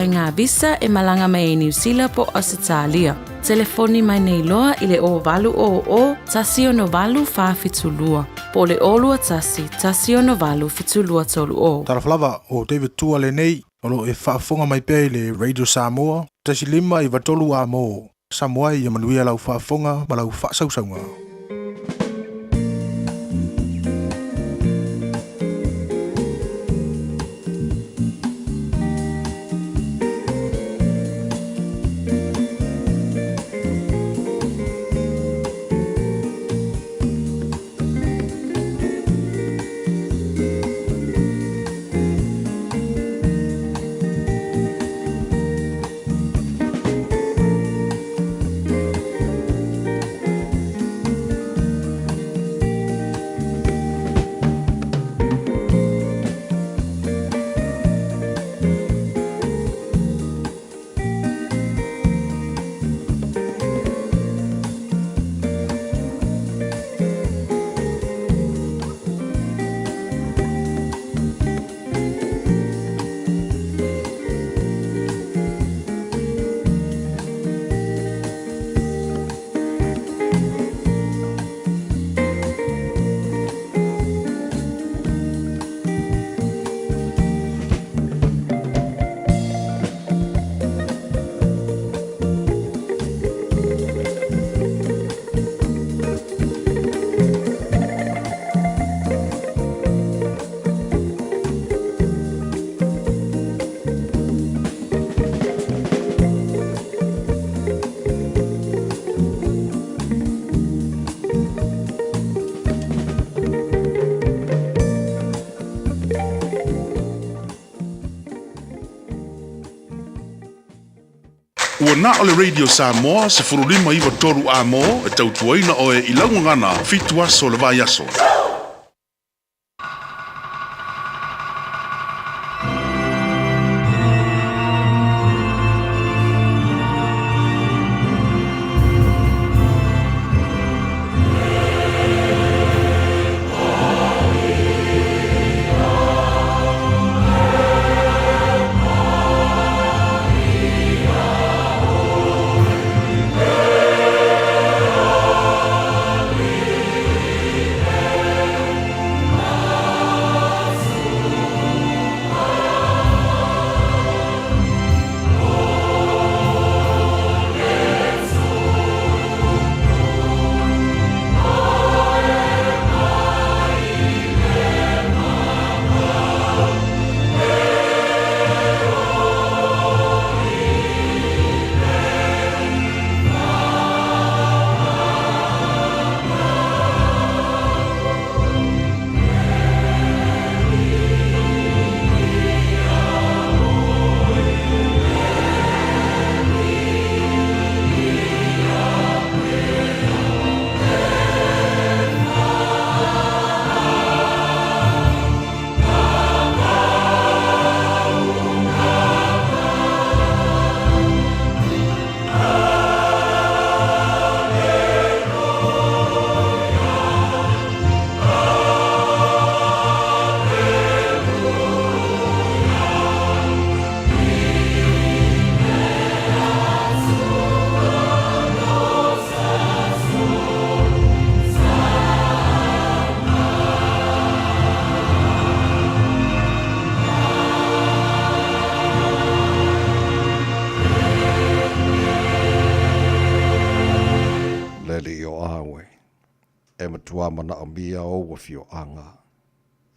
Ngā visa e malaga mai ai Niu Sila po Ausetalia. Telefoni mai nei loa i le 0800 168 472 po o le 021 168 7230. Talofa lava, o David Tua lenei, o lo o e faafofoga mai pea i le Radio Samoa, 1 5 9 3 A mo Samoa ia manuia lau faafofoga ma lau faasausauga. Ua na o le Radio Samoa 15 9 3 A mo e tautuaina oe i lau gagana 7 aso o le vaiaso. Le Alii o Awe, e matua manaomia ou afioaga,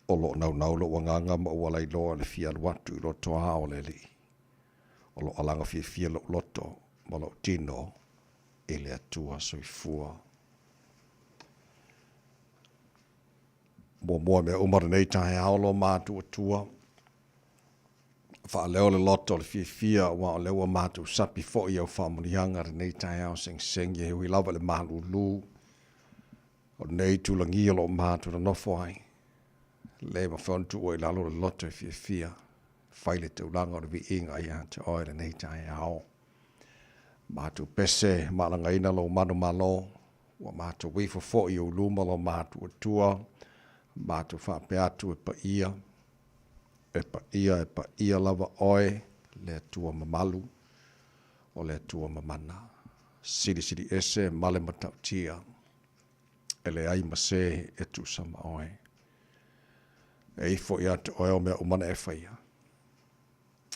o lo o naunau lou agaga ma ou alailoa i le fia alu atu i loto ao o le Alii. O lo o alaga fiafia lou loto ma lou tino i le Atua soifua. Muamua mea uma lenei taeao lo matou Atua, Faaleo le loto o le fiafia aua o lea ua matou sapi foi i au faamanuiaga lenei taeao segisegi e ui lava i le malulu o lenei itulagi o lo o matou nonofo ai. Le mafai ona tuua i lalo le loto e fiafia fai le taulaga o le viiga ia te oe lenei taeao. Matou pese maalagaina lou manumalo, ua matou ifo foi i ou luma lo matou Atua, matou faapea atu e paia, E paia, e paia lava oe. Le Atua mamalu, o le Atua mamana, silisili ese ma le matautia, e leai ma se e tusa ma oe. E ifo ia te oe o mea uma na e faia.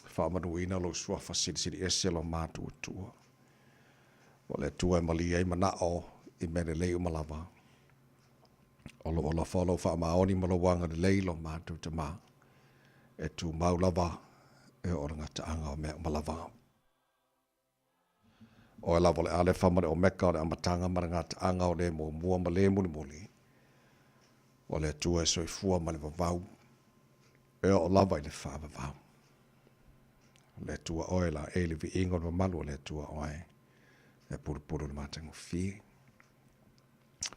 Faamanuina lou suafa silisili ese lo matou Atua. O le Atua e malie ai manao i mea lelei uma lava. O lou alofa o lou faamaoni ma lou agalelei lo matou Tama, e tumau lava e oo i le gataaga o mea uma lava. Oe lava o le Alefa ma le Omeka, o le amataga ma le gataaga, o le muamua ma le mulimuli, o le Atua e soifua ma le vavau, e oo lava i le faavavau. O le Atua oe laei le viiga o le mamalu o le Atua oe e pulupulu i le matagofie.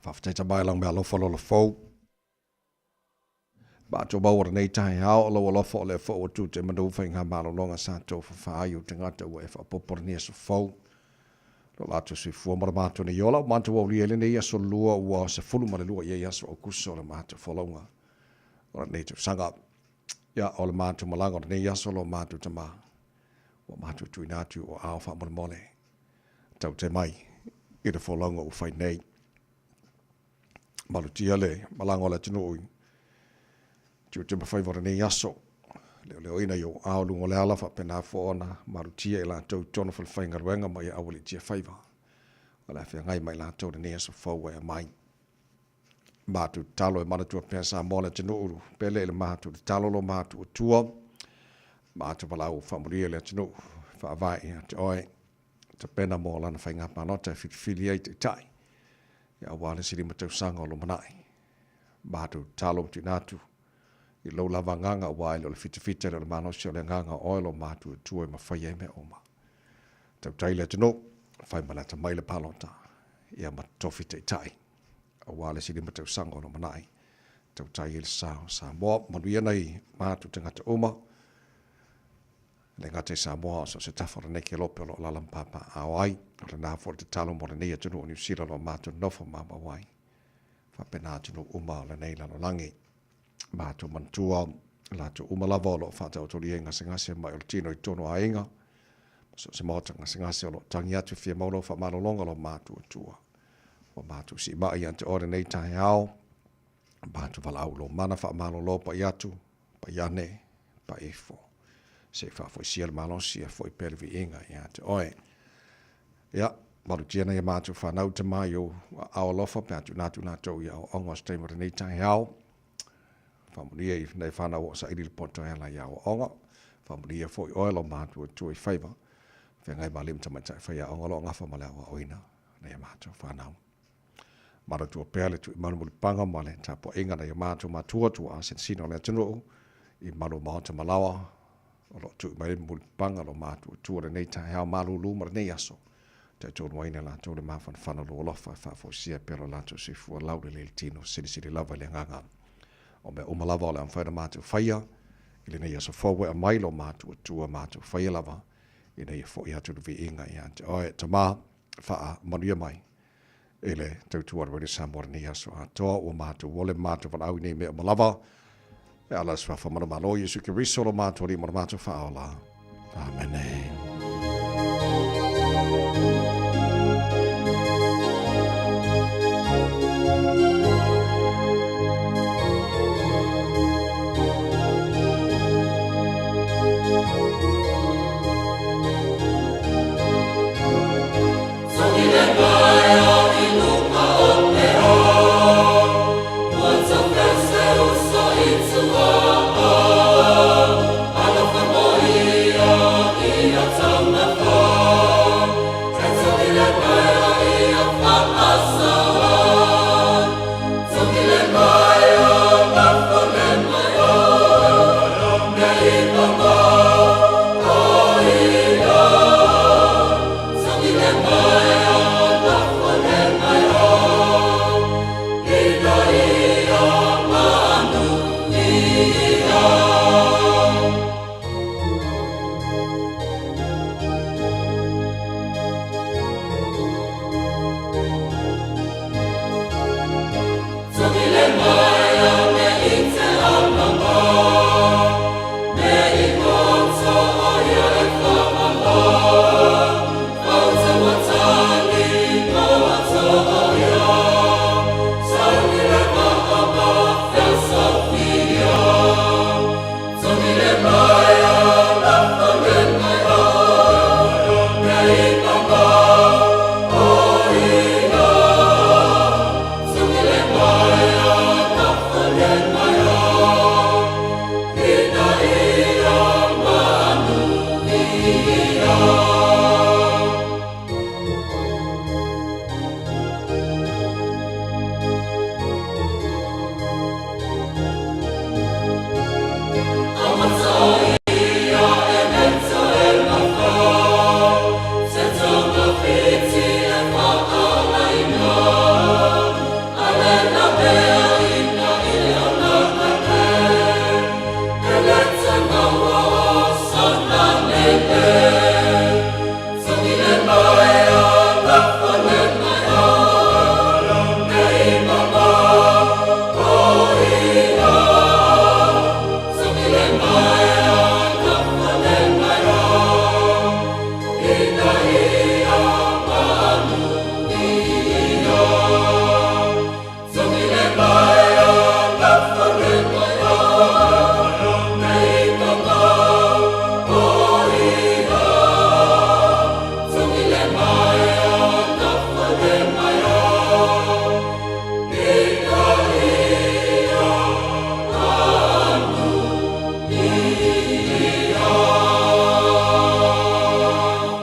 Faafetai Tama i lau meaalofa lola fou. Matou maua lenei taeao o lou alofa o lea foi ua tu te manu faigamalologa sa tou fafa ai ou tagata ua e faaopoopo lenei aso fou. Lo latou soifua ma lo matou nei ola ua matou aulia ai lenei aso lua ua 12 i ai aso Aukuso o le matou folauga o lenei tausaga. Ia, o le matou malaga o lenei aso lo matou Tama ua matou tuuina atu i ou aao faamolemole taute mai i le folauga ua fai nei. Malutia le malaga o le atunuu i tiute ma faiva o lenei aso. Leoleoina i ou ao luga o le ala faapena foi ona malutia i latou i totonu o falefaigaluega ma ia aualiitia faiva o le a feagai ma i latou i lenei aso fou ua e aumai. Matou tatalo e manatua pea Samoa le atunuu pele i le matou tatalo lo matou Atua. Matou valaau faamanuia i le atunuu faavae ia te oe. Tapena mo lana faiga palota e filifili ai taitai aua le isi 5 tausaga o lumanai. Matou tatalo ma tuuina atu i lou lava agaga aua e le o le fitafita e le o le malosi o le agaga o oe lo matou Atua e mafai ai mea uma. Tautai le atunuu, fai ma le atamai le palota, ia ma totofi taitai aua le isi 5 tausaga o lumanai. Tautai ai le sa o Samoa. Manuia nai matou tagata uma. E le gata i Samoa, a o so o se tafa o lenei kelope o lo o alaala ma papaaao ai. O lena foi le tatalo mo lenei atunuu o Niu Sila o lo o matou nonofo maumau ai. Faapena atunuu uma o lenei lalolagi. Matou manatua latou uma lava o lo o faataotolia i gasegase mai o le tino i totonu o aiga, ma so o se maota gasegase o lo o tagi atu e fia maua lau faamalologa lo matou Atua. Ua matou siimai ia te oe lenei taeao, matou valaau lou mana faamalolo pai atu, pai ane, pai ifo. Se i faafoisia le malosi e foi pea le viiga ia te oe. Ia, malutia nai a matou fanau tama i ou aao alofa pe a tuuina atu latou i aoaoga o se taimi o lenei taeao. Faamanuia i nai fanau o saili le poto e ala i aoaoga. Faamanuia foi oe lo matou Atua i faiva. Feagai ma alii ma tamaitai faiaoga o lo o gafa ma le aoaoina nai a matou fanau. Manatua pea le tuimanu mulipaga ma le tapuaiga nai o matou matua tuaa sinosino o le atunuu i malu o maota ma laoa o lo o tui mai mulipaga lo matou Atua lenei taeao malulu ma lenei aso. Taitonuaina latou le mafanafana o lou alofa e faafoisia pea lo latou soifua laulelei le tino silisili lava i le agaga. O mea uma lava o le a mafai ona matou faia i lenei aso fou e aumai lo matou Atua matou faia lava ina ia foi atu le viiga ia te oe. Tama, faamanuia mai i le tautua a le Radio Samoa lenei aso atoa. Ua matou ole ma matou valaau i nei mea uma lava. E ala le suafa manumalo Iesu Keriso lo matou Alii ma lo matou Faaola. Amene.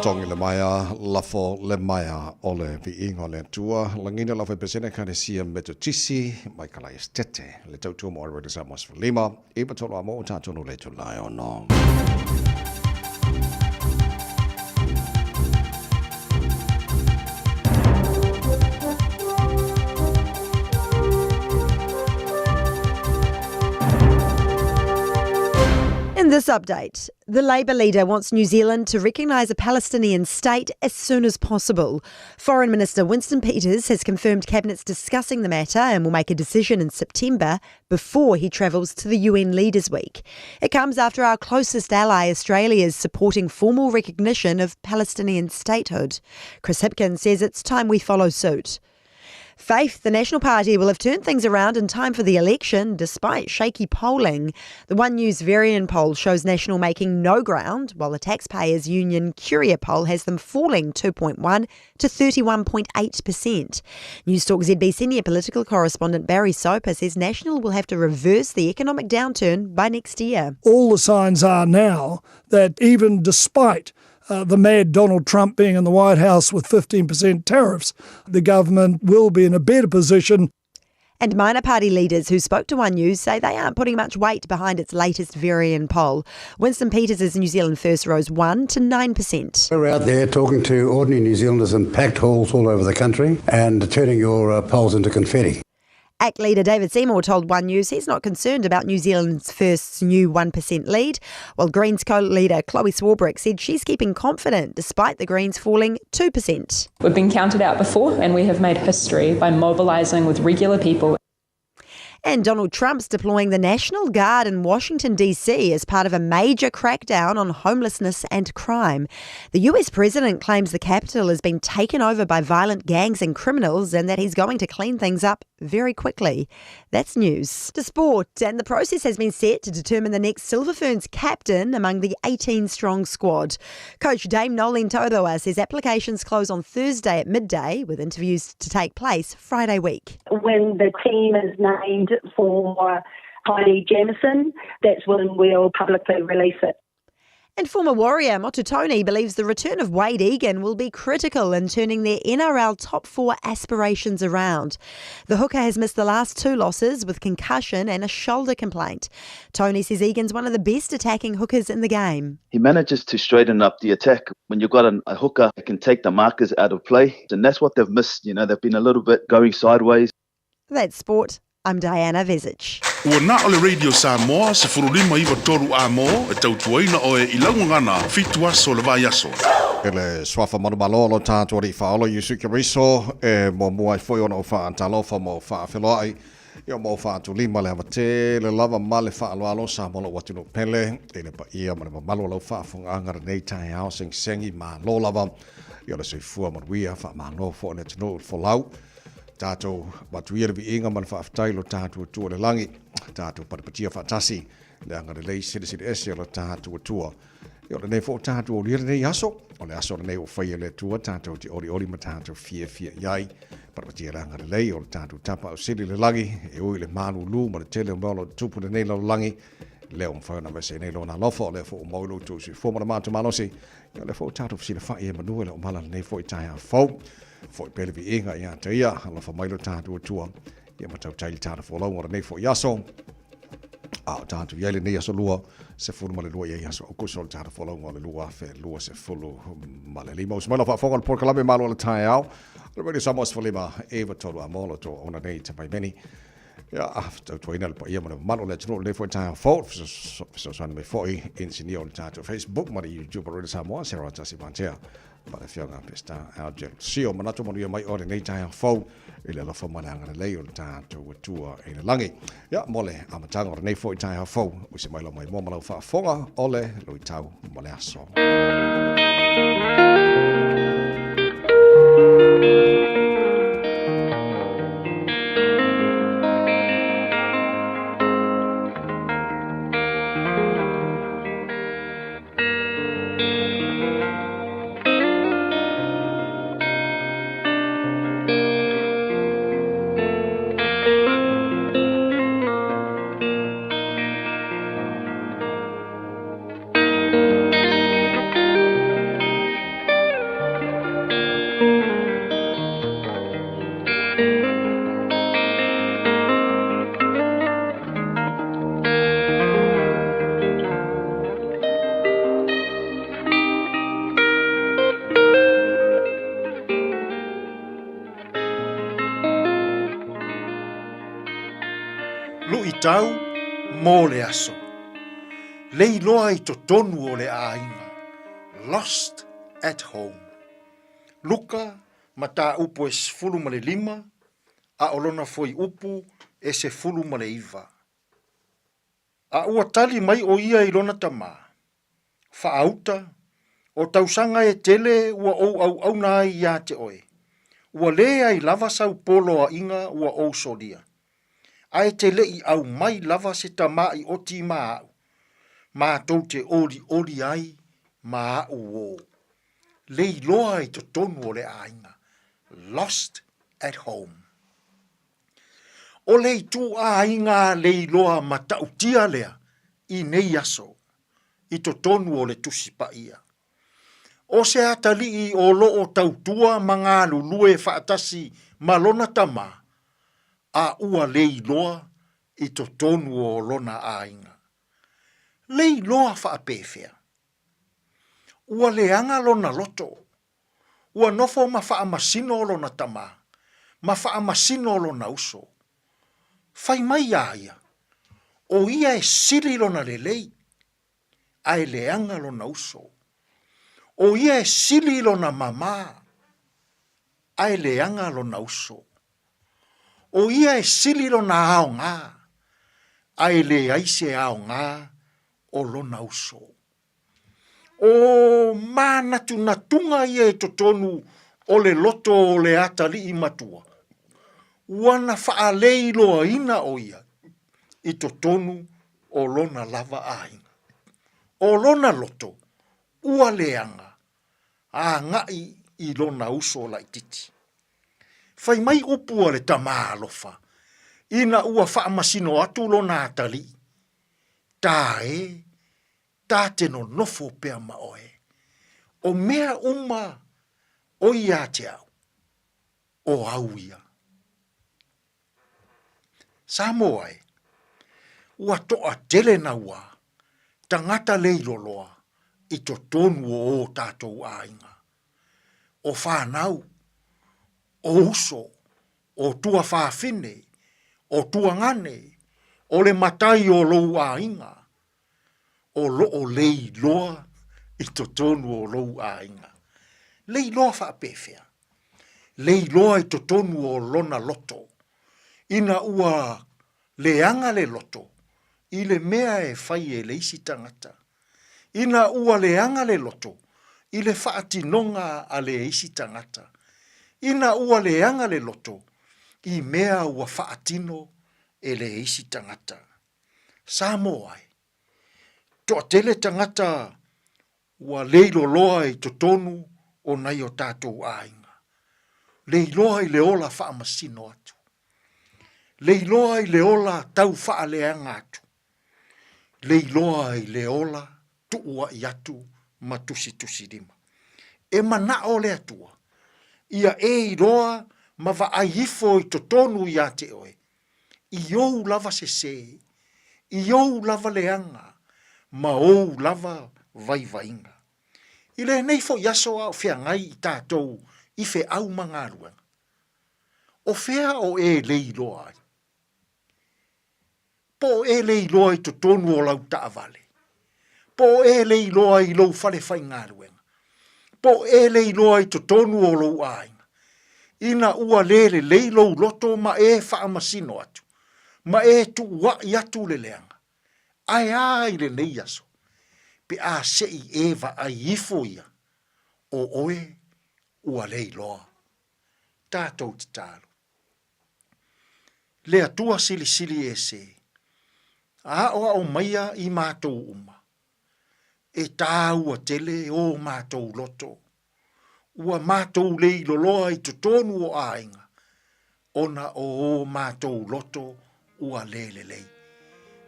Togi le maea, lafo le maea o le viiga o le Atua. Lagina lau Faipesene Ekalesia Metotisi mai Kalaia Setete, le tautua mo Radio Samoa 15, 9 3 a mo tātou le tulae ono. In this update, the Labour leader wants New Zealand to recognise a Palestinian state as soon as possible. Foreign Minister Winston Peters has confirmed Cabinet's discussing the matter and will make a decision in September before he travels to the UN Leaders Week. It comes after our closest ally, Australia, is supporting formal recognition of Palestinian statehood. Chris Hipkins says it's time we follow suit. Faith, the National Party will have turned things around in time for the election despite shaky polling. The One News Verian poll shows National making no ground, while the Taxpayers Union Curia poll has them falling 2.1 to 31.8%. Newstalk ZB senior political correspondent Barry Soper says National will have to reverse the economic downturn by next year. All the signs are now that even despite the mad Donald Trump being in the White House with 15% tariffs, the government will be in a better position. And minor party leaders who spoke to One News say they aren't putting much weight behind its latest Verian poll. Winston Peters' New Zealand First rose 1 to 9%. We're out there talking to ordinary New Zealanders in packed halls all over the country and turning your polls into confetti. ACT leader David Seymour told One News he's not concerned about New Zealand's First's new 1% lead, while Greens co-leader Chloe Swarbrick said she's keeping confident despite the Greens falling 2%. We've been counted out before and we have made history by mobilising with regular people. And Donald Trump's deploying the National Guard in Washington, D.C. as part of a major crackdown on homelessness and crime. The US president claims the Capitol has been taken over by violent gangs and criminals and that he's going to clean things up very quickly. That's news. To sport, and the process has been set to determine the next Silver Ferns captain among the 18-strong squad. Coach Dame Noeline Taurua says applications close on Thursday at midday, with interviews to take place Friday week. When the team is named for Heidi Jamieson, that's when we'll publicly release it. And former Warrior Motu Tony believes the return of Wade Egan will be critical in turning their NRL top four aspirations around. The hooker has missed the last two losses with concussion and a shoulder complaint. Tony says Egan's one of the best attacking hookers in the game. He manages to straighten up the attack. When you've got a hooker that can take the markers out of play, and that's what they've missed. You know, they've been a little bit going sideways. That's sport. I'm Diana Vezic. Ua na o le Radio Samoa 1593 a mo e tautuaina oe i lau gagana 7 aso le vaiaso. E le suafa manumalo lo tātou alii faaola Iesu Keriso e muamua ai foi ona ou faatalofa ma ou faafeloai ia ma ou faatulima le ava tele lava ma le faaaloalo Samoa lou atunuu pele i le paia ma le mamalu o lau faafofogaaga lenei taeao segisegi malo lava ia le soifua manuia faamalo foi le atunuu i le folau. Tātou matuia le viiga ma le faafetai lo tātou Atua i le lagi. Tātou patipatia faatasi le agalelei silisili ese o lo tātou Atua. Ia o lenei foi o tātou aulia lenei aso, o le aso lenei ua faia e le Atua tātou te olioli ma tātou fiafia i ai. Patipatia le agalelei o le tātou Tapaau Sili i le lagi, e ui i le malūlū ma le tele o mea o lo o tupu i lenei lalolagi, lea ua mafai ona aveese ai nei Lona alofa, o lea foi ua maua i lo outou soifua ma le matou malosi, ia o lea foi ua tātou fesilafai ai manu e le o mala lenei foi taeao fou. Foi pea le viiga ia te ia, alofa mai lo tātou Atua, ia ma tautai le tātou folauga o lenei foi aso. A o tātou i ai lenei aso lua, 12 i ai aso Aukuso o le tātou folauga o le 2025. Uso mai lau faafofoga o le polokalame malo o le taeao. O le Radio Samoa 15, 93 a mo lo tō ona nei te mai meni. Ia, tautuaina le paia ma le mamalu o le atunuu lenei foi taeao fou, fesoasoani mai foi inisinia o le tātou Facebook ma le YouTube o Radio Samoa, Sarah Tasi Matea. Ma le Afioga Pesita Algel. Sio manatu manuia mai oe lenei taeao fou i le alofa ma le agalelei o le tatou Atua i le lagi. Ia, mo le amataga o lenei foi taeao fou, usi mai lau maimoa ma lau faafofoga o le luitau mo le aso. Tau mo le aso. Leiloa i totonu o le aiga, Lost at home. Luka, mataupu e 15, a o lona fuaiupu e 19. A ua tali mai ʻo ia i lona tama, Faauta, o tausaga e tele ua ou auauna ai iā te oe, ua leai lava sau poloaiga ua ou solia. A e te leʻi aumai lava se tamaʻi ʻoti ma aʻu, matou te ʻoliʻoli ai ma aʻu ō. Leiloa i totonu o le ʻāina, lost at home. O le ituaiga leiloa matautia lea i nei aso i totonu o le Tusi Paia. ʻO se atalii o loo tautua ma galulue faatasi ma lona tama, a ua leiloa i totonu o lona aiga. Leiloa faapefea? Ua leaga lona loto Ua nofo ma faamasino lona tama, ma faamasino lona uso. Fai mai iā ia, ʻo ia e sili lona lelei, a e leaga lona uso. ʻO ia e sili lona māmā, a e leaga lona uso. ʻO ia e sili lona aoga, a e leai se aoga o lona uso. ʻO mānatunatuga ia i totonu o le loto o le atalii matua, ua na faaleiloaina ʻo ia i totonu o lona lava aiga. ʻO lona loto, ua leaga, a agai i lona uso laitiiti. Fai mai upu a le tama alofa, ina ua faamasino atu lona atalii, Tā e, tā te nonofo pea ma oe. O mea uma o iā te au, o au ia. Samoa e, ua toʻatele naua tagata leiloloa i totonu o ō tātou ʻāiga. O whānau, o uso, o tuafāfine, o tuagane, o le matai o lou ʻāiga, o loo lei loa i totonu o lou aiga. Lei loa faapefea? Lei loa i totonu o lona loto. Ina ua leaga le loto i le mea e fai e le isi tagata. Ina ua leaga le loto i le faatinoga a le isi tagata. Ina ua leaga le loto i mea ua faatino e le isi tagata. Samoa ai. Toatele tagata ua leiloloa i totonu o nai o tatou aiga. Leiloa i le ola faamasino atu. Leiloa i le ola tau faaleaga atu. Leiloa i le ola tuuaʻi atu ma tusitusilima. E manaʻo le Atua, ia e iloa ma vaai ifo i totonu iā te oe, i ou lava sesē, i ou lava leaga, ma ou lava vaivaiga. I lenei foi aso a o feagai i tatou i feau ma galuega, o fea o e leiloa ai? Po o e leiloa i totonu o lau taavale? Po o e leiloa i lou fale faigaluega? Po o e leiloa i totonu o lou aiga? Ina ua le lelei lou loto ma e faamasino atu, ma e tuuaʻi atu le leaga, ae a i lenei aso, pe a se i e vaai ifo ia, o oe ua leiloa. Tatou tatalo. Le Atua Silisili Ese, a aʻoaʻo maia i matou uma, e tāua tele ō matou loto. Ua matou leiloloa i totonu o aiga, ona o ō matou loto ua le lelei.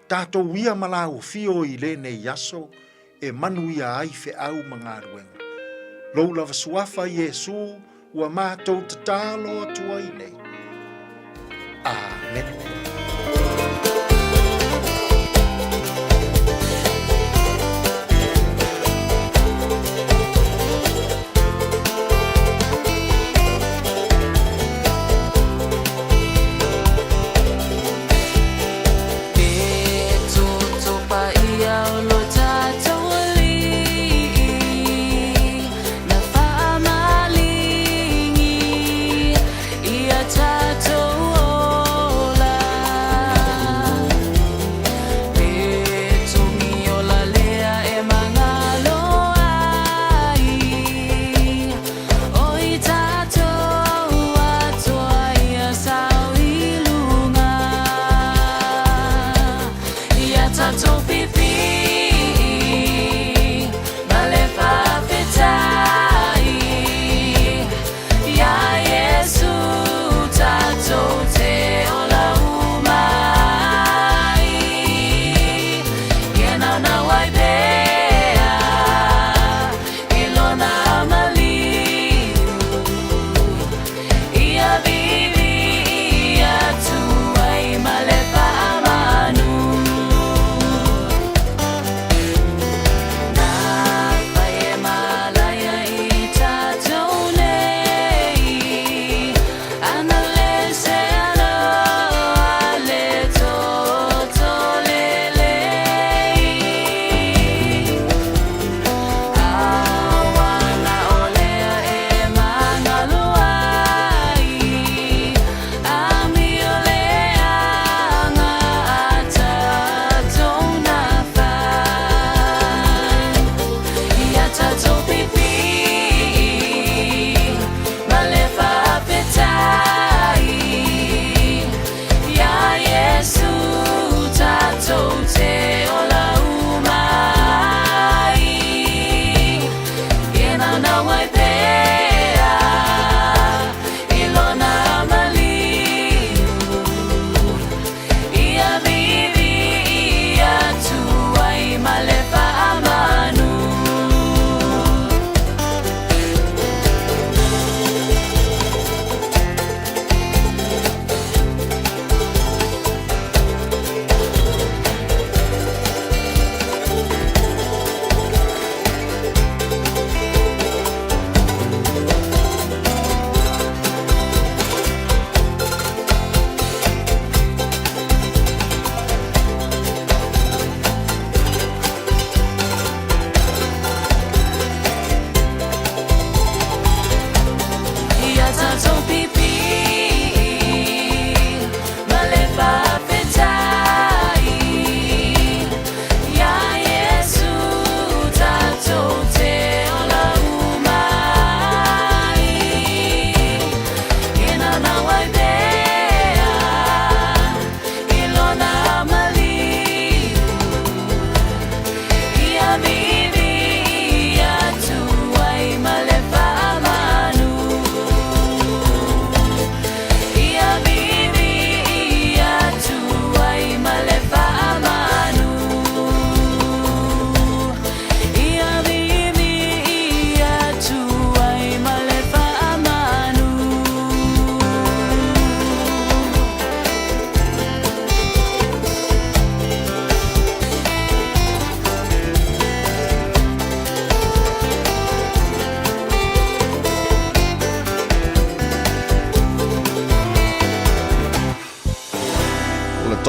Tatou ia ma lauofio i lenei aso e manuia ai feau ma galuega. Lou lava suafa Iesu ua matou tatalo atu ai nei. Amene.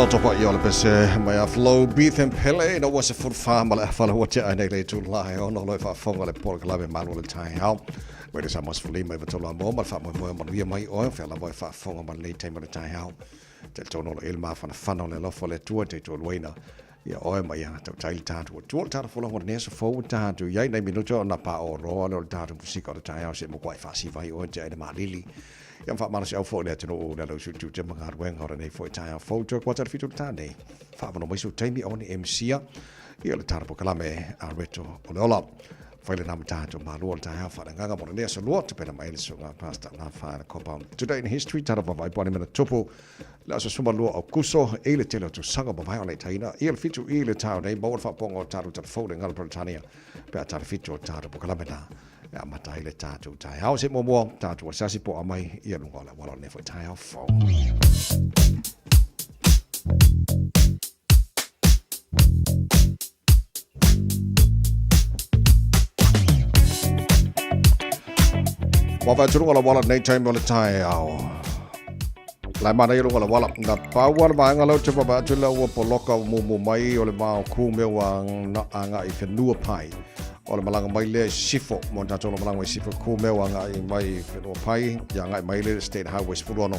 Toto pa i o le pese mai a Flow Beef and Pele na ua se furfa ma le afala ua te ai nei le tu la e ono loi whaafonga le polo kalawe malu le tai hao. Wei le sa mos fuli mai vatola mo ma le wha moe moe manuia mai oe whea lava e whaafonga ma le taima le tai hao. Te tono lo ilma whana whana le lofo le tua te tua luaina. Ia oe ma ia tau tai le tātu. Tua le tātu fola ngona nesa fou tātu. Iai nei minuto na pa o roa le o le tātu musika o le tai hao se mo kwai whaasi vai oe te aina malili. Ia wha au fo le atunu o le lau su tu te mga ruenga o nei fo i tai hao fou te kwa tara fitu le tāne. Wha mai su taimi o ni MCa. Ia le tātu pokalame a reto o le ola. Whaile nā tātou mālua le taeao whaangaga mo le aso lua te pena mai le sunga pasta nā whaana kopa. Today in history, tara wawai poani mena tupu le aso suma lua o kuso e le tele o tausaga mavae o le taina i le fitu i le tau nei maua le faapoga o tatou talafou le gala Peretania pe a tala fitu o tatou pokalame na e amata ai le tatou taeao se muamua tatou asiasi po amai ia luga o le auala o lenei foi taeao fou. Wa whaaturu la wala nei taimi o le taeao. Lai mana i runga la wala. Na paua le vaenga lau te wawai atu ua poloka o mumu mai o le mao ku mea ua na anga i whenua pai. O le malanga mai lea i sifo. Mo tātou le malanga mai sifo ku mea ua anga i mai whenua pai. Ia anga i mai le State Highway 16.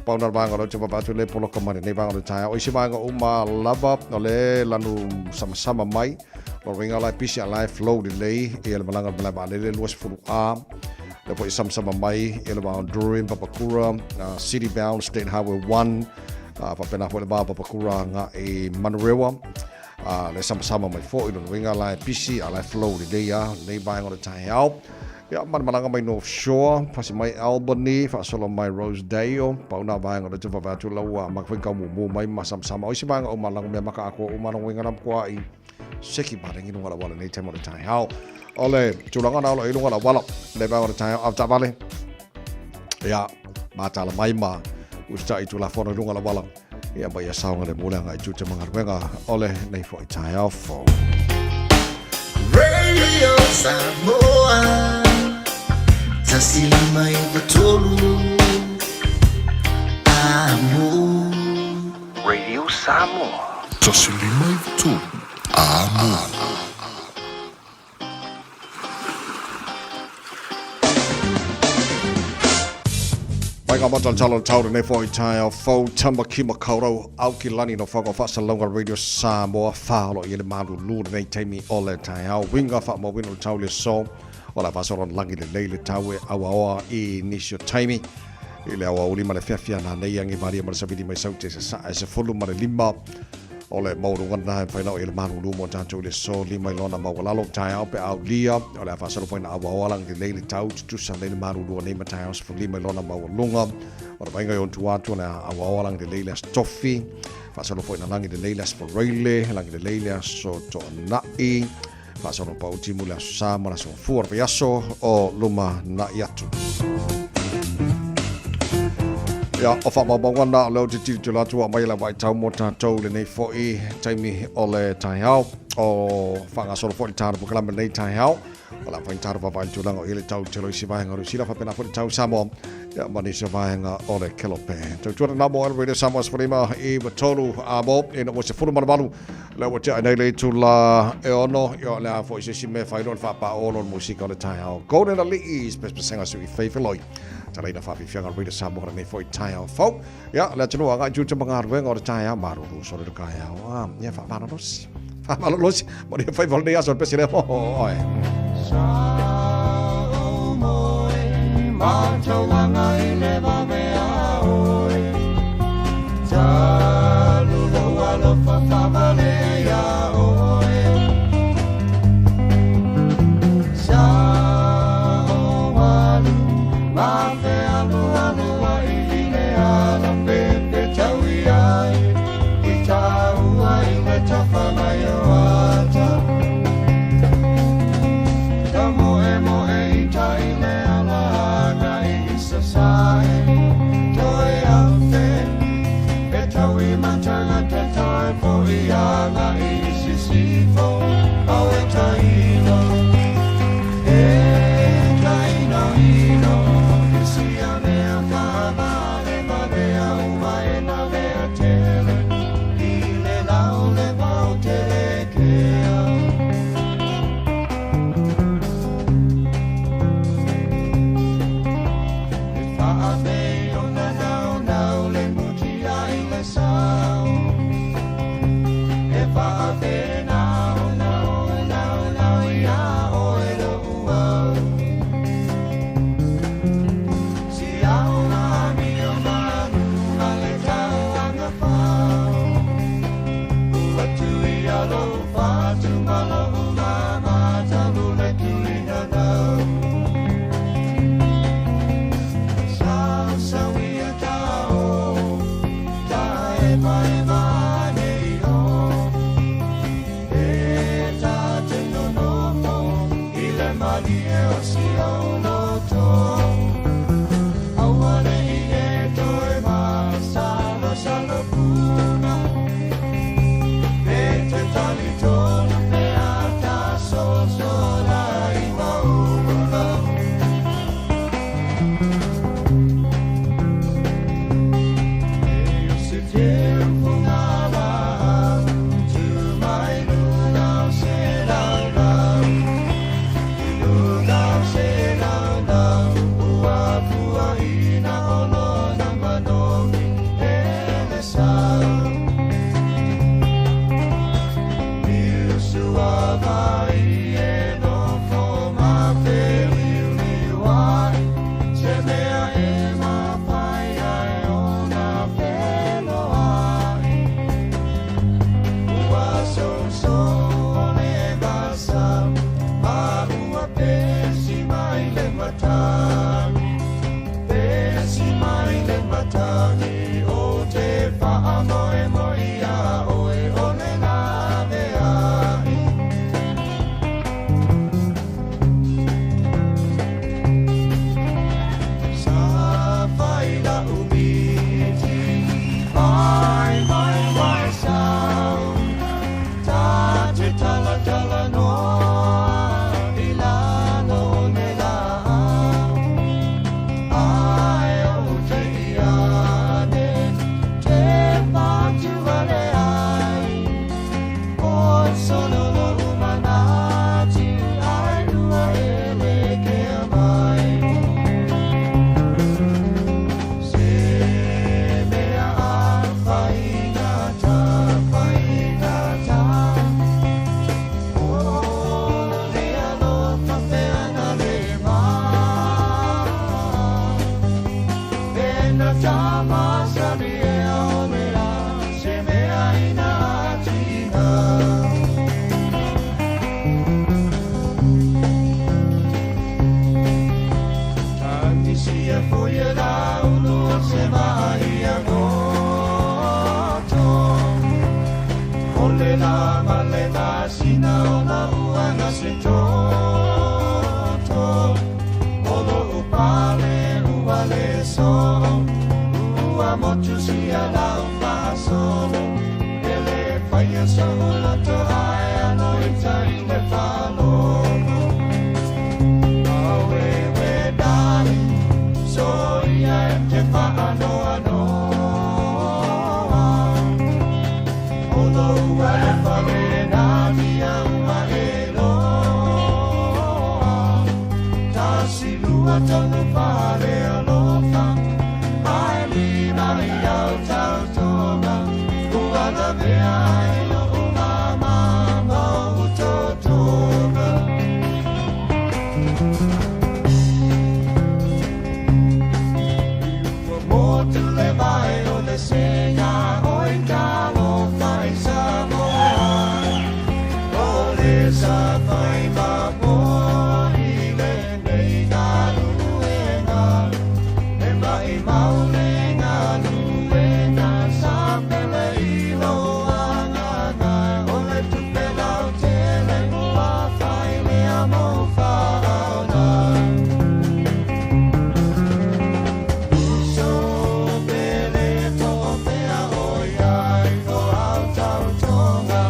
Pau na vaenga lau te wawai atu le poloka mai nei vaenga o le taeao. O isi vaenga uma lava o le lanu samasama mai. Lo ringa lai pisi a lai flow lelei ia le malanga malai vaalele 20 A. Le foi samasama mai ia le vao Durin Papakura City Bound State Highway 1 faapena foi le va Papakura nga i Manurewa. Le samasama mai foi lo ringa lai pisi a lai flow lelei a nei vaenga o le taeao. Ia ma le malaga mai North Shore, pasi mai Albany, faasolo mai Rosedale, pau na vaenga o le te vavae atu lau ua amaka foi kau mumu mai ma samasama. O isi vaenga uma lago mea maka akoa uma lago inga na mkoa i seki marengi lunga la wala nei taimi o le taeao. O le tulaga na o lo i lunga la wala le vaenga o le taeao avetaavale. Ia, matala mai ma usitai tulafono i luga la wala. Ia ma ia saoga le mole agai tiute ma galuega o lenei foi taeao fou. Radio Samoa 153 Amo. Radio Samoa 153 Amo. Mai ngā matatalo tau nei foi taeao fou Tamaki Makaurau au ki lani no whaka whaasalonga Radio Samoa whaalo i le malulu nei taimi o le taeao winga wha mawino le tau le so o la whaasoro langi le lei le tau e awaoa i nisio taimi i le awa uli ma le fiafia nā nei angi maria ma le sawili mai sau te se sa e se fulu ma le lima o le maualuga lena e mafai ona oo i ai le malulu mo tatou i le aso lima i lona maualalo taeao pe a aulia o le a faasolo foi na auaoa lagilelei le tau tutusa lelei le malulu o nei ma taeao 15 i lona maualuga o le vaaiga i ona tua atu o le a auaoa lagilelei le aso tofi faasolo foi na lagilelei le aso Faraile lagilelei le aso Toanai faasolo pauti mo le aso Sa ma le aso Gafua o le vaiaso o lumanai atu. Ia, o faamaumauga na o lea ou te tilotilo atu ua aumai le vaitau mo tatou i lenei foi taimi o le taeao. O faagasolo foi le tāna polokalame i lenei taeao. O le a mafai ona tatou vaavaai i le tulaga o i ai le tau tele o isi vaega o Niu Sila faapena foi le tau Samoa ia ma nisi o vaega o le Kelope. Tautuana nā mo Radio Samoa 15 i 3 a mo ina ua 18 lea ua tea nei le itula e ono ia o le a foi se isi mea fai loa le faapāō lo le musika o le taeao. Golden Ali'i pesepesega sui Faith Loi. Talaina whawhiwhianga Radio Samoa lenei foi taeao fou. Ia, le atunuu agai tū te magaruenga o le taeao maruru sore le kaeao. Ah, ia whaamalolosi. Whaamalolosi. Mo ria whai wale nei aso pesi lea. Oh, oe. Sa o moe, mātauranga i le vave a oe. Talu lou alofa whavale ia oe. Sa o alu, ma fe alu alu ai i le ala pepe tau i ai. I tāua i le tafa mai o ata. Ta moe moe i tai le ala anga i sa matagi Pesi mai le matagi O te faamoemoe iā oe O le laveai. Sa fai la'u miti Mai mai mai sau Ta te talatalanoa I lalo o le lā'au Ae ou te i ane Te patu wale ai Oi solo lo'u manatu Ae ua e lekea mai Se mea a faigata, faigata O le alofa pea na le ma E na tamasani ea o le a Se mea ina tiga. Tagisia foi e laulu o se mai a goto. O le la ma le masina o la uaga se toto. O lo'u pale ua le soo, ua motu sia lau faasolo. E le faia so'u loto ae alo i tai le faalogo. Aue we dai, so ia e te faanoanoa. O lou alofa lena tia ua e loa. Tasi lua tolu fale alofa, ae lima i au tautoga. Ua lavea ai lo'u mama ma ou totoga. Ua motu le vai o le sega oi talofa i Samoa. O le sa fai ma moa i lenei galuega. E mai mau le galuega sa pele i lou agaga. O le tupe lau tele ua fai lea mo whaona. Uso pele to pea oi ai o au tautonga.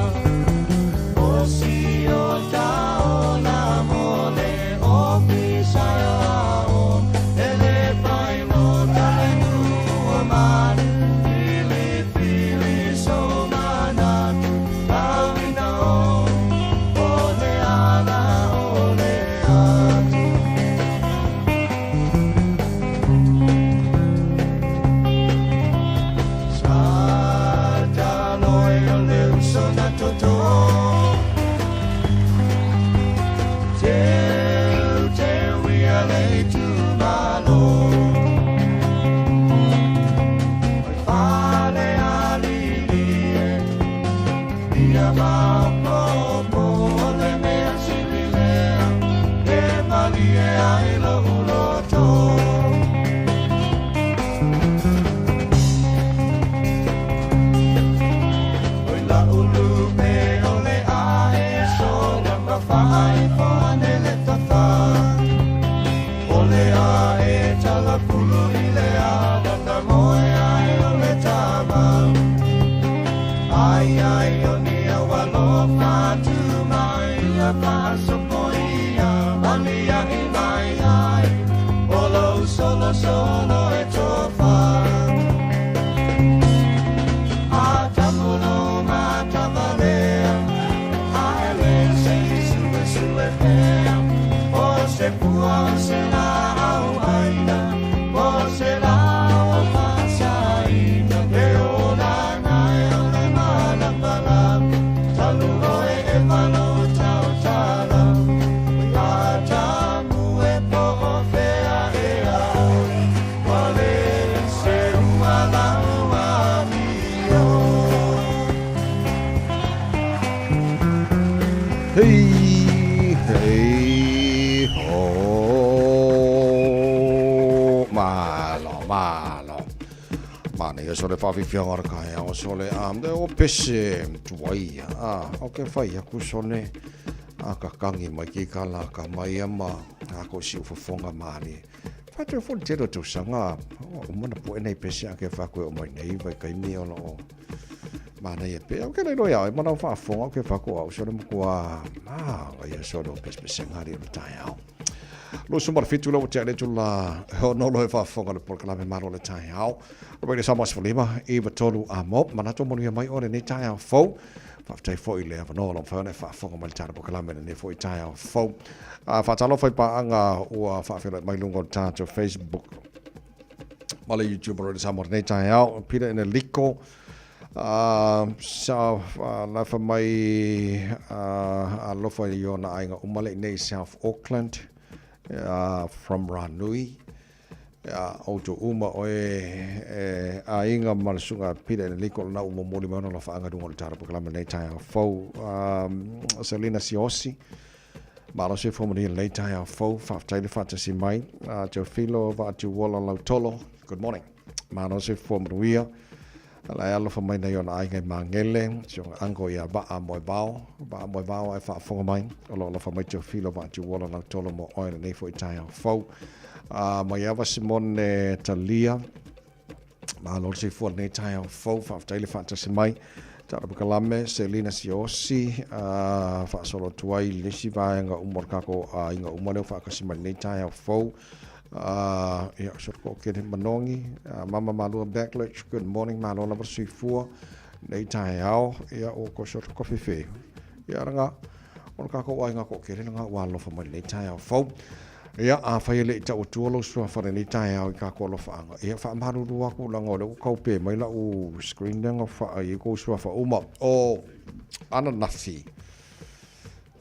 O si o taola mo le o pisa o ao. E le pai mo tale nua manu. Pili pili so manatu. Tauina o, o le ala o le atu. Sa taloe o le uso na toto. Teu, teu ia le tu malo. Oi fale alili e, ia maopopo o le mea sili lea, e malie ai lou loto. Oi la ulu pe o le ae sola ma fai fo ane le tafa. O le ae talapulu i le ala na moe ai o le tama. Ai ai o ni au alofa tu mai ia whaasopo ia, mani ia i mai ai. O lou solo solo e tofa. A tamulo ma tavalea, a ele se i sue sue pea. O se pua o se la au aina, o se la o pasaina. E o la nai o le malapalapa, talu oe e malo tau tala. A tamu e po o fea e au, o le se ua lau a mio. Hey, hey, ho. Ia sole whawhiwhianga o le kaeao sole a o pese tuai a o ke whai aku sole a ka kangi mai ki ka la ka mai ama a ko si ufofonga mali. Whātua fo le tele o tausaga o mana po nei pese a ke whakue o mai nei vai kai mi o o mana ia pe o ke nei loia mana o whaafonga o ke whako au sole mokua ma ia sole o pese pese ngari o le taeao. 27 la ua tea le tula ono lohe faafofoga le polokalame malo le taeao. O le Samoa 15 93 a mo manatu manuia mai o lenei taeao fou. Faafetai foi le avanoa lo mafai ona e faafofoga mai le tatou polokalame lenei foi taeao fou. A faatalofa i paaga ua faafeiloai mai luga o le tatou Facebook ma le YouTube o le Samoa lenei taeao. Peter Eneliko sa lafa mai alofa i ona aiga uma le nei South Auckland from Ranui. Ia outou uma o e aiga ma le susuga Peter Eneliko lena ua momoli mai ona alofaaga i luga o le tala polokalame lenei taeao fou. Selina Siosi, malo soifua manuia lenei taeao fou, faafetai le faatasi mai. Teofilo Vaatiuola Lautolo, good morning. Malo soifua manuia. La e alofa mai nei ona aiga i Magele, si ona uncle ia Vaa Moevao, Vaa Moevao ae faafofoga mai, o lo o alofa mai Teofilo Vaatiuola Lautolo mo oe lenei foi taeao fou. Maiava Simone Talia, malo le soifua lenei taeao fou, faafetai le faatasi mai. Tala Pakalame, Selina Siosi, faasolo atu ai le isi vaega uma o le kākou aiga uma lea ua faatasi mai lenei taeao fou. Ia, so ko ke manogi, Mama Malua Backlich, good morning, malo lava le soifua lenei taeao. Ia, ua ko so ko fefe. Ia, ranga, o le kākou aiga ko kele langa ua alofa mai lenei taeao fou. Ia, afai e le i tau atua lou suafa i lenei taeao i kākou alofaaga, ia, faamalulu atu leaga o lea ua kaupe mai lau screen lea na faa i ai kou suafa uma. O ananafi,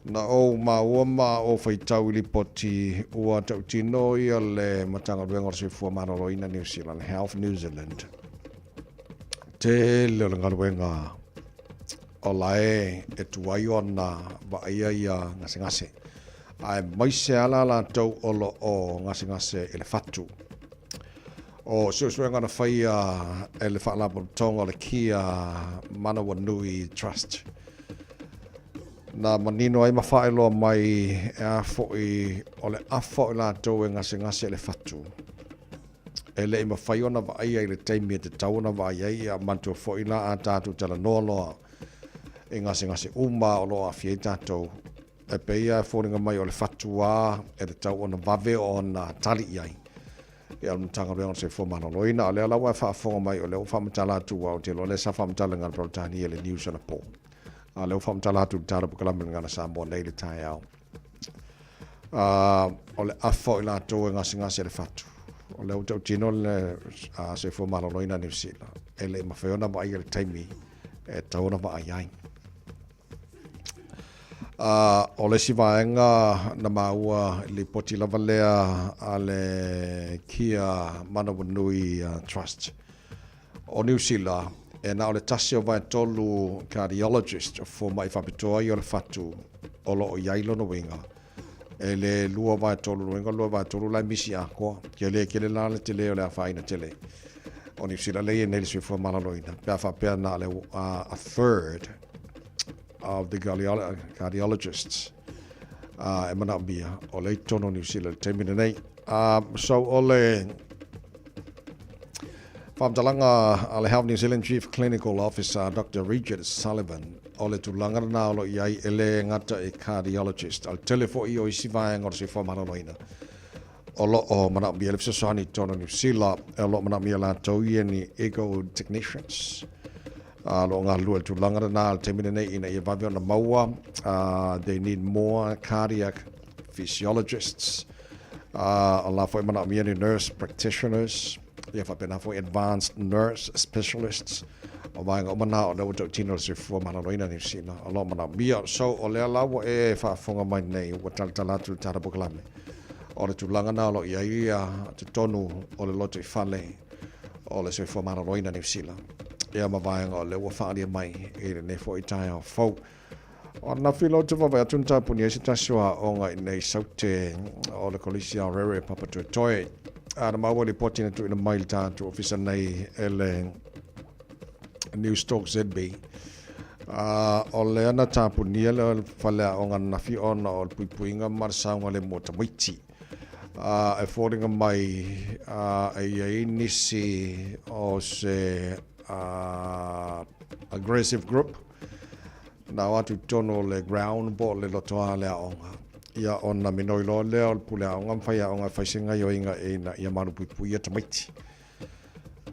na ou maua ma ou faitau i lipoti ua tautino ia le Matagaluega o le Soifua Maloloina Niu Sila, le Health New Zealand, tele o le galuega o lae e tuai ona vaaia ia gasegase, aemaise lava la latou o lo o gasegase i le fatu. O suesuega na faia e le Faalapotopotoga o le Kia Manawanui Trust, na manino ai ma faailoa mai e a foi o le afa o i latou e gasegase i le fatu, e le i mafai ona vaaia i le taimi e tatau ona vaai ai, ia manatua foi la a tatou talanoa loa i gasegase uma o lo o aafia ai tatou, e pei lava e foliga mai o le fatu lava e tatau ona vave ona tali i ai ia le Matagaluega o le Soifua Maloloina. A o lea la ua e faafofoga mai o lea ua faamatala atu, aua ou te iloa o lea sa faamatala i le Gagana Peretania i le news anapo, a o lea ua faamatala atu i le Tala Polokalame i le Gagana Samoa nei i le taeao. O le afa o i latou e gasegase i le fatu. O lea ua tautino le Soifua Maloloina Niu Sila, e le i mafai ona vaaia i le taimi e tatau ona vaai ai. O le isi vaega na maua i le lipoti lava lea a le Kia Manawanui Trust o Niu Sila, e na o le tasi o vaetolu cardiologist, fomai faapitoa ia o le fatu o lo o i ai lona uiga, e le 2/3 lona uiga 2/3 la e misi atoa. Tele tele la le tele o le afaina tele o Niu Sila lea e i ai nei le soifua maloloina pe a faapea na o le a third of the cardiologists e manaomia o lea i totonu o Niu Sila i le taimi lenei. So o le Faamatalaga a le Health New Zealand Chief Clinical Officer Doctor Richard Sullivan, o le tulaga lena o lo o i ai e le gata i cardiologist, a o le tele foi o isi vaega o le soifua maloloina o lo o manaomia le fesoasoani i totonu o Niu Sila, o lo o manaomia latou ia ni echo technicians, o lo o galulue i le tulaga lena i le taimi lenei ina ia vave ona maua. They need more cardiac physiologists, o la foi manaomia ni nurse practitioners, ia faapena foi advanced nurse specialists, o vaega uma na o lea ua tautino le soifua maloloina Niu Sila o lo o manaomia. So o lea la ua e faafofoga mai nei ua talatala atu le tala polokalame o le tulaga na o lo o i ai ia totonu o le lotoifale o le soifua maloloina Niu Sila, ia ma vaega o lea ua faaalia mai i lenei foi taeao fou. O ananafi loa ou te vaavaai atu na tapuni ai se tasi o aoga i nei Saute o le Kolisi Aorere Papatoetoe. A na maua lipoti na tuuina mai i le tatou ofisa nei e le Newstalk ZB. O lea na tapunia le faleaoga ananafi ona o le puipuiga ma le saogalemu o tamaiti. E foliga mai e i ai nisi o se aggressive group na o atu i totonu o le ground po o le lotoa o le aoga. Ia ona minoi loa lea o le pule aoga ma faiaoga e fai se gaioiga ina ia malupuipuia tamaiti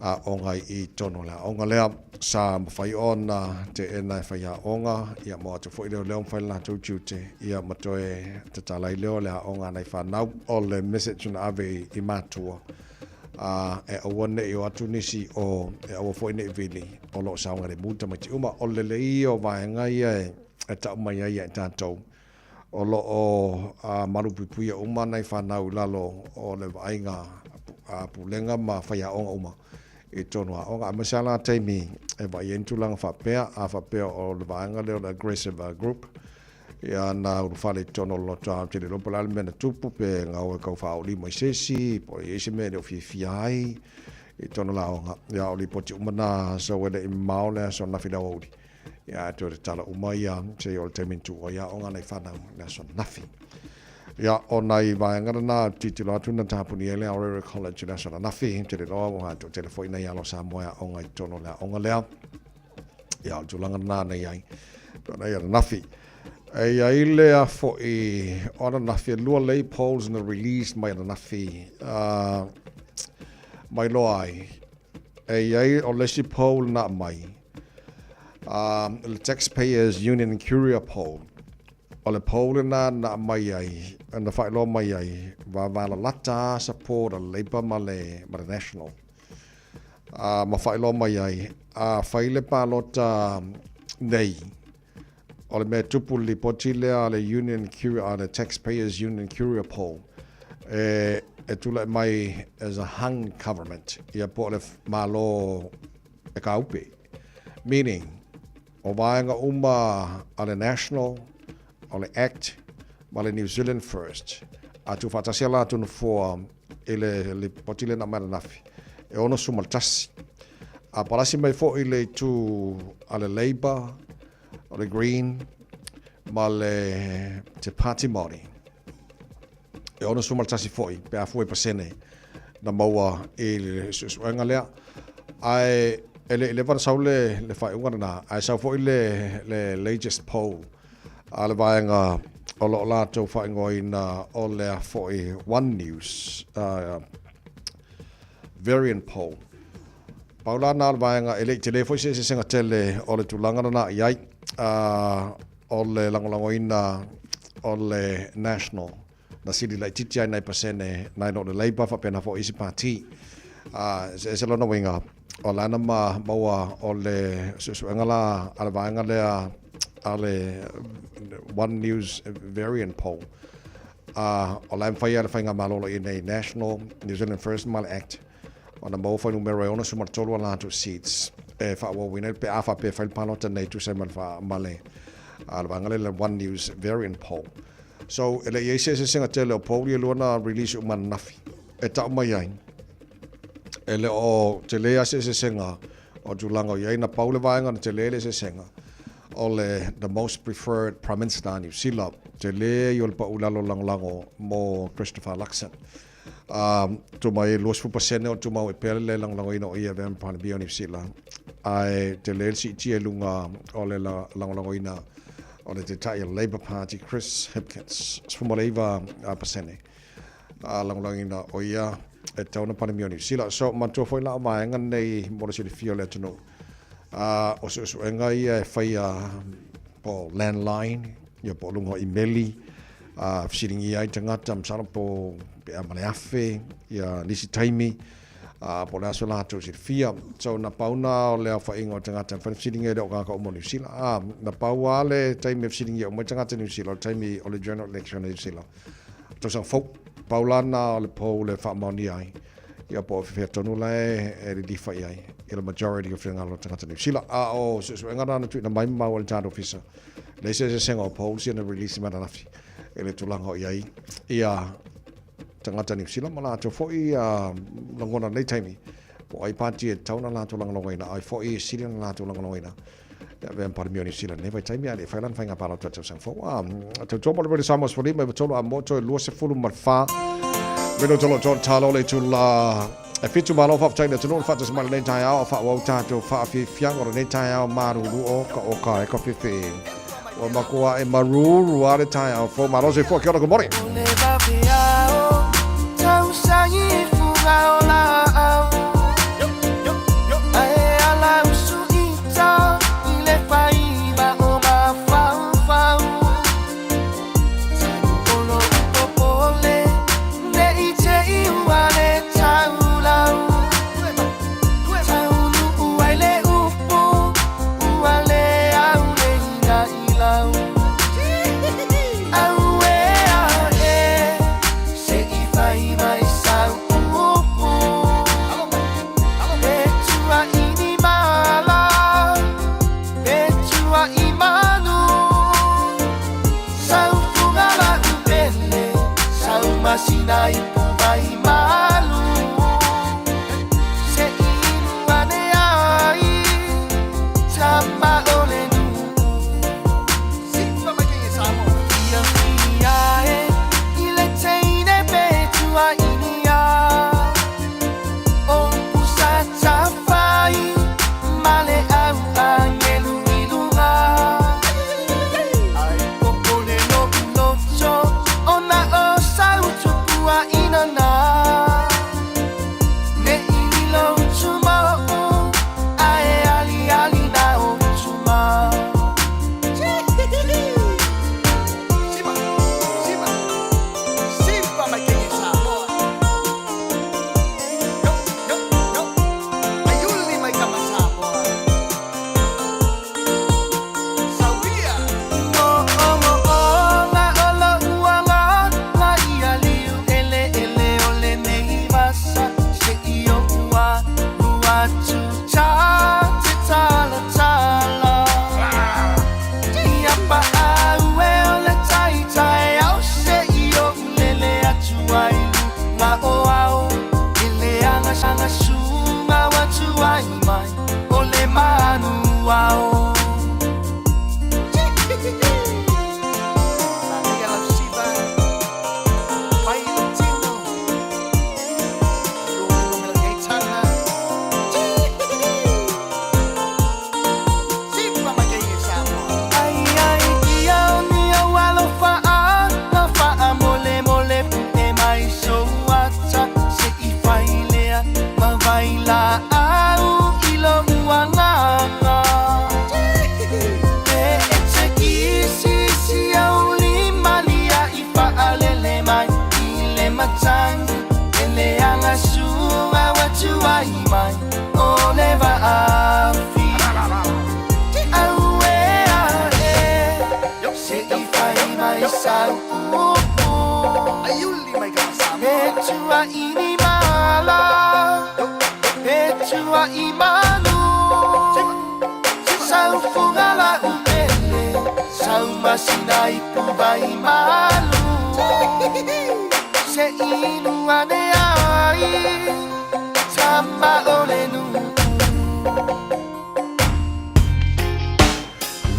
aoga i totonu o le aoga lea. Sa mafai ona teena e faiaoga, ia ma o atu foi leoleo ma fai le latou tiute, ia ma toe tatala ai lea o le aoga a nai fanau. O le message na ave i matua, a e aua ne i o atu nisi o, e aua foi ne i vili, o lo o saogalemu tamaiti uma. O le lelei ia o vaega ia e tau mai ai ia i tatou, o lo o malupuipuia uma nai fanau i lalo o le vaaiga a pulega ma faiaoga uma i totonu o aoga. Aemaise lava la taimi e vaai ai ni tulaga faapea, a faapea o le vaega lea o le aggressive group, ia na ulufale i totonu o le loto ou te le iloa po o le a le mea na tupu, pe gau e tau faaolima i se isi, po o i ai se mea e le o fiafia ai i totonu o le aoga. Ia o lipoti uma na sau e le i mamao le aso ananafi i le aoauli. Ia ae toe tatala uma ia seia o le taimi na tuu ai aoga nai fanau i le aso ananafi. Ia o nai vaega lena tilotilo atu na tapuni ai le Aorere College i le aso ananafi, tele loa ua toatele foi nai alo Samoa e aoga i totonu o le aoga lea. Ia o le tulaga lena na i ai pe ona i ananafi. E i ai le a foi o ananafi e lua lei polls na release mai ananafi mai loa ai. E i ai o le isi poll na aumai, le Taxpayers Union Curia poll. O le poll lena na aumai ai, na faailoa mai ai, vavalalata support a le Labour ma le, ma le National. Ma faailoa mai ai, a fai le palota nei, o le mea e tupu i le lipoti lea a le Union Curia, a le Taxpayers Union Curia poll, e, e tulai mai as a hung government, ia po o le Malo e kaupe. Meaning, o vaega uma a le National, o le Act, ma le New Zealand First, a tuufaatasi a latou nofoa i le lipoti lea na aumai ananafi, e 61. A palasi mai foi le itu a le Labour, o le Green, ma le Te Pāti Māori, e 61 foi, pe a fua i pasene na maua i le suesuega lea. Ae e le i leva na sau le, le faaiuga lena, ae sau foi le, le latest poll a le vaega o lo o latou faaigoaina o lea foi One News Variant Poll. Pau la na o le vaega e le i tele foi se eseesega tele o le tulaga lena i ai o le lagolagoina o le National na sili laitiiti ai nai pasene nai lo le Labour faapena foi isi pati. Eseese lona uiga o lana ma maua o le suesuega la a le vaega lea a le One News Variant Poll. O la e mafai lava le faigamalo o lo o i ai nei National, New Zealand First ma le Act ona maua fuainumera e 63 a latou seats e faaauauina ai pe a faapea e fai le palota nei tusa ai ma le, ma le, a le vaega lea le One News Variant Poll. So, e le i ai se eseesega tele o poll ia e lua na release uma ananafi e tau mai ai e le o tele lava se eseesega o tulaga o i ai. Na pau le vaega na tele le eseesega o le the most preferred Prime Minister a Niu Sila, tele ia o le pau i lalo o le lagolago mo Christopher Luxon. Tumau e 20% o tumau e pea le lagolagoina o ia e avea ma Palemia o Niu Sila, ae tele le siitia i luga o le lagolagoina o le Taitai o le Labour Party Chris Hipkins, 19% a lagolagoina o ia e tatau ona Palemia o Niu Sila. So, manatua foi la o vaega nei mo le silafia o le atunuu, o suesuega ia e faia po o landline, ia po o luga o imeli, a fesiligia ai tagata, masalo po pe a ma le afe, ia nisi taimi, a po o le aso latou silafia. So, na pau na o le aofaiga o tagata, mafai ona fesiligia e le o tagata uma o Niu Sila. A, na pau lava le taimi e fesiligia uma ai tagata Niu Sila, o le taimi o le general election a Niu Sila. Tausaga fou, pau la na o le pou le faamaonia ai. Ia po o fea tonu la e lilifa i ai i le majority o finagalo o tagata Niu Sila. A o suesuega na na tuuina mai ma maua i le tatou ofisa, leai se eseesega o polls ia na release mai ananafi i le tulaga o i ai ia tagata Niu Sila ma latou foi lagona i lenei taimi. Po o ai pati e tatau ona latou lagolagoina, o ai foi e sili ona latou lagolagoina e avea ma Palemia o Niu Sila i lenei vaitaimi a e le i fai lana faiga palota i le tausaga fou. A tautua mo le Radio Samoa 15 i 3 a mo toe 24 minute o lo o tolo le itula e fitu. Malo faafetai i le atunuu le faatasi mai lenei taeao a faaauau tatou faafiafiaga o lenei taeao malulu o ka o ka e ka fefe ua matua e maruru a le taeao fou. Malo soifua, kia ora, good morning.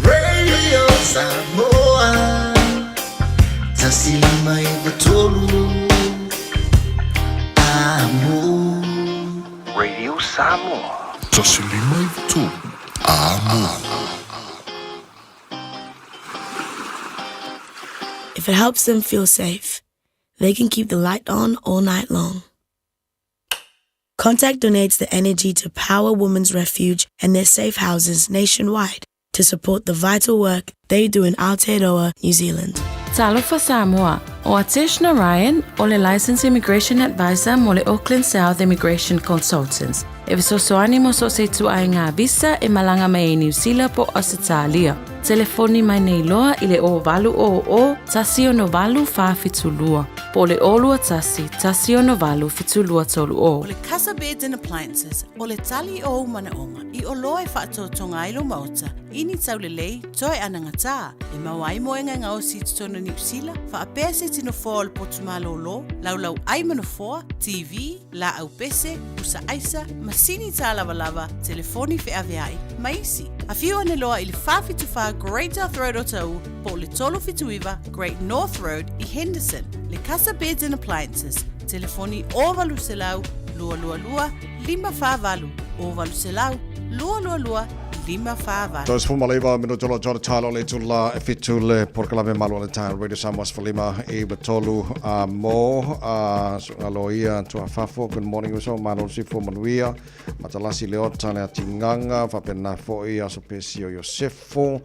Radio Samoa 153 Amo. Radio Samoa 153 Amo. If it helps them feel safe, they can keep the light on all night long. Contact donates the energy to Power Women's Refuge and their safe houses nationwide to support the vital work they do in Aotearoa, New Zealand. Talofa Samoa, o Atesh Narayan o le Licensed Immigration Advisor mo le Auckland South Immigration Consultants. E fesoasoani mo so o se ituaiga visa e malaga mai ai Niu Sila po o Ausetalia. Telefoni mai nei loa i le 0800 168 472 po o le 021 168 7230. O le Casa Beds and Appliances, o le tali o ou manaoga i oloa e faatoatoga ai lou maota. I ni taulelei, toe anagatā, e maua ai moega e gaosi i totonu o Niu Sila, faapea se iti nofoa o le potu malōlō, laulau ai ma nofoa, TV, laau pese, pusa aisa, masini tālavalava, telefoni feaveai, ma isi. Afio ane loa i le 474 Great South Road o Taū po o le 379 Great North Road i Henderson, le Casa Beds and Appliances, telefoni 0800 222 548, 0800 222 548. Toe 19 minuto lo tolo talo le tula e fitu le porokalame malo le tae Radio Samoa 15 i tolu a mo a ngalo ia tua fafo. Good morning uso malo sifo manuia matalasi le ota le atinganga whapena foi aso pesi o Iosefo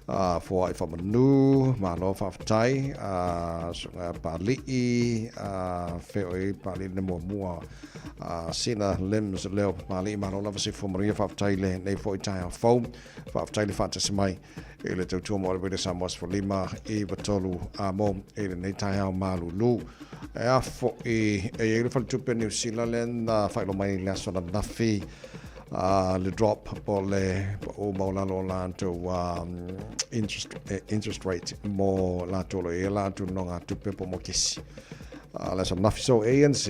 a foai whamanu malo whawhatai a sunga pali'i a wheoi pali'i ne mua mua a sina limbs leo papali'i malo lava sifo manuia whawhatai le nei foi tae a fau whawhatai le whatasi mai i le tautua mo le Radio Samoa 15 i tolu a mo i le nei taeao malulu. E a fo'i e iai le faletupe Niu Sila le na whailo mai le aso ananafi a le drop po le o mau lalo o latou interest, interest rate mo latou lo e latou no ngā tupe po mo kesi. A le aso ananafi so ANZ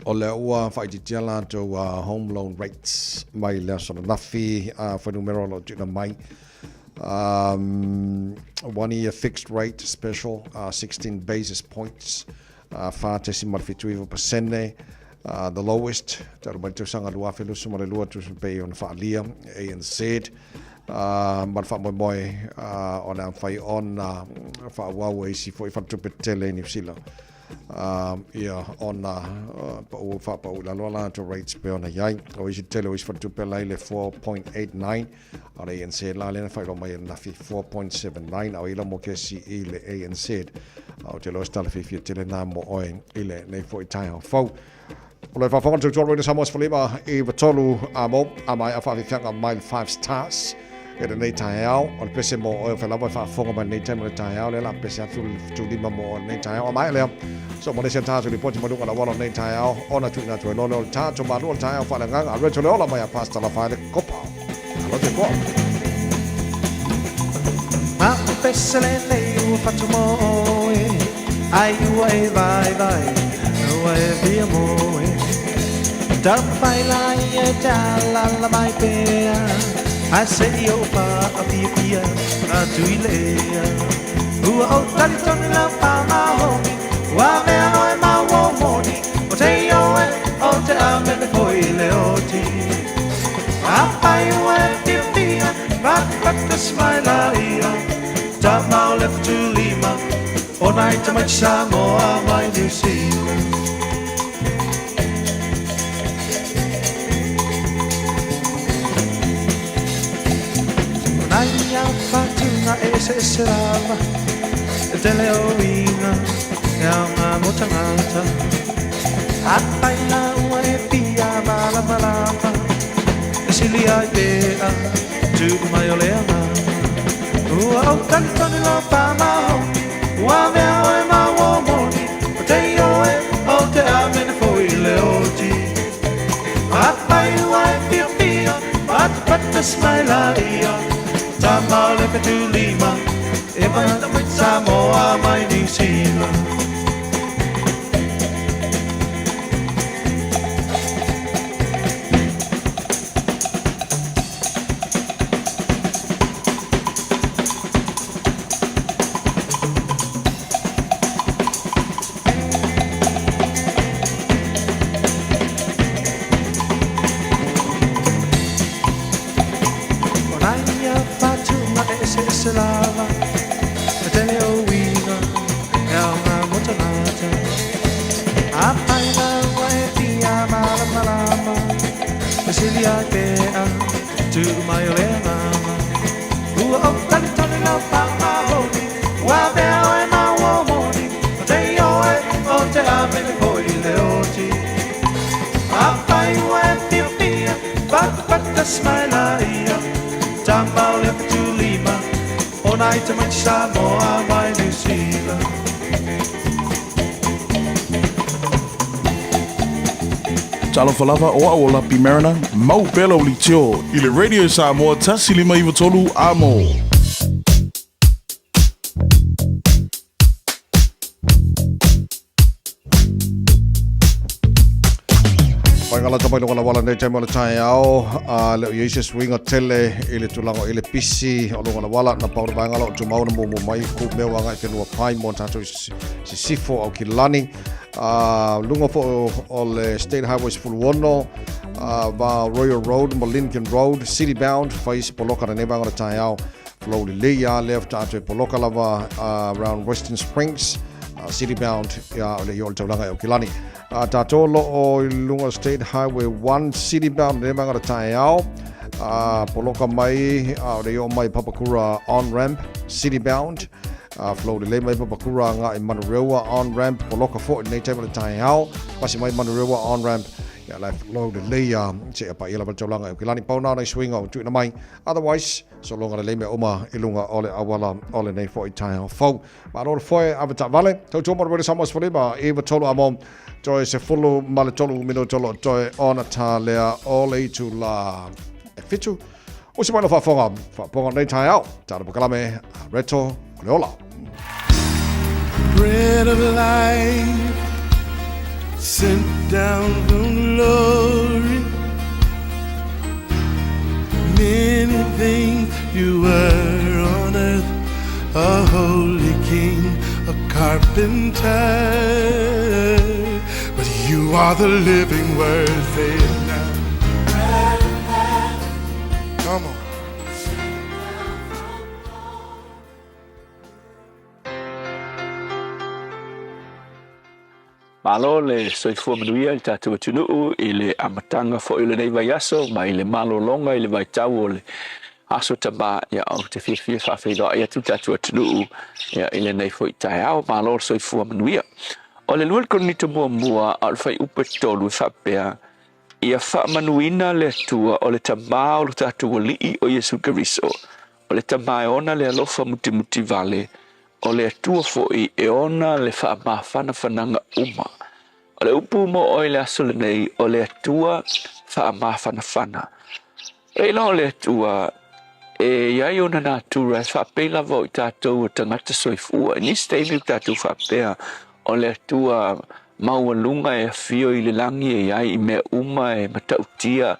o le ua whaititia latou home loan rates mai le aso ananafi a whanumero lo tuna mai. 1 year fixed rate special, 16 basis points, 4.79%, the lowest talu mai le tausaga 2022 tusa pei ona faalia ANZ ma le faamoemoe o le a mafai ona faaauau e isi foi faletupe tetele i Niu Sila ia ona pau faapau i lalo a latou rates pei ona i ai. O isi tele o isi faletupe la i le 4.89 a o le ANZ la lea na faailoa mai ananafi 4.79 a o ila mo kesi i le ANZ. A o te loa se tala fiafia tele nā mo oe i le nei foi taeao fou. O le faafofoga le tautua Radio Samoa 15 i tolu a mo a mai a faafiafiaga mai le 5 Stars i lenei taeao. O le pese mo oe o whelawa e faafofoga mai lenei taimi o le taeao lea la pese atu le tulima mo oe lenei taeao. A mai lea, so mo nesi a tātou ripoti ma luga la walo lenei taeao ona tuina atu e lole o le tātou malua le taeao faaleagaga a Reto Leola mai a Pastor Lafaele Kopa. Alo te koa. Ma o pese lenei ua fatu mo oe, ai ua e vai vai, ua e via moe. Tawhai la ia te alala mai pea, ai se i o pa a pia pia, a tui lea. Ua o tali tonu lau pa mahomi, ua mea oe ma ua moni, o te oe, o te amene foi le oti. A pai ua e pia pia, patapata smaila ia, tama o le futulima, o nai tamaiti Samoa mai New Zealand. O nai au whatunga e ese ese lava, e tele o uiga, e aoga mo tagata. A pai la ua e pia malamalama, e sili ai pea, tuu mai o le agaga. Ua ou talitonu lau faamaoni, ua mea oe ma ua moni, o te ioe, o te amene foi le oti. A pai ua e piapia, patapata smaila ia, tama o le fetulima, e mai Samoa mai Niu Sila. O nai au fatunga e eseese lava, e tele o uiga, e aoga mo tagata. A pai la ua e pia malamalama, e sili ai pea, tuu mai o le agaga. Ua ou talitonu lau faamaoni, ua mea oe ma ua moni, o te ioe, o te amene foi le oti. A pai ua e piapia, patapata smaila ia, tama o le fetulima, o nai tamaiti Samoa mai Niu Sila. Talofa lava o au o Lapi Mariner, mau pea lau leitio i le Radio Samoa 1593 Amo. Whaingalata mai longa wala nei taimi o le taeao a le o iai se suiga tele i le tulaga o i le pisi o longa wala na pau le vaega la o tumau na mumu mai ku mea o agai whenua pai mo tātou sisifo au ki lani a lunga fo o le State Highway 16 a va Royal Road mo Lincoln Road City Bound whai se poloka na nei vaega o le taeao flow lelei a lea tātou e poloka lava around Western Springs City Bound ia o le i o le taulaga e o Kilani. A tātou lo o i lunga State Highway 1 City Bound le manga taeao. A poloka mai a o le i o mai Papakura on ramp City Bound. A flow le mai Papakura ngā i Manurewa on ramp poloka fo i nei taima le taeao. Pasi mai Manurewa on ramp ia lai flow le lei a se a pa ia lava le taulaga e o Kilani. Pau nā nei suinga o tuina mai. Otherwise, so longa le lei mea uma i lunga o le awala o le nei fo i taeao fau. Malo le foe ave taavale. Tautua mo le Wele Samoa sefulima i 93 amo toe 13 minuto lo toe ona tā lea o le itula e fitu. O se mai lo faafofoga, faafofoga nei taeao, tāna pokalame a Reto o le ola. Bread of life sent down from glory. Many things you were on earth, a holy king, a carpenter. But you are the living word, say it now. Come on. Malo le soifua manuia i le tatou atunuu i le amataga foi o lenei vaiaso ma i le malologa i le vaitau o le Aso Tama. Ia, ou te fiafia e faafeiloai atu le tatou atunuu ia, i lenei foi taeao. Malo le soifua manuia. O le 2 Korinito muamua a o le fuaiupu e 3 e faapea, Ia faamanuina le Atua o le Tama o lo tatou Alii o Iesu Keriso, o le Tama e ona le alofa mutimuti vale, o le Atua foi e ona le faamafanafanaga uma. O le upu mo oe i le aso lenei, o le Atua faamafanafana. E iloa o le Atua e i ai ona natura e faapei lava o i tatou o tagata soifua. I nisi taimi ua tatou faapea o le Atua maualuga e afio i le lagi e i ai i mea uma e matautia,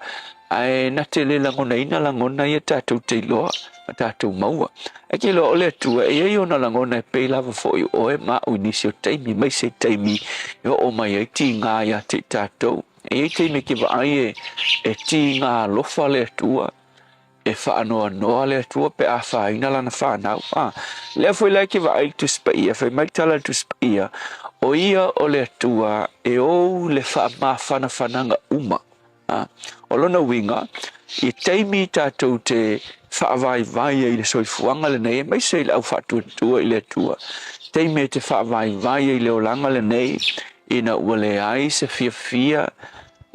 ae na te le lagonaina lagona ia tatou te iloa ma tatou maua. Ae ke iloa o le Atua e i ai ona lagona e pei lava foi o oe ma au i nisi o taimi, aemaise i taimi e oo mai ai tiga ia te i tatou. E i ai taimi ke vaai e tiga alofa le Atua, e faanoanoa le Atua pe a afaina lana fanau. A, lea foi la e ke vaai i le Tusi Paia, fai mai le tala a le Tusi Paia, o ia o le Atua e ou le faamafanafanaga uma. A, o lona uiga, i taimi tatou te faavaivai ai i le soifuaga lenei, aemaise i le au faatuatua i le Atua, taimi e te faavaivai ai i le olaga lenei, ina ua leai se fiafia,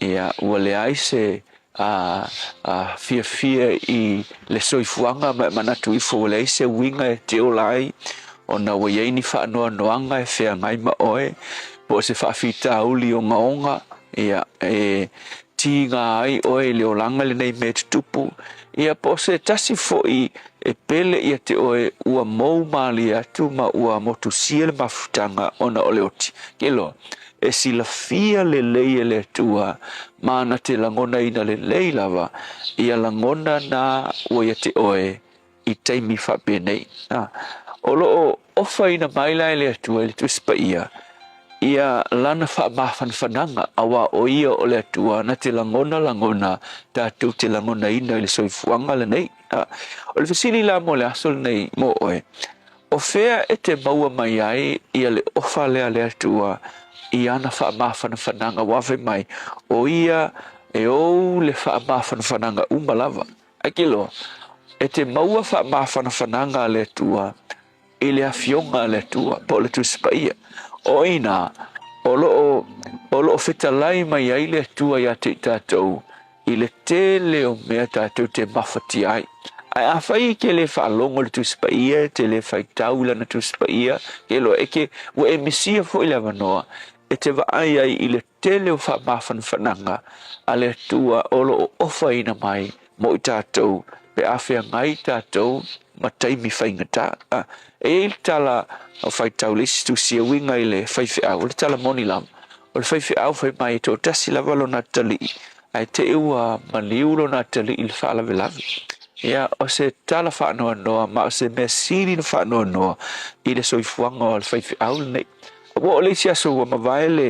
ia, ua leai se a, a fiafia i le soifuaga ma e manatu ifo ua leai se uiga e te ola ai, ona ua i ai ni faanoanoaga e feagai ma oe, po o se faafitauli ogaoga, ia, e tiga ai oe i le olaga lenei mea e tutupu, ia, po o se tasi foi e pele ia te oe ua mou malie atu ma ua motusia le mafutaga ona o le oti. Ke loa, e silafia lelei e le Atua ma na te lagonaina lelei lava ia lagona na ua ia te oe i taimi faapenei. A, o lo o ofaina mai la e le Atua i le Tusi Paia ia lana faamafanafanaga, auā o ia o le Atua na te lagona lagona tatou te lagonaina i le soifuaga lenei. A, o le fesili la mo le aso lenei mo oe, O fea e te maua mai ai ia le ofa lea a le Atua i ana faamafanafanaga ua fai mai, o ia e ou le faamafanafanaga uma lava? Ae ke loa, e te maua faamafanafanaga a le Atua i le Afioga a le Atua, po o le Tusi Paia. O i nā, o lo o, o lo o fetalai mai ai le Atua iā te i tatou i le tele o mea tatou te mafatia ai. Ae afai e te le faalogo i le Tusi Paia, e te le faitau i lana Tusi Paia, ke loa, e ke, ua e misia foi le avanoa e te vaai ai i le tele o faamafanafanaga a le Atua o lo o ofaina mai mo i tatou pe a feagai tatou ma taimi faigata. E i ai le tala o faitau le isi tusi e uiga i le faifeau, o le tala moni lava. O le faifeau fai mai e toatasi lava lona atalii, ae te i ua maliu lona atalii i le faalavelave. Ia, o se tala faanoanoa ma o se mea sili ona faanoanoa i le soifuaga o le faifeau lenei. Ua oo i le isi aso ua mavae le,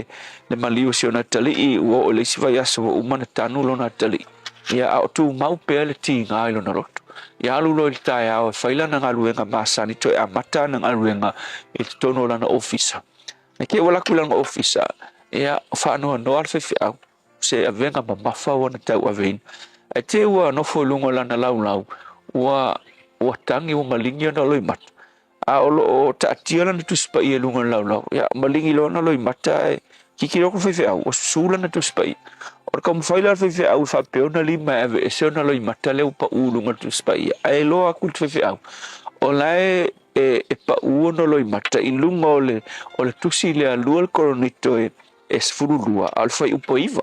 le maliu o si ona atalii, ua oo i le isi vaiaso ua uma ona tanu lona atalii. Ia, a o tumau pea le tiga i lona loto. Ia alu loa i le taeao e fai lana galuega masani, toe amata ana galuega i totonu o lana ofisa. E te i ua alu atu i lana ofisa, ia, faanoanoa le faifeau, se avega mamafa ua na tauaveina. Ae te i ua nofo i luga o lana laulau, ua, ua tagi ua maligi ona loimata. A o lo o taatia lana Tusi Paia i luga o le laulau, ia, maligi loa ona loimata ae tilotilo atu le faifeau, ua susu lana Tusi Paia. O le taumafai la o le faifeau e faapea ona lima e aveese ona loimata lea ua pau i luga o le Tusi Paia, ae iloa atu le faifeau, o la e e, e pau ona loimata i luga o le, o le tusi lea 2 Koronito e, e 12, a o le fuaiupu e 9.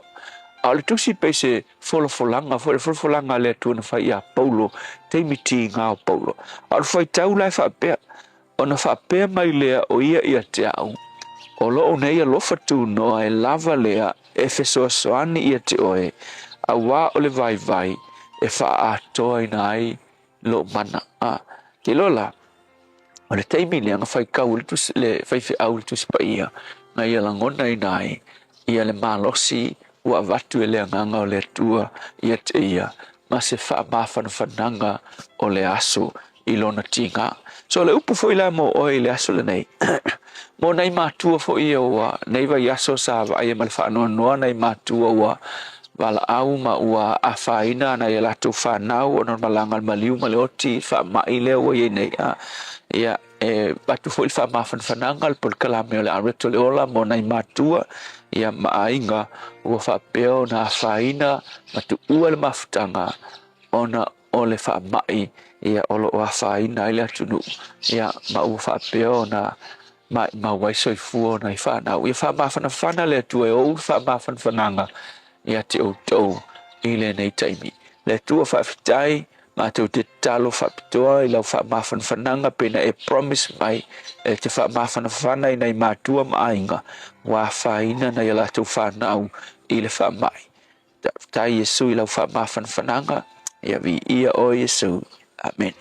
A o le tusi pei se folafolaga foi, le folafolaga a le Atua na fai ia Paulo, taimi tiga o Paulo. A o le faitau la e faapea, ona faapea mai lea o ia ia te au, o lou nei alofa tunoa e lava lea e fesoasoani ia te oe, auā o le vaivai e faaatoaina ai lou mana. A, te iloa la, o le taimi lea na faitau le tusi, le faifeau i le Tusi Paia, na ia lagonaina ai ia le malosi ua avatu e le Agaga o le Atua ia te ia, ma se faamafanafanaga o le aso i lona tiga. So o le upu foi la mo oe i le aso lenei, mo nai matua foi ia ua nei vaiaso sa vaaia ma le faanoanoa nai matua ua valaau ma ua afaina nai a latou fanau ona o le malaga a le maliu ma le oti faamai lea ua i ai nei. A, ia, e avatu foi le faamafanafanaga le polokalame o le Areto le Ola mo nai matua ia ma aiga ua faapea ona afaina ma tuua le mafutaga ona o le faamai ia o lo o afaina ai le atunuu ia ma ua faapea ona maimau ai soifua o nai fanau. Ia faamafanafana le Atua e ou le faamafanafanaga ia te outou i lenei taimi. Le Atua faafetai, matou te tatalo faapitoa i lau faamafanafanaga pei na e promise mai e te faamafanafana i nai matua ma aiga ua afaina nai a latou fanau i le faamai. Faafetai Iesu i lau faamafanafanaga, ia viia oe Iesu. Amene.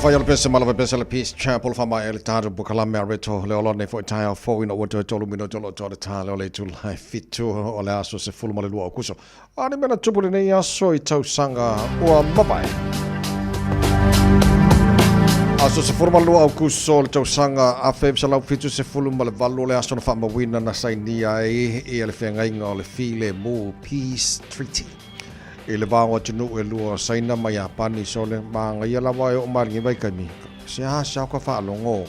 Whai o le pese ma lava pese le Peace Chapel wha mai ele tātou bukalame a reto le ola nei foi taeao fou ina ua toe tolu minuto o lo o le tā le o le itula e fitu o le aso 12 o Kuso. A ni mea na tupu lenei aso i tausaga ua mavae. Aso 12 Aukuso o le tausaga 1978 o le aso na faamauina na sainia ai ia le feagaiga o le Filemu Peace Treaty i le va o atunuu e lua o Saina ma Iapani. Sole magaia lava e oo mai lenei vaitaimi seasea ka faalogo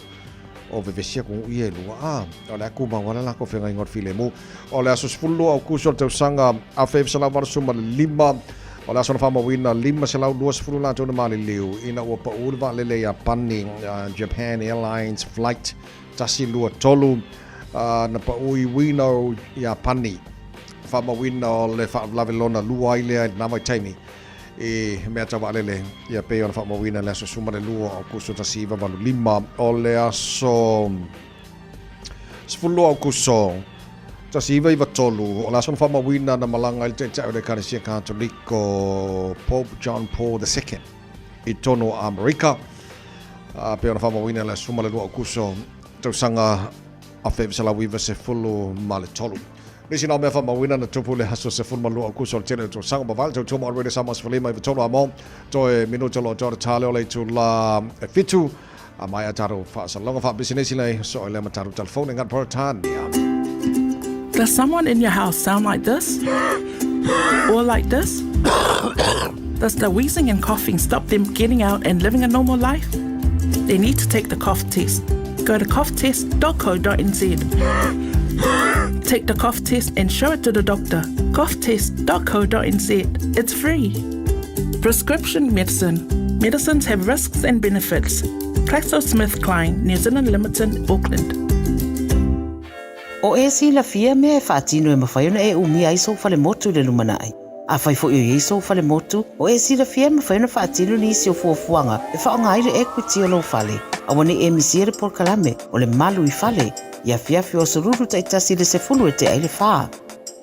o vevesi atunuu ia e lua a o le a tumau lava le latou feagaiga o le filemu. O le aso 12 Aukuso o le tausaga 1985, o le aso na faamauina 520 latou na maliliu ina ua pau le vaalele Iapani Japan Airlines Flight 123 na pau i Wino, Iapani. Faamauina o le faalavelave lona lua ai lea i lena vaitaimi i mea tau vaalele, ia pei ona faamauina i le aso 12 Aukuso 1985. O le aso 12 Aukuso 1993, o le aso na faamauina na malaga ai le Taitai o le Ekalesia Katoliko Pope John Paul II i totonu o Amerika, a pei ona faamauina i le aso 12 Aukuso tausaga 1993. Nisi na o mea faamauina na tupu i le aso 12 Aukuso o le tele o tausaga ma vale tautua mo le Radio Samoa 15 i amo toe minuta lo toa tale o le itula e fitu a mai a tatou faasalaga faapisinisi nei so e lea ma tatou telefone ngat Peretania. Does someone in your house sound like this? Or like this? Does the wheezing and coughing stop them getting out and living a normal life? They need to take the cough test. Go to coughtest.co.nz. Take the cough test and show it to the doctor. Coughtest.co.nz. It's free. Prescription medicine. Medicines have risks and benefits. GlaxoSmithKline, New Zealand Limited, Auckland. O e silafia mea e faatino e mafai ona e umia ai sou falemotu i le lumanai. Afai foi o i ai sou falemotu, o e silafia e mafai ona faatino nisi o fuafuaga e faaaoga ai le equity o lou fale. Aua ne i e misia le polokalame o le Malu i Fale i afiafi o aso Lulu taitasi i le sefulu e tea i le fa.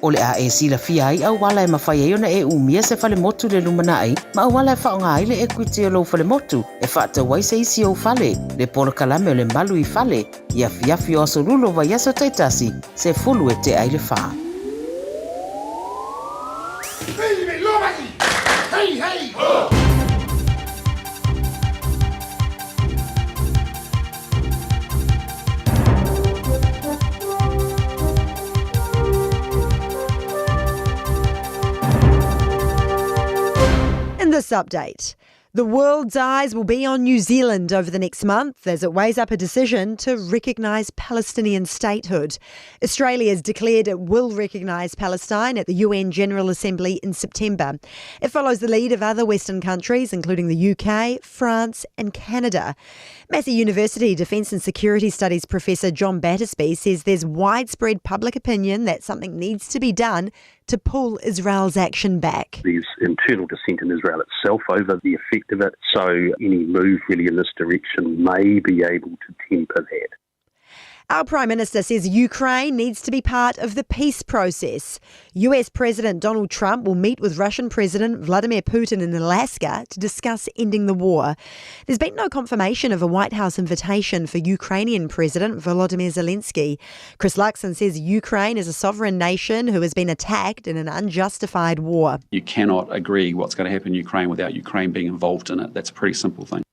O le a e silafia ai auala e mafai ai ona e umia se falemotu i le lumanai ma auala e faaaoga ai le equity o lou falemotu e faatau ai se isi ou fale, le polokalame o le Malu i Fale i afiafi o aso Lulu o vaiaso taitasi, sefulu e tea i le fa. In this update, the world's eyes will be on New Zealand over the next month as it weighs up a decision to recognise Palestinian statehood. Australia has declared it will recognise Palestine at the UN General Assembly in September. It follows the lead of other Western countries, including the UK, France, and Canada. Massey University Defence and Security Studies Professor John Battersby says there's widespread public opinion that something needs to be done to pull Israel's action back. There's internal dissent in Israel itself over the effect of it, so any move really in this direction may be able to temper that. Our Prime Minister says Ukraine needs to be part of the peace process. US President Donald Trump will meet with Russian President Vladimir Putin in Alaska to discuss ending the war. There's been no confirmation of a White House invitation for Ukrainian President Volodymyr Zelensky. Chris Luxon says Ukraine is a sovereign nation who has been attacked in an unjustified war. You cannot agree what's going to happen in Ukraine without Ukraine being involved in it. That's a pretty simple thing.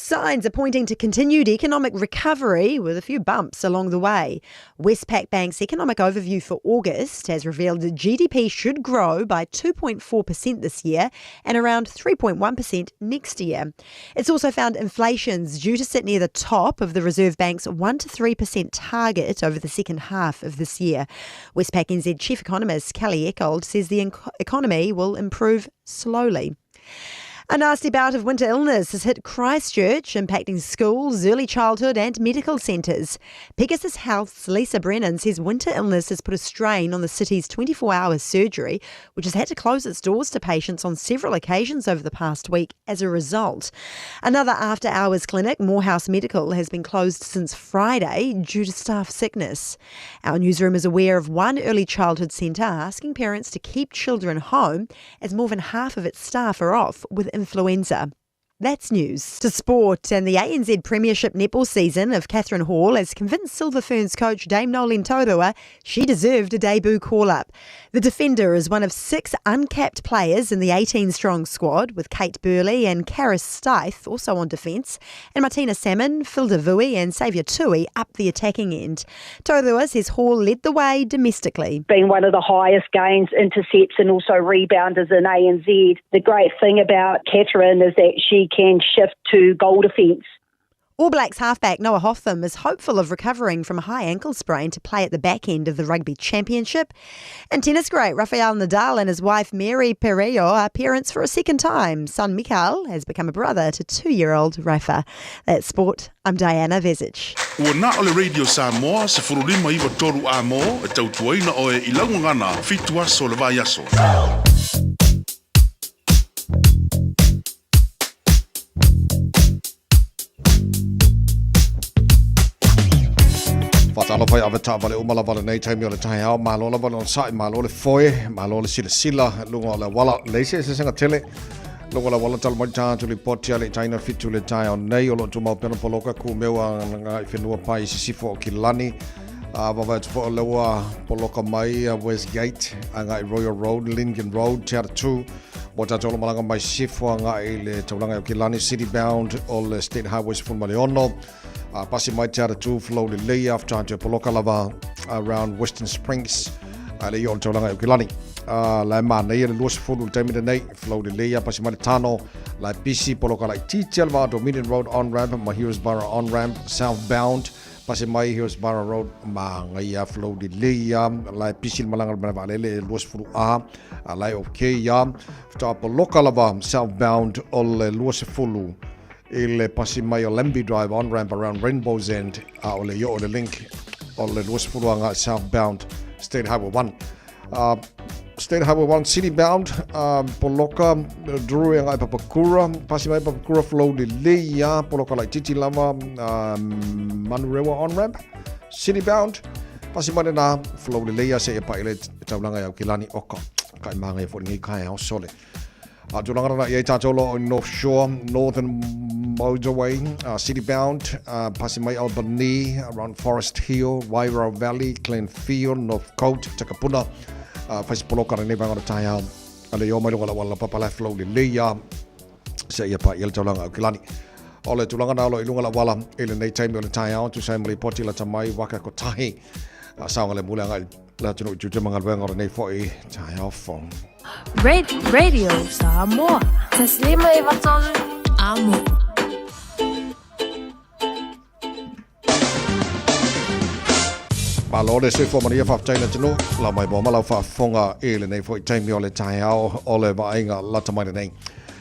Signs are pointing to continued economic recovery with a few bumps along the way. Westpac Bank's economic overview for August has revealed that GDP should grow by 2.4% this year and around 3.1% next year. It's also found inflation's due to sit near the top of the Reserve Bank's 1 to 3% target over the second half of this year. Westpac NZ Chief Economist Kelly Eckold says the economy will improve slowly. A nasty bout of winter illness has hit Christchurch, impacting schools, early childhood and medical centres. Pegasus Health's Lisa Brennan says winter illness has put a strain on the city's 24-hour surgery, which has had to close its doors to patients on several occasions over the past week as a result. Another after-hours clinic, Morehouse Medical, has been closed since Friday due to staff sickness. Our newsroom is aware of one early childhood centre asking parents to keep children home as more than half of its staff are off with influenza. That's news. To sport, and the ANZ Premiership netball season of Catherine Hall has convinced Silver Ferns coach Dame Noeline Taurua she deserved a debut call-up. The defender is one of 6 uncapped players in the 18-strong squad, with Kate Burley and Karis Stythe also on defence, and Martina Salmon, Phil Devui and Xavier Tui up the attacking end. Taurua says Hall led the way domestically. Being one of the highest gains, intercepts and also rebounders in ANZ. The great thing about Catherine is that she can shift to goal defence. All Blacks halfback Noah Hotham is hopeful of recovering from a high ankle sprain to play at the back end of the Rugby Championship. And tennis great Rafael Nadal and his wife Mary Perello are parents for a second time. Son Mikael has become a brother to 2-year-old Rafa. That's sport. I'm Diana Vezic. Ua na o le Radio Samoa 1593 A mo e tautuaina oe i lau gagana 7 aso le vaiaso. Faatalofa i ave taavale uma lava lenei taimi o le taeao, malo lava le onosai, malo le foe, malo le silasila, luga o le auala, leai se eseesega tele, luga o le auala talo mai tatou lipoti a le itaina 7 le taeao nei, o lo o tumau pea ona poloka kumeu a agai whenua pai i sisifo o Kilani, a vavae atu foi o lea ua poloka mai Westgate, agai Royal Road, Lincoln Road, Te Atatū, Mo tatou lo malaga mai sisifo agai i le taulaga i Aukilani City bound o le State Highway 16. A pasi mai Te Atatū flow lelei after atu e poloka lava around Western Springs a le i o le taulaga i Aukilani. A la e manaia le 20 le taimi lenei flow lelei a pasi mai le tano la e pisi poloka laitiiti a le vaa Dominion Road on ramp ma Heroesborough on ramp southbound Pasi mai Hillsborough Road ma ngai a flow lelei a la e pisi le malaga le malae vaalele e 20 a a la e okay a faatoa poloka lava southbound o le 20 i le pasi mai o Lambie Drive on ramp around Rainbow's End a o le i oo le link o le 20 agai southbound State Highway 1. State Highway 1 City bound, poloka Drury agai Papakura, pasi mai Papakura flow lelei a poloka laitiiti lava Manurewa on ramp City bound, pasi mai lena flow lelei a seia paʻi le taulaga i Aukilani oka kai māngaia foi lenei kaeao sole. A tulaga rana i ai tātou loa o North Shore, Northern Motorway, City bound, pasi mai Albany, around Forest Hill, Wairau Valley, Glenfield, Northcote, Takapuna, whai se poloka lenei vaega o le taeao, a le i o mai luga o le auala laupapa la e flow lelei a seia paʻi ai le taulaga Aukilani. O le tulaga na o lo i luga o le auala i lenei taimi o le taeao, tusa ai ma lipoti lata mai waka kotahi, a saogalemu le agai Le atunuu i tiute ma galuega o lenei foi taeao fou. Radio Samoa. Taslima e vatolu amo. Malo le soifua manuia faafetai le atunuu lau mai moa ma lau faafofoga i lenei foi taimi o le taeao o le vaaiga lata mai lenei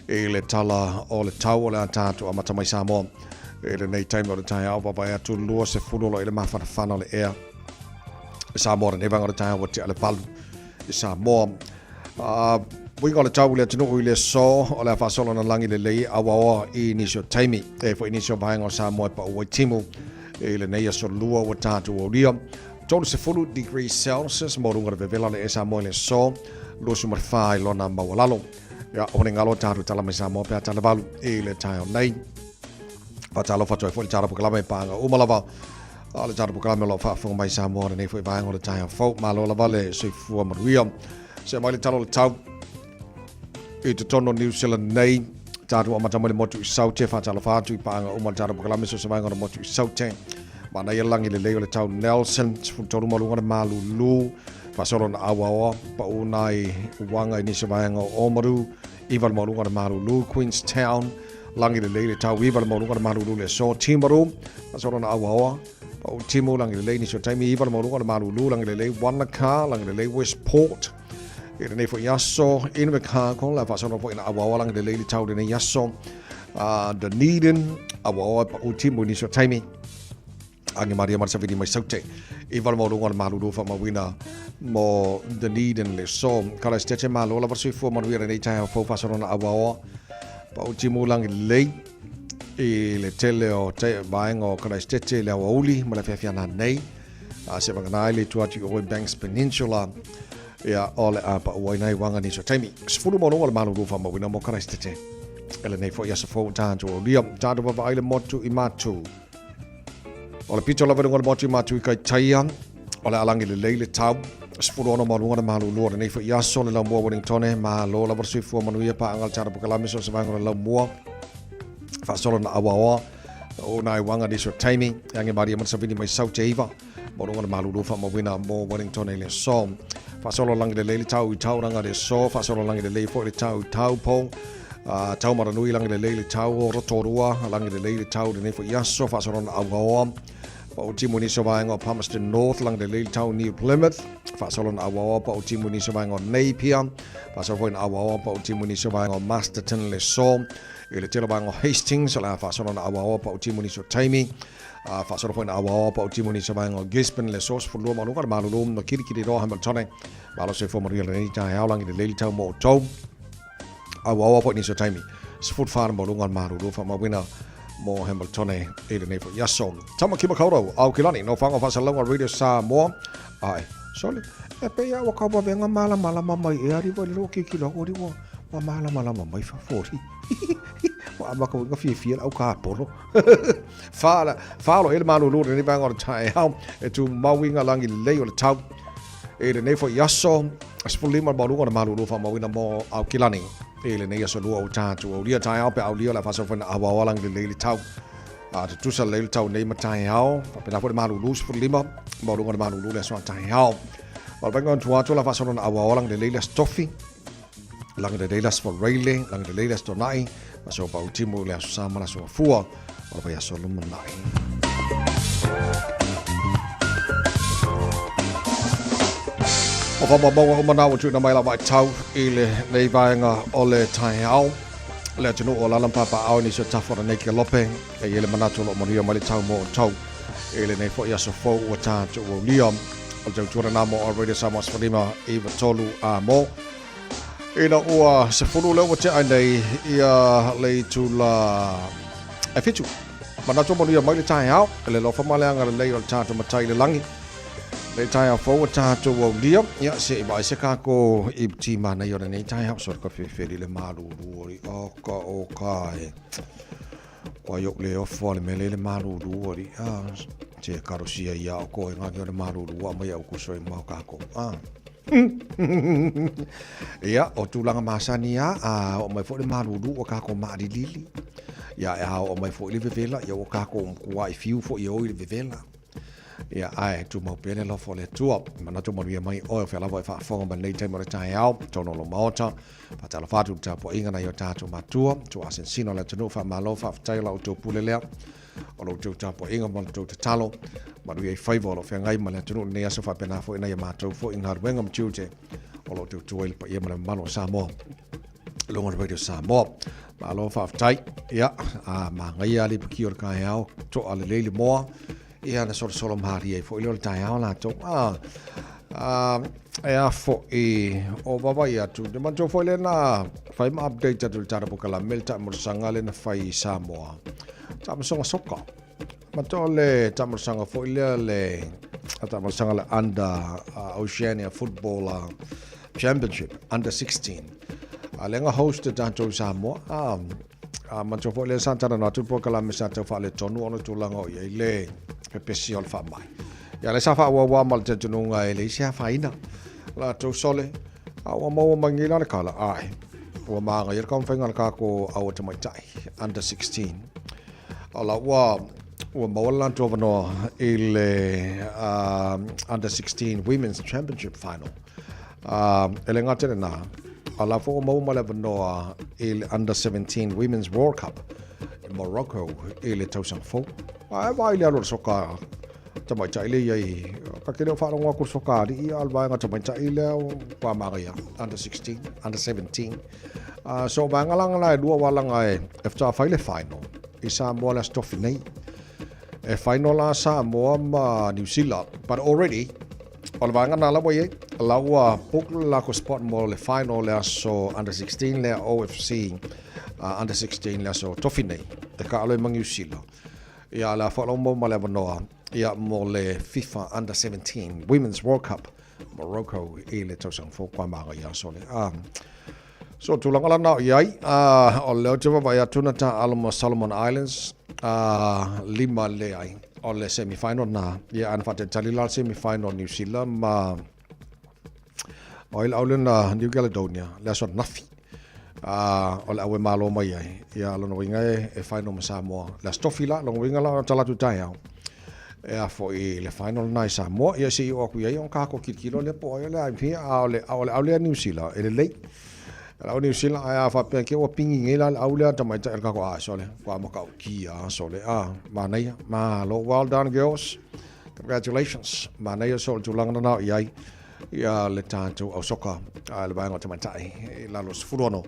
i le tala o le tau o le a tatou amata mai Samoa i lenei taimi o le taeao vaavaai atu 20 o lo o i le mafanafana o le ea Samoa lenei vaega o le taeao ua tea le 8 i Samoa. Uiga o le tau i le atunuu i le aso o le a faasolo ona lagi lelei auaoa i nisi o taimi. E foi nisi o vaega o Samoa e pau ai timu i lenei aso lua ua tatou aulia. 30 degrees Celsius mo luga o le vevela o le ea Samoa i le aso 24 i lona maualalo. Ia, o le galo tatou tala mai Samoa pe a tala valu i le taeao nei. Faatalofa atu ai foi le tala pokalame i paaga uma lava. A o le tatou polokalame o lo o faafofoga mai Samoa lenei foi vaega o le taeao fou. Malo lava le soifua manuia. Se mai le tala o le tau i totonu o New Zealand nei. Tatou amata mai le motu i Saute, faatalofa atu i paaga uma le tatou polokalame so se vaega o le motu i Saute. Manaia lagi lelei o le tau Nelson, 13 maluga le malulu, faasolo na auaoa, pau nai uaga i nisi o vaega o Oamaru, 9 le maualuga le malulu, Queenstown, Lagi lelei le tau 9 le maualuga le malulu le aso Timaru, faasolo na auaoa, pau Timu, lagi lelei nisi o taimi 9 le maualuga le malulu, lagi lelei Wanaka, lagi lelei Westport, i lenei foi aso, Invercargill, la faasolo foi na auaoa, lagi lelei le tau lenei aso, Dunedin, auaoa pau Timu i nisi o taimi. Age Maria Marsavini mai Saute i vala maualuga o le malulu faamauina mo Dunedin le so. Kala se malo lava soifua manuia lenei taeao fou faasolo na auaoa pau timu lagi lelei i le tele o te vaega o Kalaistete le aoauli ma le afiafi nei a se vagana ai le itu atu i Owen Banks Peninsula ia o le a pau ai nai uaga nisi o taimi. 10 maualuga o le malulu faamauina mo Kalaistete. E lenei foi aso fou tatou aulia, tatou vaavaai le motu i Matu. O le pito lava i luga o le motu i Matu i Kaitaia, o le a lagi lelei le tau, 16 ma luga o le malulu o lenei foi aso, le laumua Wellingtone, malo lava le soifua manuia paaga le tatou pokalame so o se vaega o le laumua, faasolo na auaoa, o nai uaga nisi o taimi, e age malie mai le savini mai sau te iva, mo luga o le malulu faamauina mo Wellingtone i le aso. Faasolo lagi lelei le tau i Tauranga i le aso, faasolo lagi lelei foi le tau i Taupo, uh, Taumaranui lagi lelei le tau o Rotorua, lagi lelei le tau lenei foi aso, faasolo na auaoa. Paʻutimu i nisi o vaega o Palmerston North, lagi lelei le tau New Plymouth, faasolo na auaoa paʻutimu i nisi o vaega o Napier, faasolo foi na auaoa paʻutimu i nisi o vaega o Masterton le aso. I le tele o vaega o Hastings, o le a faasolo na auaoa paʻutimu i nisi o taimi. A faasolo foi na auaoa paʻutimu i nisi o vaega o Gisborne le aso 12 ma luga o le malulu ma Kirikiriroa Hamiltone. Malo soifua manuia lenei taeao, lagi lelei le tau mo outou. Auaoa foi nisi o taimi. 14 ma luga o le malulu faamauina mo Hamiltone i lenei foi aso. Tamaki Makaurau, Aukilani, no whanga whasalauga Radio Samoa. Ai, sole, e pe ia waka wawenga malamalama mai e ari wa lelo ki ki ri wa wa malamalama mai fa fori. Wa amaka winga fiafia au ka polo. Whaala, whaalo e le malulu lenei vaega o le taeao, e tu mauinga langi lelei o le tau. E lenei foi aso, 15 le maualuga o le malulu faamauina mo Aukilani. E lenei aso lua o tatou aulia taeao pe aulia o le a faasaofai na auaoa langi lelei le tau. A tutusa lelei le tau nei ma taeao, faapena foi le malulu 15 maualuga o le malulu le aso a taeao. O le vaega o tua atu o le a faasolo na auaoa langi lelei le aso tofi. Lagi lelei le aso Faraile, lagi lelei le aso Tona'i, ma se o pau timu i le aso Sa ma le aso Gafua, o le vaiaso lumanai. O faamaumauga uma na ua tuuina mai la vaitau i lenei vaega o le taeao. Le atunuu o alaala ma papaaao i nisi o tafa o lenei kelope, e i ai le manatu o lo o manuia mai le tau mo outou i lenei foi aso fou ua tatou aulia. O le tautua lena mo All Radio Samoa 15 93 a mo. Ina ua 10 lea ua tea nei ia le itula e fitu. Manatu manuia mai le taeao, e le lofa ma le agalelei o le tatou matai i le lagi. Le taeao fou ua tatou aulia, ia se i vaai se kākou i tima nei o lenei taeao, so ka fefeli le malulu o li o ka o ka e. Kua iou le ofo a le mele le malulu o li a. Se karosia ia o koe ngā o le malulu a mai au kuso i mau kākou. A. Ia, o tulaga masani a, a o mai foi le malulu o kākou maalilili. Ia, e a o mai foi le vevela, ia o kākou kua i fiu foi e oi le vevela. Ia, ae, tumau pea le alofa o le Atua. Manatu manuia mai oe o fea lava e faafofoga mai lenei taimi o le taeao, totonu o lou maota. Faatalofa atu i le tapuaiga nai o tatou matua, tuaasinsina o le atunuu, faamalo, faafetai o la outou pule lea, o la outou tapuaiga ma la outou tatalo. Manuia i faiva o lo o feagai ma le atunuu i lenei aso, faapena foi nai a matou foi galuega ma tiute o lo o tautua i le paia ma le mamalu o Samoa i luga o le Radio Samoa. Malo faafetai. Ia, a magaia le piki o le taeao, toa lelei le moa. Ia, na solosolo malie ai foi lea o le taeao latou. A, a, e a foi o vaavaai atu. Ne manatua foi lea na fai ma update atu i le tatou polokalame le taamolosaga lea na fai i Samoa. Taamolosaga soka. Manatua le taamolosaga foi lea le taamolosaga le under Oceania Football Championship under 16. A lea na host e tatou i Samoa. A, A manatua foi lea sa talanoa atu le polokalame sa tau faaletonu ona o tulaga o i ai le pepesi o le faamai. Ia lea sa faaauau ma le talitonuga e leai se afaina latou sole, a ua maua mai nei la le kala, ae ua magaia le taumafaiga a le tatou aua tamaitai under 16. O la ua ua maua le latou avanoa i le under 16 Women's Championship Final. E le gata i lena, a la foi ua maua ma le avanoa i le Under 17 Women's World Cup i Morocco i le tausaga fou. A e vaai le alu o le soka tamaitai le iai, ka te leo faalogo atu le soka alii, a o le vaega tamaitai lea ua magaia, under 16, under 17. So vaega langa la e lua wa langa e faatoa fai le final i Samoa le Aso Tofi nei. E final la Samoa ma New Zealand, but already O le vaega na la ua i ai, la ua book le lakou spot mo le final le aso under 16 lea OFC under 16 le aso tofi nei e kaalo ai ma Niu Sila. Ia le a foi la ua maua ma le avanoa ia mo le FIFA under 17 Women's World Cup Morocco i le tausaga fou kua magaia aso le. So tulaga la na o i ai, o lea ou te vaavaai atu na taaalo ma Solomon Islands, 5-0, o le semi final na. Ia ae na faatalitali la le semi final New Zealand ma o ai le au lea na New Caledonia, le aso ananafi. O le au e malo mai ai. Ia lona uiga e final ma Samoa. Le aso tofi la, lona uiga la o talaatu taeao. E a foi le final na i Samoa. Ia se i oo atu i ai ona kākou kilokilo lea po o ai o le a i a o le a o le au lea Niu Sila e lelei. Le au Niu Sila ae a faapea ke ua pingi nei la le au lea tamaitai o le kākou a sole. Ua matautia a sole a manaia. Malo, well done girls. Congratulations. Manaia so le tulaga na o i ai ia le tātou au soka a le vaega o tamaitai i lalo 16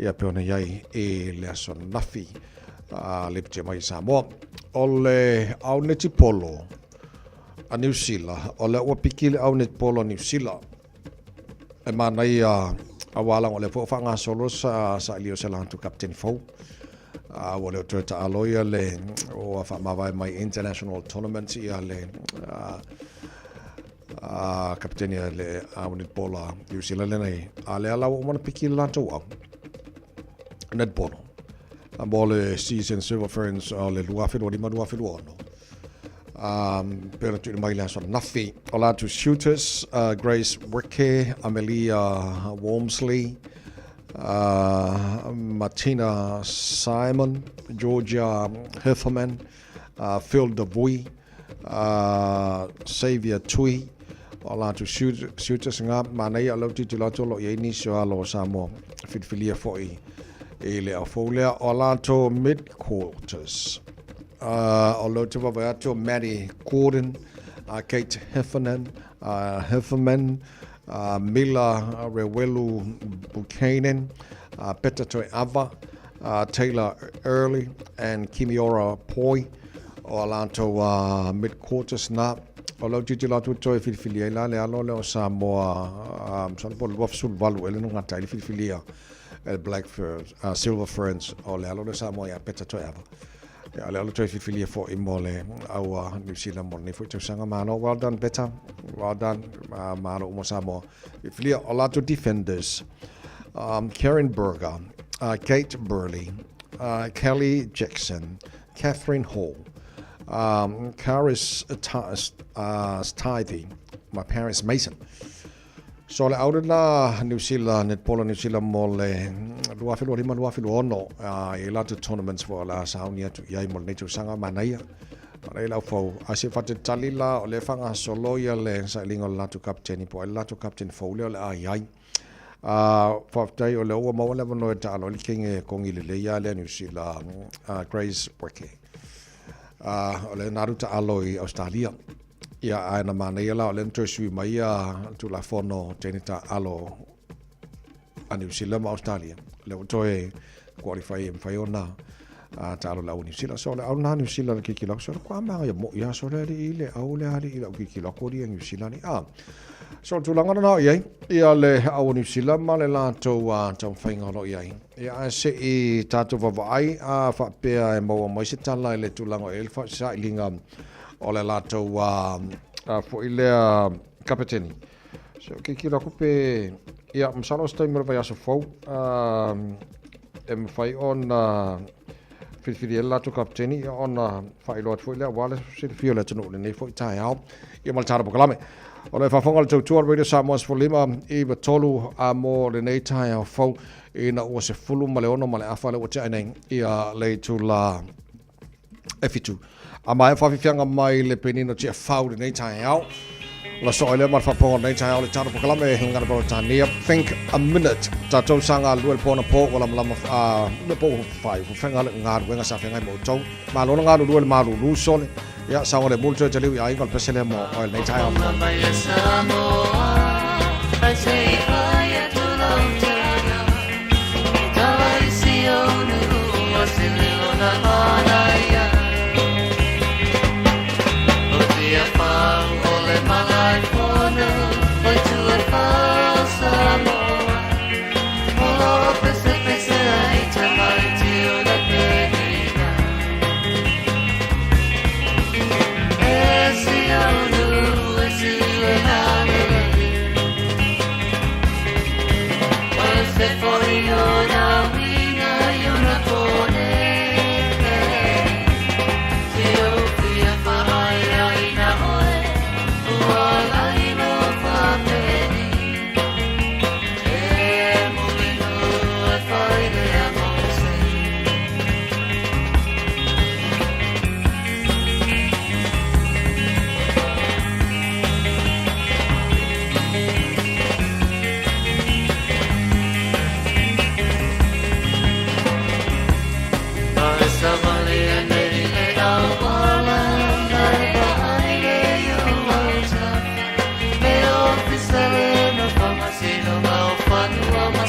ia pe ona i ai i le aso nafi a le pite mai i Samoa. O le au netipolo a Niu Sila, o lea ua piki le au netipolo a Niu Sila e manaia aua laga o lea foi ua faagasolo sa saili o se latou kapeteni fou. A ua le o toe taalo ia le ua faamavae mai international tournament ia le a kapeteni a le au netball a Niu Sila lenei. A lea la ua uma ona piki le latou au netball mo le season Silver Ferns o le 2025-2026. Pe ona tuuina mai le aso ananafi. O latou shooters, Grace Weke, Amelia Walmsley, Martina Simon, Georgia Hefferman, Phil Devui, Xavier Tui, o latou shooters ngā manaia o lau tilotilo atu o lo o i ai nisi o alo o Samoa filifilia foi i le au fou lea. O latou mid-quarters, o lau te vaavaai atu o Maddie Gordon, Kate Heffernan, Hefferman, Mila Rewelu Buchanan, Peta Toeava, Taylor Early and Kimiora Poi. O a latou mid-quarters na. O lau tilotilo atu toe filifili ai la le alo lea o Samoa, masalo po o le 28 ea le na gata ai le filifilia e le Black Ferns, Silver Ferns, o le alo lea o Samoa ia Peta Toeava. Ia, o le alo toe filifilia foi mo le au a New Zealand mo lenei foi tausaga. Malo, well done Peta, well done, malo uma Samoa. Filifilia o latou defenders, Karen Berger, Kate Burley, Kelly Jackson, Catherine Hall, Karis Stithy ma Paris Mason. So le au lena New Zealand, netball a New Zealand mo le 2025-2026 i latou tournaments foi o le a sauni atu i ai mo lenei tausaga. Manaia, manaia le au fou. A se fatetali la o lea e faagasolo ia le sailiga o le latou kapeteni po o ai le latou kapeteni fou lea o le a i ai. A faafetai o lea ua maua le avanoa e taalo ai le kenge kongi lelei ia lea Niu Sila, Grace Weke. O lea na alu taalo i Australia. Ia, ae na manaia la o lea na toe sui mai ia Tulafono teine taalo a Niu Sila ma Australia. Lea ua toe qualify e mafai ona taalo le au Niu Sila. So le au na Niu Sila le kiki lau, so le kwa manga ia mo ia, so le ali i le au le ali i lau kiki lau kori a Niu Sila ni. So tulaga na o i ai, ia le au Niu Sila ma le latou taumafaiga o lo o i ai. Ia ae se i tatou vaavaai a faapea e maua mai se tala i le tulaga o i ai le sailiga o le latou foi lea kapeteni. So kikilo aku pe, ia, masalo o se taimi o le vaiaso fou, e mafai ona filifili ai le latou kapeteni, ia ona faailoa atu foi lea aua le silafia o le atunuu i lenei foi taeao. Ia ma le tala polokalame. O le faafofoga a le tautua o le Radio Samoa 15 i 3 a mo lenei taeao fou ina ua 16:30 lea ua tea ai nei ia le itula e 7. A maea faafiafiaga mai le penina Tiafau lenei taeao. La soa ai lea ma le faafofoga o lenei taeao le tala polokalame e gana Peretania. Think a minute. Tatou sa galulue le po anapo ua lamalama le po ua fai ua fenga le galuega sa feagai ma outou. Malo le galulue le malulu sole. Ia saogalemu le toe taliu i aiga o le pese lea mo oe lenei taeao.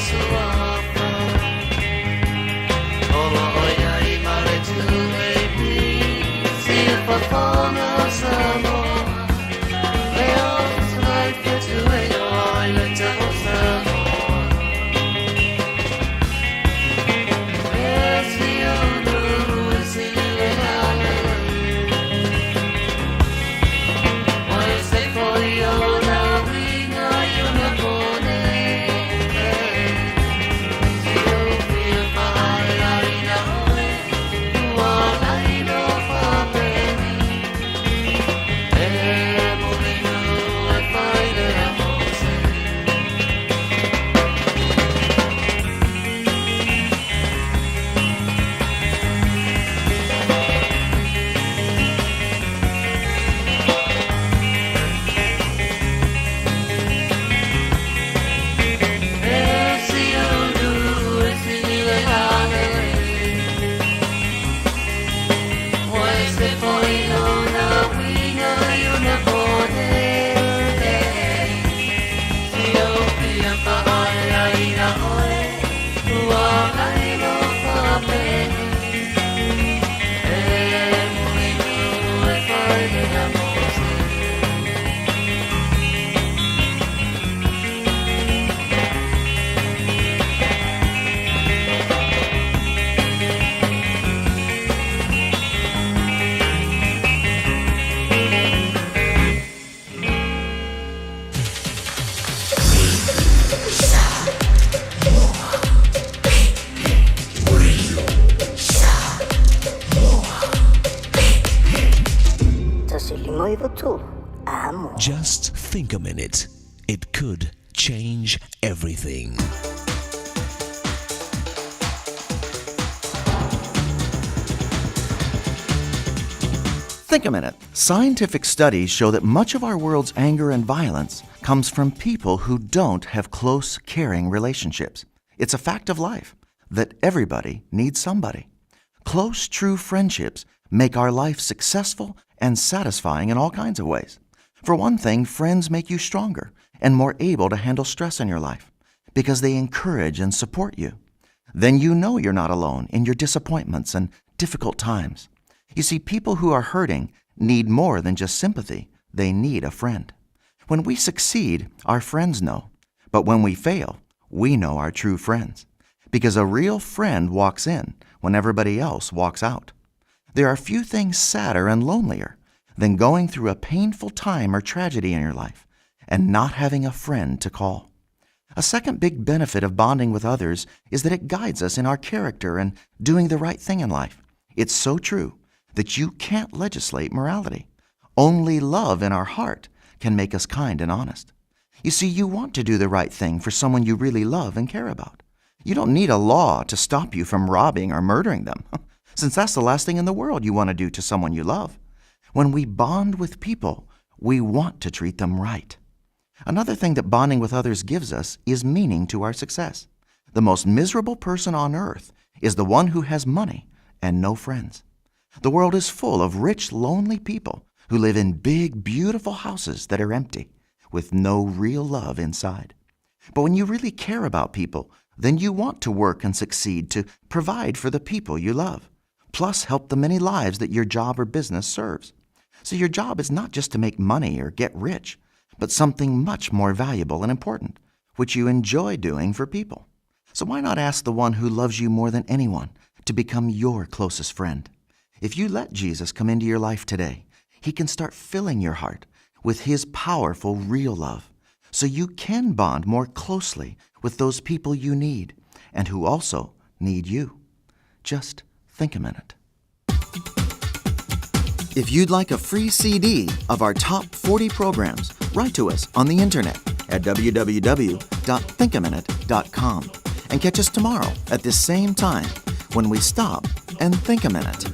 Suafa. O lo o iai ma le 2AP, Siufofoga o Samoa. Le o tai fetu e o ai le tau Samoa. E si ulu e si le ale. Oi se foi o na winga i una pone. Si o fia whae ai na oe, ua lai no whapeni. E molinu e whai le a mose. E si ulu e si le alele. Oi se foi o na winga i una pone. Si o fia whae ai na oe, ua lai no whapeni. E molinu e whai le a mose. Just think a minute. It could change everything. Think a minute. Scientific studies show that much of our world's anger and violence comes from people who don't have close, caring relationships. It's a fact of life that everybody needs somebody. Close, true friendships make our life successful and satisfying in all kinds of ways. For one thing, friends make you stronger and more able to handle stress in your life because they encourage and support you. Then you know you're not alone in your disappointments and difficult times. You see, people who are hurting need more than just sympathy, they need a friend. When we succeed, our friends know. But when we fail, we know our true friends. Because a real friend walks in when everybody else walks out. There are few things sadder and lonelier than going through a painful time or tragedy in your life and not having a friend to call. A second big benefit of bonding with others is that it guides us in our character and doing the right thing in life. It's so true that you can't legislate morality. Only love in our heart can make us kind and honest. You see, you want to do the right thing for someone you really love and care about. You don't need a law to stop you from robbing or murdering them, since that's the last thing in the world you want to do to someone you love. When we bond with people, we want to treat them right. Another thing that bonding with others gives us is meaning to our success. The most miserable person on earth is the one who has money and no friends. The world is full of rich, lonely people who live in big, beautiful houses that are empty, with no real love inside. But when you really care about people, then you want to work and succeed to provide for the people you love, plus help the many lives that your job or business serves. So your job is not just to make money or get rich, but something much more valuable and important, which you enjoy doing for people. So why not ask the one who loves you more than anyone to become your closest friend? If you let Jesus come into your life today, he can start filling your heart with his powerful, real love so you can bond more closely with those people you need and who also need you. Just think a minute. If you'd like a free CD of our top 40 programs, write to us on the internet at www.thinkaminute.com and catch us tomorrow at this same time when we stop and think a minute.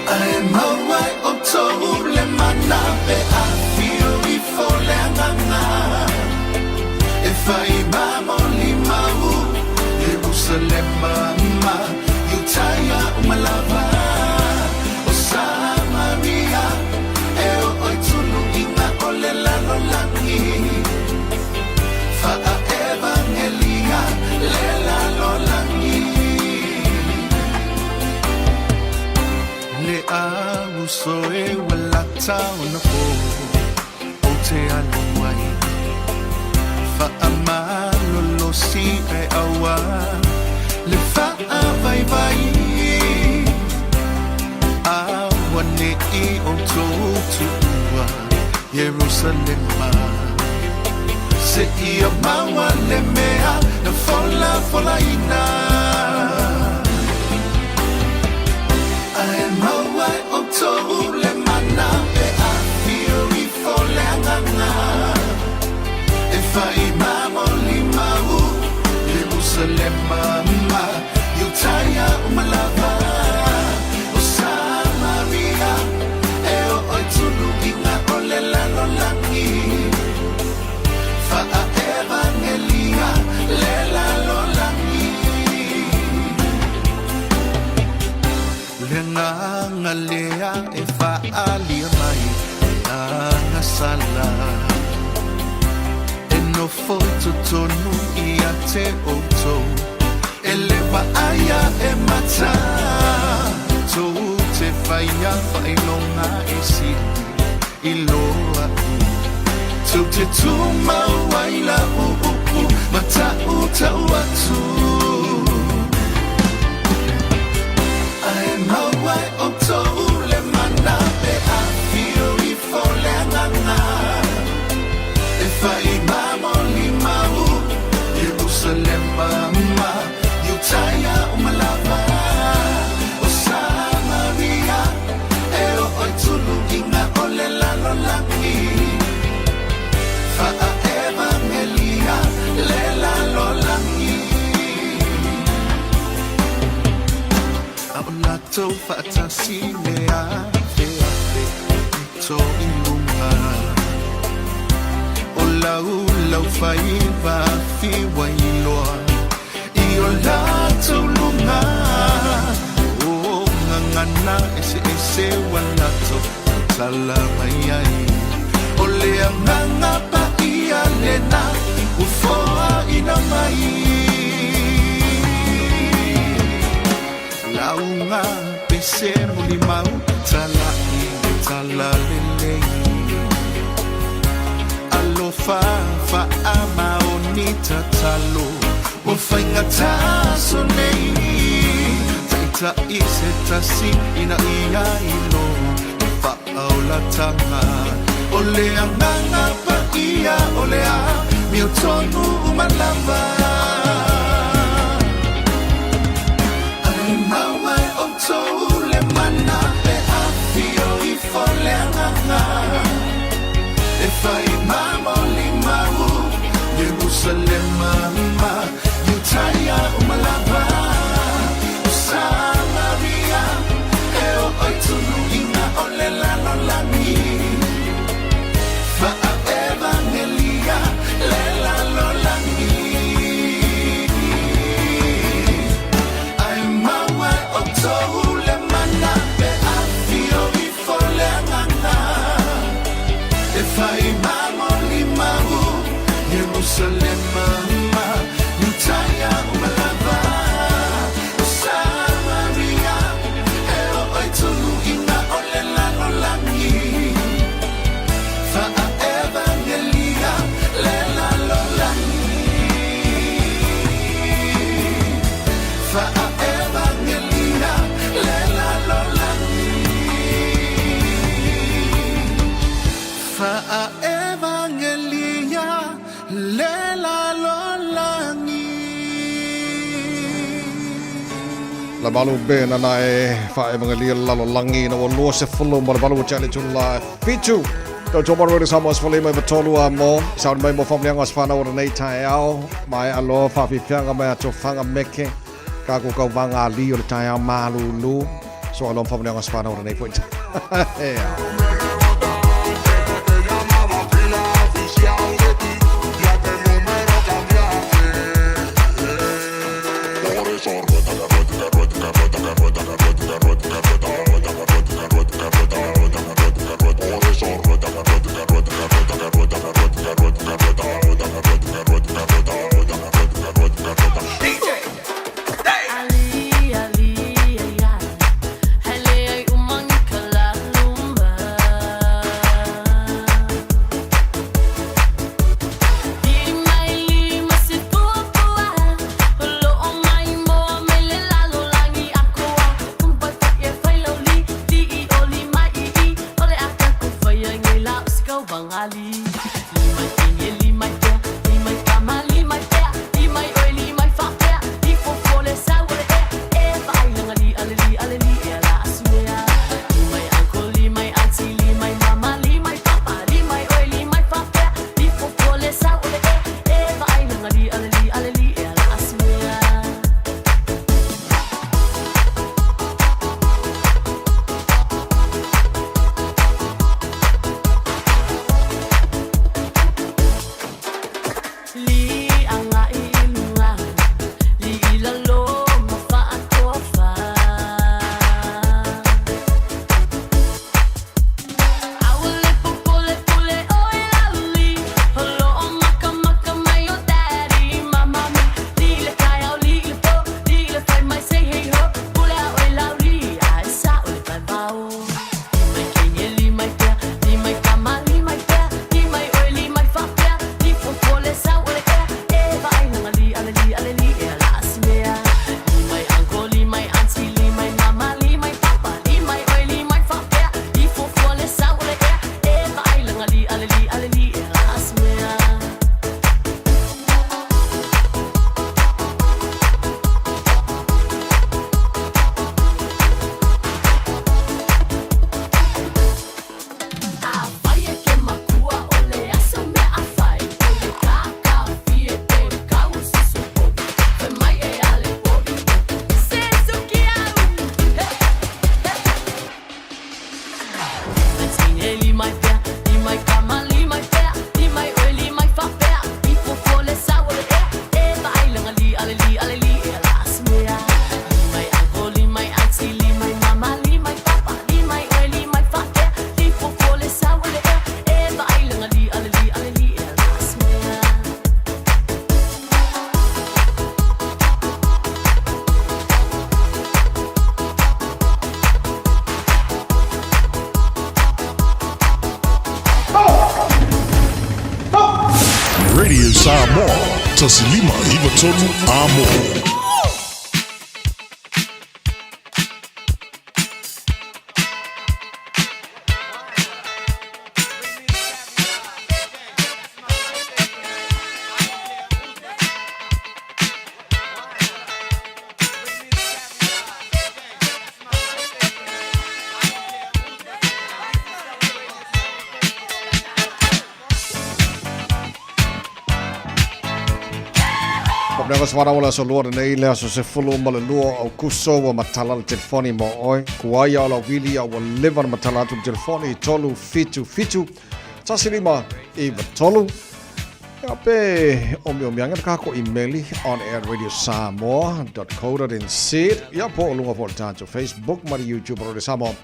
Ae maua e outou le mana pe afio ifo le agaga. fai mamolimau Yerusalema ma Iutaia uma lava O Samaria e oo i tuluiga o le lalolagi Faa-evangelia le lalolagi Le auso e ua lata ona po Ou te alu ai Faamalolosi ae aua Le faavaivai Auaneʻi outou tuua Ierusalema Seia maua le mea na folafolaina Ae maua e outou le mana pe afio ifo le Agaga E fai mamolimau Ierusalema ma Iutaia uma lava O Samaria e oo i tuluiga o le lalolagi Faa-evangelia le lalolagi Le agaga lea e faaalia mai le agasala E nofo i totonu ia te outou E le vaaia e mata Tou te faia faailoga e sili i lo a'u Tou te tumau ai la'u upu ma ta'uta'u atu Ae maua e outou le mana pe afio ifo le Agaga E fai mamolimau Ierusalema ma Iutaia uma lava O Samaria e oo i tuluiga o le lalolagi Faa-evangelia le lalolagi A o latou faatasi le afeafe pito i luga O laulau faiva fiu ai loa i o latou luga O gagana eseese ua latou tautala mai ai O le Agaga Paia lena ua foaina mai Lauga pese molimau tala'i le talalelei Alofa faamaoni tatalo ua faigata aso nei Taitai se tasi ina ia iloa le faaolataga O le Agaga Paia o le amiotonu uma lava Ae maua e outou le mana pe afio ifo le Agaga E fai mamolimau Ierusalema ma Iutaia uma lava O Samaria e oo i tuluiga o le lalolagi Faa-evangelia le lalolagi Ae maua e outou le mana pe afio ifo le Agaga E fai mamolimau Ierusalema ma Iutaia uma lava O Samaria e oo i tuluiga o le lalolagi Faa-evangelia le lalolagi Faa-evangelia le lalolagi Faa-evangelia le lalolagi La malu be na na e faaevagelia le lalolagi ina ua 28 ua tea i le itula e 7. Tautua mai Radio Samoa 15 93 a mo. Sauni mai mo faamanuiaga o aso fanau o lenei taeao. Maea loa faafiafiaga mai a tofaga meke. Ka ko kauvaga ali o le taeao malulu. Soa loa ma faamanuiaga o aso fanau o lenei foi taeao. Radio Samoa, 1593 Amo. Papelega se warawa le aso lua lenei le aso 12 o Aukuso ua matala le telefoni mo oe. Kuai a o lau vili a ua leva na matala atu le telefoni i 3 7 7 1 5 9 3. Ia pe omiomiaga le kako imeli on air radiosamoa.co.nz ia po o luga foi o le tatou Facebook ma le YouTube o Radio Samoa.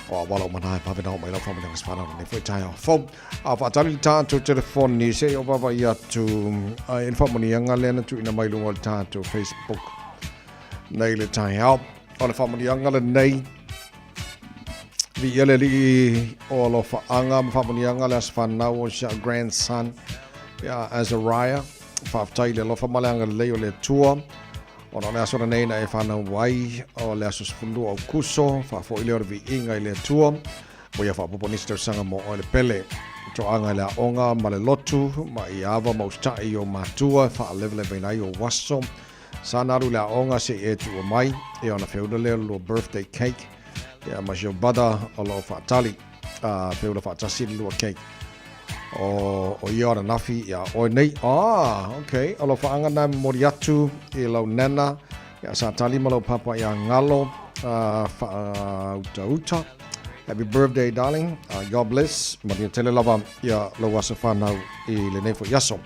O auala uma na e vave na oo mai lau faamanuiaga se fanau lenei foi taeao fou. A faatali le tatou telefoni se i o vaavaai atu ai le faamanuiaga lea na tuuina mai luga o le tatou Facebook nei le taeao. O le faamanuiaga lenei Viia le Alii o alofaaga ma faamanuiaga le aso fanau o si au grandson ia Azariah. Faafetai i le alofa ma le agalelei o le Atua. Ona o le aso lenei na e fanau ai o le aso 12 o Aukuso, faafoi lea o le viiga i le Atua. Ua ia faaopoopo nisi tausaga mo oe le pele. Toaga i le aoga ma le lotu, ma i ava ma usitai i ou matua e faalevalevaina ai ou aso. Sa na alu i le aoga se i e tuua mai, ia ona feula lea o le lua birthday cake, ia ma si ou brother o lo o faatali, a feula faatasi le lua cake. O, o ia o ananafi iā oe nei. Ah, okay. O lau faaga na e momoli atu i lau nana, ia sa tali ma lau papa iā Galo, faautauta. Happy birthday, darling. God bless. Manuia tele lava ia lau aso whanau i lenei foi aso.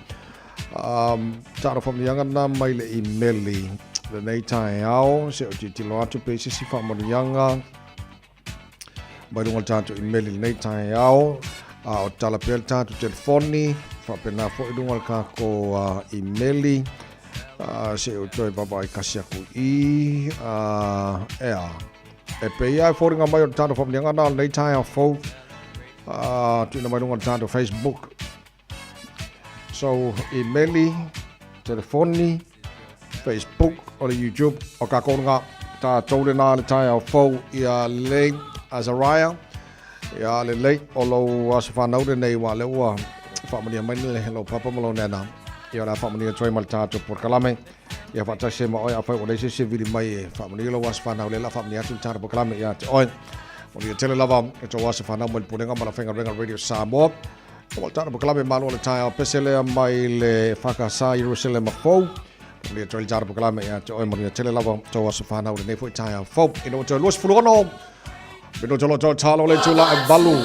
Um, taro whamunianga nā mai le imeli. Lenei taeao, se o tilotilo atu pe se si whamunianga mai lunga le tātou imeli lenei taeao. A o tala pea le tātou telefoni, whapena foi lunga le kākou imeli. Se o toe vaavaai kasi aku i, ea. E pei ia e foliga mai o le tātou whamunianga nā lenei taeao fou. Tuuina mai lunga le tātou Facebook. So, imeli, telefoni, Facebook, o le YouTube, o kākou ngā tātou lena le taeao fou ia lelei Azariah, ia lelei o lou aso whanau lenei wā le ua whaamanuia mai le lau papa ma lau nena. Ia o le a whaamanuia atu ai ma le tātou porokalame. Ia whaatasi ai ma oe afai ua leai se isi e vili mai e whaamanuia lou aso whanau lea la whaamanuia atu le tātou porokalame ia te oe. Manuia tele lava e tō aso whanau mai le Pulega ma le Aufaigaluega Radio Samoa. Ua tana pokalame malo le taeao pese lea mai le whakasa Yerusalema fou. Manuia tele tana pokalame ia te oe manuia tele lava tō aso whanau lenei foi taeao fou. Ina ua toe 26 minuta lo tō talo le tula e valu.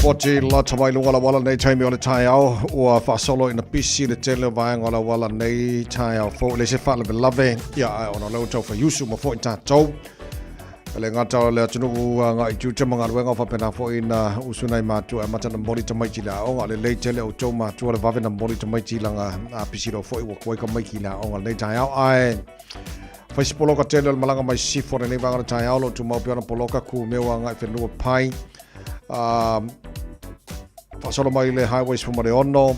Lipoti lata mai luga o le auala lenei taimi o le taeao ua faasolo ina pisi le tele o vaega o le auala lenei taeao fou e leai se faalavelave ia ae ona o lea ua tau faiusu uma foi tatou E le gata o le atunuu agai i tiute ma galuega o faapena foi na usu nai matua e amata na momoli tamaiti i le aoga. O lelei tele outou matua le vave na momoli tamaiti laga a pisi loa foi ua tuai tamaiti i le aoga lenei taeao. Ae fai si poloka tele o le malaga mai sisifo lenei vaega o le taeao o lo o tumau pea ona poloka kumeu agai whenua pai. Faasolo mai le Highway 16,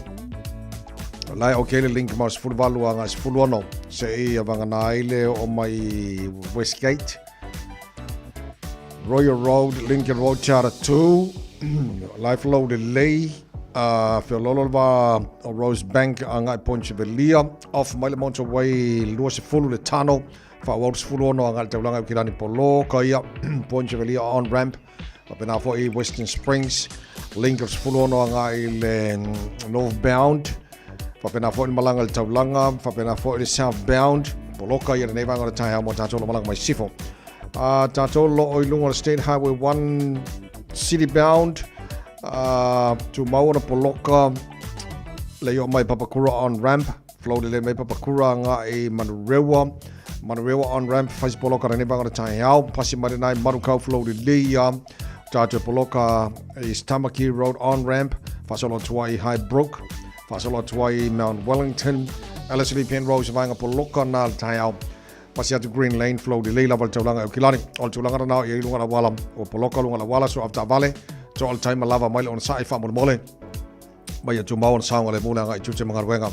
la e okay le link ma 18 agai 16 seia vagana ai le oo mai Westgate. Royal Road, Lincoln Road, Charter 2, Life Low lelei, feololo le va o Rosebank agai Point Chevalier, off mai le motorway 20 le tano, faaauau le 16 agai le taulaga i Aukilani poloka ia, Point Chevalier on ramp, faapena foi Western Springs, link o le 16 agai i le northbound, faapena foi le malaga i le taulaga, faapena foi le southbound, poloka ia lenei vaega o le taeao mo tatou lo malaga mai sisifo. Tatou lo o i luga o le State Highway 1 city bound, tumau ona poloka le i oo mai Papakura on ramp, flow lelei mai Papakura agai Manurewa, Manurewa on ramp, fai se poloka lenei vaega o le taeao, pasi mai lenai Manukau flow lelei ia, tatou poloka East Tamaki Road on ramp, faasolo atu ai i Highbrook, faasolo atu ai i Mount Wellington, Ellerslie Penrose vaega poloka na le taeao, pasi atu Green Lane flow lelei lava le taulaga e Aukilani. O le tulaga lena o i ai luga o le auala, ua poloka luga o le auala, so avetaavale, toa le taima lava mai le onosai faamolemole. Mai ia tumau ona saogalemu le agai i tiute ma galuega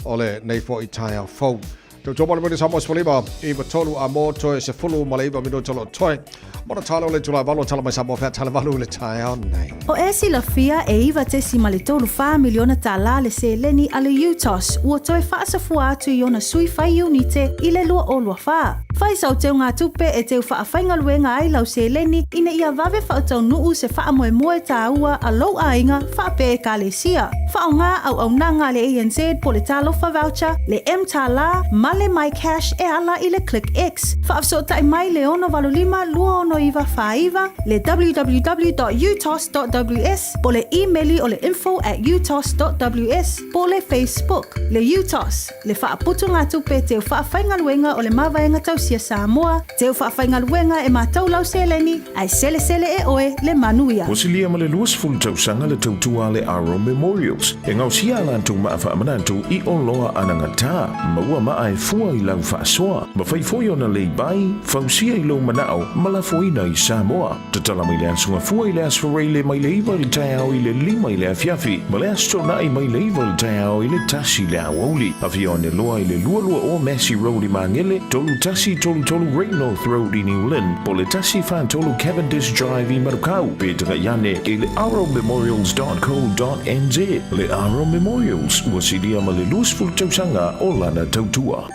o lenei foi taeao fou. Tautua mai le Muli Samoa 15 93 a mo toe 19 minuta o lo o toe. Mo na tala o le itula e valu o tala mai Samoa fea tala valu i le taeao nei. O e silafia e $9.34 miliona tālā le seleni a le UTOS ua toe faasafua atu i ona sui fai iunite i le 2024. Fai sau teugatupe e teu faafaigaluega ai lau seleni ina ia vave faataunuu se faamoemoe tāua a lou aiga faapea Ekalesia. Faaaoga auaunaga a le ANZ po le Talofa Voucher, le mTālā ma le MyCash e ala i le ClickX. Faafesootai mai le 685 269 49, le www.utos.ws po le imeli o le info@utos.ws po le Facebook. Le UTOS, le faaputugatupe teu faafaigaluega o le Mavaega Tausia Samoa, teu faafaigaluega e matou lau seleni, ae selesele e oe le manuia. Ua silia ma le 20 tausaga le tautua a le Aro Memorials e gaosia a latou maa faamanatu i oloa anagata, maua maa e fua i lau faasoa, mafai foi ona lei bai, fausia i lou manao ma lafoina i Samoa. Tatala mai le Aso Gafua i le Aso Faraile mai le 9 i le taeao i le 5 i le afiafi ma le Aso Toonai mai le 9 i le taeao i le 1 i le aoauli. Afio ane loa i le 22 o Massey Road i Magele, 3133 Great North Road i New Lynn, po o le 143 Cavendish Drive i Manukau, pe tagai ane i le arrowmemorials.co.nz. Le Arrow Memorials, ua silia ma le 20 tausaga o lana tautua.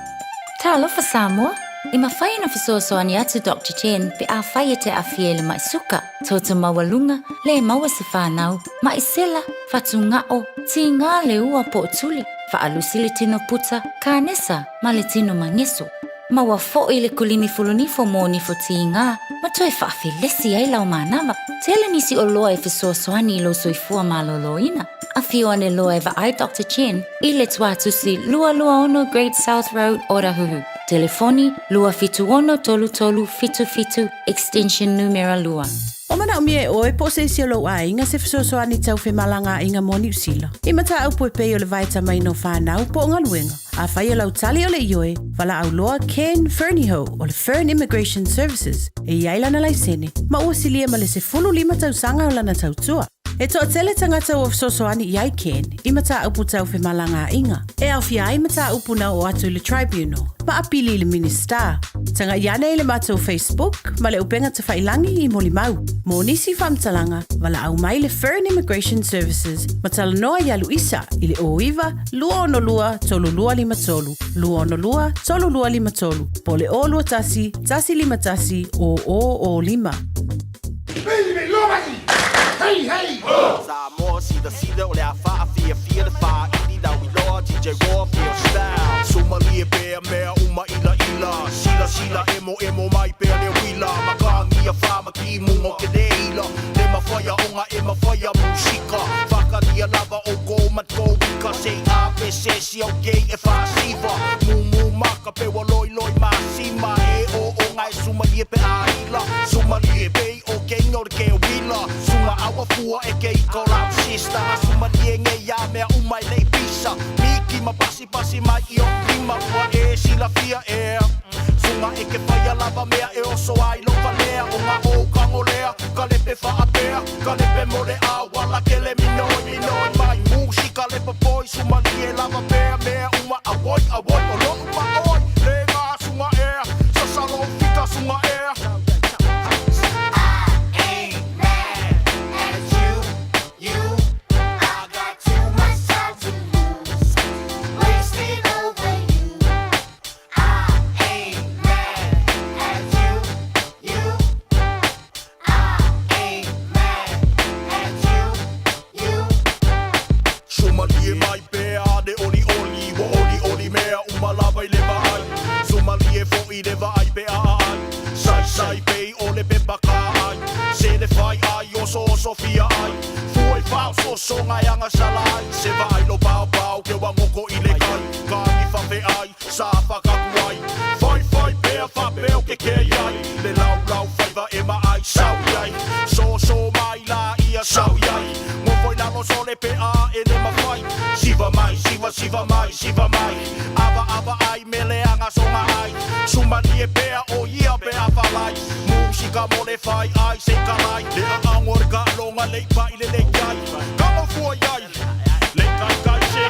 Talofa Samoa! E mafai ona fesoasoani atu Doctor Chen pe afai e te aafia i le ma'i suka, toto maualuga, le maua se fanau, ma'i sela, fatuga'o, tigā le ua po o tuli, faalusi le tino puta, kanesa ma le tino mageso. Maua fo'i le kulimi fulunifo mo nifo tigā ma toe faafelesi ai lau manava. Tele nisi oloa e fesoasoani i lou soifua malōlōina. Afio ane loa e vaai Doctor Chen i le tuatusi 226 Great South Road, Otahuhu. Telefoni, 276 3377, extension numera 2. Ua manaomia e ʻoe po o se isi o lou aiga se fesoasoani tau femalagaaiga mo Niu Sila. I mataupu e pei o le vaetamaina o fanau po o galuega. Afai o lau tali o le ioe, valaau loa Ken Fernihough o le Fern Immigration Services e i ai lana laisene ma ua silia ma le 15 tausaga o lana tautua. E toatele tagata ua fesoasoani i ai Ken i mataupu tau femalagaaiga, e aofia ai mataupu na oo atu i le Tribunal ma apili i le Minisita. Tagai ane i le matou Facebook ma le upega tafailangi i molimau. Mo nisi faamatalaga, valaau mai le Fern Immigration Services ma talanoa iā Luisa i le 09 262 3253, 262 3253, po o le 021 151 0005. isi au kei e whaasiva Mumu maka pe wa loi loi masima E o o ngai sumalie pe aila Sumalie pei o kei no ke wila Sunga awa fua e kei ko lau sista Sumalie nge ia mea umai lei pisa Miki ma pasi pasi mai i o lima Ua e silafia e Sunga e ke whaia lava mea e oso ai lo valea O ngā o kangolea, ka lepe whaapea Ka lepe mo le awala kele minoi minoi mai Musi ka lepe poi sumalie lava pea mea uma awoi awoi O lo uma oi, le ngā sunga ea Sasalo fika sunga ea Sumalie mai pea de oli oli Wo oli oli mea uma lava i le vaai Sumalie fo i le vaai pe a ai Sai sai pei o le pepa ka ai Se le fai ai o so so fia ai Fua i whao so so ngai anga salai Se vaai lo pao pao ke wa ngoko i le kai Ka ni whawhe ai sa whakaku ai Fai fai pea whapeo ke ke ai Le lau lau whaiva e ma ai sau ai So so mai la ia sau ai Mo foi lalo so le pe a e le mawhai Siva mai, siva siva mai, siva mai Ava ava ai, mele anga songa ai Sumani e pea o ia pe a whalai Musika mo le whai ai se kalai Le a angor ka longa le pa i le le kai Ka mo fua iai, le kai kai se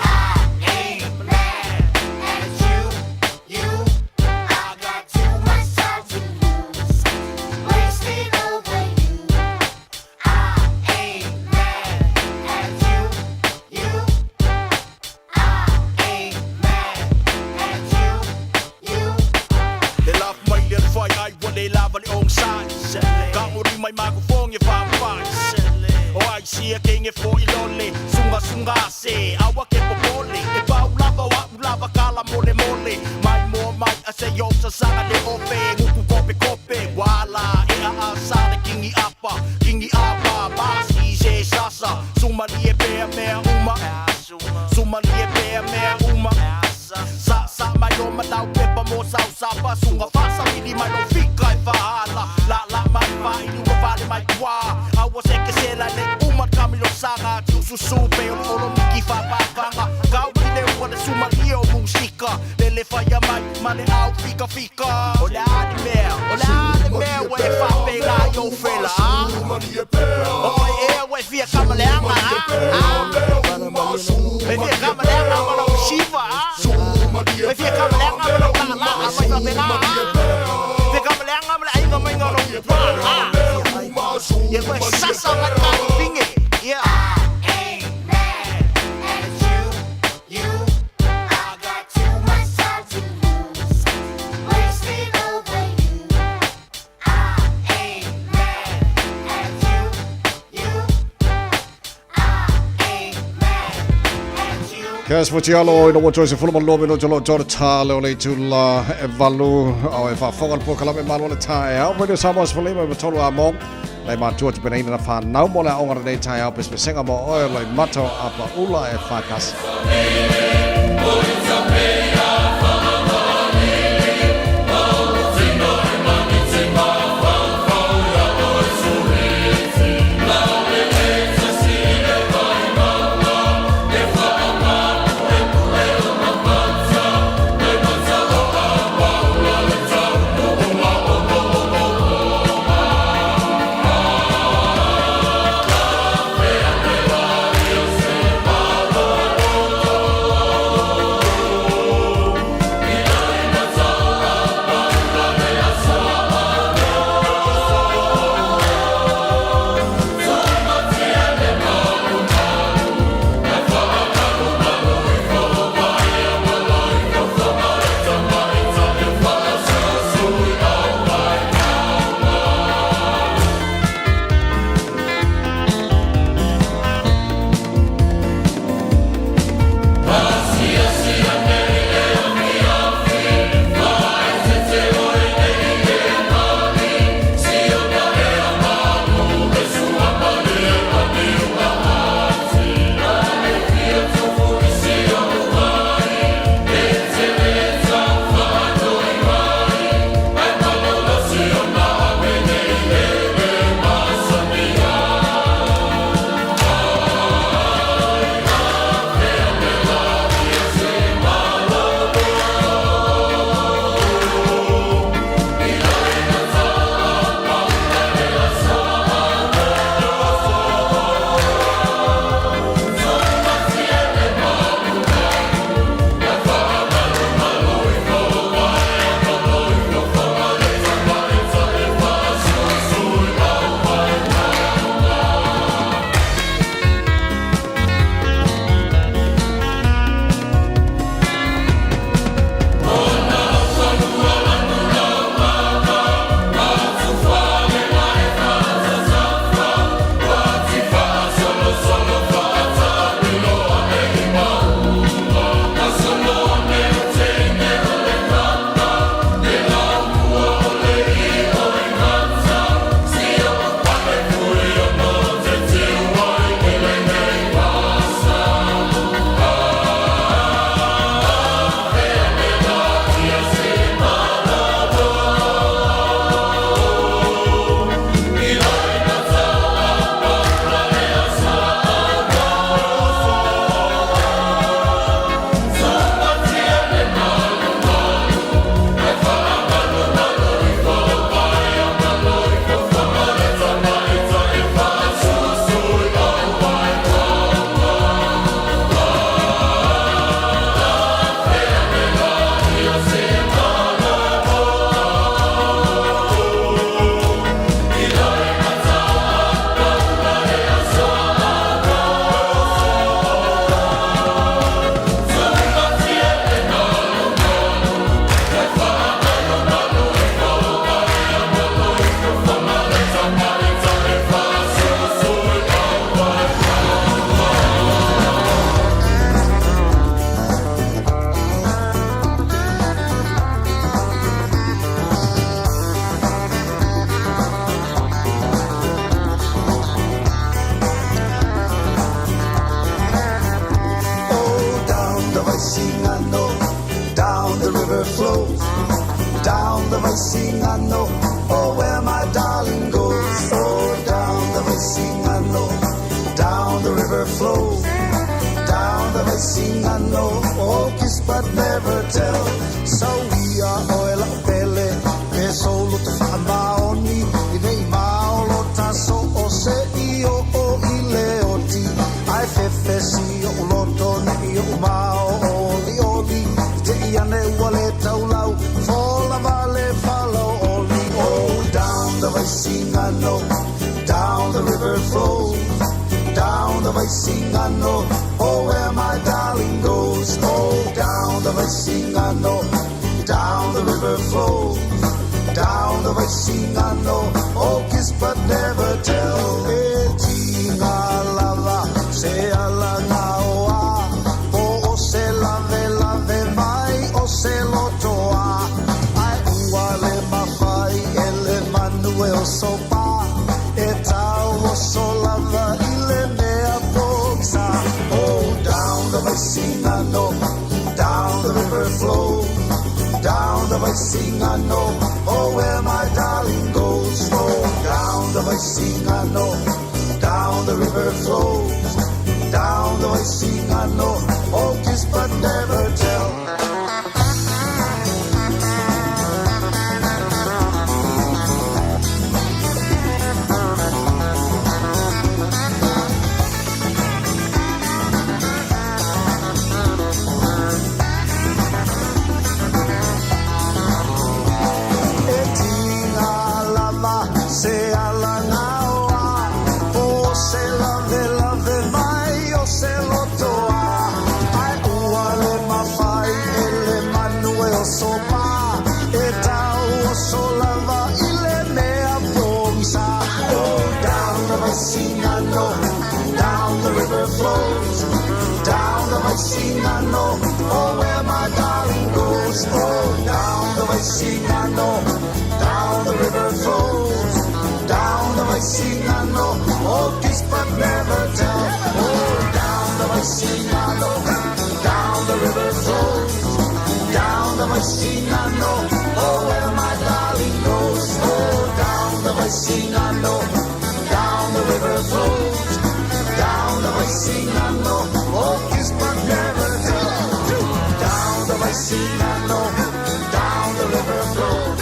Le laf mai le whai ai wa le lava le ong sai Ka ngori mai maku fong e whai O ai sia ke nge fo i lole Sunga sunga se awa ke popole E pau lava wa u lava kala mole mole Mai mo mai a se yo sa sanga le ofe Nguku kope kope wala E a a sa le kingi apa Kingi apa Basi se sasa Sumalie pea mea uma Sumalie pea mea uma Sa sa mai o matau pepa mo sau sapa Sunga fasa mili mai lo fika e fahala La la mai fa i lua vale mai tua Aua se ke se la le uma kami lo sanga Tiu susu pe o olo miki fa pa fanga Kau ki le ua le sumalie o musika Le le whaia mai ma le au fika fika O le ani mea, o le ani mea Ua e fa pe la yo fela O e ea ua e fia kama le anga E fia kama le anga ma lo shiva E fia kama le anga ma lo la la mai fa pe la Fia kama le anga ma le ainga mai ngolo pa Ia koe sasa mai ka finge Yeah Kes Futialo ina ua toe 12 minute o lo tore tale o le itula e valu au e faafoga le polokalame malo le taeao. Radio Samoa 15 ma tolu a mo. Lai matua te penaina na whanau mo le aonga lenei taeao pesepesega mo oe o Loimata o Apaula e whakasi. flows. Down the Vaisigano, oh where my darling goes. Oh, down the Vaisigano, down the river flows. Down the Vaisigano, oh kiss but never tell. Sauia oe la'u pele, pe sou loto faamaoni, i nei mao lo taso o se i o o i le oti. Ae fefesi o'u loto ne'i o'u mao olioli, i te i ane ua le taulau, fola vale falaooli. Oh, down the Vaisigano, down the river flows. Down the Vaisigano, oh where my darling goes. Oh, down the Vaisigano, down the river flows. Down the Vaisigano, oh kiss but never tell. E tiga lava, se ala gaoa, po o se lave lave mai o se lotoa. Ai ua le mawhai e le manu e o sopa, e tau o so lava i le mea pokisa. Oh, down the Vaisigano, down the river flows. Down the Vaisigano, oh where my darling goes. Oh, down the Vaisigano, down the river flows. Down the Vaisigano, oh kiss but never tell. E tiga lava se ala gaoa, po se lave lave mai o se lotoa. Ai ua le mawhai e le manu e o sopa, e tau o so lava i le mea pogisa. Oh, down the Vaisigano, down the river flows. Down the Vaisigano, oh where my darling goes. Oh, down the Vaisigano, down the river flows. Down the Vaisigano, oh kiss but never tell. Oh, down the Vaisigano, down the river flows. Down the Vaisigano, oh where my darling goes. Oh, down the Vaisigano, down the river flows. Down the Vaisigano, oh kiss but never tell. Down the Vaisigano, down the river flows.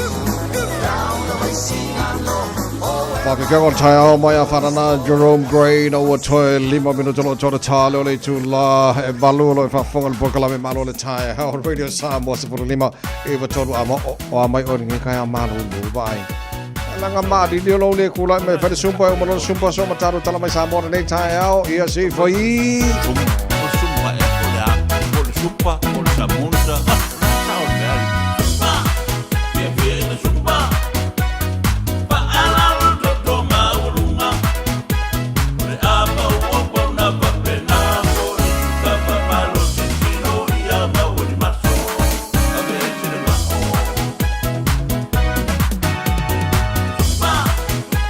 Down the Vaisigano, oh where Whakakau o taeao mai a whanana Jerome Gray na ua toe lima minuta lo tōna tā leo le tū la e valu lo e whafonga le polokalame malo le taeao Radio Samoa 15 iwa tolu a mo o a mai o ringi kai a malu lu vai. Langa maali leo lo le kula me whare sumpa e umalona sumpa so mataro tala mai Samoa nei taeao ia si whai. O sumpa e o le a, o le supa, o le samusa, sa o le ali. Sumpa, fia fia i le sumpa, pa ala o le toto maualunga, o le apa o opa o na papena, o le suka papalo titino ia maua ni maso, a ve se le mao. Sumpa,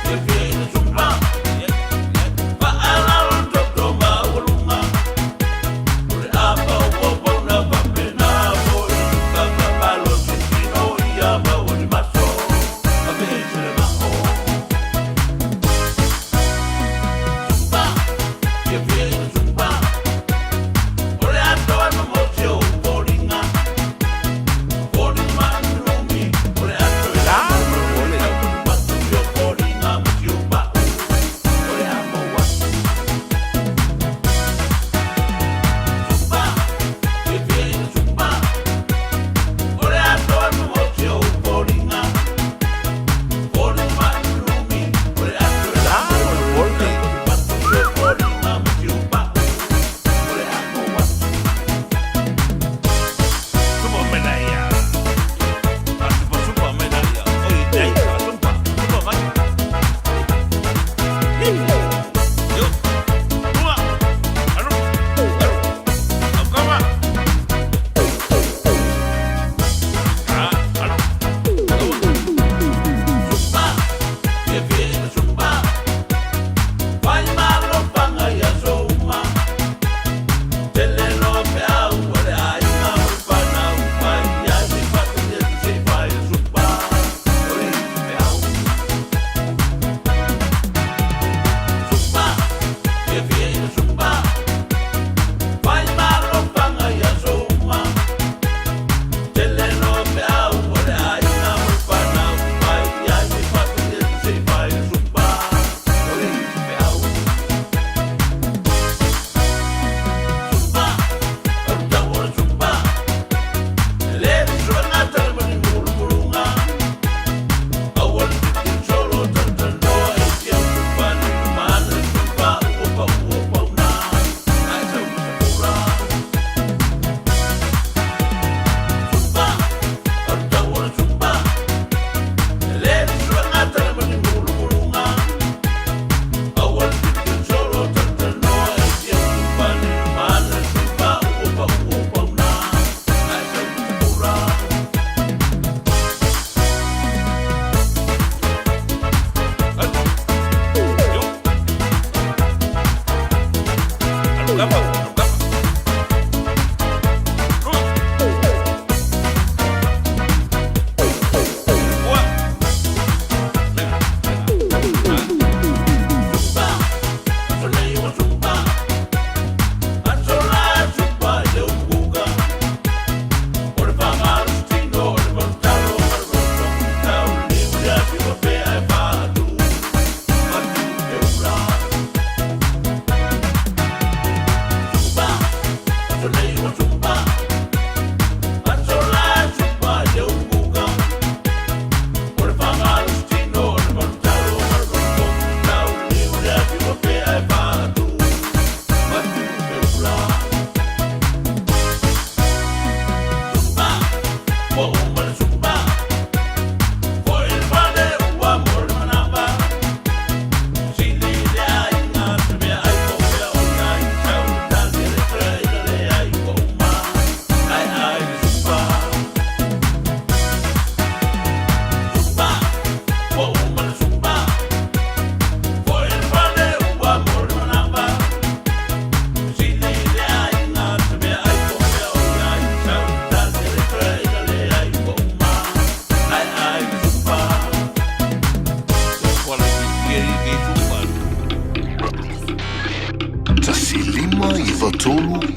fia fia i le sumpa, pa ala o le toto maualunga, o le apa o opa o na papena.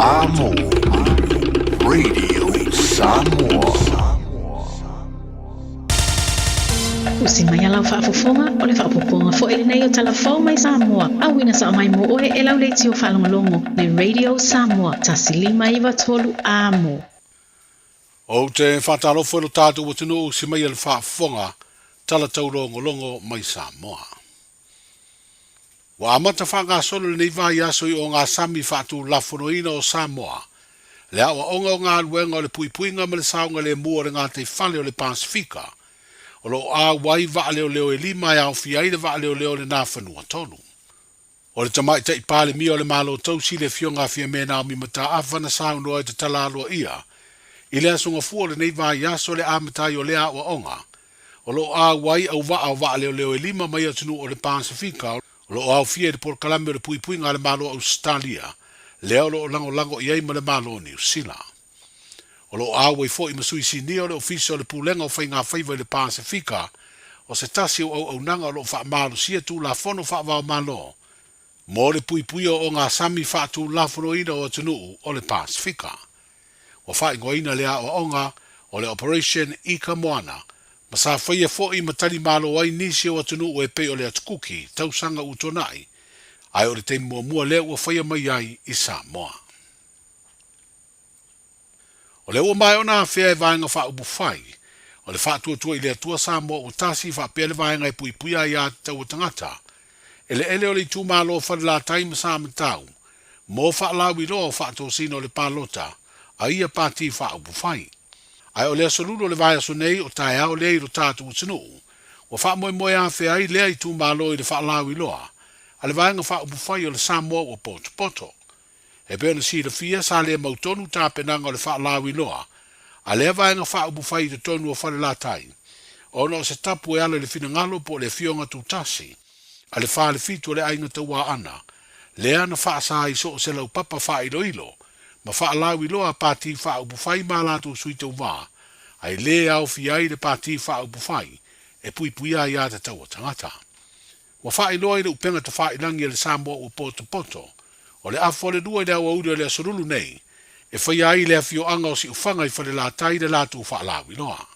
Amo Radio Samoa. Usi mai a lau faafofoga, o le faaopoopoga foi lenei o Tala Fou mai Samoa, auina sao mai mo oe e lau leitio faalogologo le Radio Samoa 1593 Amo. Ou te faatalofa i lo tatou atunuu usi mai a le faafofoga tala taulogologo mai Samoa. Ua amata faagasolo lenei vaiaso i ogasami faatulafonoina o Samoa, le aoaoga o galuega o le puipuiga ma le saogalemu o le gataifale o le Pasefika, o lo o auai vaaleoleo e lima e aofia ai le vaaleoleo o le Nafanua 3. O le Tamaitai Palemia o le Malo Tausi le Afioga a Fiame Naomi Mataafa na saunoa i tatala aloaia i le Aso Gafua o lenei vaiaso le amata ai o lea aoaoga O lo o auai auvaa o vaaleoleo e lima mai atunuu o le Pasefika o lo o aofia i le polokalame o le puipuiga a le Malo o Ausetalia, lea o lo o lagolago i ai ma le Malo o Niu Sila. O lo o auai foi ma sui sinia o le Ofisa o le Pulega o Faigafaiva i le Pasefika, o se tasi o auaunaga o lo o faamalosia Tulafono faava-o-Malo mo le puipuia o ogasami faatulafonoina o atunuu o le Pasefika. Ua faaigoaina le aoaoga o le Operation Ika Moana, ma sa faia foi ma tali malo ai nisi o atunuu e pei o le Atukuki, tausaga ua tuanai, ae o le taimi muamua lea ua faia mai ai i Samoa. O lea ua maea ona afea e Vaega Faaupufai o le Faatuatua i le Atua Samoa ua tasi faapea le vaega e puipuia ai aiatatau a tagata, eleele o le itumalo o Falelatai ma Samatau, mo faalauiloa o faatosina o le palota a ia Pati Faaupufai. Ae o le aso lulu o le vaiaso nei o taeao lea i lo tatou atunuu, ua faamoemoe afea ai lea itumalo i le faalauiloa a le Vaega Faaupufai o le Samoa ua potopoto. E pei ona silafia, sa le mautonu tapenaga o le faalauiloa a lea Vaega Faaupufai i totonu o Falelatai, ona o se tapu e ala i le finagalo po o le afioga tutasi a le Falefitu o le Aiga Tauaana, lea na faasa i so o se laupapa faailoilo ma faalauiloa a Pati Faaupufai ma a latou sui tauva, ae le aofia ai le Pati Faaupufai e puipuia ai aiatatau a tagata. Ua faailoa i le upega tafailagi a le Samoa ua potopoto, o le afa o le lua i le aoauli o le Aso Lulu nei, e faia ai le afioaga o Siufaga i Falelatai le latou faalauiloa.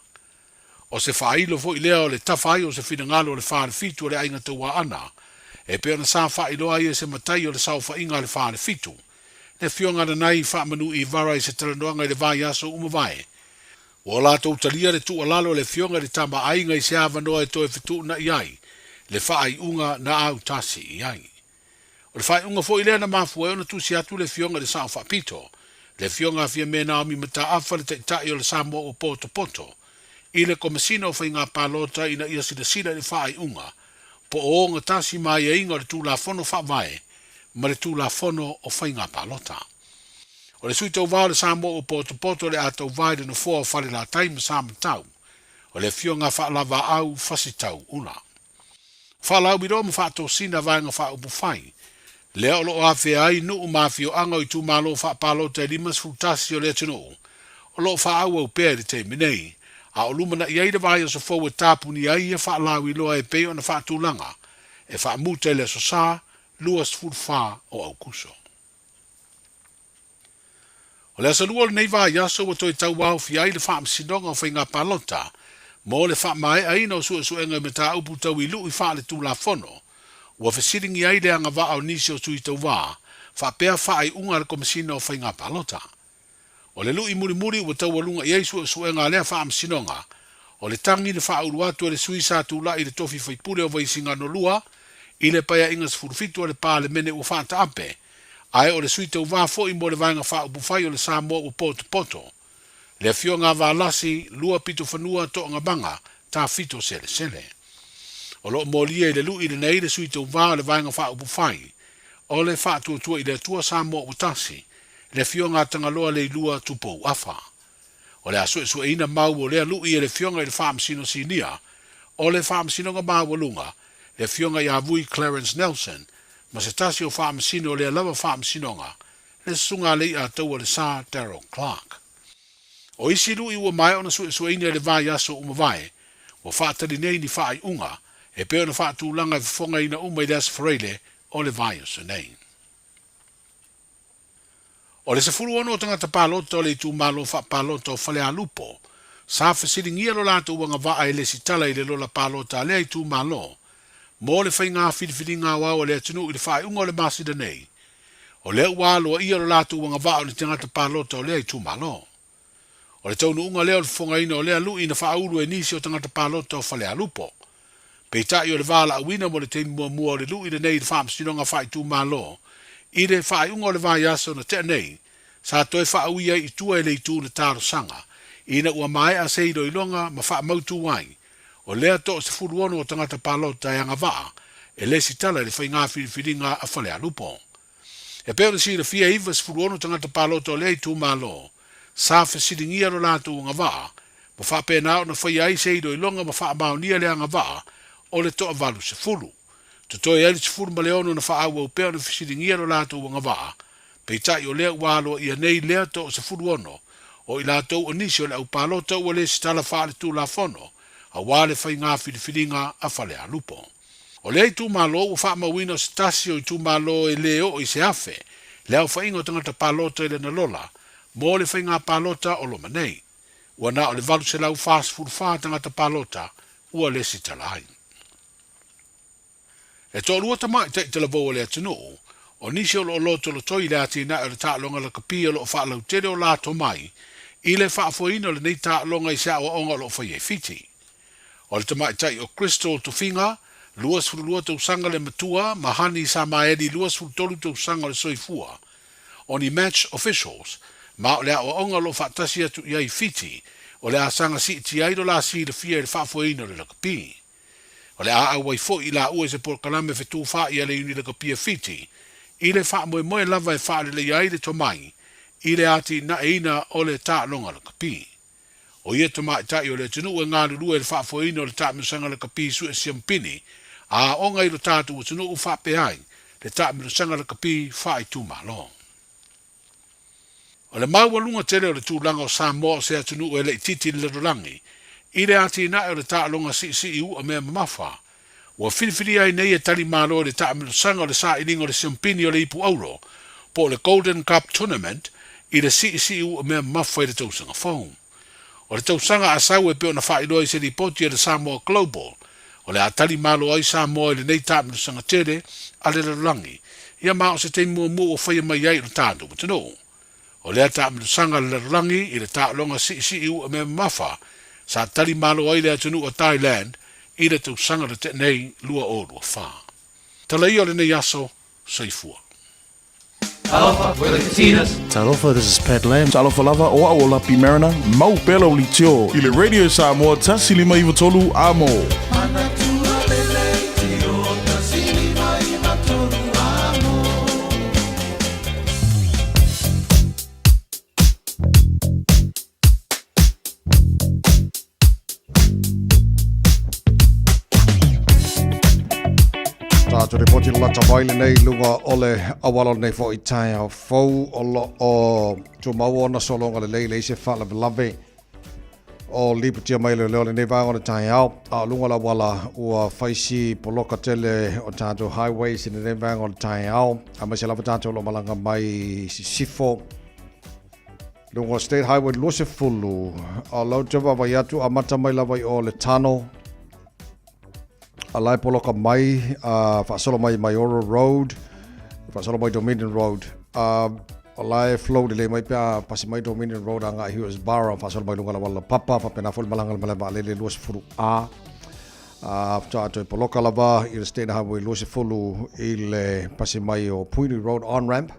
O se faailo foi lea o le tafa ai o se finagalo o le Falefitu o le Aiga Tauaana, e pei ona sa faailoa ai e se matai o le saofaiga a le Falefitu, le Afioga Nanai Faamanu Ivara i se talanoaga i le vaiaso ua mavae. Ua latou talia le tuualalo a le Afioga i le Tama Aiga i se avanoa e toe fetuunai ai le faaiuga na autasi i ai. O le faaiuga foi lea na mafua ai ona tusi atu le Afioga i le Sao Faapito, le Afioga a Fiame Naomi Mataafa le Taitai o le Samoa ua potopoto, i le Komesina o Faiga Palota ina ia silasila i le faaiuga po o ogatasi ma aiaiga o le Tulafono Faavae ma le Tulafono o Faiga Palota. O le Sui Tauva o le Samoa ua potopoto le a tauva i le Nofoa o Falelatai ma Samatau, o le Afioga Faalavaau Fasitau Ula. Faalauiloa ma faatosina Vaega Faaupufai, lea o lo o afea ai nuu ma afioaga o itumalo faapalota e 51 o le atunuu, o lo o faaauau pea i le taimi nei, a o lumanai ai le vaiaso fou e tapunia ai ia faalauiloa e pei ona faatulaga e faamuta i le Aso Sa 24 o Aukuso. O le aso lua o lenei vaiaso ua toe tauaofia ai le Faamasinoga o Faiga Palota mo le faamaeaina o suesuega i mataupu tau i lui faaletulafono ua fesiligia ai le agavaa o nisi o sui tauva faapea faaiuga a le Komesina o Faiga Palota. O le lui mulimuli ua taualuga i ai suesuega a lea Faamasinoga o le tagi na faaulu atu e le sui sa tulai i le tofi faipule o Vaisigano 2 i le Paeaiga 17 a le Palemene ua faataape ae o le sui tauva foi mo le Vaega Faaupufai o le Samoa ua potopoto, le Afioga a Valasi Lua Pitofanua Toagamaga Tafito Selesele. O lo o molia i le lui lenei le sui tauva o le Vaega Faaupufai o le Faatuatua i le Atua Samoa ua Tasi, le Afioga a Tagaloa Leilua Tupou Afa. O le a suesueina mau o lea lui e le Afioga i le Faamasino Sinia o le Faamasinoga Maualuga, le Afioga ia Vui Clarence Nelson, ma se tasi o Faamasino o lea lava Faamasinoga, le Susuga a Leiataua le Sa Darrell Clarke. O isi lui ua maea ona suesueina i le vaiaso ua mavae, ua faatali nei ni faaiuga e pei ona faatulaga e fofogaina uma i le Aso Faraile o le vaiaso nei. O le 16 o tagata palota o le itumalo faapalota o Falealupo, sa fesiligia lo latou agavaa e lesitala i le lola palota a lea itumalo mo le faiga filifiliga aoao a le atunuu i le faaiuga o le masina nei. O lea ua aloaia lo latou agavaa o ni tagata palota o lea itumalo. O le taunuuga lea o le fofogaina o lea lu'i na faaulu e nisi o tagata palota o Falealupo. Peitai o le valaauina mo le taimi muamua o le lu'i lenei i le Faamasinoga Faaitumalo i le faaiuga o le vaiaso na tea nei, sa toe faaui ai i tua e le itu na talosaga ina ua maea se iloiloga ma faamautu ai o lea 16 o tagata palota e agavaa e lesitala i le faiga filifiliga a Falealupo. E pei ona silafia e 96 tagata palota o lea itumalo sa fesiligia lo latou agavaa ma faapena ona faia ai se iloiloga ma faamaonia le agavaa o le toa-80. Totoe ai le 16 na faaauau pea ona fesiligia lo latou agavaa, peitai o lea ua aloaia nei lea toa-16 o i latou o nisi o le aupalota ua lesitala faaletulafono aua le faiga filifiliga a Falealupo. O lea itumalo ua faamauina o se tasi o itumalo e le oo i se 1,000 le aofaiga o tagata palota i lana lola mo le faiga palota o loma nei. Ua na o le 844 tagata palota ua lesitala ai. E toalua tamaitai talavou o le atunuu, o nisi o lo o lotolotoi i le atinae o le taaloga lakapi o lo o faalautele o la tomai i le faafoeina o lenei taaloga i se aoaoga o lo o faia i Fiti. O le tamaitai o Crystal Tofiga, 22 tausaga le matua, ma Hani Samaeli, 23 tausaga o le soifua, o ni match officials, ma o le aoaoga o lo o faatasi atu i ai i Fiti, o le asaga siitia ai lo la silafia i le faafoeina o le lakapi. O le a auai foi i laua i se polokalame fetufaai a le Iuni Lakapi a Fiti, i le faamoemoe lava e faaleleia ai le tomai i le atinaeina o le taaloga lakapi. O ia tamaitai o le atunuu e galulue i le faafoeina o le taamilosaga lakapi sue siamupini a aoga i lo tatou atunuu faapea ai le taamilosaga lakapi faaitumalo. O le maualuga tele o le tulaga o Samoa o se atunuu e laitiiti i le lalolagi i le atinae o le taaloga siisii u'a mea mamafa, ua filifilia ai nei e tali malo i le taamilosaga o le sailiga o le siampini o le ipu auro po o le Golden Cup Tournament i le siisii u'a mea mamafa i le tausaga fou. O le tausaga a sau e pei ona faailoa i se lipoti a le Samoa Global, o le a tali malo ai Samoa i lenei taamilosaga tele a le lalolagi, ia ma o se taimi muamua ua faia mai ai i lo tatou atunuu. O lea taamilosaga a le lalolagi i le taaloga siisii u'a mea mamafa sa tali malo ai le atunuu a Thailand i le tausaga na tea nei 2024. Tala ia o lenei aso, soifua. Talofa, we're the Katinas. Talofa, this is Pat Lam. Talofa lava, o au o Lapi Mariner, mau pea lau leitio i le Radio Samoa 153 Amo. Manatua le leitio 153 Amo. Tātou ripoti lata mai lenei luga o le auala o lenei foi taeao fou o lo o tumau ona sologa lelei leai se faalavelave o lipotia mai le leo lenei vaega o le taeao a o luga o le auala ua fai si poloka tele o tātou highways i lenei vaega o le taeao aemaise lava tātou o lo o malaga mai sisifo Luga o State Highway 20, a lau te vaavaai atu, amata mai lava i o le tunnel, a la e poloka mai, a faasolo mai Maioro Road, faasolo mai Dominion Road, a o la e flow lelei mai pe a pasi mai Dominion Road agai i Hillsborough, faasolo mai luga o le auala laupapa, faapena foi le malaga i le malae vaalele 20A. A faatoa toe poloka lava i le State Highway 20 i le pasi mai o Puhinui Road on-ramp,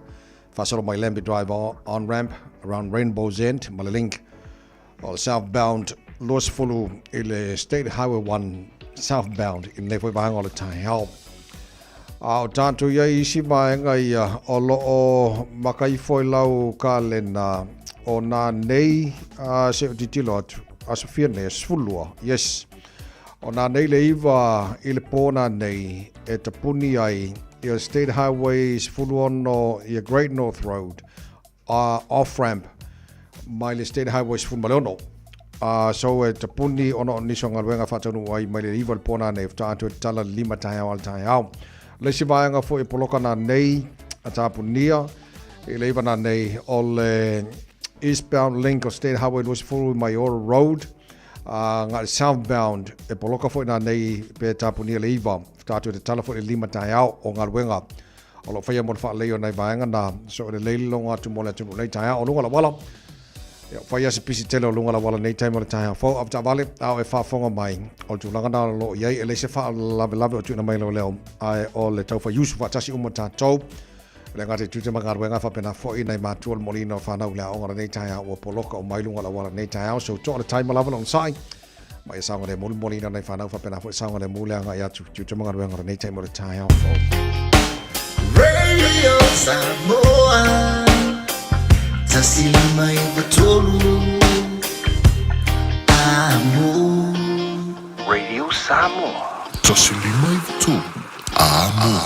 Faasolo mai Lambie Drive on ramp around Rainbow's End ma le link o le southbound 20 i le State Highway 1 southbound i lenei foi vaega o le taeao. A o tātou ia i isi vaega ia o lo o maka ifo i lau kalena o nā nei a se o titilo atu aso fia nei, aso 12, yes. O nā nei le iwa i le pō nā nei e tapuni ai ia State Highway 16 ia Great North Road off-ramp mai le State Highway 16. So e tapuni ona o nisi o galuega faataunuu ai mai le 9 le pō nanei faatoa atu e tatala le 5 taeao a le taeao. Le isi vaega foi e poloka nanei a tapunia I le 9 nanei o le eastbound link o State Highway 20 i Maiora Road, a nga le southbound e poloka foi nanei pe tapunia le 9. Tatou te tala foi le 5 taeao o galuega o lo o faia mo le faalelei o nai vaega na. So e lelei le logo atu mo le atunuu nei taeao o luga o le auala. Ia, fai a se pisi tele o luga o le auala nei taimi o le taeao fou. Avetaavale, a o e faafofoga mai, o le tulaga na o lo o i ai, e leai se faalavelave o tuuina mai e leoleo, ae o le taufaiusu faatasi uma tatou. E le gata i tiute ma galuega, faapena foi nai matua o le moliina o fanau i le aoga lenei taeao ua poloka uma ai luga o le auala lenei taeao. So toa le taima lava le onosai ma ia saogalemu le moliina o nai fanau, faapena foi le saogalemu le agai atu tiute ma galuega lenei taimi o le taeao fou. Radio Samoa 153 Amo. Radio Samoa. 153 Amo.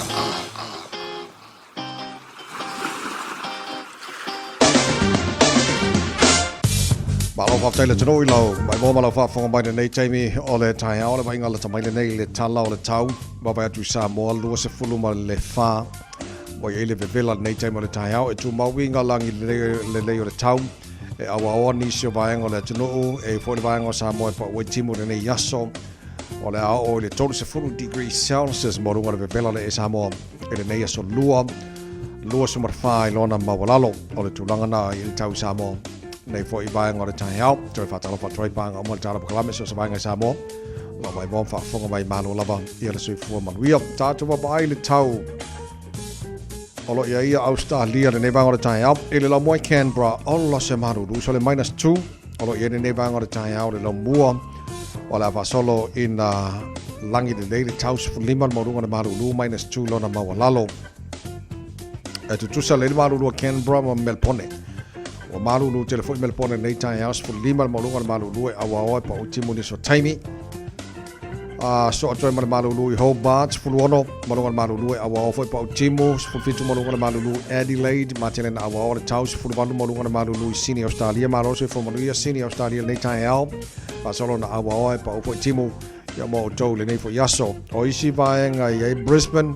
Malo faafetai le atunuu i lau maimoa ma lau faafofoga mai lenei taimi o le taeao le vaaiga lata mai lenei i le tala o le tau vaavaai atu i Samoa 24 ua i ai le vevela lenei taimi o le taeao e tumau i ngā lagi lelei o le tau e auaoa nisi o vaega o le atunuu e foi le vaega o Samoa e pau ai timu lenei aso o le a oo i le 30 degrees Celsius mo luga o le vevela o le e Samoa i lenei aso lua, 24 i lona maualalo o le tulaga na i le tau i Samoa. Nei foi i vaega o le taeao, toe faatalofa atu ai paga uma le tala pakalame so se vaega i Samoa. Lau mai moa faafofoga mai malo lava ia le soifua manuia. Tātou vaavaai le tau o lo ia ia Australia lenei vaega o le taeao. I le laumua i Canberra, ola se malulu, so le minus 2 o lo ia lenei vaega o le taeao le laumua. O le a faasolo ina lagi lelei le tau 15 le maualuga o le malulu minus 2 lona maualalo. E tutusa lelei le malulu o Canberra ma Melbourne. Ua malulu tele foi Melbourne nei taeao 15 le maualuga o le malulu e auaoa e pau timu nisi o taimi. A so atu ai ma le malulu i Hobart 16 maualuga o le malulu e auaoa foi pau timu 17 maualuga o le malulu i Adelaide ma tele na auaoa le tau 18 maualuga o le malulu i Sydney Australia. Malo soifua manuia Sydney Australia lenei taeao. Faasolo na auaoa e pau foi timu ia mo outou lenei foi aso. O isi vaega i ai Brisbane,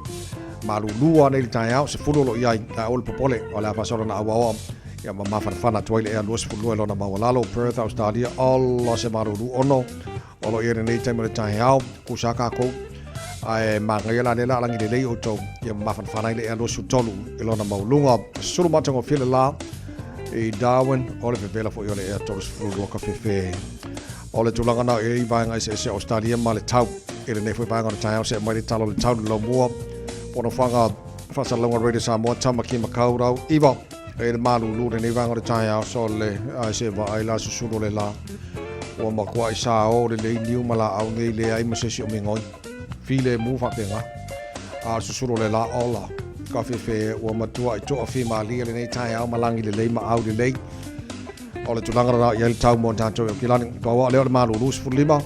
malulu nei le taeao, 10 o lo i ai, a o le popole, o le a faasolo na auaoa ia ma mafanafana atu ai le ea 22 lona maualalo. Perth, Australia, ola se malulu ono, o lo i ai lenei taimi o le taeao, kusa kākou. Ae magaia la lela alangi lelei outou, ia ma mafanafana ai le ea 23 i lona mauluga. Sulu matagofie le la i Darwin, o le vevela foi o le ea 32 ka fefe. O le tulaga na i vaega eseese o Australia ma le tau. I lenei foi vaega o le taeao se mai le tala o le tau le laumua. Pono whanga whasalauga Radio Samoa Tamaki Makaurau 9. E le malulu lenei vaega o le taeao so le ai se vaai la susulu le la. Ua makuai sa o le lei niu ma la au nei le ai ma se si o mingoi. File mu whapenga. A susulu le la ola. Ka fefe ua matua i toa fi malia lenei taeao malangi lelei ma au lelei. O le tulaga lena i ai le tau mo tatou i Aukilani. Pau a lea o le malulu 15.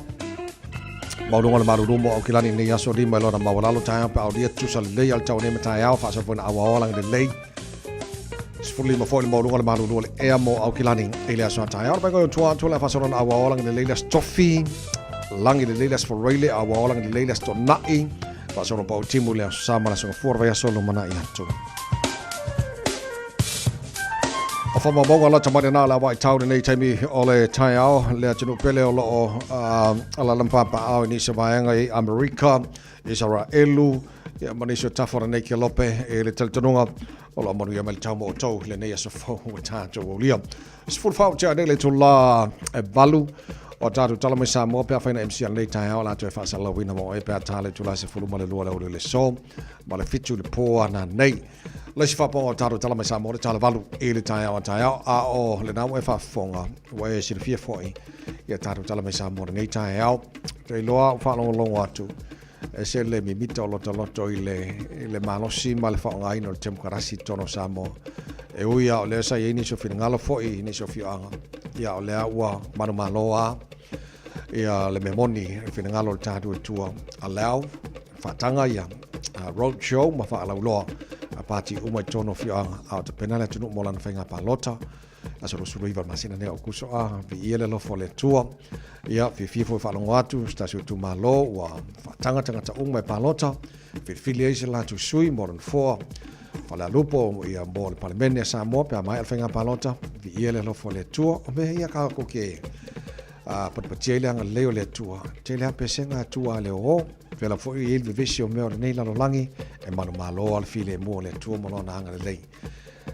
Maualuga o le malulu mo Aukilani nei aso 5 i lona maualalo taeao pe aulia tusa lelei a le tau nei ma taeao faasofoina auaoa lagi lelei. 15 foi le maualuga o le malulu o le ea mo Aukilani i le aso a taeao. Le painga o tua atu le faasolona auaoa lagi lelei le aso tofi. Lagi lelei le aso foreile auaoa lagi lelei le aso tona'i. Faasolo pau timu le aso sa ma le aso gafua o le vaiaso lumanai atu. O whamamauga la tamai nā la wai tau nei taimi o le taeao le atunuu pele o loo alala mpapa i nisi o vaega i Amerika, Isaraelu, ia ma nisi o tafa o lenei kelope e le talitonuga o loo manuia mai le tau mo outou lenei aso fou ua tatou aulia. 14 tea nei le itula e 8 o tatou tala mai Samoa pe afai na MC a lenei taeao la toe faasalalauina mo oe pe a tā le itula 12 le aoauli o le aso ma le 7 le po ana nei. Le isi faapaoga o tatou tala mai Samoa le tala 8 i le taeao a taeao a o lena ua e faafofoga ua e silafia foi ia tatou tala mai Samoa lenei taeao. Te iloa ua faalogologo atu e se le mimita o lotoloto i le malosi ma le faaaogaina o le temokarasi i totonu o Samoa. E ui a o lea sa i ai nisi o finagalo foi i nisi o afioaga, ia o lea ua manumalo a ia le mea moni le finagalo o le tatou Atua a leao faataga ia road show ma faalauiloa a pati uma i totonu o afioaga a o tapena le atunuu mo lana faiga palota aso 29 o le masina nei o Aokuso a viia le alofa o le Atua. Ia, fiafia foi faalogo atu se tasi o itumalo ua faataga tagata uma e palota, filifili ai se latou sui mo le nofoa. Falealupo ia mo le Palemene a Samoa pe a maea le faiga palota, viia le alofa o le Atua. O mea ia tatou te patipatia ai le agalelei o le Atua. Tele lava pesega a tua a le ō. Pēlā foi e i ai le vevesi o mea o lenei lalolagi, e manumalo lava le filemu o le Atua ma Lona agalelei.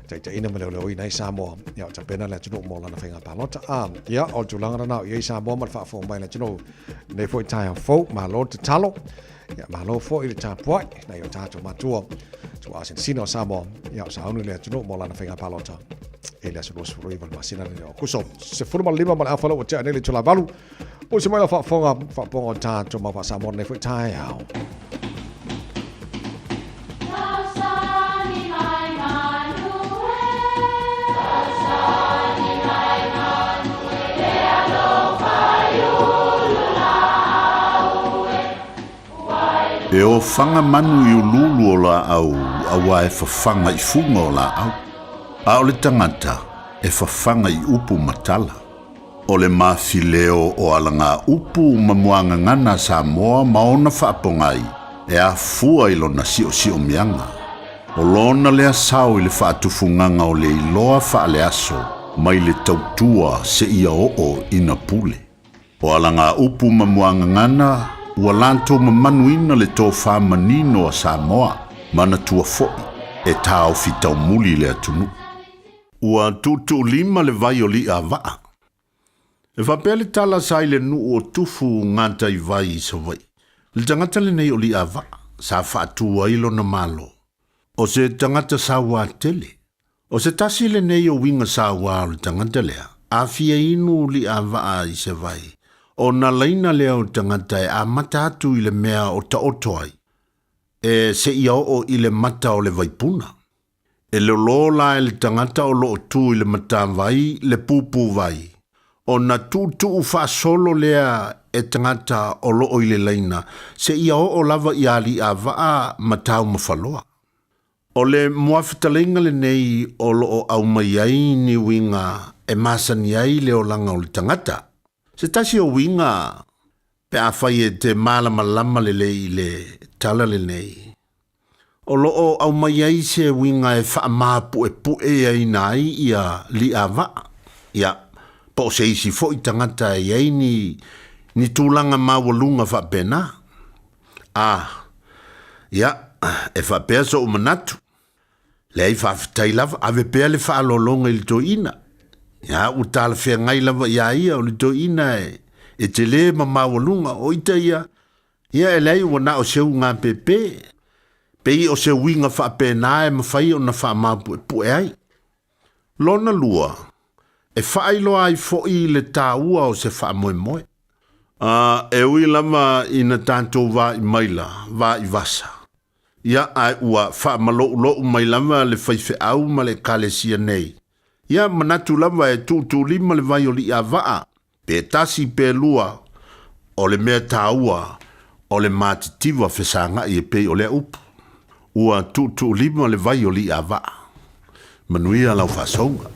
Taitaiina ma leoleoina ai Samoa, ia o tapena le atunuu mo lana faiga palota. A, ia, o le tulaga lena o i ai Samoa ma le faafofoga mai a le atunuu. Lenei foi taeao fou, malo le tatalo, ia malo foi le tapuai, nai o tatou matua, tuaasinasina o Samoa, ia o sauni le atunuu mo lana faiga palota. I le aso 29 o le masina lenei o Akuso. 15 ma le afa ua tea nei le itula 8. Puse mai la faafofoga, faafofoga o tatou mau faa-Samoa lenei foi taeao. E ofaga manu i uluulu o laau auā e fafaga i fuga o laau, a o le tagata e fafaga i upu ma tala. O le mafileo o alagaupu ma muagagana a Samoa ma ona faapogai e afua i lona siosiomiaga. O lona lea sao i le faatufugaga o le iloa faaleaso mai le tautua seia oo ina pule. O alagaupu ma muagagana ua latou mamanuina le tofa manino a Samoa, manatua foi e taofi taumuli le atunuu. Ua tuutuulima le vai o Li'avaa. E faapea le tala sa i le nuu o Tufu Gataivai i Savaii, le tagata lenei o Li'avaa sa faatu ai lona malo. O se tagata sauā tele. O se tasi lenei o uiga sauā o le tagata lea, a fia inu Li'avaa i se vai, ona laina lea o tagata e amata atu i le mea o taoto ai, e seia oo i le mata o le vaipuna. E lolo la e le tagata o lo o tu i le matavai le pupuvai, ona tuutuu faasolo lea e tagata o lo o i le laina seia oo lava ia Aliiavaa ma Taumafaloa. O le muafetaleiga lenei o lo o aumai ai ni uiga e masani ai le olaga o le tagata. Se tasi o uiga pe afai e te malamalama lelei i le tala lenei, O lo o aumai ai se uiga e faamapuepueaina ai ia Li'avaa, ia, po o se isi foi tagata e i ai ni, ni tulaga maualuga faapena. A, ia, e faapea so'u manatu, Leai, faafetai lava, ave pea le faaaloaloga i le toeaina. Ia, ua talafeagai lava iā ia, o le toeaina e, e tele ma maualuga, o ita ia, Ia e leai ua na o se ugapepe, pei o se uiga faapena e mafai ona faamapuepue ai. Lona lua, e faailoa ai foi le taua o se faamoemoe. A, e ui lava ina tatou vaai maila, vaai vasa. Ia, ae ua faamaloulou mai lava le faifeau ma le Ekalesia nei. Ia, manatu lava e tuutuulima le vai o Li'avaa, pe tasi pe lua, o le mea taua o le matitiva fesagai e pei o lea upu. Ua tuutuulima le vai o Li'avaa. Manuia lau faasouga.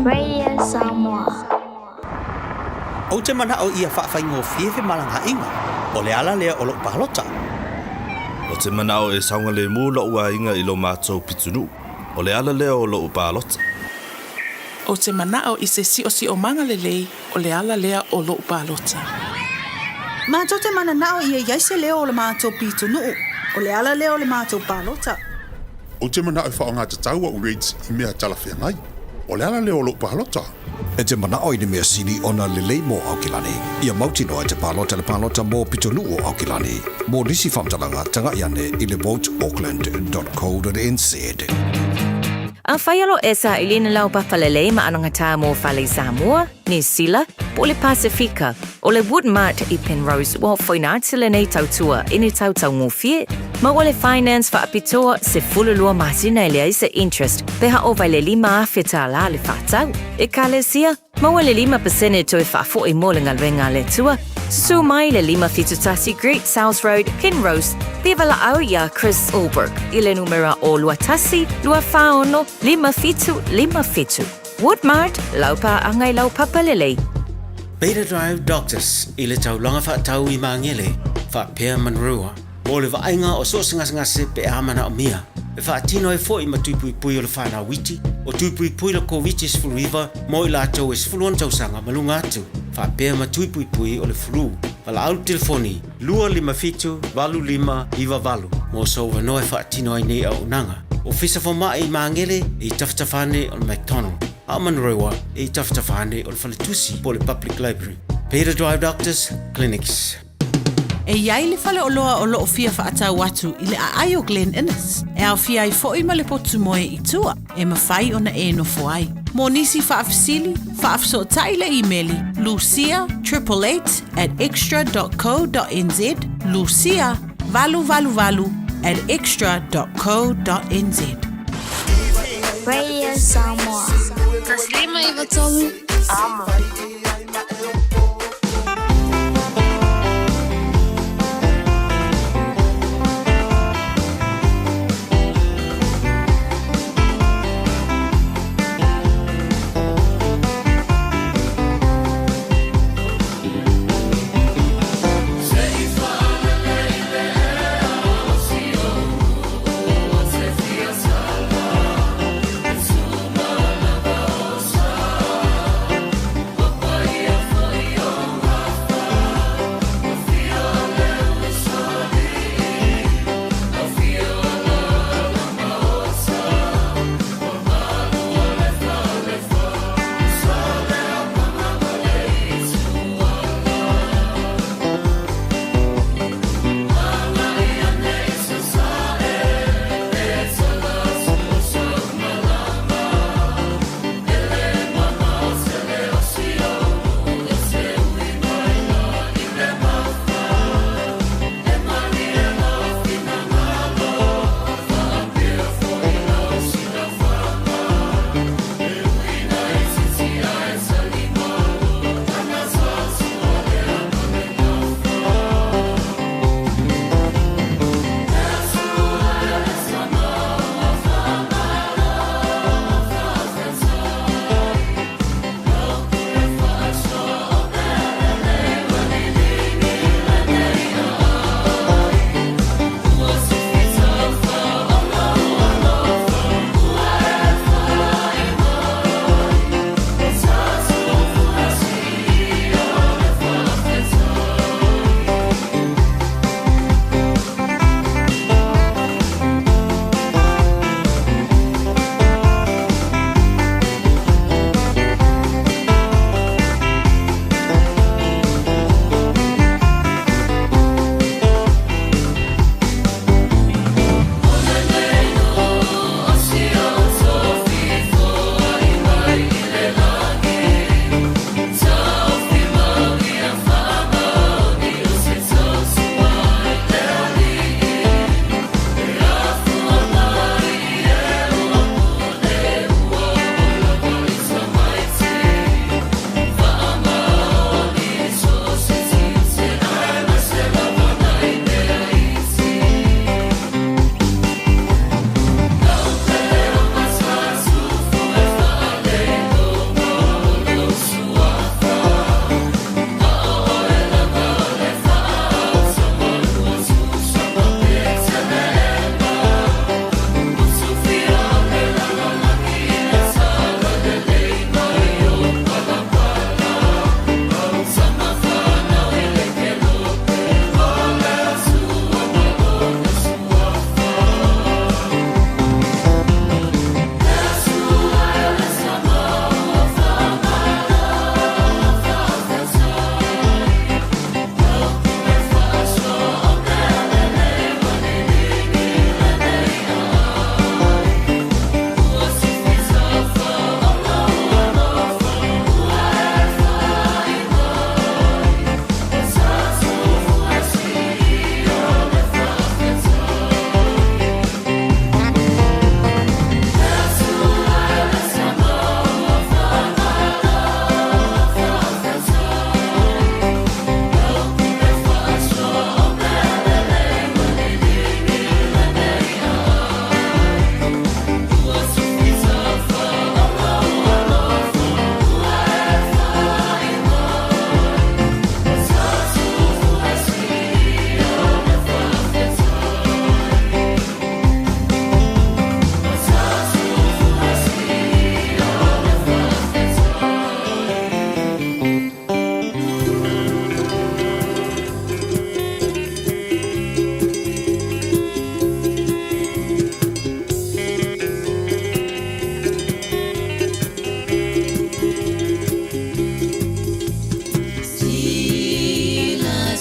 Radio Samoa. Ou te mana'o ia faafaigofie femalagaaiga, o le ala lea o lo'u palota. Ou te mana'o e saogalemu lo'u aiga i lo matou pitonuu, o le ala lea o lo'u palota. Ou te mana'o i se si'osi'omaga lelei, o le ala lea o lo'u palota. Matou te manana'o ia i ai se leo o le matou pitonuu, o le ala lea o le matou palota. Ou te mana'o e faaaoga tatau a'u rates i mea talafeagai. O le ala lea o lo'u palota. E te mana'o i ni mea sili ona lelei mo Aukilani? Ia mautinoa e te palota i le palota mo pitonuu o Aukilani. Mo nisi faamatalaga, taga'i ane i le voteauckland.co.nz. Afai o lo o e saili i ni laupapa lelei ma anagatā mo fale i Samoa, Niu Sila, po o le Pasifika, o le Woodmart i Penrose ua foina atu lenei tautua i ni tau taugofie, maua le finance faapitoa 12 masina e leai se interest pe ha ova i le $5,000 le faatau. Ekalesia, maua le 5% toe faafo'i mo le galuega a le Atua. Susu mai le 571 Great South Road, Penrose, pe valaau iā Chris Allbrook i le numera o 21 246 5757. Woodmart, lau paaga i lau papa lelei. Beta Drive Doctors i le taulaga faatau i Magele faapea Manurewa mo le vaaiga o so o se gasegase pe a manaomia. E faatino ai foi ma tuipuipui o le whanau iti, o tuipuipui le Koviti-19 mo i latou e 16 tausaga ma luga atu, faapea ma tuipuipui o le flu. Valaau le telefoni 257 8598 mo sou avanoa e faatino ai nei auaunaga. Ofisa Fomai i Magele e i tafatafa ane o le McDonald, a o Manurewa e i tafatafa ane o le Faletusi po o le Public Library. Beta Drive Doctors Clinics. E i ai le faleoloa o lo o fia faatau atu i le aai o Glen Innes, e aofia ai foi ma le potu moe i tua e mafai ona e nofo ai. Mo nisi faafesili, faafesootai le imeli lucia 888 at xtra dot co dot nz, lucia 888 at xtra dot co dot nz. Radio Samoa. 153 Amo.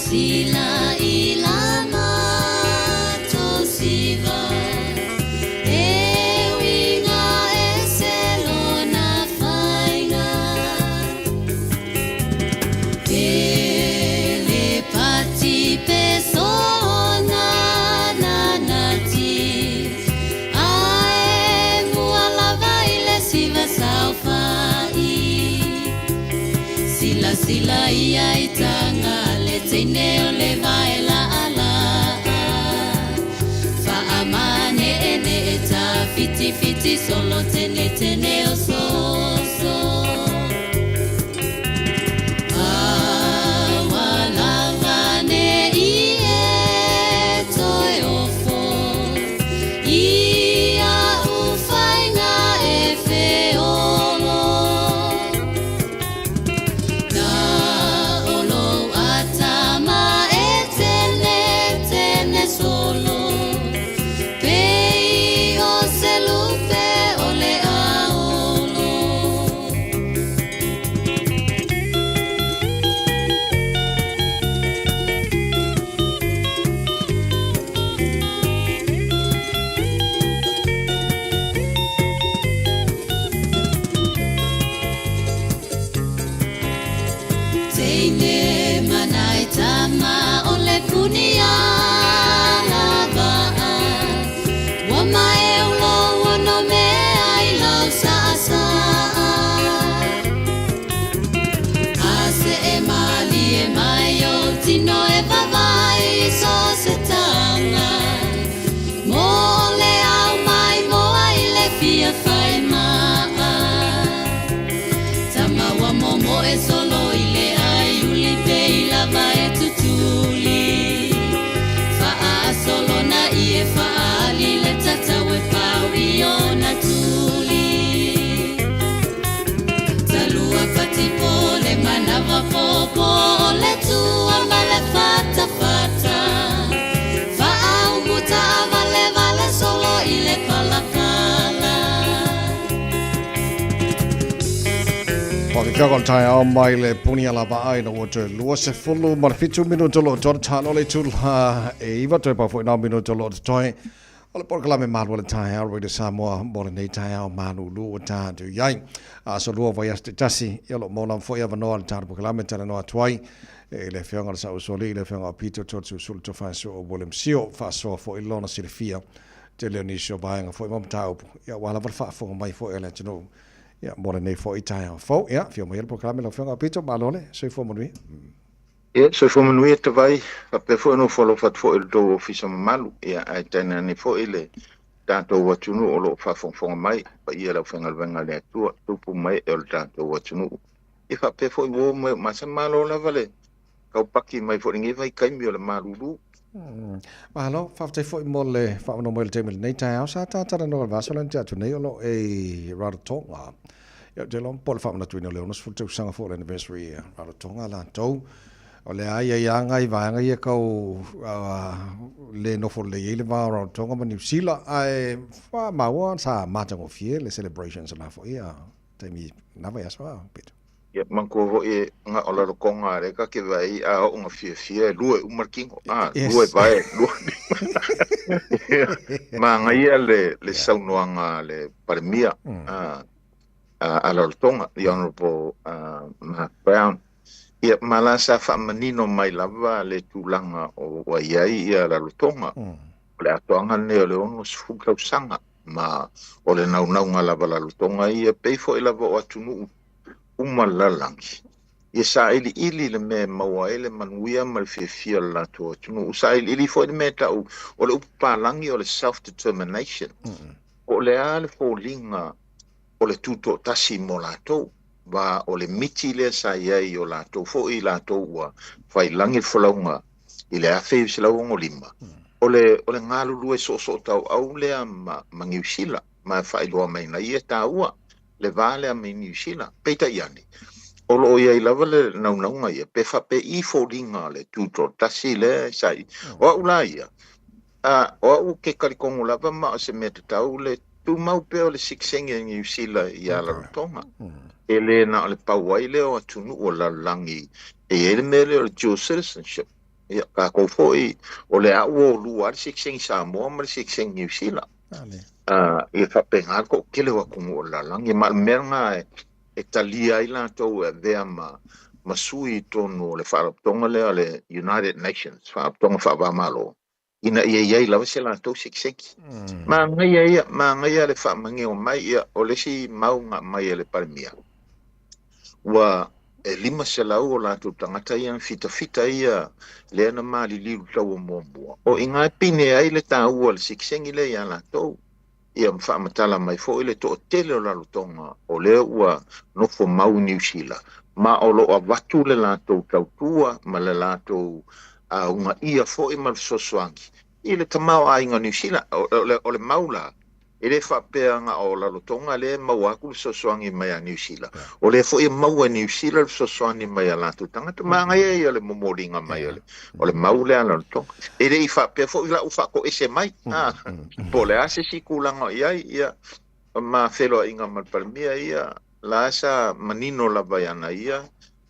Sila i la matou siva, e uiga ese lona faiga. E le pati pe sona nanati, ae mua lava i le siva saofai. Silasila ia i taga le teine o le vae laalaa. Faamaneenee tafitifiti solo tenetene o soso. Aua lava ne i e toe ofo i a'u faiga e feolo. Na o lou atama e tenetene solo, pei o se lupe o le aolo. Teine manai tama o le puni alavaa, ua maeu lou ono mea i lau saasaa. A see malie mai ou tino e vavai so se taga, mo le au mai moa i le fia fai maa. Tama ua momoe solo i le ai uli pe i lava e tutuli. Faasolo na ie faali le tatau e pau i ona tuli. Talua patipo le manava popo o le tua ma le fatafata. Faaumuta vale vale solo i le palapala. O ke kaka o le taeao mai le puni ala vaai na ua toe 27 minuta o loo toa talo le tula e 9 toe pau foi nā minuta o loo totoe. O le polokalame malu o le taeao Radio Samoa mo lenei taeao malūlū ua tatou i ai. Aso lua vaiaso taitasi, ia o lo o maua lava foi avanoa le tatou polokalame e talanoa atu ai i le Afioga i le Saʻuusoalii, le Afioga o Peter Toeolesulusulu Tofaeosoa o William Sio, faasoa foi lona silafia tele o nisi o vaega foi ma mataupu, ia aua lava le faafofoga mai foi a le atunuu ia mo lenei foi taeao fou. Ia, afio mai le polokalame lau Afioga Aupito, malo le soifua manuia. Ia, soifua manuia Tavai, faapea foi ona ou faalofa atu foi i le tou ofisa mamalu, ia ae tainane foi le tatou atunuu o lo o faafogafoga mai, paia i le aufaigaluega a le Atua, tupu ma ee o le tatou atunuu. Ia faapea foi uo ma e o masani, malo lava le taupaki mai foi i lenei vaitaimi o le malulu. Malo, faafetai foi mo le faaavanoa mai o le taimi i lenei taeao. Sa ta talanoa i le vasa lea na tea atu nei o lo o e i Rarotonga. Ia, ou te iloa po o le faamanatuina o le 60 tausaga foi o le anniversary a Rarotonga latou. O le a ia ia ngai vaega ia kau le nofo lelei ai le va o Rarotonga ma Niu Sila, ae maua sa matagofie le celebrations o la foi a taimi na vaiaso a Peter. Ia, manatua foi e na o Rarotonga lea ta te vaai a oo ina fiafia e lua e uma le tino, a, lua e vae, lua. Manaia le le saunoaga a le Palemia a a Rarotonga, the Honourable Mark Brown. Ia, ma la sa faamanino mai lava le tulaga o ua i ai ia Rarotonga. O le atoaga lenei o le 60 tausaga, ma o le naunauga lava Rarotonga ia, pei foi lava o atunuu uma le lalolagi. Ia sailiili le mea e maua ai le manuia ma le fiafia o le latou atunuu. Sailiili foi le mea e tau o le upu palagi o le self-determination. Po o le a le foliga o le tutoatasi mo latou, va o le miti lea sa i ai i o latou foi i latou ua fai lagi le folauga i le 1965, o le o le galulue soosootauau lea ma ma Niu Sila, ma e faailoa mai na ia e taua le va lea ma Niu Sila. Peitai ane, o lo o i ai lava le naunauga ia, pe faapei foliga o le tutoatasi lea sa i. O au la ia, a, o au ou te talitonu lava ma o se mea tatau le tumau pea o le siksegi a Niu Sila i Rarotonga. E le na o le pau ai lea o atunuu o le lalolagi e i ai le mea lea o le dual citizenship. Ia, tatou foi, o lea ua olua lava le siekisiegi Samoa ma le siekisiegi Niu Sila. Ia faapena le toatele o atunuu o le lalolagi. Ma o le mea lena e talia ai latou e avea ma sui i totonu o le faalapotopotoga lea o le United Nations, Faalapotopotoga Faava-o-Malo, ina ia i ai lava se latou siekisieki. Manaia ia, manaia le faamagio mai, ia, o le isi mau na aumai e le Palemia, ua e 500 o latou tagata ia na fitafita ia lea na maliliu i le taua muamua. O i ina e pine ai le taua o le siekiseni lea ia latou. Ia ma faamatala mai foi le toatele o Rarotonga o lea ua nofo mau i Niu Sila, ma o lo o avatu le latou tautua ma le latou uunaia foi ma le fesoasoani i le tamaoaiga o Niu Sila. O le mau la, e le faapea na o Rarotonga lea e maua atu le fesoasoani mai a Niu Sila, o lea foi e maua e Niu Sila le fesoasoani mai a latou tagata. Manaia ia le momoliga mai o le mau lea a Rarotonga. E le i faapea foi la ua faatoese mai, po o le a se isi tulaga o i ai, ia, ma feloaiga ma le Palemia ia, la sa manino lava i ana ia,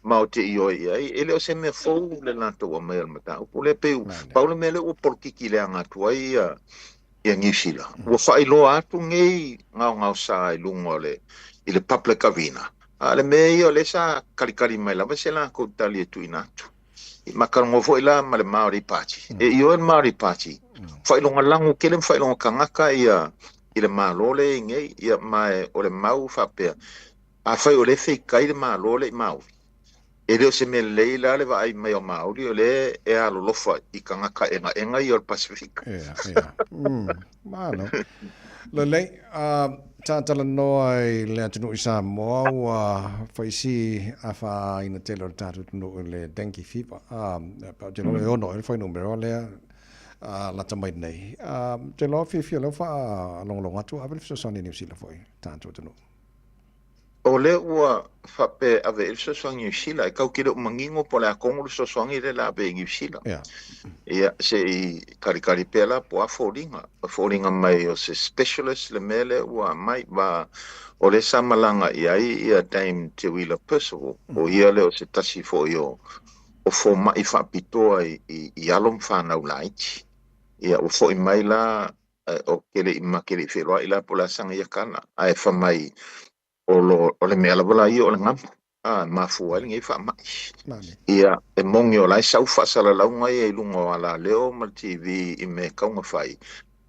ma ou te ioe i ai, e le o se mea fou le latou aumaia o le mataupu lea, pei pau le mea lea ua polokiki leaga atu ai ia ia Niu Sila. Ua faailoa atu nei gaogaosa i luga o le i le public arena, a o le mea ia o lea sa kalikali mai lava se latou tali e tuuina atu. I makalongo foi la ma le Māori Party. E ioe le Māori Party, faailoga lanu tele ma faailoga tagata ia i le Malo lea e i nei, ia ma o le mau faapea, afai o lea e feitai le Malo lea i Māori, e le o se mea lelei la le vaai mai o Māori o lea e alolofa i tagata egaega ia o le Pasifika. Ia, ia. Malo. Lelei, tatalanoa i le atunuu i Samoa ua fai si afaina tele o le tatou atunuu i le dengue fever. Ou te iloa e ono ea le fuainumera lea lata mai nei. Ou te iloa fiafia lea ua faalogologo atu ave le fesoasoani i Niu Sila foi i le tatou atunuu. O lea ua faapea e ave i ai le fesoasoani i Niu Sila, e tatou te le o manino po o le a tonu le fesoasoani lea o le a ave i Niu Sila. Ia, se i kalikali pea la po o a foliga. O foliga mai o se specialist le mea lea ua aumai, ma o lea sa malaga i ai ia Dame Teuila Percival, o ia lea o se tasi foi o fomai faapitoa i alo ma fanau laiti. Ia, ua foi mai la o ke le i ma ke le i feiloai la po o le a saga ia tala, ae fai mai o lo o le mea lava la ia o le gamu a e mafua ai lenei faamai. Ia, e moni o la e sau faasalalauga ia i luga o alaleo ma le TV i mea e tatau ona fai,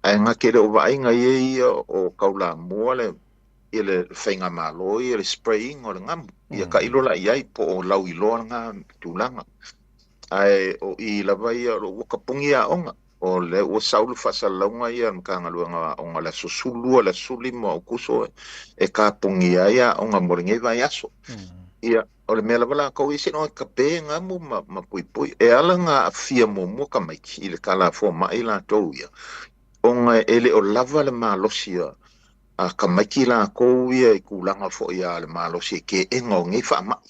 ae na te le o vaaiga ia ia o taulamua le ia le faigamalo ia le spray ina o le gamu. Ia tailo la i ai po o lauiloa lena tulaga. Ae o i lava ia o lo o ua tapuni aoga. O lea ua sau le faasalalauga ia a le Matagaluega o Aoga i le aso 12 i le aso 15 o Aokuso e tapunia ai aoga mo lenei vaiaso. Ia, o le mea lava latou ia seiloga e tape gamu ma puipui. E ala ona aafia muamua tamaiti i le tala fomai latou ia, ona e le o lava le malosi a tamaiti latou ia i tulaga foi a le malosi e keena o nei faamai.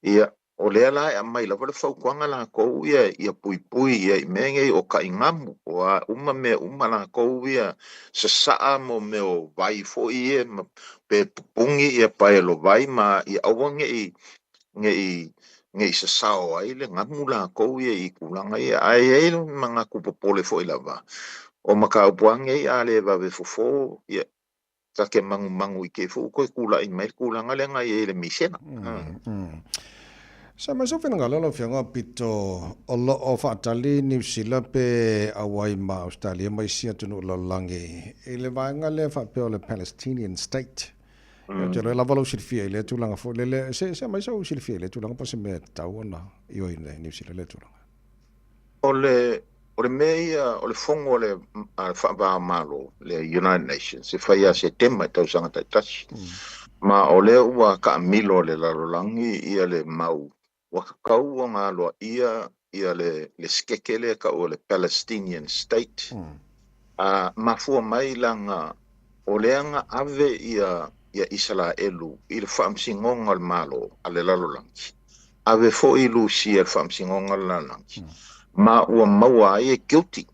Ia, O lea la e aumai lava le fautuaga latou ia ia puipui ia i mea nei o taigamu, o a uma mea uma latou ia sasaa mo mea o vai foi ia ma pe pupuni ia paelo vai ma ia aua nei nei nei sasao ai le gamu latou ia i tulaga ia. Ae i ai le manatu popole foi lava, o mataupu lava nei a le vave fofo ia ta te magumagu i te i foi ua toe tulai mai le tulaga lea na i ai i le misena. Sa mai sou finagalo lau Afioga Pito o lo o faatali Niu Sila pe auai ma Ausetalia ma isi atunuu lalolagi i le vaega lea faapea o le Palestinian State. Ou te iloa e lava lou silafia i lea tulaga foi lele. Se mai sou silafia i lea tulaga po o se mea e tatau ona ioeina e Niu Sila lea tulaga. O le o le mea ia o le fono a le Faava-o-Malo, le United Nations, e fai ia Setema i tausaga taitasi. Ma o lea ua taamilo e le lalolagi ia le mau ua tatau ona aloaia ia le le sikeke lea e tau o le Palestinian State. A mafua mai leaga o lea na ave ia ia Isaraelu i le faamasinoga o le Malo a le lalolagi. Ave foi Lusia i le faamasinoga o le lalolagi, ma ua maua ai e guilty.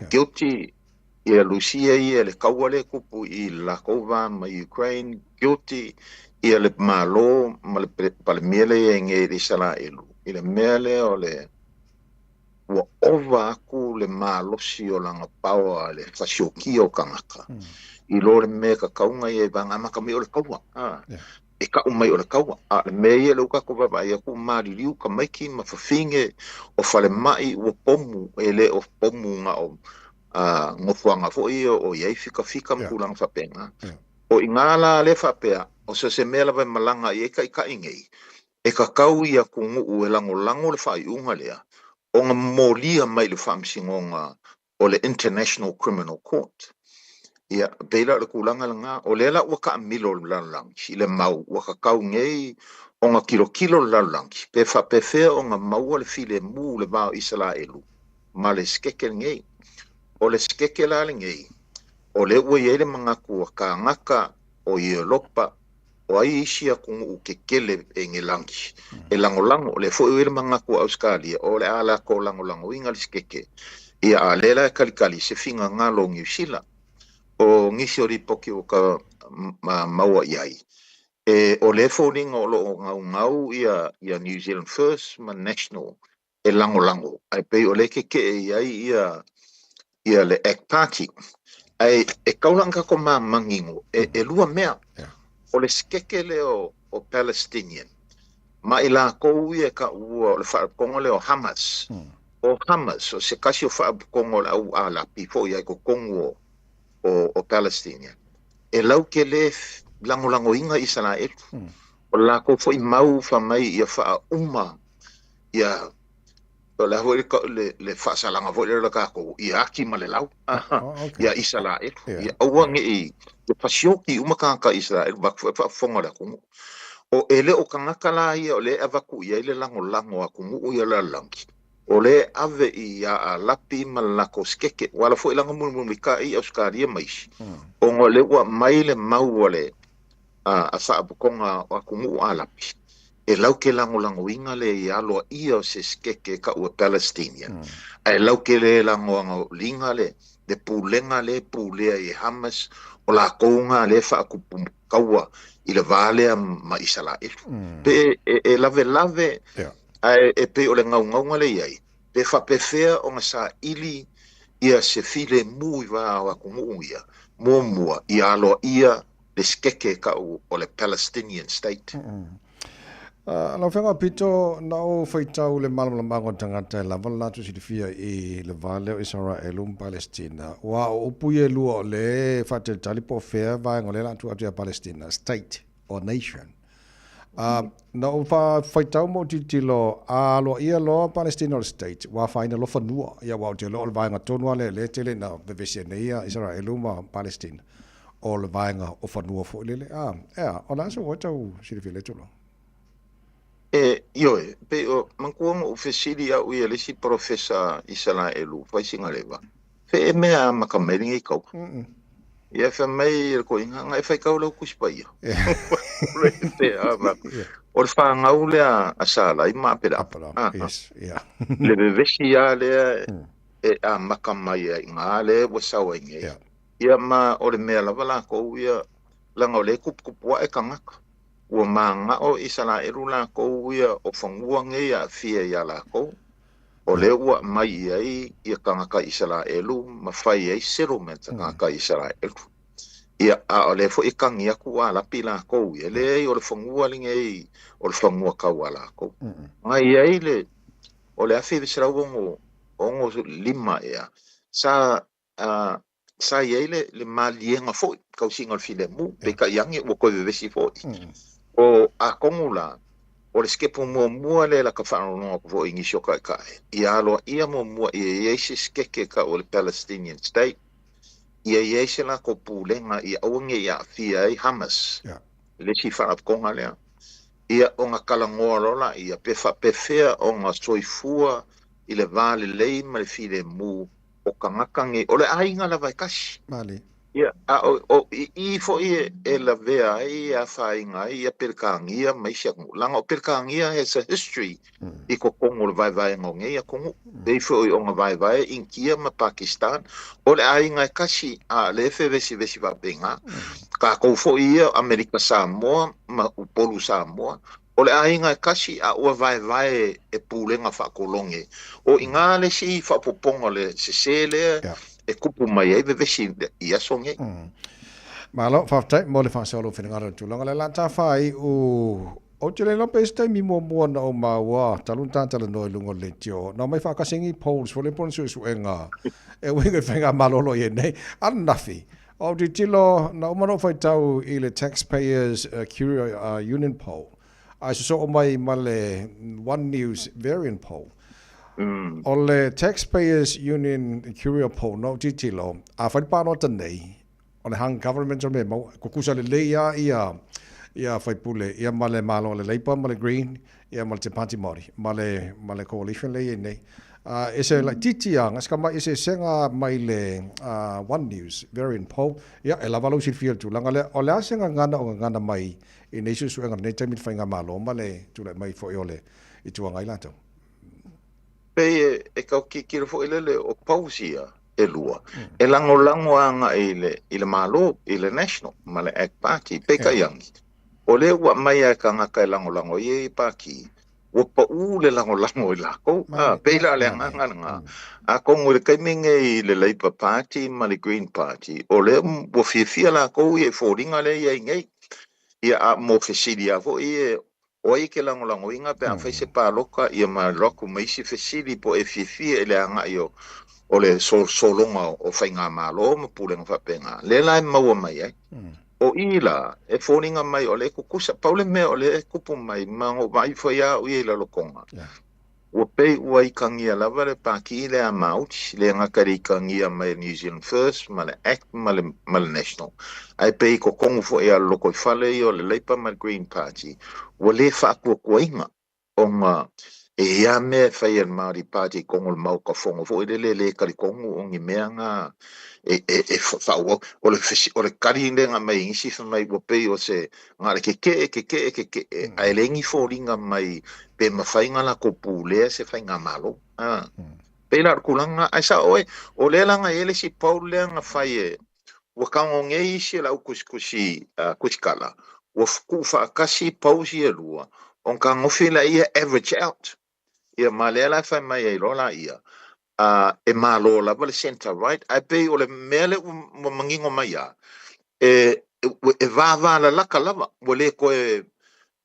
Guilty ia Lusia ia i le kaua lea e tupu i le latou va ma Ukraine, guilty ia le Malo ma le Palemia lea e i ai nei i le Isaraelu i le mea lea o le Ua ova aku le malosi o lana paoa le fasiokia o tagata i lo le mea e kakauga ia i vaega amata mai o le kaua. E ka'u mai o le kaua. A o le mea ia lea ua tatou vaavaai atu ua maliliu tamaiti ma fafine o falema'i ua pomu e le o pomu na o nofoaga foi ia o i ai fikafika ma tulaga faapena. O i ina la lea faapea o so o se mea lava e malaga i ai taitai nei e tatau i atunuu e lagolago le faaiuga lea ona molia mai i le Faamasinoga o le International Criminal Court. Ia, e pei la o le tulaga lena, o lea la ua taamilo le lalolagi i le mau ua tatau nei ona tilotilo le lalolagi pe faapefea ona maua le filemu i le va o Isalaelu ma le sekeke lenei. O le sekeke la lenei, o lea ua i ai le manatu a kānaka o Ieolopa, o ai isi atunuu tetele Engelani e lagolago. O lea foi ua i ai le manatu a Ausetalia o le a latou lagolagoina le sekeke, ia a o lea la e kalikali se finagalo o Niu Sila. O nisi o lipoti ua ka maua i ai, e o lea e foliga o lo o naunau ia ia New Zealand First ma National e lagolago, ae pei o lea e tetee i ai ia ia le Act Party. Ae e tau la ona tatou manino, e, e lua mea. O le sekeke lea o, o Palestinian, ma i lakou ia e taua o le faalapotopotoga lea o Hamas. O Hamas, o se tasi o faalapotopotoga o le au Alapi foi ai totonu o, o, o Palestinian, e lautele lagolagoina Isaraelu. O le latou foi mau fai mai ia faauma ia o le a foi le, le faasalaga foi lea o le tatou ia ati ma le lau ia Isaraelu ia aua ne i ia fasioki uma tagata Isaraelu vaeatu foi faafofoga le atunuu. O e le o tagata la ia o lea e avatu i ai le lagolago a atunuu ia o le lalolagi o lea e ave i Aalapi ma le latou sekeke ua ala foi la ona mulimulimulitai i Ausetalia ma isi ona o lea ua aumai le mau a le a Faalapotopotoga o Atunuu Alapi, e laute lagolagoina le ia aloaia o se sekeke e taua Palestinian, ae laute le lagoagoina le pulega lea e pulea i Hamas, o latou na lea e faatupu kaua i le va lea ma Isalaelu. Pe e lavelave, ae e pei o le naunauga lea e i ai, pe faapefea ona saili ia se filemu i va o atunuu ia, muamua ia aloaia le sekeke e tau o le Palestinian State. Lau Afioga Pito, na ou faitau i le malamalamaga o tagata e lava le latou silafia i le va lea o Isaraelu ma Palestina. Aua o upu ia e lua o lea e faatalitali po o fea vaega o lea o le a tuu atu ia Palestina, state or nation. Na ou faitau ma ou tilotilo, a aloaia loa Palestina o le state, ua afaina loa fanua. Ia aua ou te iloa o le vaega tonu lava lea o lea e tele ina vevesi ai nei ia Isaraelu ma Palestina, o le vaega o fanua foi lele. A, ea, o le a sou oe tau silafia i lea tulaga? E, ioe, pei o, manatua na ou fesili au ia le isi polofesa Isaraelu, fai sina leva, Fe e mea amata mai lenei kaua. Ia fai mai le toeaina, na e faitau lau Tusi Paia. O le fanau lea a Salai ma Apelama. Yes, yeah. Le vevesi lava lea e amata mai ai i ina lea ua sau ai nei. Ia ma o le mea lava latou ia, leaga o lea e tuputupu ae tagata. Ua mana'o Isaraelu latou ia o fanua nei e aafia iā latou. O lea ua aumai i ai ia tagata Isaraelu ma fai ai settlement a tagata Isaraelu. Ia, a o lea foi e tagi atu ua lapi lakou ia, leai o le fanua lenei o le fanua tau a lakou. Na i ai le, o le 1965 ea, sa sa i ai le, le maliega foi, tausiga o le filemu, peitai ane ua toe vevesi foi. O atonu la, o le sitepu muamua lea lata faalogologo atu foi i nisi o taitai, ia aloaia muamua ia i ai se sekeke e tau o le Palestinian State, ia i ai se latou pulega ia aua ne i aafia ai Hamas, le isi faalapotopotoga lea. Ia ona talanoa loa laia pe faapefea ona soifua i le va lelei ma le filemu o tagata nei, o le aiga lava e tasi. Male. Ia, a o, o i i foi e, e lavea ai, e afaina ai ia Peretania ma isi atunuu. Leaga o Peretania has a history i totonu o le vaevaega o nei atunuu. Pei foi ona vaevae Initia ma Pakistan. O le aiga e tasi, a o lea e fevesivesi faapena. Tatou foi ia, Amerika Samoa ma Upolu Samoa, O le aiga e kasi a ua vaevae e pulega faakologe. O i ina le isi faaopoopoga o le sese lea e tupu mai ai vevesi i aso nei. Malo, faafetai mo le faasoa o lou finagalo i le tulaga lea. O le a ta faaiu, ou te le iloa pe i se taimi muamua na ou maua talu ona ta talanoa i luga o le leitio, na omai faatasi ai ni polls foi lea po o ni suesuega e uiga i faigamalo o lo o i ai nei. Ananafi, Ou tilotilo, na uma ona ou faitau i le Taxpayers Union Poll, ae sosoo mai ma le One News Varian Poll. O le Taxpayers Union Curia Poll, na ou tilotilo, a fai le palota nei, o le hung government o le mea e maua, kukusa lelei lava ia ia faipule ia ma le Malo o le Labour ma le Green ia ma le Te Pāti Māori, ma le, ma le coalition lea e i ai nei. E se laitiiti lava, si tamai eseesega mai le One News, Varian Poll, ia, e lava lou silafia i le tulaga lea. O le a se gagana o gagana mai i nei suesuega i lenei taimi i le Faigamalo ma le tulai mai foi o le Itu Agai latou? Pei e tau tilotilo foi lele o polls ia e lua, e lagolago agai i le Malo, i le National ma le Act Party. Peitai ane, o lea ua aumai lava e tagata e lagolago ai ia pati, ua paʻū le lagolago i lakou. A, pei la o le agaga lena. Atonu i le taimi lenei i le Labour Party ma le Green Party, o lea ua fiafia lakou ia i foliga lea e i ai nei. Ia, a mo fesili lava foi ia, o ai e te lagolagoina pe a fai se palota, ia ma alu atu ma isi fesili po o e fiafia i le agai o le solosologa o faigamalo ma pulega faapena. Lea la e maua mai ai. O i la, e foliga mai o lea e tutusa. Pau le mea o lea e tupu mai, ma na ou vaai foi lava au ia i Lalotoga, ua pei ua ikagia lava le Pāti lea a Māori, le gata i le ikagia mai e New Zealand First ma le Act ma le, ma le National, ae pei i totonu foi lava o le lotoifale ia o le Labour ma le Green Party, ua le faatuatuaina. Ona e i ai mea e fai e le Māori Party i totonu o le Maota Fono foi lele e le talitonu o ni mea na e faaauau. O le o le tali lea na aumai e nisi fai mai ua pei o se na o le tetee, tetee, tetee ae leai ni foliga mai pe mafai ona latou pulea se faigamalo. Pei la o le tulaga lena. Ae sao oe, o lea la na i ai le isi poll lea na fai e Ua tago nei isi e le au tusitusi tusitala, ua tuufaatasi polls ia e lua, ona tagofi laia average out. Ia ma lea la e fai mai ai loa laia, e malo lava le centre right, ae pei o le mea lea ua manino mai lava, e vavalalata lava, ua le toe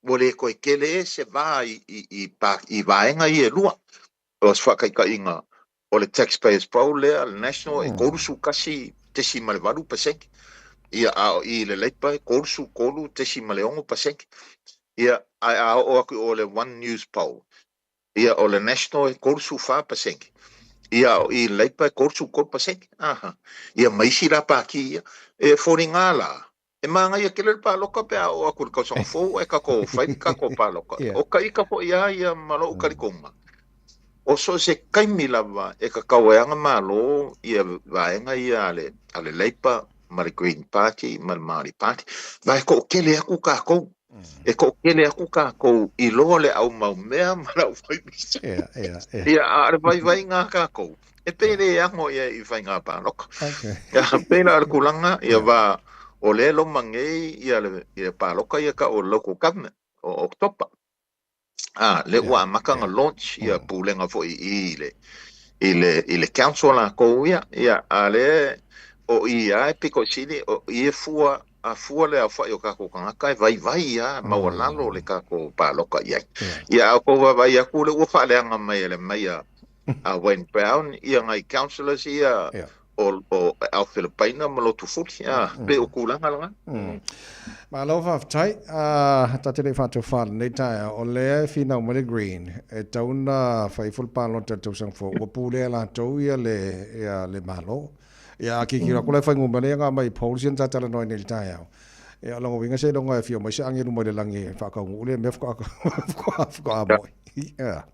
ua le toe tele se va i vaega ia e lua. O se faataitaiga, O le taxpayers poll lea a le National e 31.8%, ia a o i le Labour e 33.6%. Ia ae a oo atu i o le One News poll, ia o le National e 34%, ia a o i le Labour e 33%. Aha. Ia ma isi la pati ia. E foliga la, E manaia tele le palota pe a oo atu i le tausaga fou ae tatou fai le tatou palota. O ka ita foi a ia ma lou talitonga, o so o se taimi lava e tatau ai ana Malo ia vaega ia a le a le Labour ma le Green Party ma le Māori Party, va e toatele atu tatou. E toatele atu tatou i loa le au mau mea ma le au fai pisinisi. Ia, a o le vaivaiga a tatou, E pei le ano ia i faiga palota. Okay. Ia, pei la o le tulaga, ia va, o lea e loma nei ia le, ia palota ia tau o le local government o Oketopa. A, lea ua amata ona launch ia pulega foi i i le, i le, i le council lakou ia. Ia, a lea, o i lava e pito i sili, o i e fua, a fua le aofai o tatou tagata e vaivai lava, maualalo le tatou palota i ai. Ia, a outou vaavaai atu, lea ua faaleaga mai e le maia a Wayne Brown ia nai councillors ia o o Ao Filipaina ma Lotufuli a pei o tulaga lena. Malo faafetai. Ta te le i faatofā lenei taeao, o lea e finau mai le Green e tatau ona fai ifo le palota i le tausaga fou, ua pulea e latou ia le ia le Malo. Ia a tilotilo atu la e fuainumera ia na aumai i polls ia na ta talanoa ai nei i le taeao, ia o lona uiga seiloga e afio mai se agelu mai le lagi e faataunuu lea mea faatoa faatoa moe. Ia.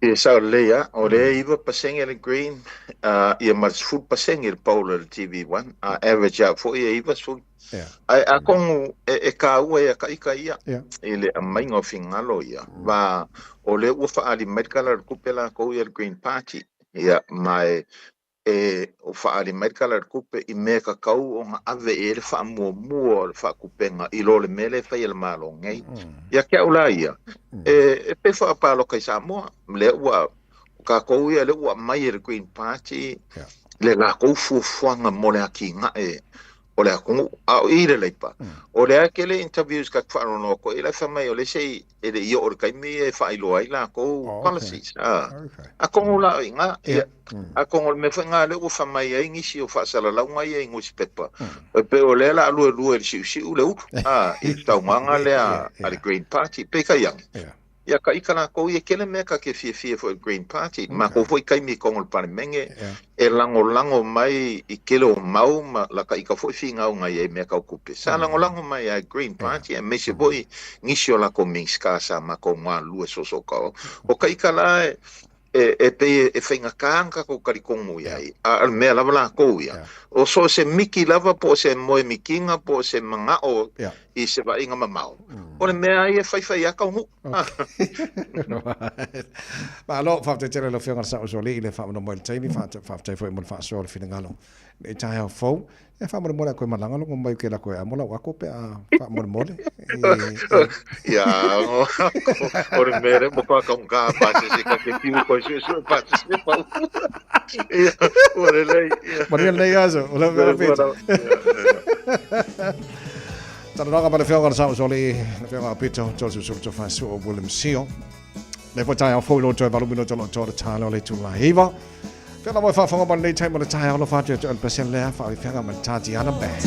Ia sao lelei a, o lea e 9% le Green, ia ma le 10% le poll a le TV1, a average out foi e 90. Ae atonu e taua ia taita ia i le aumaiga o finagalo ia, va o lea ua faaali mai le Tala o le Tupe latou ia le Green Party, ia ma e. e o faaali mai le Tala o le Tupe i mea e tatau ona ave i ai le faamuamua o le faatupega i lo le mea lea e fai e le Malo nei. Ia te au la ia, e pei foi o palota i Samoa, lea ua o tatou ia lea ua aumai e le Green Party le latou fuafuaga mo le atinae o le atunuu. A o i le Labour, o lea e tele interviews ta te faalogologo atu ai, la e fai mai o lea se i e le i oo i le taimi e faailoa ai latou policies. Atonu la o i ina, ia, atonu o le mea foi lena lea ua fai mai ai nisi o faasalalauga ia i nusipepa, e pei o lea o le a luelue i le siusiu le ulu, i le saunoaga lea a le Green Party. Peitai ane, Ia ka ika lakou ia tele mea ta te fiafia foi i le Green Party. Matou foi taimi i totonu o le Palemene e lagolago mai i tele o mau ma la ta ika foi finau na i ai mea tau tupe. Sa lagolago mai a e Green Party aemaise foi nisi o lakou Minisita sa matou galulue soosootaoa. O ta ika la e pei e faigata ona tatou talitonu i ai, a o le mea lava lakou ia, o so o se miki lava po o se moemitiga po o se manao i se vaaiga mamao, o le mea ai e faifai a taunuu. Malo, faafetai tele i lau Afioga i le Sao Usoalii i le faamonoa mai i le taimi, faafetai foi mo le faasoa o le finagalo i taeao fou. E faamolemole atu e malaga logo mai ke lako e amo lau ako pe a faamolemole. Ia, o le mea lea mo ka kaunga pa se se ka te piu ko se se pa se se pa. Ia, ua lelei. Manuia lenei aso, o lau Afioga Pita. Talanoaga ma le Afioga i le Sao Usoalii, le Afioga Pita Joseph Tofasu'u William Sio. Le foi taeao fou i lo toe 8 minute o lo o toa le talo o le itula 9. Fea lava e faafofoga mai lenei taimi o le taeao alofa atu ia te oe le pasene lea faaoifeaga ma le Tatiana Band.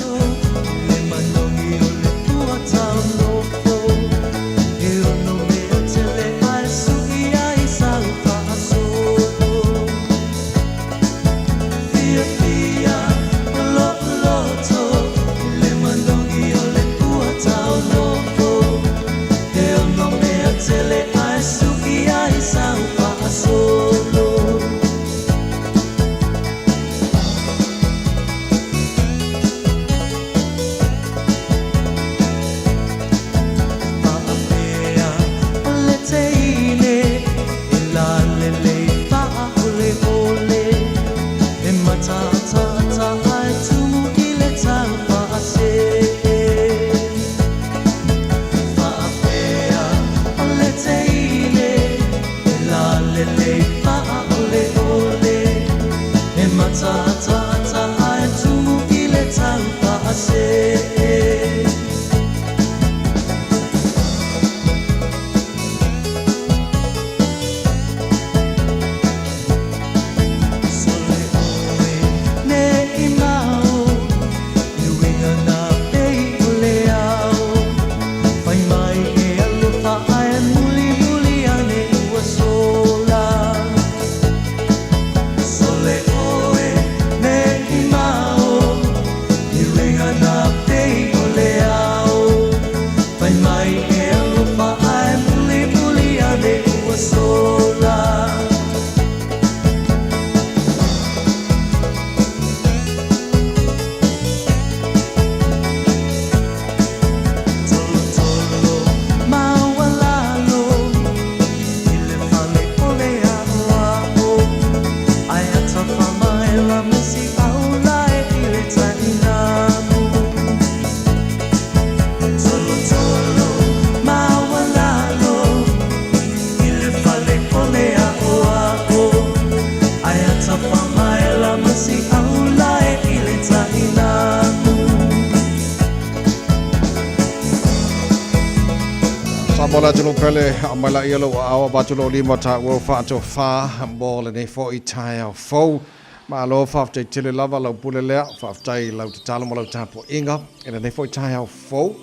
Samoa le atunuu pele, aumai laia lou aao avatu lou lima taua faatofa mo lenei foi taeao fou. Malo faafetai tele lava lau pule lea, faafetai i lau tatalo ma lau tapuaiga i lenei foi taeao fou.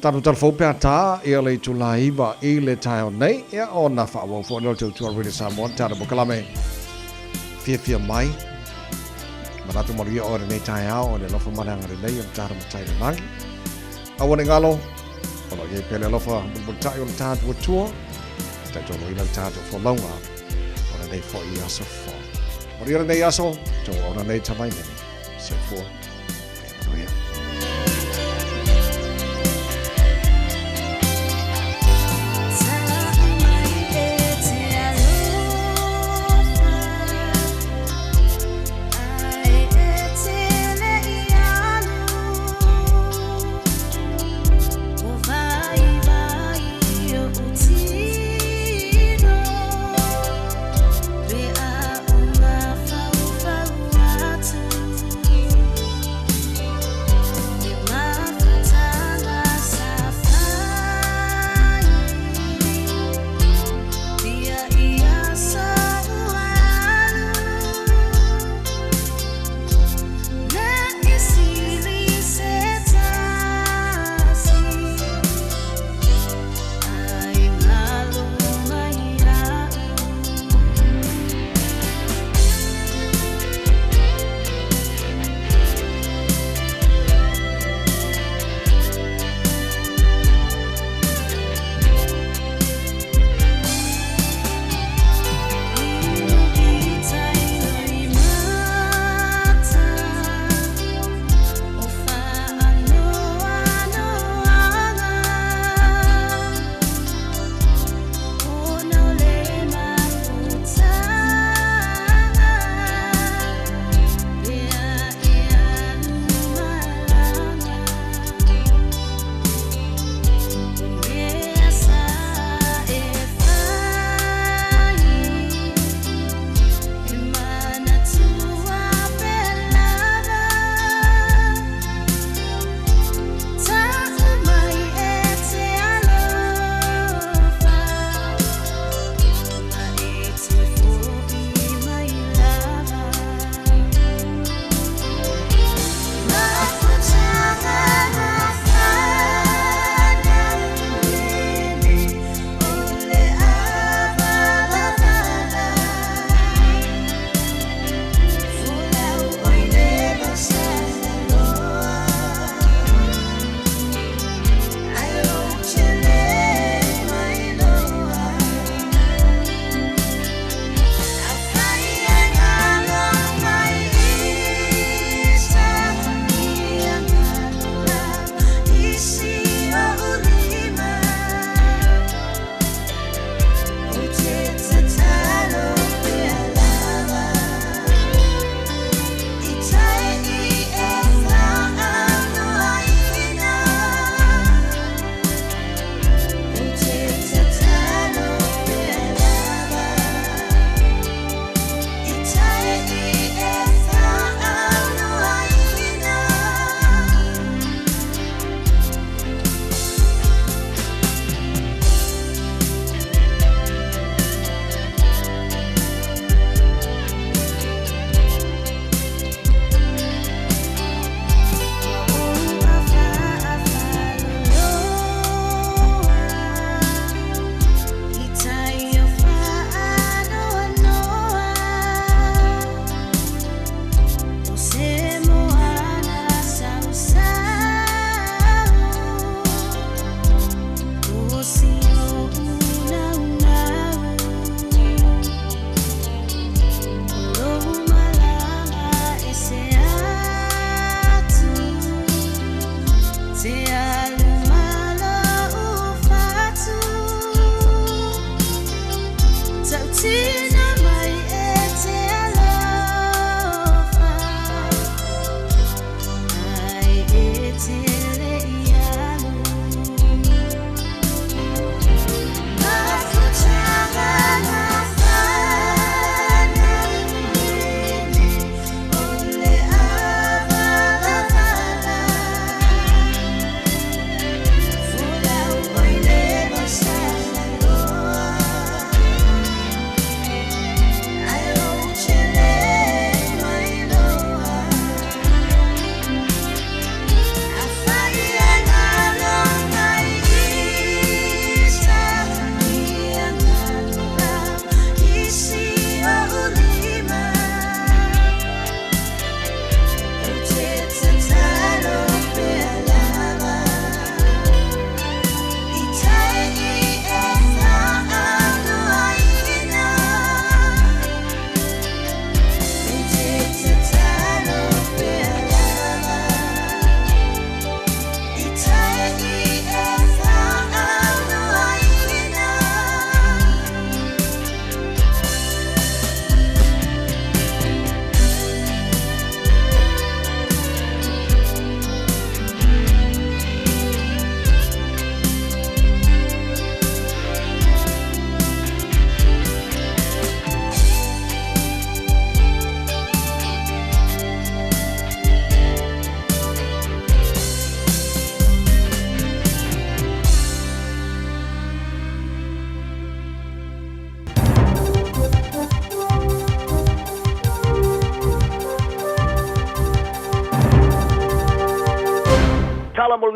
Tatou talafou pe a tā ia le itula 9 i le taeao nei, ia ona faaauau foi lea o le tautua Radio Samoa, le tatou polokalame fiafia mai. Manatu manuia oe lenei taeao, o le alofa ma le agalelei o le tatou Matai i le lagi. Aua ne i galo, o lo o i ai pea le alofa mulimulitai o le tatou Atua, e taitoloina le tatou folauga o lenei foi aso fou. Manuia lenei aso, tou auauna nei Tavainene. Soifua. Ia manuia.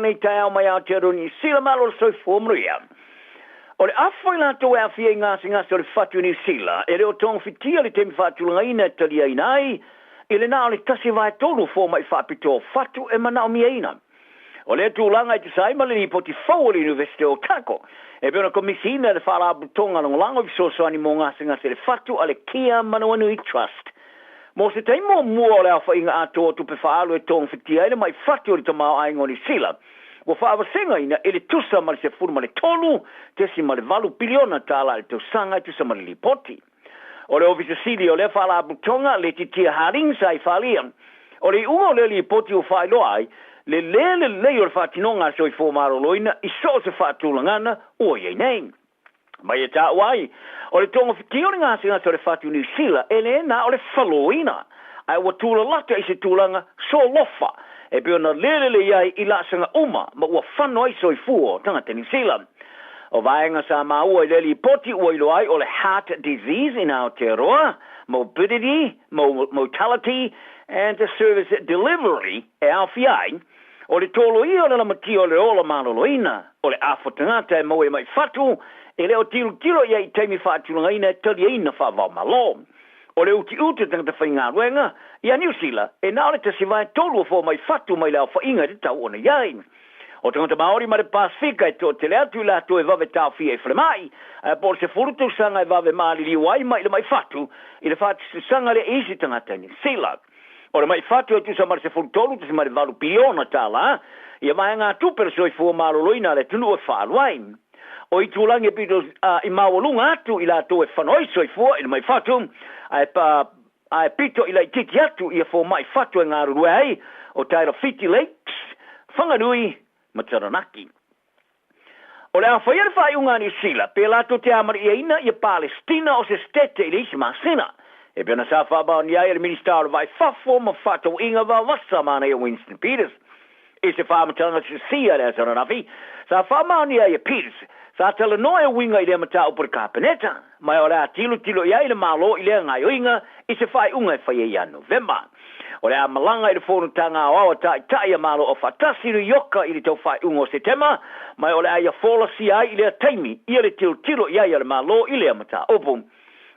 lenei taeao mai Aotearoa Niu Sila, malo le soifua manuia. O le afa i latou e aafia i gasegase o le fatu i Niu Sila, e le o togafitia le taimi faatulagaina e taliaina ai i le na o le 1/3 o fomai faapitoa o fatu e manaomiaina. O lea tulaga e tusa ai ma le lipoti fou a le Iunivesite o Otago, e pei ona komisiina e le Faalapotopotoga Lagolago i Fesoasoani mo Gasegase i le Fatu a le Kia Manawanui Trust. Mo se taimi muamua o le aofaiga atoa o tupe faaalu e togafitia ai le mai fatu o le tamaoaiga o Niu Sila, ua faavasegaina i le tusa ma le $13.8 piliona tala i le tausaga e tusa ma le lipoti. O le Ofisa Sili o lea Faalapotopotoga, Letitia Harding, sa i faaalia, o le iuga o lea lipoti ua faailoa ai le lē lelei o le faatinoga a le soifua maloloina i so o se faatulagana ua i ai nei. Mai e taua ai, o le togafitia o le gasegase o le fatu Niu Sila e lē na o le faloina, ae ua tulalata i se tulaga solofa e pei ona lē lelei ai i laasaga uma ma ua fano ai soifua o tagata Niu Sila. O vaega sa maua i lea lipoti ua iloa ai o le Heart Disease in Aotearoa, Morbidity, Mortality and Service Delivery e aofia ai, o le toloia o le lamatia o le ola maloloina, o le afa tagata e maua i mai fatu, e le o tilotilo i ai i taimi faatulagaina e taliaina faavaomalo. O le utiuti o tagata faigaluega ia Niu Sila e na o le 1/3 o fomai fatu mai le aofaiga e tatau ona i ai. O tagata Māori ma le Pasefika e toatele atu i latou e vave taofia i falemai, ae po o le 10 tausaga e vave maliliu ai mai le mai fatu i le faatusatusaga lea i isi tagata i Niu Sila. O le mai fatu e tusa ma le $13.8 piliona tala ia vaegatupe o le soifua maloloina a le atunuu e faaalu ai. O itulagi e pito i maualuga atu i latou e fano ai soifua i le mai fatu, ae ae pito i laitiiti atu ia fomai fatu e galulue ai o Tairāwhiti Lakes, Whanganui ma Taranaki. O le a faia le faaiuga a Niu Sila pe latou te amana'iaina ia Palestina o se setete i le isi masina, e pei ona sa faamaonia ai e le Minisita o le Vai Fafo ma Fefaatauaiga Vavasa Manaia Winston Peters. I se faamatalaga sisia i le aso ananafi, sa faamaonia ai e Peters, sa talanoa e uiga i lea mataupu i le Kapeneta, ma o le a tilotilo i ai le Malo i lea gaoioiga i se faaiuga e faia ia Novema. O le a malaga i le Fonotaga Aoao a Taitai a Malo Aufaatasi i New Ioka i le tau faaiuga o Setema, ma o le a ia folasia ai i lea taimi ia le tilotilo i ai a le Malo i lea mataupu.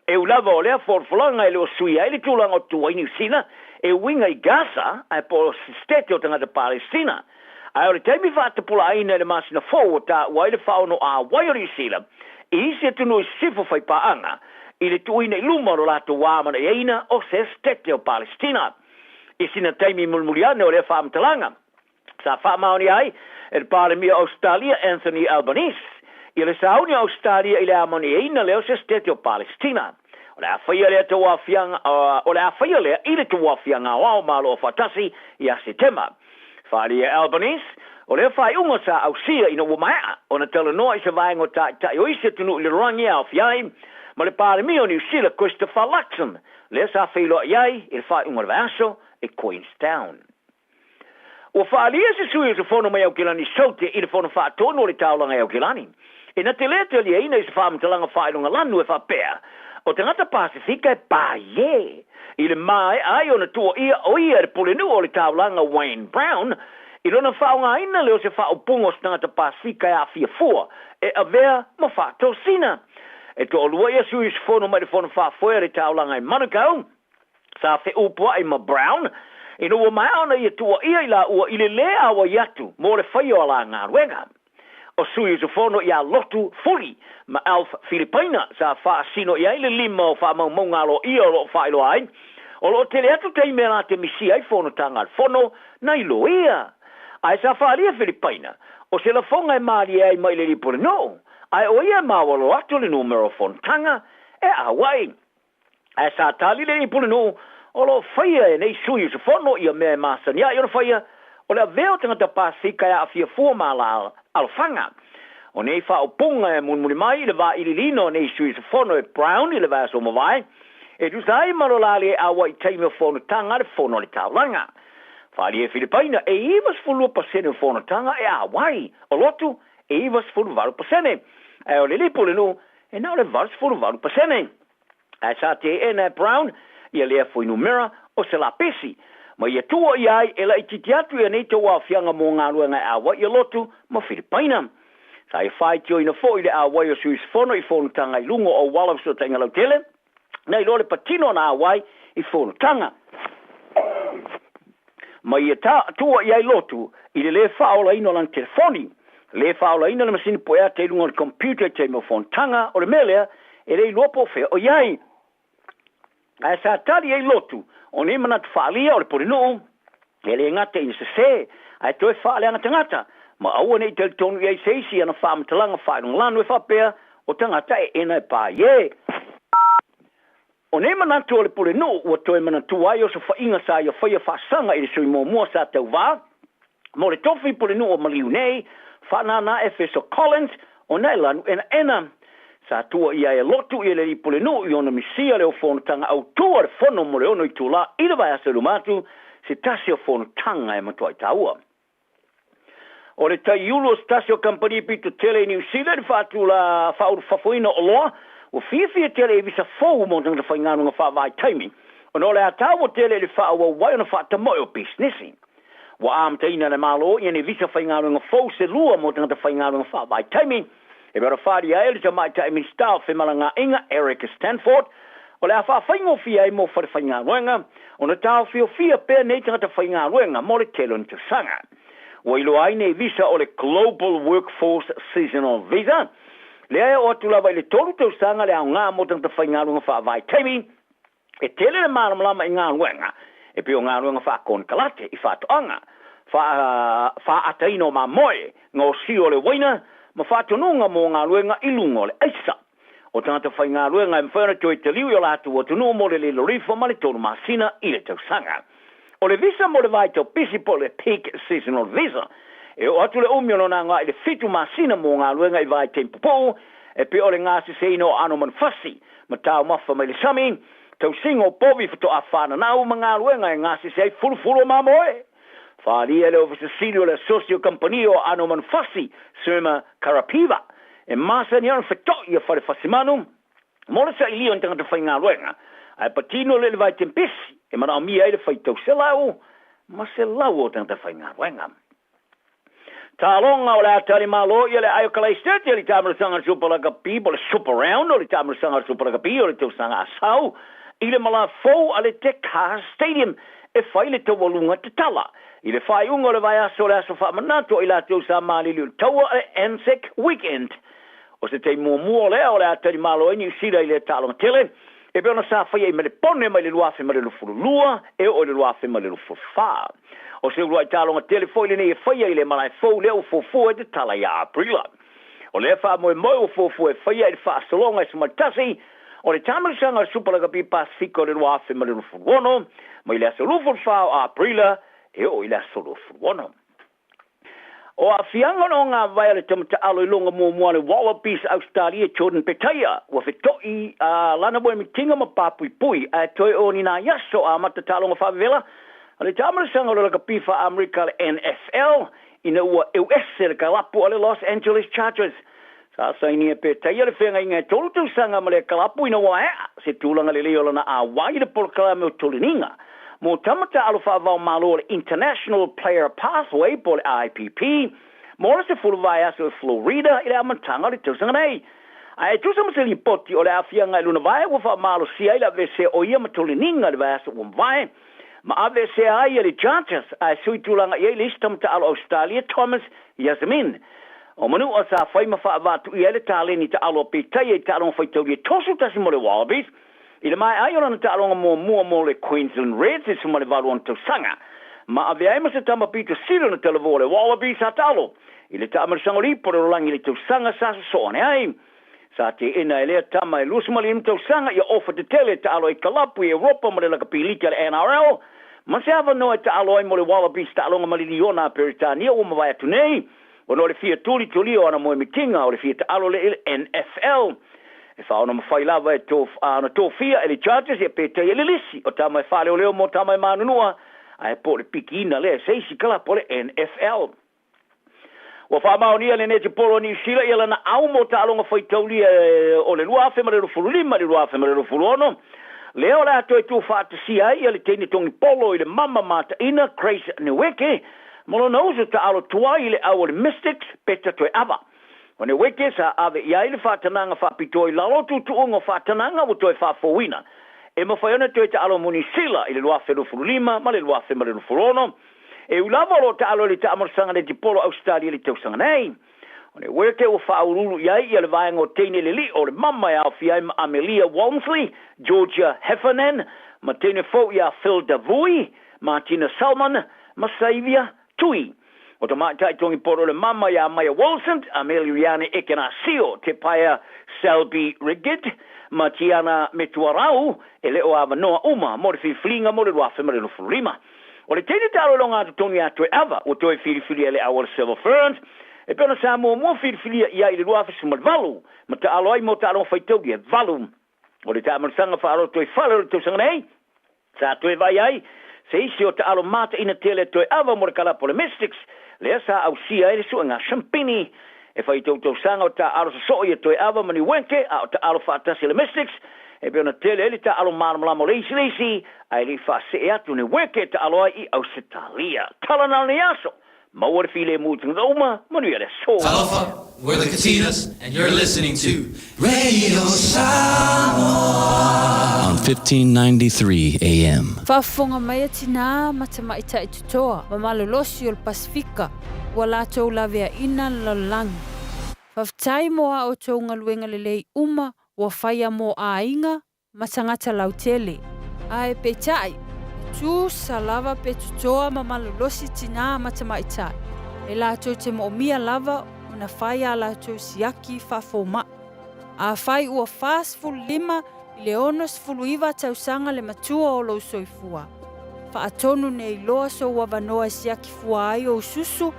E ui lava o lea folafolaga e le o suia ai le tulaga o tu ai Niu Sila e uiga i Gaza ae po o se setete o tagata Palestina. Ae o le taimi faatapulaaina i le masina fou ua taua ai le faaono-ā-wai o Niu Sila i isi atunuu i sisifo faipaaga i le tuuina i luma o lo latou amana'iaina o se setete o Palestina. I sina taimi mulimuli ane o lea faamatalaga, Sa faamaonia ai e le Palemia o Ausetalia Anthony Albanese ia le sauni o Ausetalia i le amana'iaina lea o se setete o Palestina. O le a faia lea tauaofiaga o le a faia lea i le tauaofiaga aoao Malo Aufaatasi ia Setema. Faaalia e Albanese, o lea faaiuga sa ausia ina ua maea ona talanoa i se vaega o taitai o isi atunuu i le lalolagi e aofia ai ma le Palemia o Niu Sila Christopher Luxon, lea sa feiloai ai i le faaiuga o le vaiaso i Queenstown. Ua faaalia se sui usufono mai Aukilani Saute i le Fono Faatonu o le Taulaga i Aukilani, e na te lē taliaina i se faamatalaga faailoga lanu e faapea, o tagata Pasefika e pāiē i le maea ai ona tuuaia o ia e le Pulenuu o le Taulaga Wayne Brown i lona faaaogaina lea o se faaupuga o se tagata Pasefika e aafia fua e avea ma faatosina. E toalua ia sui usufono mai le Fono Faafoe a le Taulaga i Manukau, Sa feupua'i ma Brown ina ua maea ona ia tuuaia i laua i le lē auai atu mo le faia o a la galuega. O sui usufono ia Lotu Fuli ma Alf Filipaina sa faasino i ai le lima o faamaumauga aloaia o lo o faailoa ai o lo o tele atu taimi e la te misia ai fonotaga a le Fono nai loia. Ae sa faaalia Filipaina o se lafoga e malie ai mai le Lipulenuu ae o ia e maualo atu le numera o fonotaga e auai. Ae sa tali le Pulenuu, o lo o faia e nei sui usufono ia mea e masani ai ona faia, o le avea o tagata Pasefika e aafia fua ma ala alofaga. O nei faaupuga e mulimuli mai i le vailiiliina o nei sui usufono e Brown i le vaiaso ua mavae, e tusa ai ma lo la le auai taimi o fonotaga a le Fono a le Taulaga. Faaalia e Filipaina, e 92% o fonotaga e auai, o Lotu e 98%, ae o le Pulenuu e na o le 88%. Ae sa teena e Brown ia lea fuainumera o se lapisi. Ma ia tua i ai e laitiiti atu ia nei tauaofiaga mo galuega e auai ia Lotu ma Filipaina. Sa ia faitioina foi le auai o sui usufono i fonotaga i luga o auala o fesootaiga lautele, nai lo le patino ona auai i fonotaga. Ma ia tua i ai Lotu i le lē faaolaina o lana telefoni, lē faaolaina le masini pueata i luga o le computer i taimi o fonotaga, o le mea lea e le iloa po o fea o i ai. Ae sa tali ai Lotu, o nei manatu faaalia o le pulenuu, e le gata ina sesē, ae toe faaleaga tagata, ma aua ne i talitonu i ai se isi i ana faamatalaga faailogalanu e faapea, o tagata eena e pa i e. O nei manatu o le pulenuu ua toe manatua ai osofaiga sa ia faia faasaga i le sui muamua sa tauvā mo le tofi pulenuu o Maliu nei, faanānā Efeso Collins, ona e lanu enaena. Sa tua i ai e Lotu i le alii pulenuu i ona misia le o fonotaga autū a le fono mo le ono itulā i le vaiaso i luma atu, se tasi o fonotaga e matuai taua. O le taiulu o se tasi o kamupani pito tele i Niu Sila i le faatulā faaulufafoina o oloa, ua fiafia tele i visa fou mo tagata faigaluega faavaitaimi, ona o le a taua tele i le faaauau ai ona faatamoe o pisinisi. Ua amataina e le Malo ia ni visa faigaluega fou se lua mo tagata faigaluega faavaitaimi, e pei ona faaalia ai e le Tamaitai Minisita o Femalagaaiga Eric Stanford, o le a faafaigofie ai mo falefaigaluega ona taofiofia pea nei tagata faigaluega mo le tele o ni tausaga. Ua iloa ai nei visa o le Global Workforce Seasonal Visa, lea e oo atu lava i le tolu tausaga le aoga mo tagata faigaluega faavaitaimi, E tele le malamalama i galuega e pei o galuega faakonekarate i faatoaga, faaataina o mamoe, gaosia o le uaina, ma faatonuga mo galuega i luga o le aisa. O tagata faigaluega e mafai ona toe taliu i o latou atunuu mo le lilorifo ma le tolu masina i le tausaga. O le visa mo le vaitau pisi po o le Peak Seasonal Visa, e oo atu le umi o lona agai i le fitu masina mo galuega i vaitaimi pupuu, e pei o le gaseseina o aano manufasi, ma taumafa mai le sami, tausiga o povi faatoa fananau ma galuega e gasese ai fulufulu o mamoe. Faaalia e le Ofisa Sili o le Asosi o Kamupani o Aano Manufasi, Surma Karapiva, e masani ai ona feto'i ia fale fasimanu mo le sailia o ni tagata faigaluega, ae patino le i le vaitempesi e manaomia ai le faitau 100 o tagata faigaluega. Taaloga o le a tali malo ia le ae o Kalaisete i le taamilosaga o le Super Lakapi po o le Super Round o le taamilosaga o le Super Lakapi o le tausaga a sau i le malā fou a le Tekar Stadium e fai le taualuga tatala i le faaiuga o le vaiaso o le aso faamanatu o i latou sa maliliu i le taua a le Anzac Weekend. O se taimi muamua o lea o le a tali malo ai Niu Sila i lea taaloga tele e pei ona sa faia i Melepone mai le 2022 e oo i le 2024. O se uluai taaloga tele foi lenei e faia i le malae fou lea ua fuafua e tatala ia Aperila. O lea faamoemoe ua fuafua e faia i le faasologa e 11 o le taamilosaga o le Supa Lakapi Pasefika o le 2026 mai le aso 24 o Aperila e oo i le aso 26. O aafiaga o le ogāvae a le tama taalo i luga muamua a le Wallabies Ausetalia Jordan Petaia ua feto'i a lana moemitiga ma papuipui ae toe o ni nai aso a amata taaloga faavevela a le taamilosaga o le lakapi faa-Amerika le NFL ina ua euese le kalapu a le Los Angeles Chargers. Sa sainia e Petaia le feagaiga e tolu tausaga ma lea kalapu ina ua aea se tulaga lelei o lana auai i le polokalame o toleniga mo tama taalo faava-o-Malo o le International Player Pathway po o le IPP mo le 10 vaiaso i Florida i le amataga o le tausaga nei. Ae tusa ma se lipoti o le aafiaga i lona vae ua faamalosia ai le aveesea o ia ma toleniga i le vaiaso ua mavae ma aveesea ai e le Chargers ae sui tulaga i ai le isi tama taalo Ausetalia Thomas Yasemin. O Manua sa fai ma faavaatuia ai le taleni taalo a Petaia i taaloga faitaulia 31 mo le Wallabies i le maea ai o lana taaloga muamua mo le Queensland Reds i le 18 ona tausaga ma avea ai ma se tama pito sili ona talavou o le Wallabies sa taalo i le taamilosaga o Lipo o le Lalolagi i le tausaga sa sosoo ane ai. Sa teena e lea tama e 25 tausaga ia ofa tetele e taalo ai kalapu i Europa ma le lakapi liki a le NRL ma se avanoa e taalo ai mo le Wallabies taaloga maliliona a Peretania ua mavae atu nei ona o le fia tulitulia o ana moemitiga o le fia taalo lea i le NFL. E faaonomafai lava e ona tofia e le Chargers ia Petaia le lisi o tama e faaleoleo mo tama e manunua ae po o le pikiina lea e se isi kalapu o le NFL. Ua faamaonia e le Netipolo a Niu Sila ia lana au mo taaloga faitaulia o le 2025 i le 2026. Lea o le a toe tuufaatasia ai ia le teine togi polo i le mama mataina Grace Nweke ma lona uso taalo tuai i le au o le Mystics, Peta Toeava. O Nweke sa ave i ai le faatanaga faapitoa i lalo o tuutuuga o faatanaga ua toe faafouina e mafai ona toe taalo mo Niu Sila i le 2025 ma le 2026. E ui lava o lo o taalo i le taamalosaga netipolo Ausetalia i le tausaga nei. O Nweke ua faauluulu i ai ia le vaega o teine le lio o le mama e aofia ai ma Amelia Walmsley, Georgia Heffernan, ma teine fou ia Phil Davui, Martina Salmon, ma Saivia Tui. O tamaitai togipolo o le mama ia Maia Wilson, Ameliuiane Ekenasio, Te Paea Selby Rigged, ma Tiana Metuarau, e le o avanoa uma mo le filifiliga mo le 2025. O le teine taaloiloga atu ia Toeava ua toe filifilia e le au o le Silver Ferns, e pei ona sa muamua filifilia i ai i le 2018 ma taalo ai mo taaloga faitauli e valu. O le taamalosaga faaalotoifale o le tausaga nei, sa toe vaai ai se isi o taalo mataina tele a Toeava mo le kalapu o le Mystics, lea sa ausia ai le suega shampini. E fai tautausaga o taaalo sosoo ia Toeava ma Niuenke a o taaalo faatasi a le Mystics, e pei ona tele ai le taaalo malamalama o le isi le isi, ae le i faasee atu Niuenke e taalo ai i Ausetalia. Tala na o lenei aso! Maua le filemu i tagata uma, manuia le aso! Talofa, we're the Katinas and you're listening to Radio Samoa on 1593 AM. Faafofoga mai a tinā ma tamaitai totoa ma malolosi o le Pasefika ua latou laveaina le lalolagi. Faafetai mo a outou galuega lelei uma ua faia mo aiga ma tagata lautele. Ae peitai, e tusa lava pe totoa ma malolosi tinā ma tamaitai, e latou te moomia lava ona fai a latou siaki faafomaʻi. Afai ua 45 i le 69 tausaga le matua o lou soifua, faatonu nei loa sou avanoa e siaki fua ai ou susu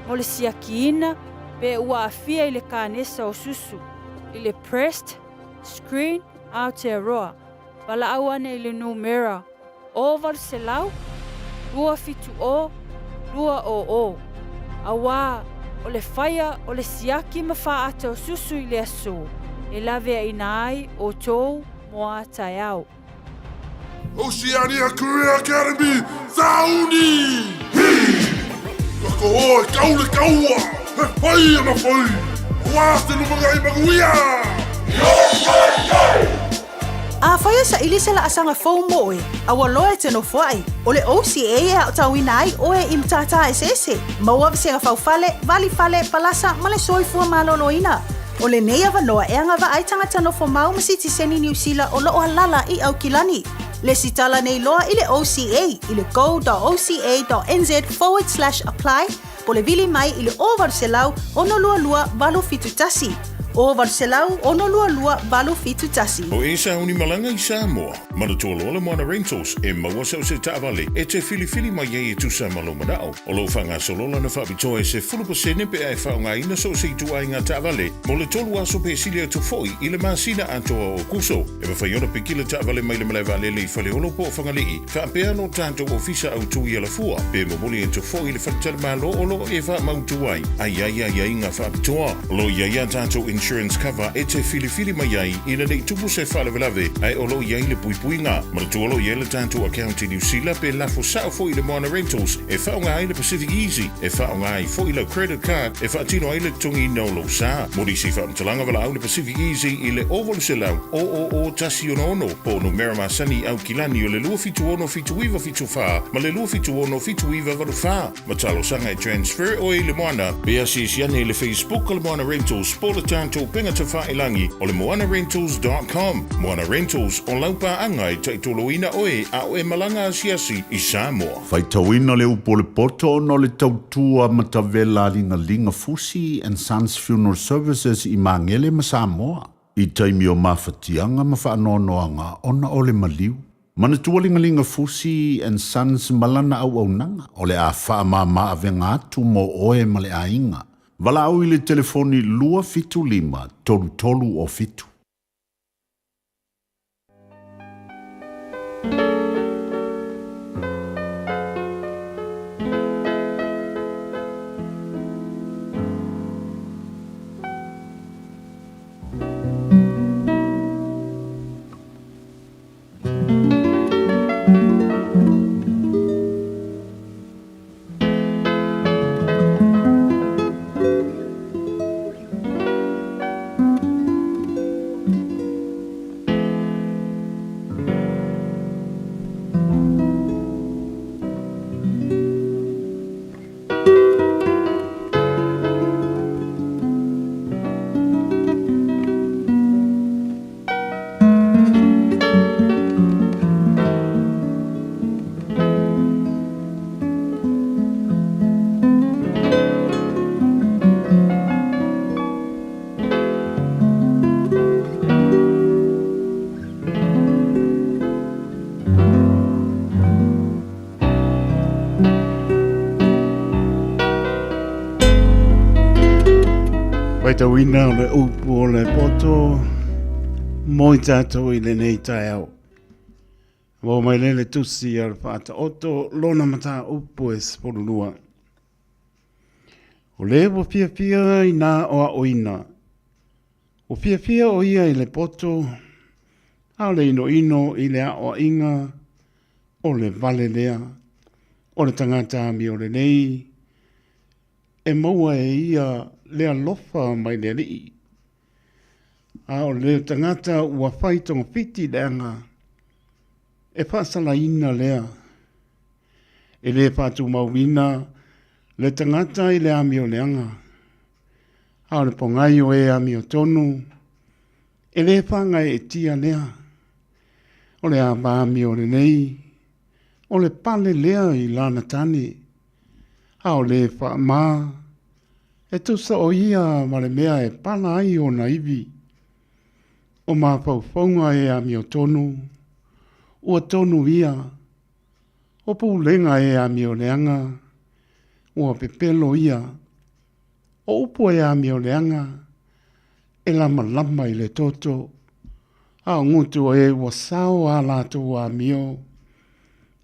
mo le siakiina pe ua aafia i le kanesa o susu, i le breast screen Aotearoa, valaau ane i le numera 0800 270 200, auā o le faia o le siaki ma faata o susu i le aso e laveaina ai outou mo a taeao. Oceania Career Academy, Sauni! Hi! Lako oe, kau le kaua! He pai ana whai! Aua te lumangai manuia! Afai e saili se laasaga fou mo oe, a ua loa e te nofoai, o le OCA e aotauina ai oe i matata eseese, maua vasega faufale, valifale, palasa ma le soifua maloloina. O lenei avanoa e agavaa ai tagata nofo mau ma sitiseni Niu Sila o loo alala i Aukilani. Lesitala nei loa i le OCA i le go.oca.nz/apply po le vili mai i le 0800 622 871. 0800 622 871. O e sauni malaga i Samoa, manatua loa le Moana Rentals e maua sau se taavale e te filifili mai ai e tusa ma lou manao. O lo o faagasolo lana faapitoa e 10% pe a e faaaogaina so o se ituaiga taavale mo le tolu aso pe sili atu foi i le masina atoa o Okuso. E mafai ona piki le taavale mai le malae vaalele i Faleolo po o Fagalii, faapea lo tatou ofisa autu i Alafua, pe momoli atu foi i le faletalimalo o lo o e faamautu ai, a i ai aiaiga faapitoa. O lo o i ai a tatou insurance cover e te filifili mai ai ina ne i tupu se faalavelave, ae o lo o i ai le puipuiga. Manatua o lo o i ai le tatou account i Niu Sila pe lafo sao foi i le Moana Rentals e faaaoga ai le Pacific Easy, e faaaoga ai foi lau credit card e faatino ai le totogiina o lou sa. Mo nisi faamatalaga valaau le Pacific Easy i le 0800 000 166 po o numera masani i Aukilani o le 276 7974 ma le 276 7984. Ma talosaga e transfer oe i le moana, pe asiasi ane i le Facebook o le Moana Rentals po o le tatou upega tafailagi o le moanarentals dot com. Moana Rentals, o lau paaga e taitoloina oe a o e malaga asiasi i Samoa. Faitauina le upu o le poto ona o le tautua matavela a Ligaliga Fusi and Sons Funeral Services i Magele ma Samoa, i taimi o mafatiaga ma faanoanoaga ona o le maliu. Manatua Ligaliga Fusi and Sons ma lana auaunaga o le a faamama avega atu mo oe ma le aiga. Valaau i le telefoni 275 33 o 7. Faitauina o le upu o le poto mo i tātou i lenei taeao. Maua mai lea le tusi a le Faataoto lona mataupu e 12. O le ua fiafia i nā aoaoina, ua fiafia o ia i le poto, a o le inoino i le aoaiga o le vale lea, o le tagata amio lelei, e maua e ia le alofa mai le Alii. A o le tagata ua fai togafiti leaga, e faasalaina lea. E le faatumauina le tagata i le amio leaga, a o le pogai o e amiotonu, e le faagaeetia lea. O le ava amio lelei, o le pale lea i lana tane, a o le faamā, e tusa o ia ma le mea e pala ai ona ivi. O mafaufauga e amiotonu, ua tonu ia, o pulega e amioleaga, ua pepelo ia, o upu e amioleaga, e lamalama i le toto, a o gutu o e ua sao a latou amio,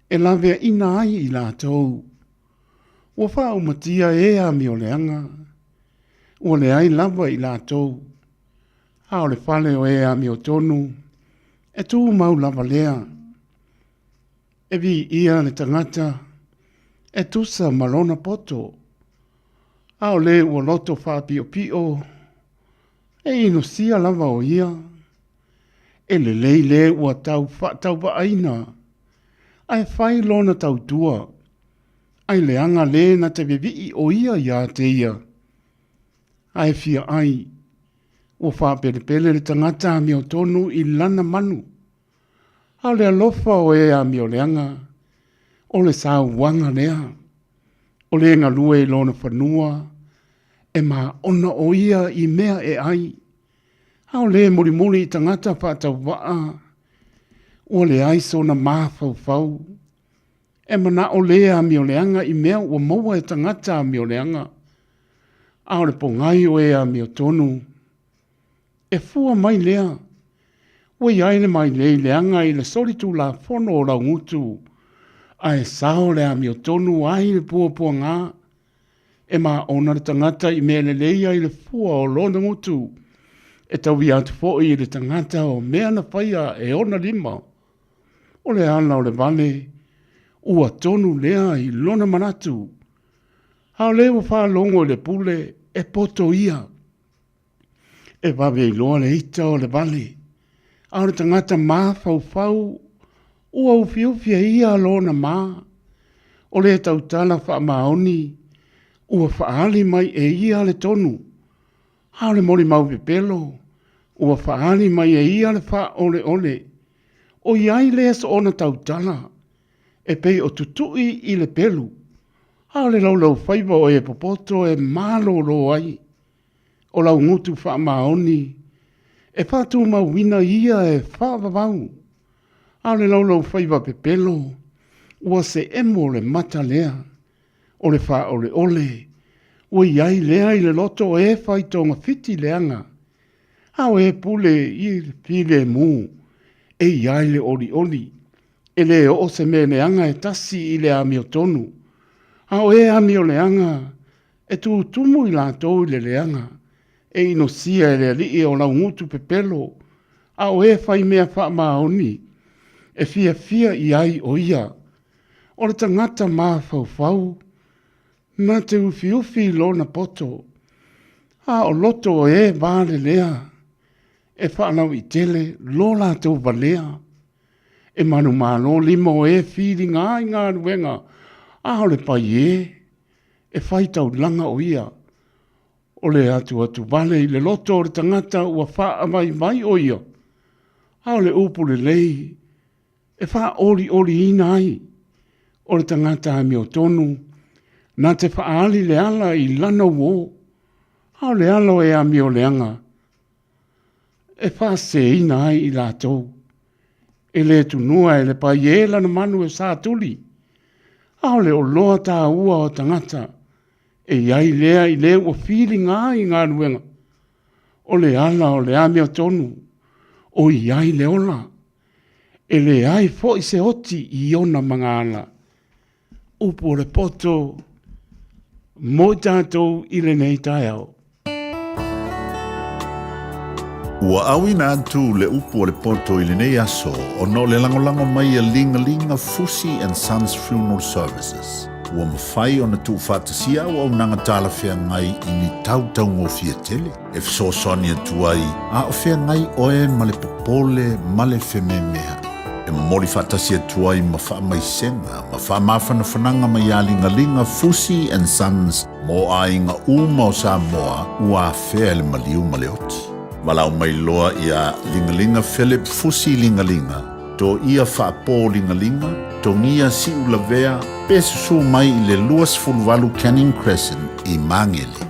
e laveaina ai i latou. Ua faaumatia e amioleaga, ua leai lava i latou, a o le fale o e amiotonu, e tumau lava lea. E viia le tagata e tusa ma lona poto, a o le ua loto faapiopio, e inosia lava o ia. E lelei le ua tau faatauvaaina, ae fai lona tautua, ai leaga le na te vevii o ia ia te ia. Ae fia ai, ua faapelepele le tagata amiotonu i lana manu, A o le alofa o e amioleaga, o le sauaga lea. O le galue i lona fanua, e maona o ia i mea e ai. A o le mulimuli i tagata faatauvaa, ua leai sona mafaufau. E manao le amioleaga i mea ua maua e tagata amioleaga, a o le pogai o e amiotonu, E fua mai lea, ua i ai le mailei leaga i le solitulafono o laugutu, ae sao le amiotonu ai le puapuaga. E maona le tagata i mea lelei ai le fua o lona gutu, e tauia atu foi i le tagata o mea na faia e ona lima. O le ala o le vale, ua tonu lea i lona manatu. A o le ua faalogo i le pule, e poto ia. E vave iloa le ita o le vale, a o le tagata mafaufau ua ufiufi e ia lona ma. O le tautala faamaoni ua faaali mai e ia le tonu, a o le molimau pepelo ua faaali mai e ia le faaoleole. O i ai lea soona tautala e pei o tutui i le pelu, a o le laulaufaiva o e popoto e malōlō ai. O lau gutu faamaoni, e faatumauina ia e faavavau, a o le laulaufaiva pepelo, ua seemo le mata lea, o le faaoleole, ua i ai lea i le loto o e fai togafiti leaga, a o e pule i le filemu, e i ai le olioli, e le oo se mea leaga e tasi i le amiotonu, a o e amioleaga, E tutumu i latou i le leaga, e inosia e le Alii o laugutu pepelo, a o e fai mea faamaoni, e fiafia i ai o ia. O le tagata mafaufau, na te ufiufi i lona poto, a o loto o e valelea, e faalauaitele lo latou valea. E manumalo lima o e filiga ai galuega, a o le paiē, e fai taulaga o ia. O le atuatu vale i le loto o le tagata ua faavaivai o ia, a o le upu lelei e faaolioliina ai o le tagata amiotonu na te faaali le ala i lana uō, a o le ala o e amioleaga e faaseseina ai i latou. E le tunua e le paiē lana manu e satuli, a o le oloa taua o tagata e i ai lea i le ua filiga ai galuega. O le ala o le amiotonu o i ai le ola, e leai foi se oti i ona magaala. Upu o le poto mo i tatou i lenei taeao. Ua auina atu le upu o le poto i lenei aso ona o le lagolago mai a Ligalinga Fusi and Sons Funeral Services. Ua mafai ona tuufaatasia auaunaga talafeagai i ni tau taugofie tele e fesoasoani atu ai a o feagai oe ma le popole ma le fememea'i. E momoli faatasi atu ai ma faamaisega ma faamafanafanaga mai a Ligaliga Fusi and Sons mo aiga uma o Samoa ua afea e le maliu ma le oti. Valaau mai loa iā Ligaliga Philip Fusi Ligaliga, Toia Faapo Ligaliga, Togia Siulavea, pe susū mai i le 28 Canning Crescent i Magele.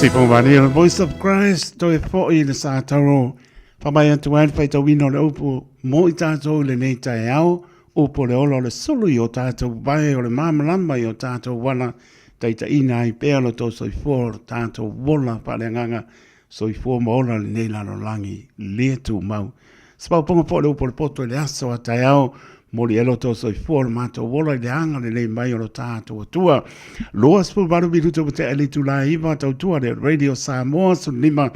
Sipho Mania, the Voice of Christ, toe fo'i le sātaro, whamai atu ai le whaitauina o le upu mō i tātou i lenei taeao, upu o le ola o le sulu i o tātou vae o le māmalama i o tātou wana, taitaina ai pea lo tō soifua o lo tātou ola whaaleagaga Soifua ma ola lenei lalolagi le tumau. Spauponga po le upu o le poto i le aso a taeao, moli e loto soifua o le matou ola i le aga lelei mai o lo tatou Atua. 28 minuta ua tea i le itula e 9 tautua le Radio Samoa 15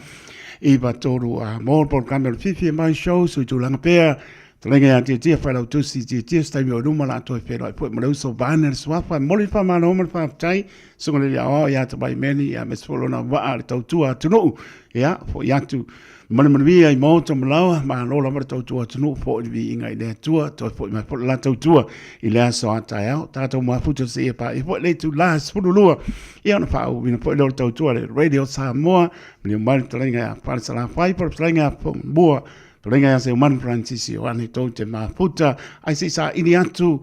9 3 a mo le polokalame o le Fifi e Mai Show sui tulaga pea Talenga ia Tiatia Failautusi Tiatia se taimi o luma la toe whenua i ma le uso vane le suafa e moli le whamalo ma le whafetai sunga le aoao ia te mai meni ia me sefolo na waa le tautua atunuu ia fo i atu manumanuia i maota ma laoa malo lava le tautua atunuu fo i le viiga i le Atua toe foi mai foi le la tautua i le aso a taeao tatou mafuta seia paia foi le itula 12 ia ona faaauauina foi lea o le tautua le Radio Samoa maliu mai le fetalaiga ia Fale Salafai po o le fetalaiga ia Fogamua fetalaiga ia Seumanu Francis Ioane tou te mafuta ai se i saili atu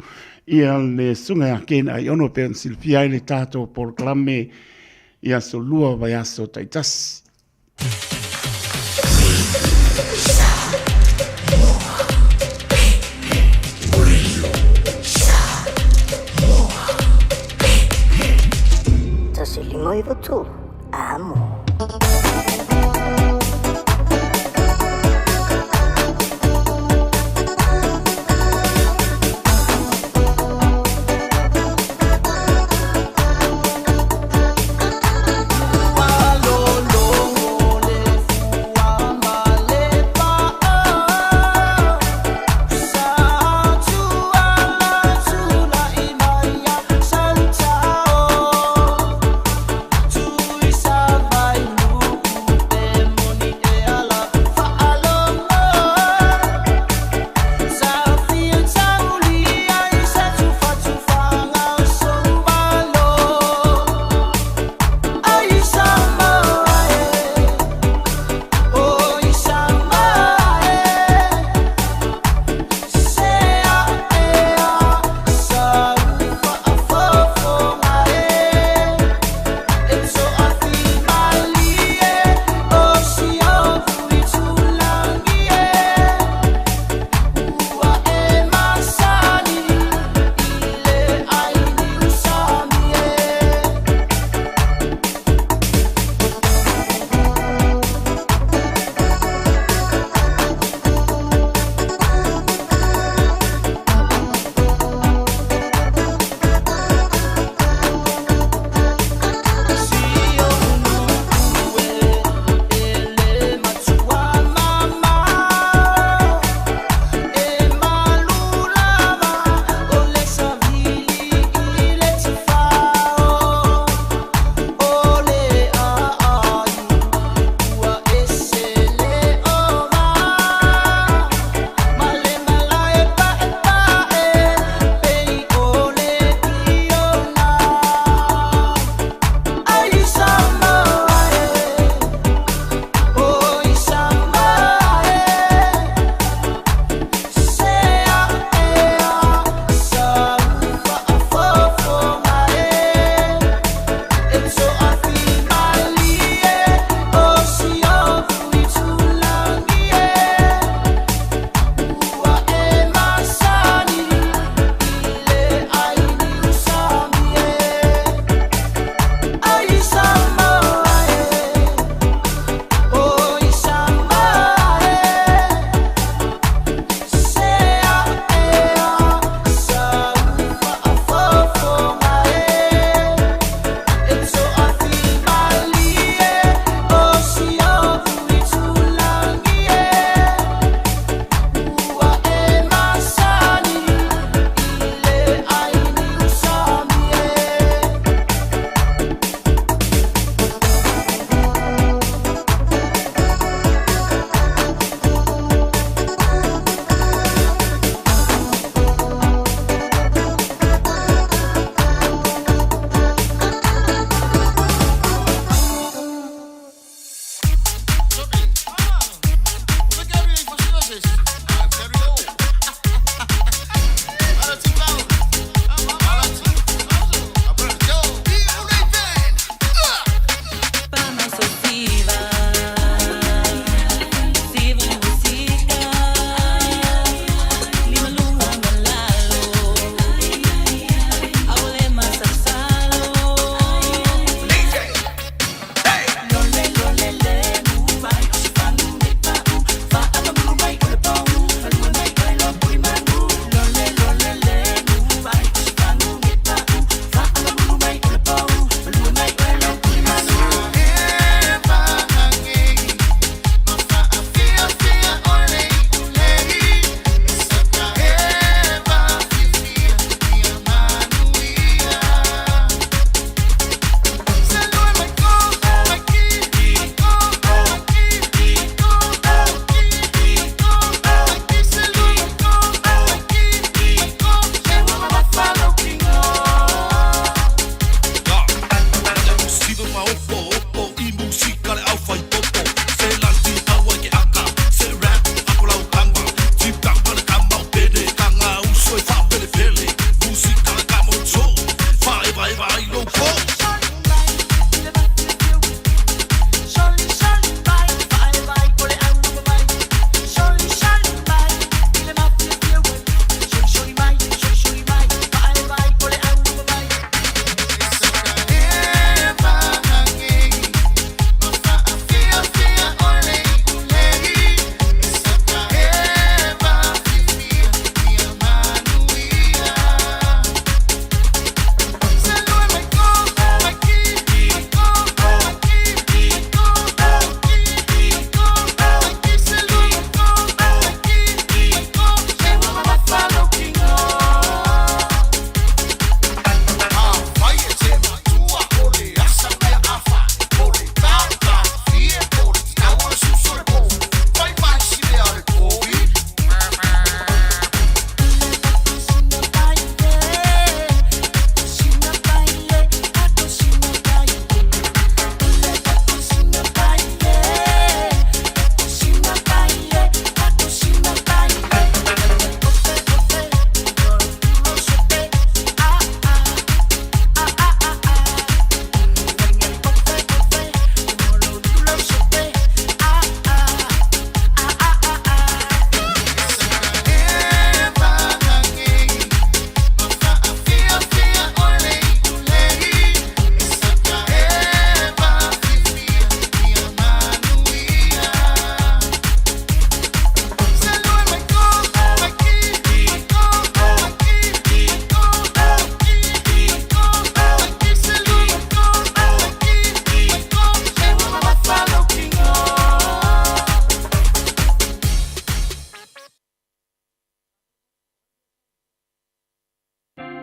ia le susuga ia Ken Aiono e pei ona silafia ai le tatou polokalame i aso lua vaiaso taitasi. 153, amo.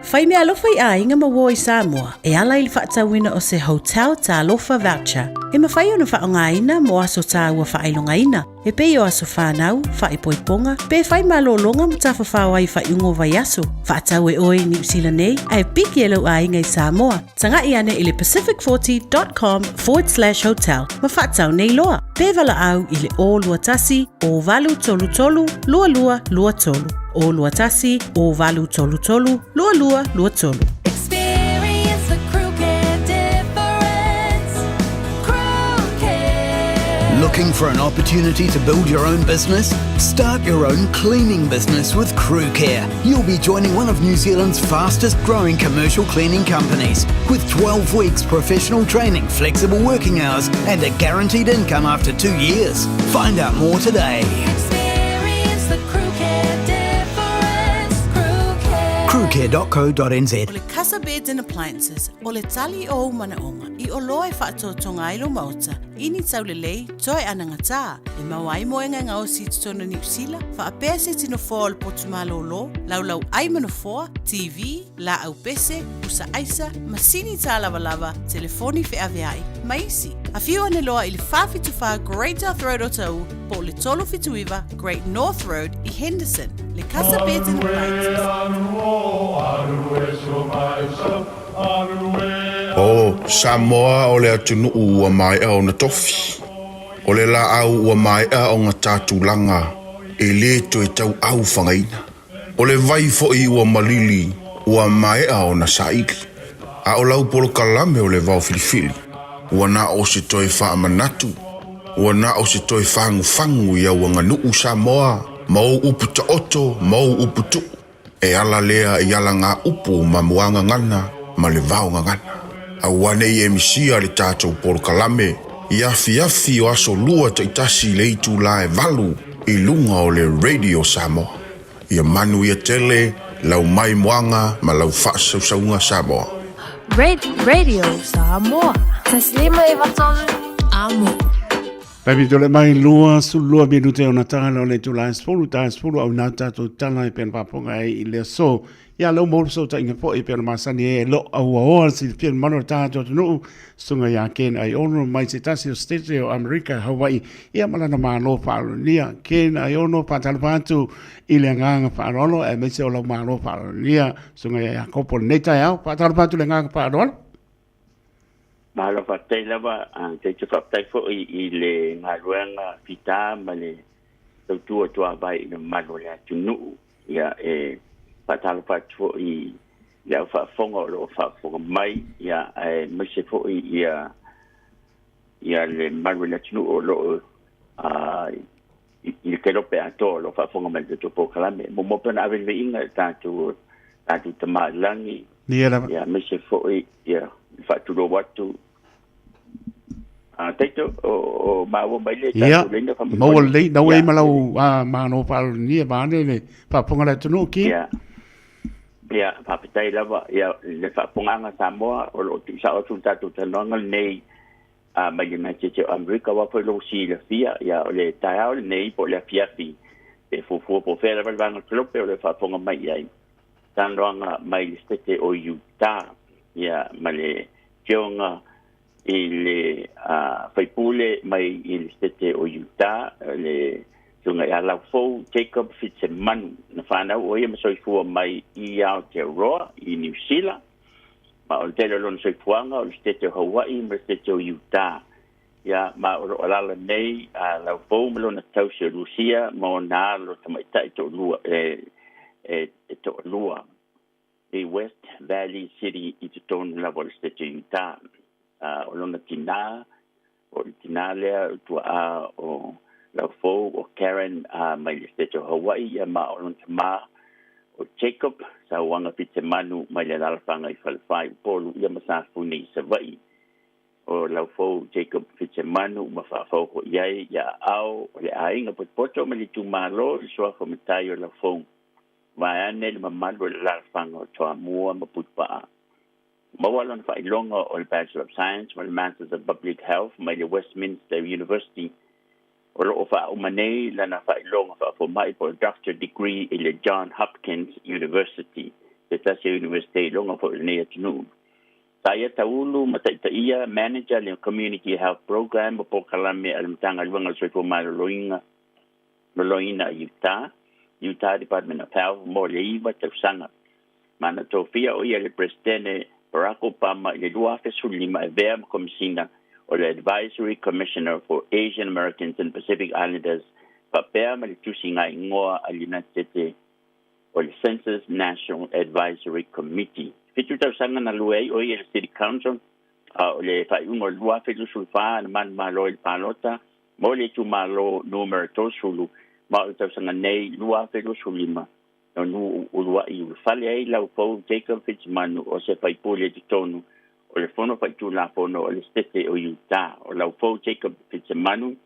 Fai meaalofa i aiga ma uo i Samoa e ala i le faatauina o se Hotel Talofa Voucher e mafai ona faaaogaina mo aso taua faailogaina e pei o aso fanau, faaipoipoga, pe fai malologa ma tafafao ai i faaiuga o vaiaso. Faatau e oe i Niu Sila nei ae piki e lou aiga i Samoa. Taga'i ane i le pacific40.com/hotel ma faatau nei loa. Pe valaau i le 021 0833 2223. 021 0833 2223. Experience the Crew Care difference. Crew Care. Looking for an opportunity to build your own business? Start your own cleaning business with Crew Care. You'll be joining one of New Zealand's fastest growing commercial cleaning companies with 12 weeks professional training, flexible working hours, and a guaranteed income after 2 years. Find out more today. Experience the Crew Care difference. Crew Care. Crewcare.co.nz. O le Casa Beds and Appliances, o le tali o ou manaoga i oloa e faatotoga ai lou maota i ni taulelei toe anagatā e maua ai moega e gaosi i totonu o Niu Sila, faapea se tino foa o le potu malōlō, laulau ai ma nofoa, TV, laau pese, pusa aisa, masini tālavalava, telefoni feaveai, ma isi. Afio ane loa i le 474 Great South Road Otahuhu po o le 379 Great North Road i Henderson, le Casa Beds and Appliances. O Samoa o le atunuu ua maea ona tofi. O le laau ua maea ona ta tulaga e le toe tauau fagaina. O le vai foi ua malili ua maea ona saili. A o lau polokalame o le vao filifili, ua na o se toe faamanatu, ua na o se toe fagufagu i au aganuu Samoa ma ou upu taoto ma ou upu tuu. E ala lea i alagaupu ma muagagana ma le vaogagana. Aua ne i e misia le tatou polokalame i afiafi o aso lua taitasi i le itula e valu i luga o le Radio Samoa. Ia manuia tele lau maimoaga ma lau faasausauga Samoa. Radio Samoa. 153 Amo. Taimi tole mai 22 minute ona tagala o le itula e 10, ta e 10 au nā tātou tala e pena pāponga e i le aso. Ia lau mōru sau tainga po e pena masani e lo aua oa si te pena manu o tātou atunuu sunga ia Ken ai ono mai se tasi o State o Amerika Hawaii ia malana malo whaalonia Ken ai ono whātalofa atu i le anganga whaaloalo e meise o lau malo whaalonia sunga ia Iakopo nei tai au whātalofa atu le anganga whaaloalo. Malo faafetai lava, kei te faafetai foi i le galuega fita ma le tautua tuavai i le mamalu o le atunuu. Ia, e faatalofa atu foi i le au faafofoga o lo o faafofoga mai, ia, aemaise foi ia ia le mamalu o le atunuu o lo o i le kelope atoa o lo o faafofoga mai i le tatou polokalame. E muamua pea ona ave le viiga i le tatou tatou Tama i le Lagi, Ia lava. ia aemaise foi ia le faatulou atu. Taito, o, o maua mai le Ia, tatou laina maua faamolemole. lelei, nau e Ia, ma lau malo faaaloalogia vaeane le faafofoga a le atunuu, ki. Ia, ia, faafetai lava. Ia, le faafofogaaga a Samoa, o lo o tuusao atu le tatou talanoaga lenei a mai le United States o Amerika, aua foi lou silafia, ia, o le taeao lenei po o le afiafi, pe fuafua po o fea lava le vaega o le kelope o lo o faafofoga mai i ai, talanoaga mai le Setete o Utah, ia, ma le Afioga i le faipule mai i le Setete o Utah, le Susuga ia Laufou Jacob Fitsemanu. Na fanau o ia ma soifua mai i Aotearoa i Niu Sila, ma o le tele o lona soifuaga o le Setete o Hawaii ma le Setete o Utah. Ia, ma o lo o alaala nei a Laufou ma lona tausi o Lucia ma ona alo tamaitai toalua, e, e toalua i West Valley City i totonu lava o le Setete o Utah. O lona tinā, o le tinā lea o le tuaa o Laufou o Karen mai le Setete o Hawaii, ia ma o lona tamā o Jacob Sauaga Fitemanu mai le alaalafaga i Falefā i Upolu ia ma Safune i Savaii. O Laufou Jacob Fitzemanu ma faafaopo i ai ia aao o le aiga potopoto ma le itumalo i le suafa matai o Laufou, vaeane le mamalu o le alaalafaga o Toamua ma Puipaa. Maua lona faailoga o le Bachelor of Science ma le Masters of Public Health mai le Westminster University. O lo o faauma nei lana faailoga faafomai po o le Doctor Degree i le John Hopkins University. se tasi o Iunivesite iloga foi o lenei atunuu. Sa ia taulu ma taitaia, manager, le Community Health Program ma polokalame a le Matagaluega o le Soifua Maloloina Loloina a Utah, Utah Department of Health, mo le iva tausaga. Ma na tofia o ia e le Peresetene Barack Obama i le 2015 e avea ma Komesina o le Advisory Commissioner for Asian Americans and Pacific Islanders faapea ma le tusigaigoa a le United o le Census National Advisory Committee. Fitu tausaga na lue ai o ia i le City Council, a o le faaiuga o le 2024 na manumalo i le palota mo le itumalo numera 30, ma o le tausaga nei 2025 na uluai ulufale ai Laufou Jacob Fitsimanu o se faipule i totonu o le Fono Faitulafono o le Setete o Utah. O Laufou Jacob Fitsimanu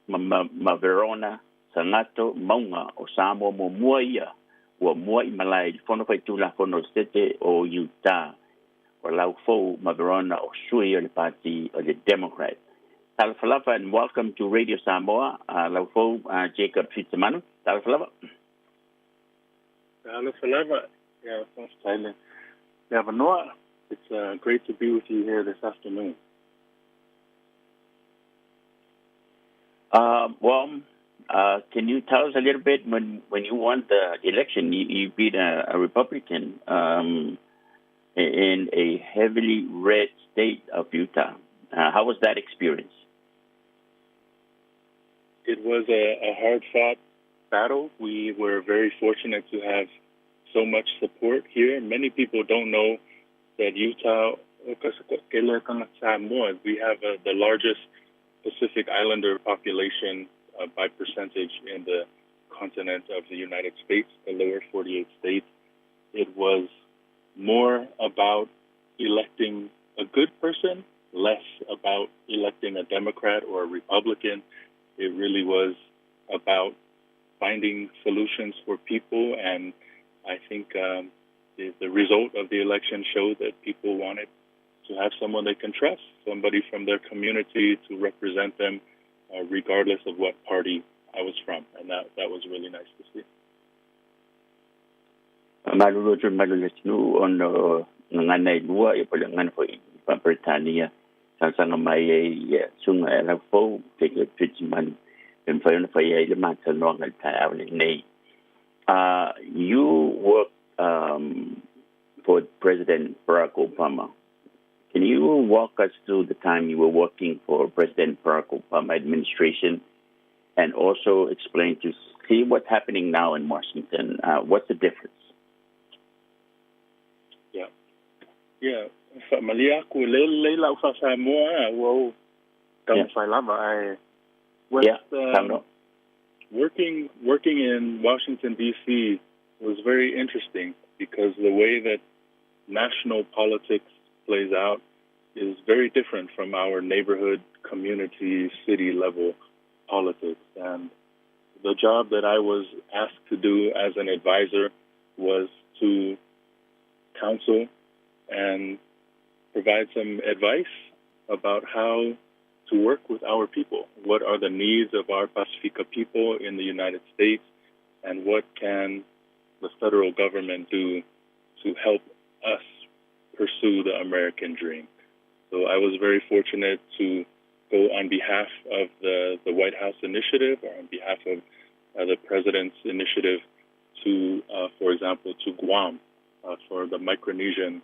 ma, ma, ma Verona Sagato Mauga o Samoa muamua ia ua mua i malae i le Fono Faitulafono o le Setete o Utah. O Laufou ma Verona o sui o le pati o le Democrat. Talofa lava and welcome to Radio Samoa, Laufou Jacob Fitsimanu. Talofa lava. Talofa lava. Yeah, faafetai le le avanoa. It's great to be with you here this afternoon. Well, can you tell us a little bit when, when you won the election, you, you beat a, a Republican in a heavily red state of Utah. How was that experience? It was a, a hard fought battle. We were very fortunate to have so much support here. Many people don't know that Utah, we have the largest Pacific Islander population by percentage in the continent of the United States, the lower 48 states. It was more about electing a good person, less about electing a Democrat or a Republican. It really was about finding solutions for people, and I think the, the result of the election showed that people wanted to have someone they can trust, somebody from their community to represent them, regardless of what party I was from. And that, that was really nice to see. Faamalulu atu i le malu o le atunuu ona o gagana e lua, ia po o le gagana foi faa-Peretania, talosaga mai ai ia susuga ia Laufou Jacob Fitsimanu pe mafai ona fai ai le matalanoaga i le taeao lenei. You work for President Barack Obama. Can you walk us through the time you were working for President Barack Obama administration and also explain to see what's happening now in Washington? What's the difference? Yeah. Yeah. Faamalie aku, le lelei lau faa-Samoa, ua ou taumafai lava, ae with working working in Washington D.C. was very interesting because the way that national politics plays out is very different from our neighborhood, community, city level politics. And the job that I was asked to do as an advisor was to counsel and provide some advice about how to work with our people. What are the needs of our Pasifika people in the United States, and what can the federal government do to help us pursue the American dream? So I was very fortunate to go on behalf of the, the White House initiative or on behalf of the president's initiative to for example, to Guam for the Micronesian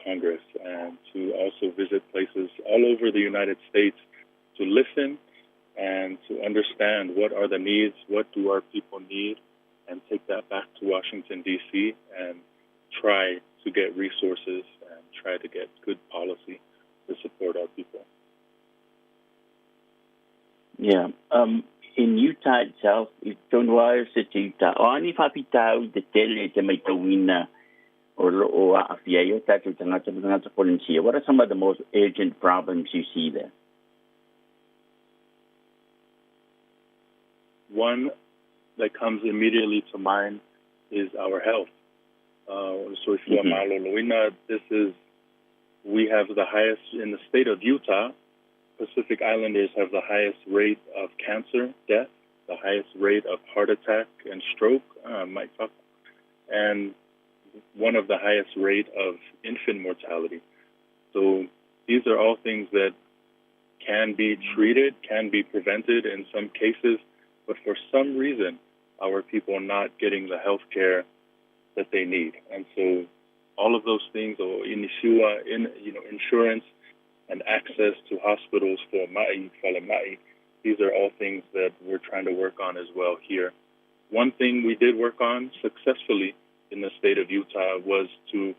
Congress, and to also visit places all over the United States to listen and to understand what are the needs, what do our people need, and take that back to Washington, D.C., and try to get resources and try to get good policy to support our people. Yeah. In Utah itself, i tonu ai o se te Utah, o a ni faafitauli tetele e te maitauina o lo o aafia ai o tatou tagata ma tagata Polynesia? What are some of the most urgent problems you see there? One that comes immediately to mind is our health. Soifua maloloina, this is, we have the highest in the state of Utah. Pacific Islanders have the highest rate of cancer death, the highest rate of heart attack and stroke, and one of the highest rate of infant mortality. So these are all things that can be treated, can be prevented in some cases, but for some reason, our people are not getting the health care that they need. And so all of those things, or inishua, in, you know, insurance and access to hospitals for ma'i, falemai, these are all things that we're trying to work on as well here. One thing we did work on successfully in the state of Utah was to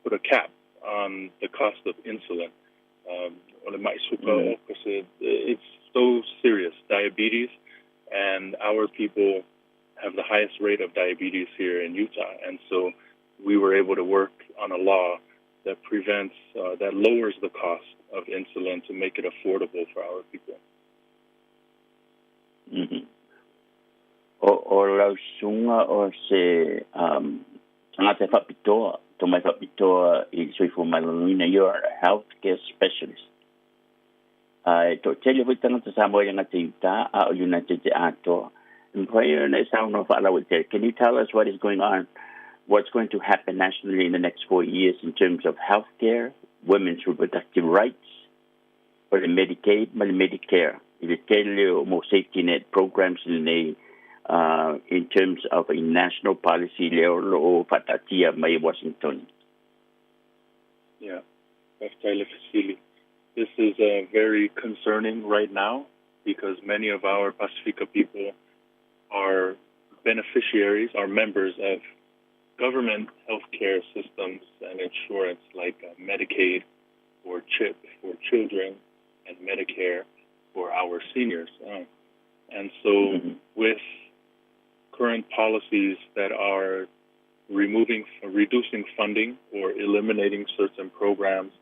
put a cap on the cost of insulin. It's so serious, diabetes, and our people have the highest rate of diabetes here in Utah. And so we were able to work on a law that prevents, that lowers the cost of insulin to make it affordable for our people. Mm-hmm. O lau susuga o se um, tagata faapitoa, tomai faapitoa i le soifua maloloina, you are a healthcare specialist. A e toatele foi tagata Samoa e le gata i Utah, a o United States atoa. E mafai ona e saunoa faalauaitele. Can you tell us what is going on, what's going to happen nationally in the next 4 years in terms of healthcare, women's reproductive rights, o le Medicaid ma le Medicare, i le tele o mo safety net programs lenei in terms of a national policy lea o lo o faataatia mai Washington? Yeah, faafetai le fesili. This is very concerning right now because many of our Pasifika people are beneficiaries, are members of government healthcare systems and insurance like Medicaid or CHIP for children and Medicare for our seniors. And so with current policies that are removing, reducing funding or eliminating certain programs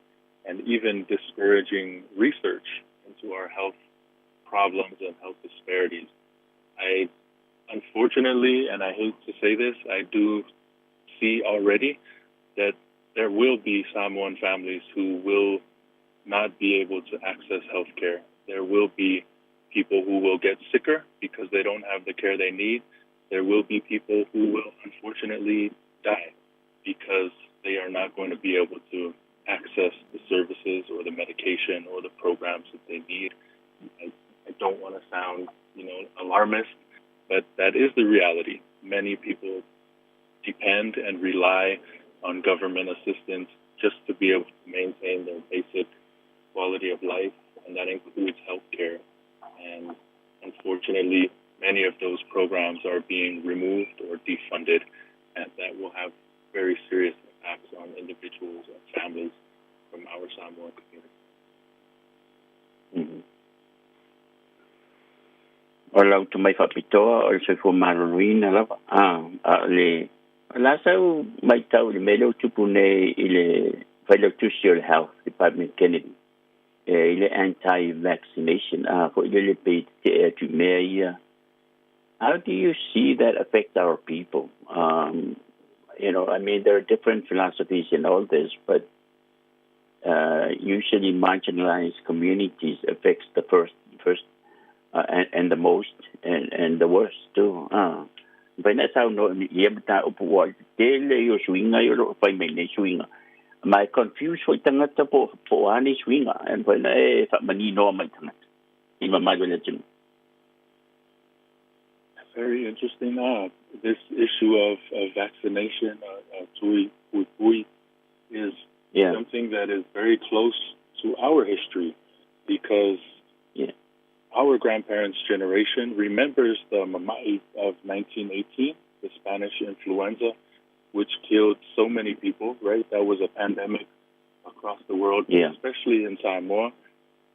and even discouraging research into our health problems and health disparities, I unfortunately, and I hate to say this, I do see already that there will be Samoan families who will not be able to access health care. There will be people who will get sicker because they don't have the care they need. There will be people who will unfortunately die because they are not going to be able to access the services or the medication or the programs that they need. I don't want to sound alarmist, but that is the reality. Many people depend and rely on government assistance just to be able to maintain their basic quality of life, and that includes health care. And unfortunately, many of those programs are being removed or defunded, and that will have very serious impacts on individuals and families from our Samoan community. O lau tomai faapitoa o le soifua maloloina lava. A le la sau maitau i le mea lea ua tupu nei i le failautusi o le Health Department Kennedy e i le anti-vaccination a foi lele pe tete'e atu i mea ia. How do you see that affect our people? I mean, there are different philosophies in all this, but usually marginalized communities affects the first and the most and the worst too. Mafai na saunoa ia mataupu ua tele i o suiga ia o loo fai mai nei suiga. Ma e confuse foi tagata po o a nei suiga. E mafai na e faamaninoa mai tagata i mamalu o le atunuu. Very interesting. This issue of vaccination, tui pui pui, is something that is very close to our history because our grandparents' generation remembers the Mama'i of 1918, the Spanish influenza, which killed so many people, right? That was a pandemic across the world, especially in Samoa.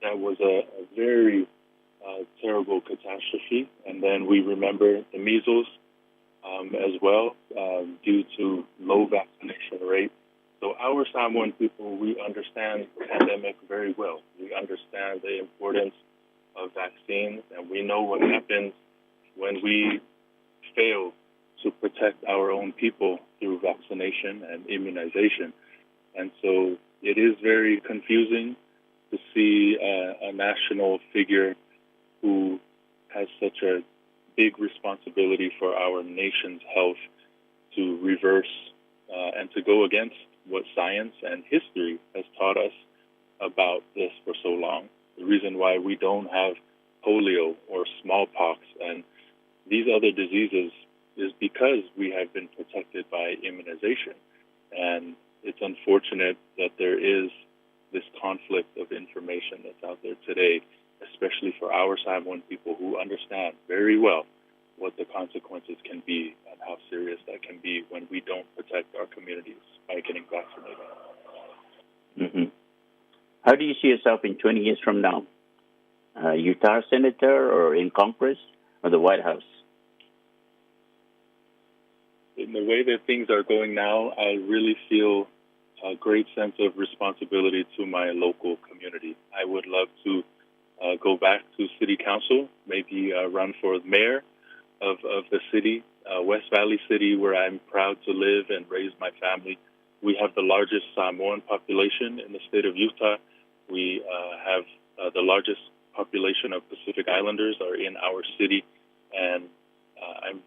That was a very terrible catastrophe. And then we remember the measles as well, due to low vaccination rate. So our Samoan people, we understand the pandemic very well. We understand the importance of vaccines, and we know what happens when we fail to protect our own people through vaccination and immunization. And so it is very confusing to see a national figure who has such a big responsibility for our nation's health to reverse uh, and to go against what science and history has taught us about this for so long. The reason why we don't have polio or smallpox and these other diseases is because we have been protected by immunization. And it's unfortunate that there is this conflict of information that's out there today, especially for our Samoan people who understand very well what the consequences can be and how serious that can be when we don't protect our communities by getting vaccinated. Mm-hmm. How do you see yourself in 20 years from now? Uh, Utah senator or in Congress or the White House? In the way that things are going now, I really feel a great sense of responsibility to my local community. I would love to uh, go back to city council, maybe uh, run for mayor of, of the city, uh, West Valley City, where I'm proud to live and raise my family. We have the largest Samoan population in the state of Utah. We uh, have uh, the largest population of Pacific Islanders are in our city, and uh, I'm,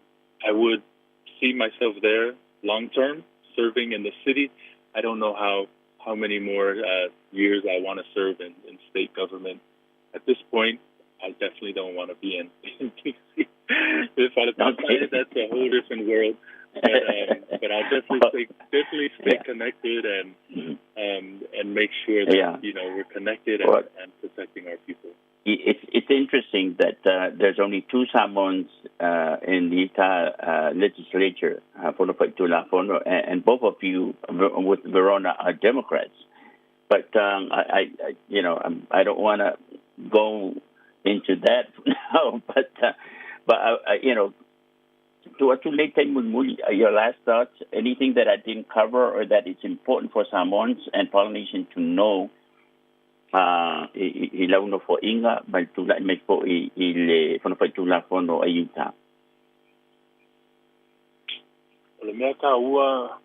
I would see myself there long term, serving in the city. I don't know how how many more uh, years I want to serve in, in state government. At this point, I definitely don't want to be in, in DC. if I okay. that's a whole different world. But, um, but I'll definitely stay, definitely stay yeah. connected and mm-hmm. um, and make sure that yeah. you know we're connected and, well, and protecting our people. It's it's interesting that uh, there's only two Samoans uh, in the Utah uh, legislature, uh, and, and both of you with Verona are Democrats. But um, I, I, you know, I'm, I don't want to go into that now. But uh, but uh, you know, to atu lei taimi uh, your last thoughts, anything that I didn't cover or that it's important for Samoans and Polynesians to know uh, i, i lau nofoaiga ma le tula'i mai fo'i i le Fonofaitulafono a Utah. O le mea taua,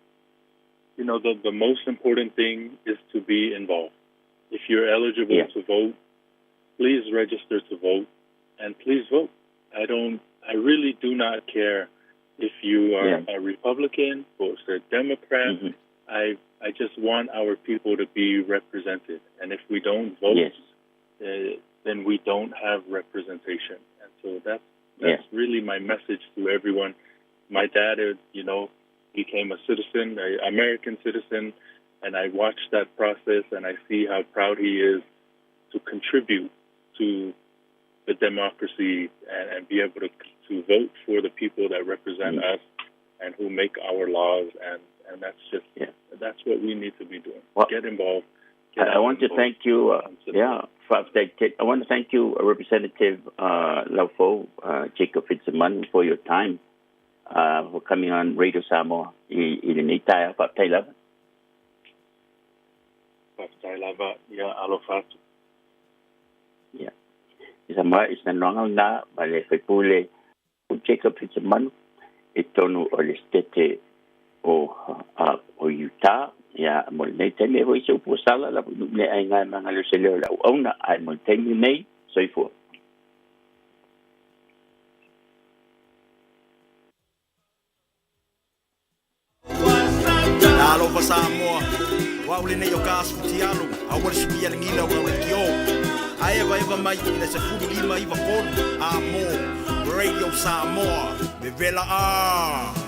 you know, the, the most important thing is to be involved. If you're eligible yeah. to vote, please register to vote and please vote. I don't, I really do not care if you are yeah. a Republican or a Democrat. Mm-hmm. I I just want our people to be represented, and if we don't vote, yes. uh, then we don't have representation. And so that's that's yeah. really my message to everyone. My dad, is, you know, became a citizen, an American citizen, and I watched that process, and I see how proud he is to contribute to the democracy and, and be able to to vote for the people that represent mm-hmm. us and who make our laws and and that's just yeah. that's what we need to be doing. Well, get involved. Get I, I want to thank you. Uh, yeah, I want to thank you, uh, Representative uh, Laufo, uh, Jacob Fitisemanu, for your time, uh, for coming on Radio Samoa i, i lenei taeao. Faafetai lava. Faafetai lava. Ia, alofa atu. Ia. I sa i sa noanga na ma le faipule o Jacob Fitisemanu i totonu o le setete o, uh, o Utah. Ia, mo lenei taimi e foi se upu sala la le aiga e manga le se leo le auauna, ae mo le taimi nei, soifua. Alofa Samoa, o au lenei o ka asu tialo, aua le suia le gila o le kio. Ae eva mai i le 15 93 a mo Radio Samoa, me vela a.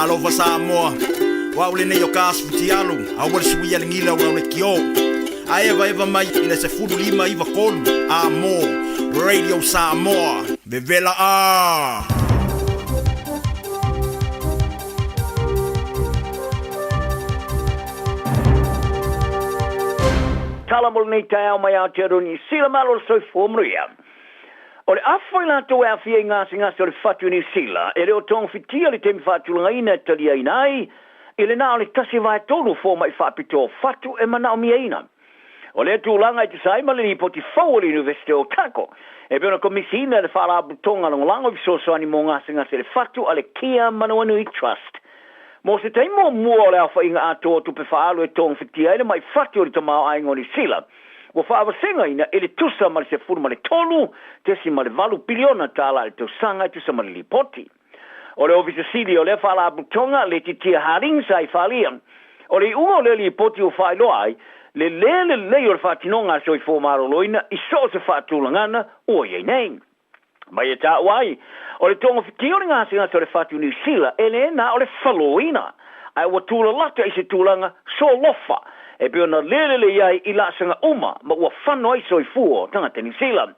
Talofa Samoa, o au lenei o Gas Futialo, aua le suia le gila o le kio. Ae evaeva mai i le 15 93 a mo Radio Samoa. Vevela a! Tala mo lenei taeao mai Aotearoa Niu Sila, malo le soifua manuia. O le afa i latou e aafia i gasegase o le fatu i Niu Sila, e le o togafitia le taimi faatulagaina e taliaina ai i le na o le tasi vaetolu o fomai faapitoa o fatu e manaomiaina. O lea tulaga e tusa ai ma le lipoti fou a le Iunivesite o Otago, e pei ona komisiina e le Faalapotopotoga Lagolago i Fesoasoani mo Gasegase i le Fatu a le Kia Manawanui Trust. Mo se taimi muamua o le aofaiga atoa o tupe faaalu e togafitia ai le mai fatu o le tamaoaiga o Niu Sila, ua faavasegaina i le tusa ma le $13.8 piliona tala i le tausaga e tusa ma le lipoti. O le Ofisa Sili o lea Faalapotopotoga, Letitia Harding, sa i faaalia, o le iuga o lea lipoti ua faailoa ai le lē lelei o le faatinoga a le soifua maloloina i so o se faatulagana ua i ai nei. Mai e taua ai, o le togafitia o le gasegase o le fatu Niu Sila e lē na o le faloina, ae ua tulalata i se tulaga solofa e pei ona lē lelei ai i laasaga uma ma ua fano ai soifua o tagata Niu Sila.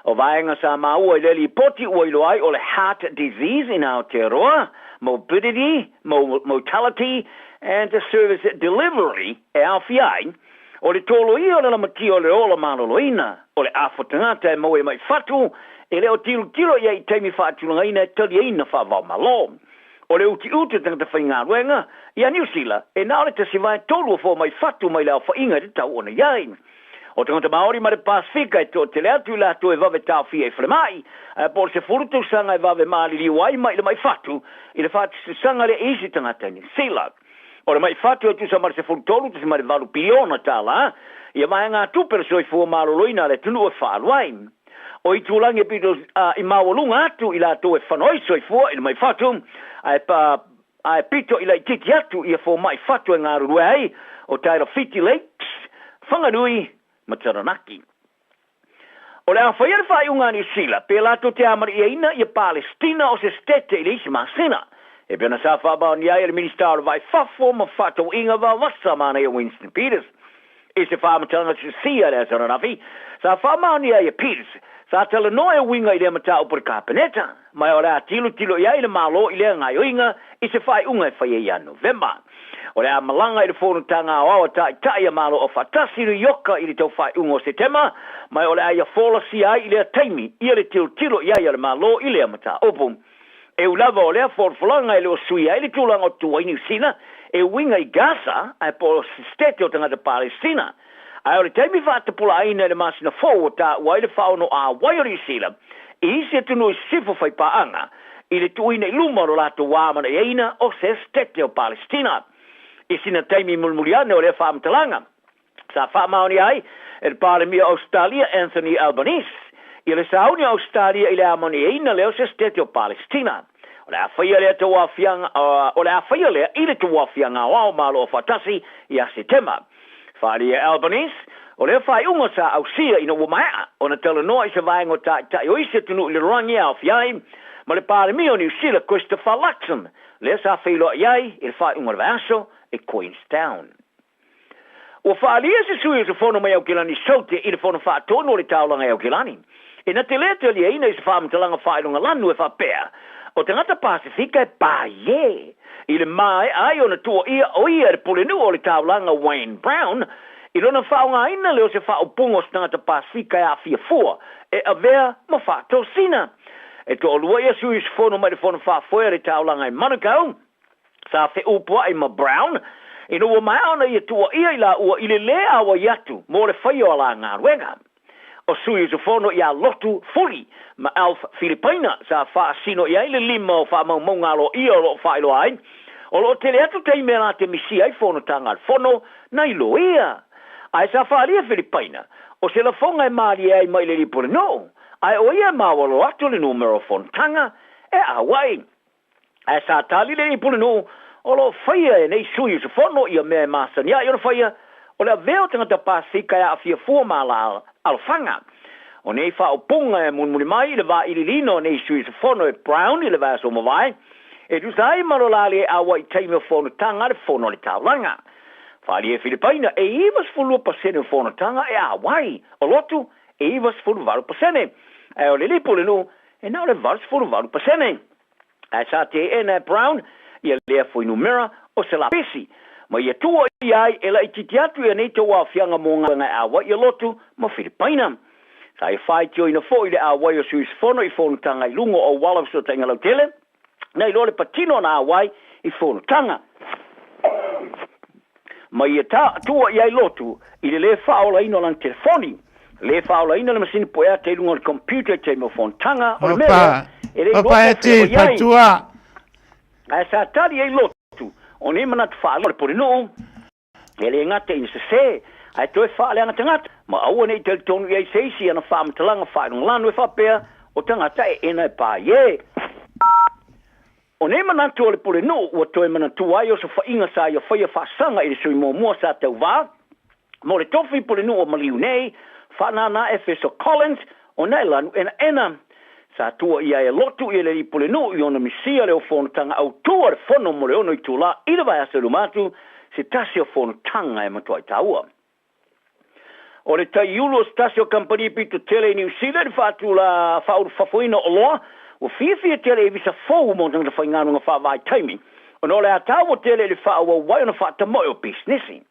O vaega sa maua i lea lipoti ua iloa ai o le Heart Disease in Aotearoa, Morbidity, Mortality and Service Delivery e aofia ai, O le toloia o le lamatia o le ola maloloina, o le afa tagata e maua i mai fatu, e le o tilotilo i ai i taimi faatulagaina e taliaina faavaomalo. O le utiuti o tagata faigaluega, ia Niu Sila, e na o le tasi vaetolu o foa mai fatu mai le aofaiga i le tau ona i ai. O tagata Maori ma le Pasefika e toatele atu i latou e vave taofia i falemai, ae po o le 10 tausaga e vave maliliu ai mai le mai fatu i le faatusatusaga lea i isi tagata i Niu Sila. O le mai fatu e tusa ma le $13.8 piliona tala ia vaegatupe o le soifua maloloina a le atunuu e faaalu ai. O itulagi e pito i maualuga atu i latou e fano ai soifua i le mai fatu, ae ae pito i laitiiti atu ia fomai fatu e galulue ai o Tairafiti Lakes, Whanganui ma Taranaki. O le a faia le faaiuga a Niu Sila pe latou te amana'iaina ia Palestina o se setete i le isi masina, e pei ona sa faamaonia ai e le Minisita o le Vai Fafo ma Fefaatauaiga Vavasa Manaia Winston Peters. I se faamatalaga sisia i le aso ananafi, sa faamaonia ai e Peters, sa talanoa e uiga i lea mataupu i le Kapeneta, ma o le a tilotilo i ai le Malo i lea gaoioiga i se faaiuga e faia ia Novema. O le a malaga i le Fonotaga Aoao a Taitai a Malo Aufaatasi i New Ioka i le tau faaiuga o Setema, ma o le a ia folasia ai i lea taimi ia le tilotilo i ai a le Malo i lea mataupu. E ui lava o lea folafolaga e le o suia ai le tulaga o tuai Niu Sila e uiga i Gaza ae po o se setete o tagata Palestina, ae o le taimi faatapulaaina i le masina fou ua taua ai le faaono-ā-wai o Niu Sila i isi atunuu i sisifo faipaaga i le tuuina i luma o lo latou amana'iaina o se setete o Palestina. I sina taimi mulimuli ane o lea faamatalaga, sa faamaonia ai e le Palemia o Ausetalia Anthony Albanese ia le sauni o Ausetalia i le amana'iaina lea o se setete o Palestina. O le a faia lea tauaofiaga, o le a faia lea i le tauaofiaga aoao Malo Aufaatasi ia Setema. Faaalia e Albanese, o lea faaiuga sa ausia ina ua maea ona talanoa i se vaega o taitai o isi atunuu i le lalolagi e aofia ai ma le Palemia o Niu Sila Christopher Luxon, lea sa feiloai ai i le faaiuga o le vaiaso i Queenstown. Ua faaalia se sui usufono mai Aukilani Saute i le Fono Faatonu o le Taulaga i Aukilani, ina te lē taliaina i se faamatalaga faailoga lanu e faapea, o tagata Pasefika e paie i le maea ai ona tuuaia o ia e le pulenuu o le taulaga Wayne Brown i lona faaaogaina lea o se faaupuga o se tagata Pasefika e aafia fua e avea ma faatosina. E toalua ia sui usufono mai le Fono Faafoe a le Taulaga i Manukau, sa feupua'i ma Brown ina ua maea ona ia tuuaia i laua i le lē auai atu mo le faia o a la galuega. O sui usufono ia Lotu Fuli ma Alf Filipaina sa faasino i ai le lima o faamaumauga aloaia o lo o faailoa ai, o lo o tele atu taimi e la te misia ai fonotaga a le Fono nai loia. Ae sa faaalia Filipaina, o se lafoga e malie ai mai le lipulenuu, ae o ia e maualo atu le numera o fonotaga e auai. Ae sa tali le Pulenuu, o lo o faia e nei sui usufono ia mea e masani ai ona faia, o le avea o tagata Pasefika e aafia fua ma ala alofaga. O nei faaupuga e mulimuli mai i le vailiiliina o nei sui usufono e Brown i le vaiaso ua mavae, E tusa ai ma lo la le auai i taimi o fonotaga a le Fono a le Taulaga. Faaalia e Filipaina, e 92% o fonotaga e auai, o Lotu e 98%, ae o le lipo o le nuu e na o le 88%. Ae sa teena e Brown ia lea fuainumera o se lapisi, ma ia tua ia ai e laitiiti atu ia nei tauaofiaga mo galuega e auai ia Lotu ma Filipaina. Sa ia faitioina foi le auai o sui usufono i fonotaga i luga o auala o fesootaiga lautele, na iloa le patino ona auai i fonotaga. Ma ia tua i ai Lotu i le lē faaolaina o lana telefoni, lē faaolaina le masini pueata i luga o le computer i taimi o fonotaga, o le mea lea, e le iloa po o fea o i ai. Ae sa tali ai Lotu, o nei manatu faaalia o le Pulenuu, E le gata ina sesē, ae toe faaleaga tagata, ma aua ne i talitonu i ai se isi i ana faamatalaga faailogalanu e faapea, o tagata eena e pā i e. O nei manatu o le Pulenuu ua toe manatua ai osofaiga sa ia faia faasaga i le sui muamua sa tauvā mo le tofi Pulenuu o Maliu nei, faanānā Efeso Collins, ona e lanu enaena. Sa tua i ai e lotu i le alii pulenuu i ona misia le o fonotaga autū a le fono mo le ono itulā i le vaiaso i luma atu, se tasi o fonotaga e matuai taua. O le taiulu o se tasi o kamupani pito tele i Niu Sila i le faatulā faaulufafoina o oloa, ua fiafia tele i visa fou mo tagata faigaluega faavaitaimi, ona o le a taua tele i le faaauau ai ona faatamoe o pisinisi.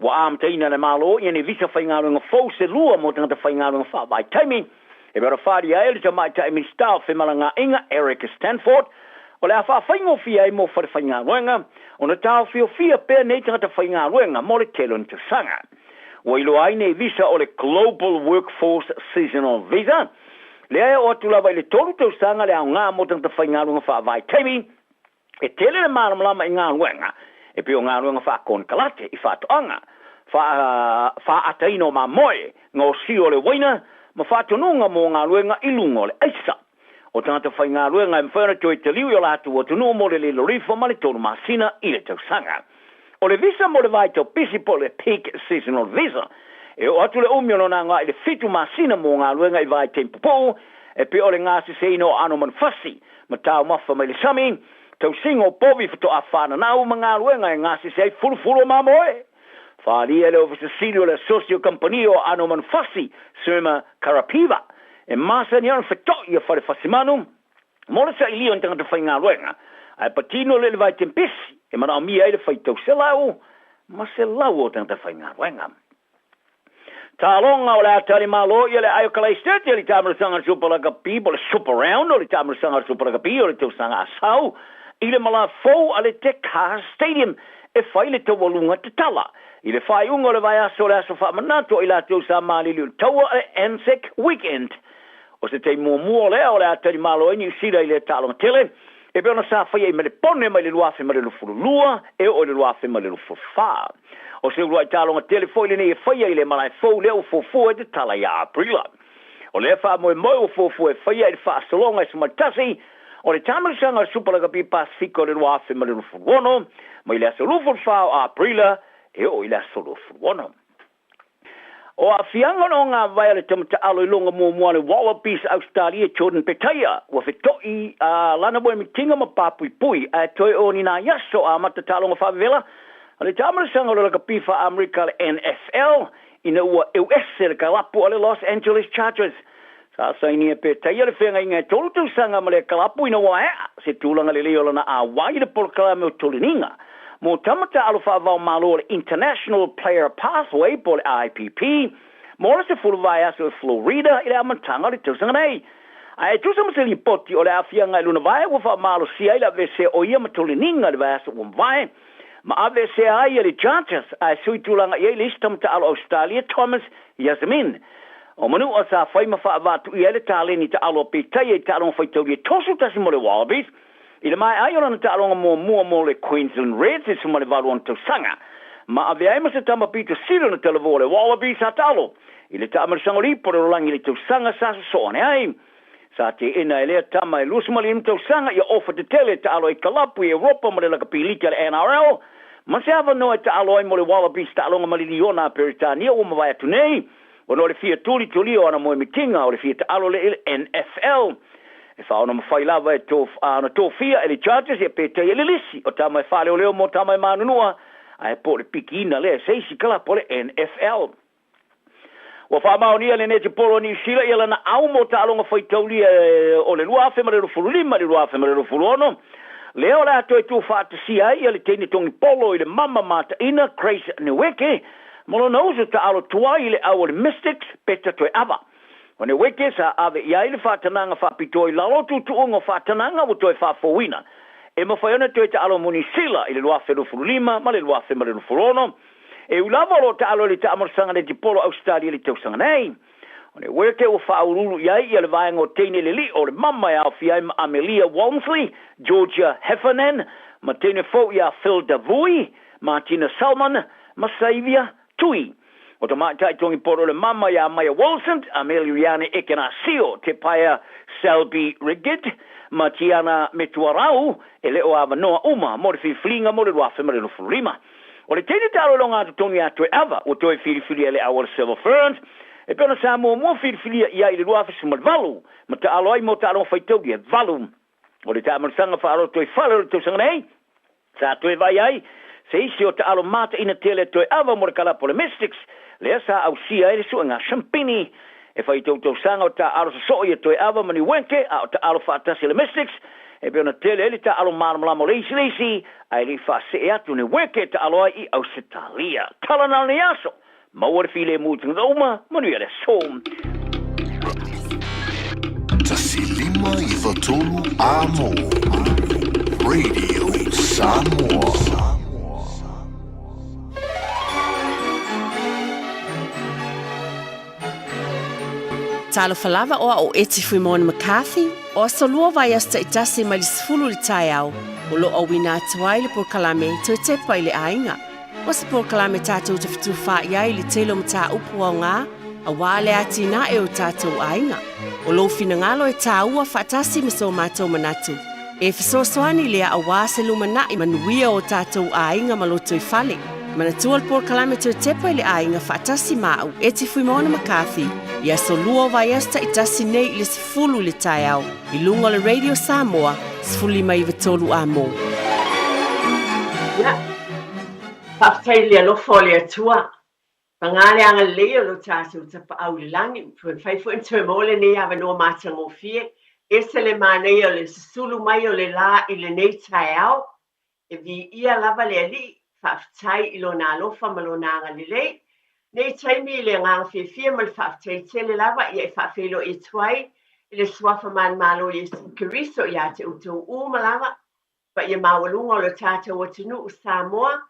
Ua amataina e le Malo ia ni visa faigaluega fou se lua mo tagata faigaluega faavaitaimi, e pei ona faaalia ai e le Tamaitai Minisita o Femalagaaiga Eric Stanford, o le a faafaigofie ai mo falefaigaluega ona taofiofia pea nei tagata faigaluega mo le tele o ni tausaga. Ua iloa ai nei visa o le Global Workforce Seasonal Visa, lea e oo atu lava i le tolu tausaga le aoga mo tagata faigaluega faavaitaimi, E tele le malamalama i galuega e pei o galuega faakonekarate i faatoaga, faaataina o mamoe, gaosia o le uaina, ma faatonuga mo galuega i luga o le aisa. O tagata faigaluega e mafai ona toe taliu i o latou atunuu mo le lelorifo ma le tolu masina i le tausaga. O le visa mo le vaitau pisi po o le Peak Seasonal Visa, e oo atu le umi o lona agai i le fitu masina mo galuega i vaitaimi pupuu, e pei o le gaseseina o aano manufasi, ma taumafa mai le sami, tausiga o povi faatoa fananau ma galuega e gasese ai fulufulu o mamoe. Faaalia e le Ofisa Sili o le Asosi o Kamupani o Aano Manufasi, Surma Karapiva, e masani ai ona feto'i ia fale fasimanu mo le sailia o ni tagata faigaluega, ae patino le i le vaitempesi e manaomia ai le faitau 100 o tagata faigaluega. Taaloga o le a tali malo ia le ae o Kalaisete i le taamilosaga o le Super Lakapi po o le Super Round o le taamilosaga o le Super Lakapi o le tausaga a sau i le malā fou a le Te Kaha Stadium e fai le taualuga tatala i le faaiuga o le vaiaso o le aso faamanatu o i latou sa maliliu i le taua a le Anzac Weekend. O se taimi muamua lea o le a tali malo ai Niu Sila i lea taaloga tele e pei ona sa faia i Melepone mai le 2022 e oo i le 2024. O se uluai taaloga tele foi lenei e faia i le malae fou lea ua fuafua e tatala ia Aperila. O lea faamoemoe ua fuafua e faia i le faasologa e Sumaitasi o le taamilosaga o le Super Lakapi Pasefika o le 2026 mai le aso 24 o Aperila e oo i le aso 26. O aafiaga o le ogāvae a le tama taalo i luga muamua a le Wallabies Ausetalia Jordan Petaia ua feto'i a lana moemitiga ma papuipui ae toe o ni nai aso a amata taaloga faavevela a le taamilosaga o le lakapi faa-Amerika le NFL ina ua euese le kalapu a le Los Angeles Chargers. Sa sainia e Petaia le feagaiga e tolu tausaga ma lea kalapu ina ua aea se tulaga lelei o lana auai i le polokalame o toleniga mo tama taalo faava-o-Malo o le International Player Pathway po o le IPP mo le 10 vaiaso i Florida i le amataga o le tausaga nei. Ae e tusa ma se lipoti o le aafiaga i lona vae ua faamalosia ai le aveesea o ia ma toleniga i le vaiaso ua mavae ma aveesea ai e le Chargers ae sui tulaga i ai le isi tama taalo Ausetalia Thomas Yasemin. O Manua sa fai ma faavaatuia ai le taleni taalo a Petaia i taaloga faitaulia 31 mo le Wallabies i le maea ai o lana taaloga muamua mo le Queensland Reds i 18 ona tausaga. Ma avea ai ma se tama pito sili ona talavou o le Wallabies sa taalo i le taamailosaga o le ipu o le lalolagi i le tausaga sa sosoo ane ai. Sa teena e lea tama e 25 tausaga ia ofa tetele e taalo ai kalapu i Europa ma le lakapi liki a le NRL, ma se avanoa e taalo ai mo le Wallabies taaloga maliliona a Peretania ua mavae atu nei, ona o le fia tulitulia o ana moemitiga o le fia taalo lea i le NFL. E faaonomafai lava e ona tofia e le Chargers ia peitai e le lisi o tama e faaleoleo mo tama e manunua ae po o le pikiina lea e se isi kalapu a le NFL. Ua faamaonia e le Netipolo a Niu Sila ia lana au mo taaloga faitaulia o le 2025 i le 2026, lea o le a toe tuufaatasia ai ia le teine togi polo i le mama mataina Grace Nweke ma lona uso taalo tuai i le au o le Mystics, Peta Toeava. O Nweke sa ave i ai le faatanaga faapitoa i lalo o tuutuuga o faatanaga ua toe faafouina e mafai ona toe taalo mo Niu Sila i le 2025 ma le 2026. E ui lava o lo o taalo i le taamalosaga netipolo Ausetalia i le tausaga nei, o Nweke ua faauluulu i ai ia le vaega o teine le lio o le mama e aofia ai ma Amelia Walmsley, Georgia Heffernan, ma teine fou ia Phil Davui, Martina Salmon, ma Saivia Tui. O tamaitai togipolo le mama iā Maia Wilson, Ameliuiane Ekenasio, Te Paea Selby Rigged, ma Tiana Metuarau, e le o avanoa uma mo le filifiliga mo le 2025. O le teine taaloiloga atu iā Toeava ua toe filifilia e le au o le Silver Ferns, e pei ona sa muamua filifilia i ai i le 2018 ma taalo ai mo taaloga faitauli e valu. O le taamalosaga faalotoifale o le tausaga nei, Sa toe vaai ai se isi o taalo mataina tele Toeava mo le kalapu o le Mystics, lea sa ausia ai le suega shampini. E fai tou tausaga o taaalo sosoo ia Toeava ma Niuenke, a o taaalo faatasi a le Mystics, e pei ona tele ai le taaalo malamalama o le isi le isi, ae le i faasee atu Niuenke e taaalo ai i Ausetalia. Tala na o lenei aso! Maua le filemu i tagata uma, manuia le aso. 1 5 9 3 Amo Radio Samoa. Talofa lava o au o Eti Fuimona McCarthy, o aso lua vaiaso taitasi mai le 10 i le taeao, o lo o auina atu ai le polokalame Toe Tepa i le Aiga. O se polokalame tatou te fetufaai ai i le tele o mataupu aoga aua le atinae o tatou aiga. O lou finagalo e tāua faatasi ma so matou manatu, e fesoasoani lea aua se lumanai manuia o tatou aiga ma lotoifale. Manatua le polokalame Toe Tepa i le Aiga faatasi ma au, Eti Fuimaono McCarthy, i aso lua o vaiaso taitasi nei i le 10 i le taeao i luga o le Radio Samoa 15 93 A mo. Ia, faafetai i le alofa o le Atua. Paga le agalelei o lo tatou Tapaau i le lagi, ua mafai foi ona toe maua lenei avanoa matagofie. Ese le manaia o le susulu mai o le la i lenei taeao. E viia lava le Alii, faafetai i Lona alofa ma Lona agalelei. Nei taimi i le agaga fiafia ma le faafetai tele lava ia e faafeiloai atu ai i le Suafa Manumalo o Iesu Keriso ia te outou uma lava, paia maualuga o lo tatou atunuu Samoa,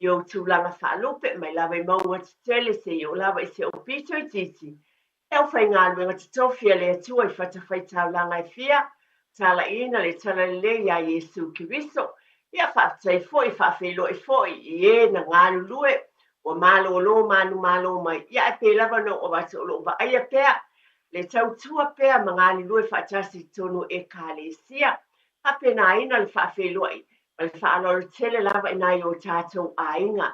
i ou tulaga faalupe mai lava i mauga tetele seia oo lava i se ou pito itiiti, le aufaigaluega totofi a le Atua i fatafaitaulaga e fia talaiina le talalelei iā Iesu Keriso. Ia faafetai foi, faafeiloai foi i e na galulue ua malōlō manumalo mai, ia ae pei lava ona ou avatu o lo o vaaia pea le tautua pea ma galulue faatasi i totonu o Ekalesia. Faapena-ina le faafeiloai ma le faaaloalo tele lava i nai o tatou aiga,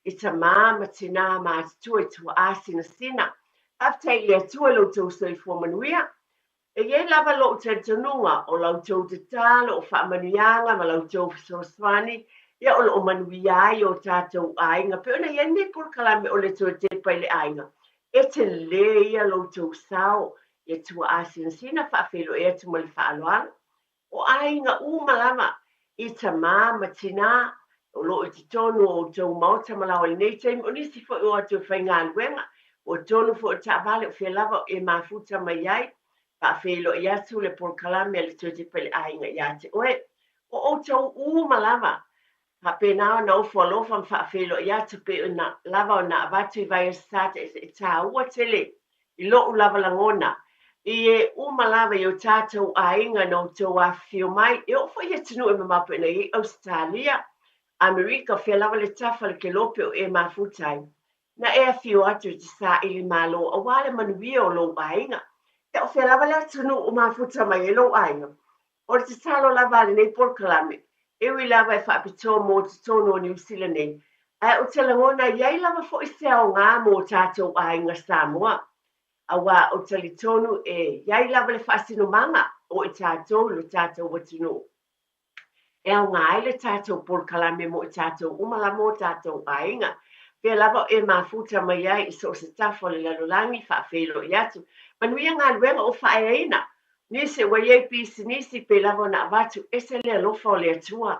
i tamā ma tinā matutua i tuaa sinasina. Faafetai i le Atua i lo outou soifua manuia. E i ai lava lou talitonuga o la outou tatalo, o faamanuiaga ma la outou fesoasoani, ia o lo o manuia ai o tatou aiga. Pei ona i ai lenei polokalame o le Toe Tepa i le Aiga, e tele ia lo outou sao ia tuaa sinasina faafeiloai atu ma le faaaloalo. O aiga uma lava, i tamā ma tinā, o lo o i totonu o outou maota ma laoa i lenei taimi, o nisi foi o atu e faigaluega, ua tonu foi o taavale o fea lava e mafuta mai ai, faafeiloai atu le polokalame a le Toe Tepa i le Aiga ia te oe. O outou uma lava, faapena ona ofo alofa ma faafeiloai atu pei ona lava ona avatu i vaiaso Sata e taua tele i lo'u lava lagona, i e uma lava i o tatou aiga na outou afifio mai, e oo foi i atunuu e mamao pei ona i ai Ausetalia, Amerika, o fea lava le tafa le kelope o e mafuta ai, na e afio atu e te saili malo aua le manuia o lou aiga. Ia, o fea lava le atunuu o mafuta mai ai lou aiga? O le tatalo lava a lenei polokalame, e ui lava e faapitoa mo totonu o Niu Sila nei, ae ou te lagona e i ai lava foi se aoga mo tatou aiga Samoa, aua ou te talitonu e i ai lava le faasinomaga. o i tatou i lo tatou atunuu. E aoga ai le tatou polokalame mo i tatou uma lava o tatou aiga. Pea lava o e mafuta mai ai i so o se tafa o le lalolagi, faafeiloai atu. Manuia galuega o faaeaina. Nisi ua i ai pisinisi pei lava ona avatu, ese le alofa o le Atua.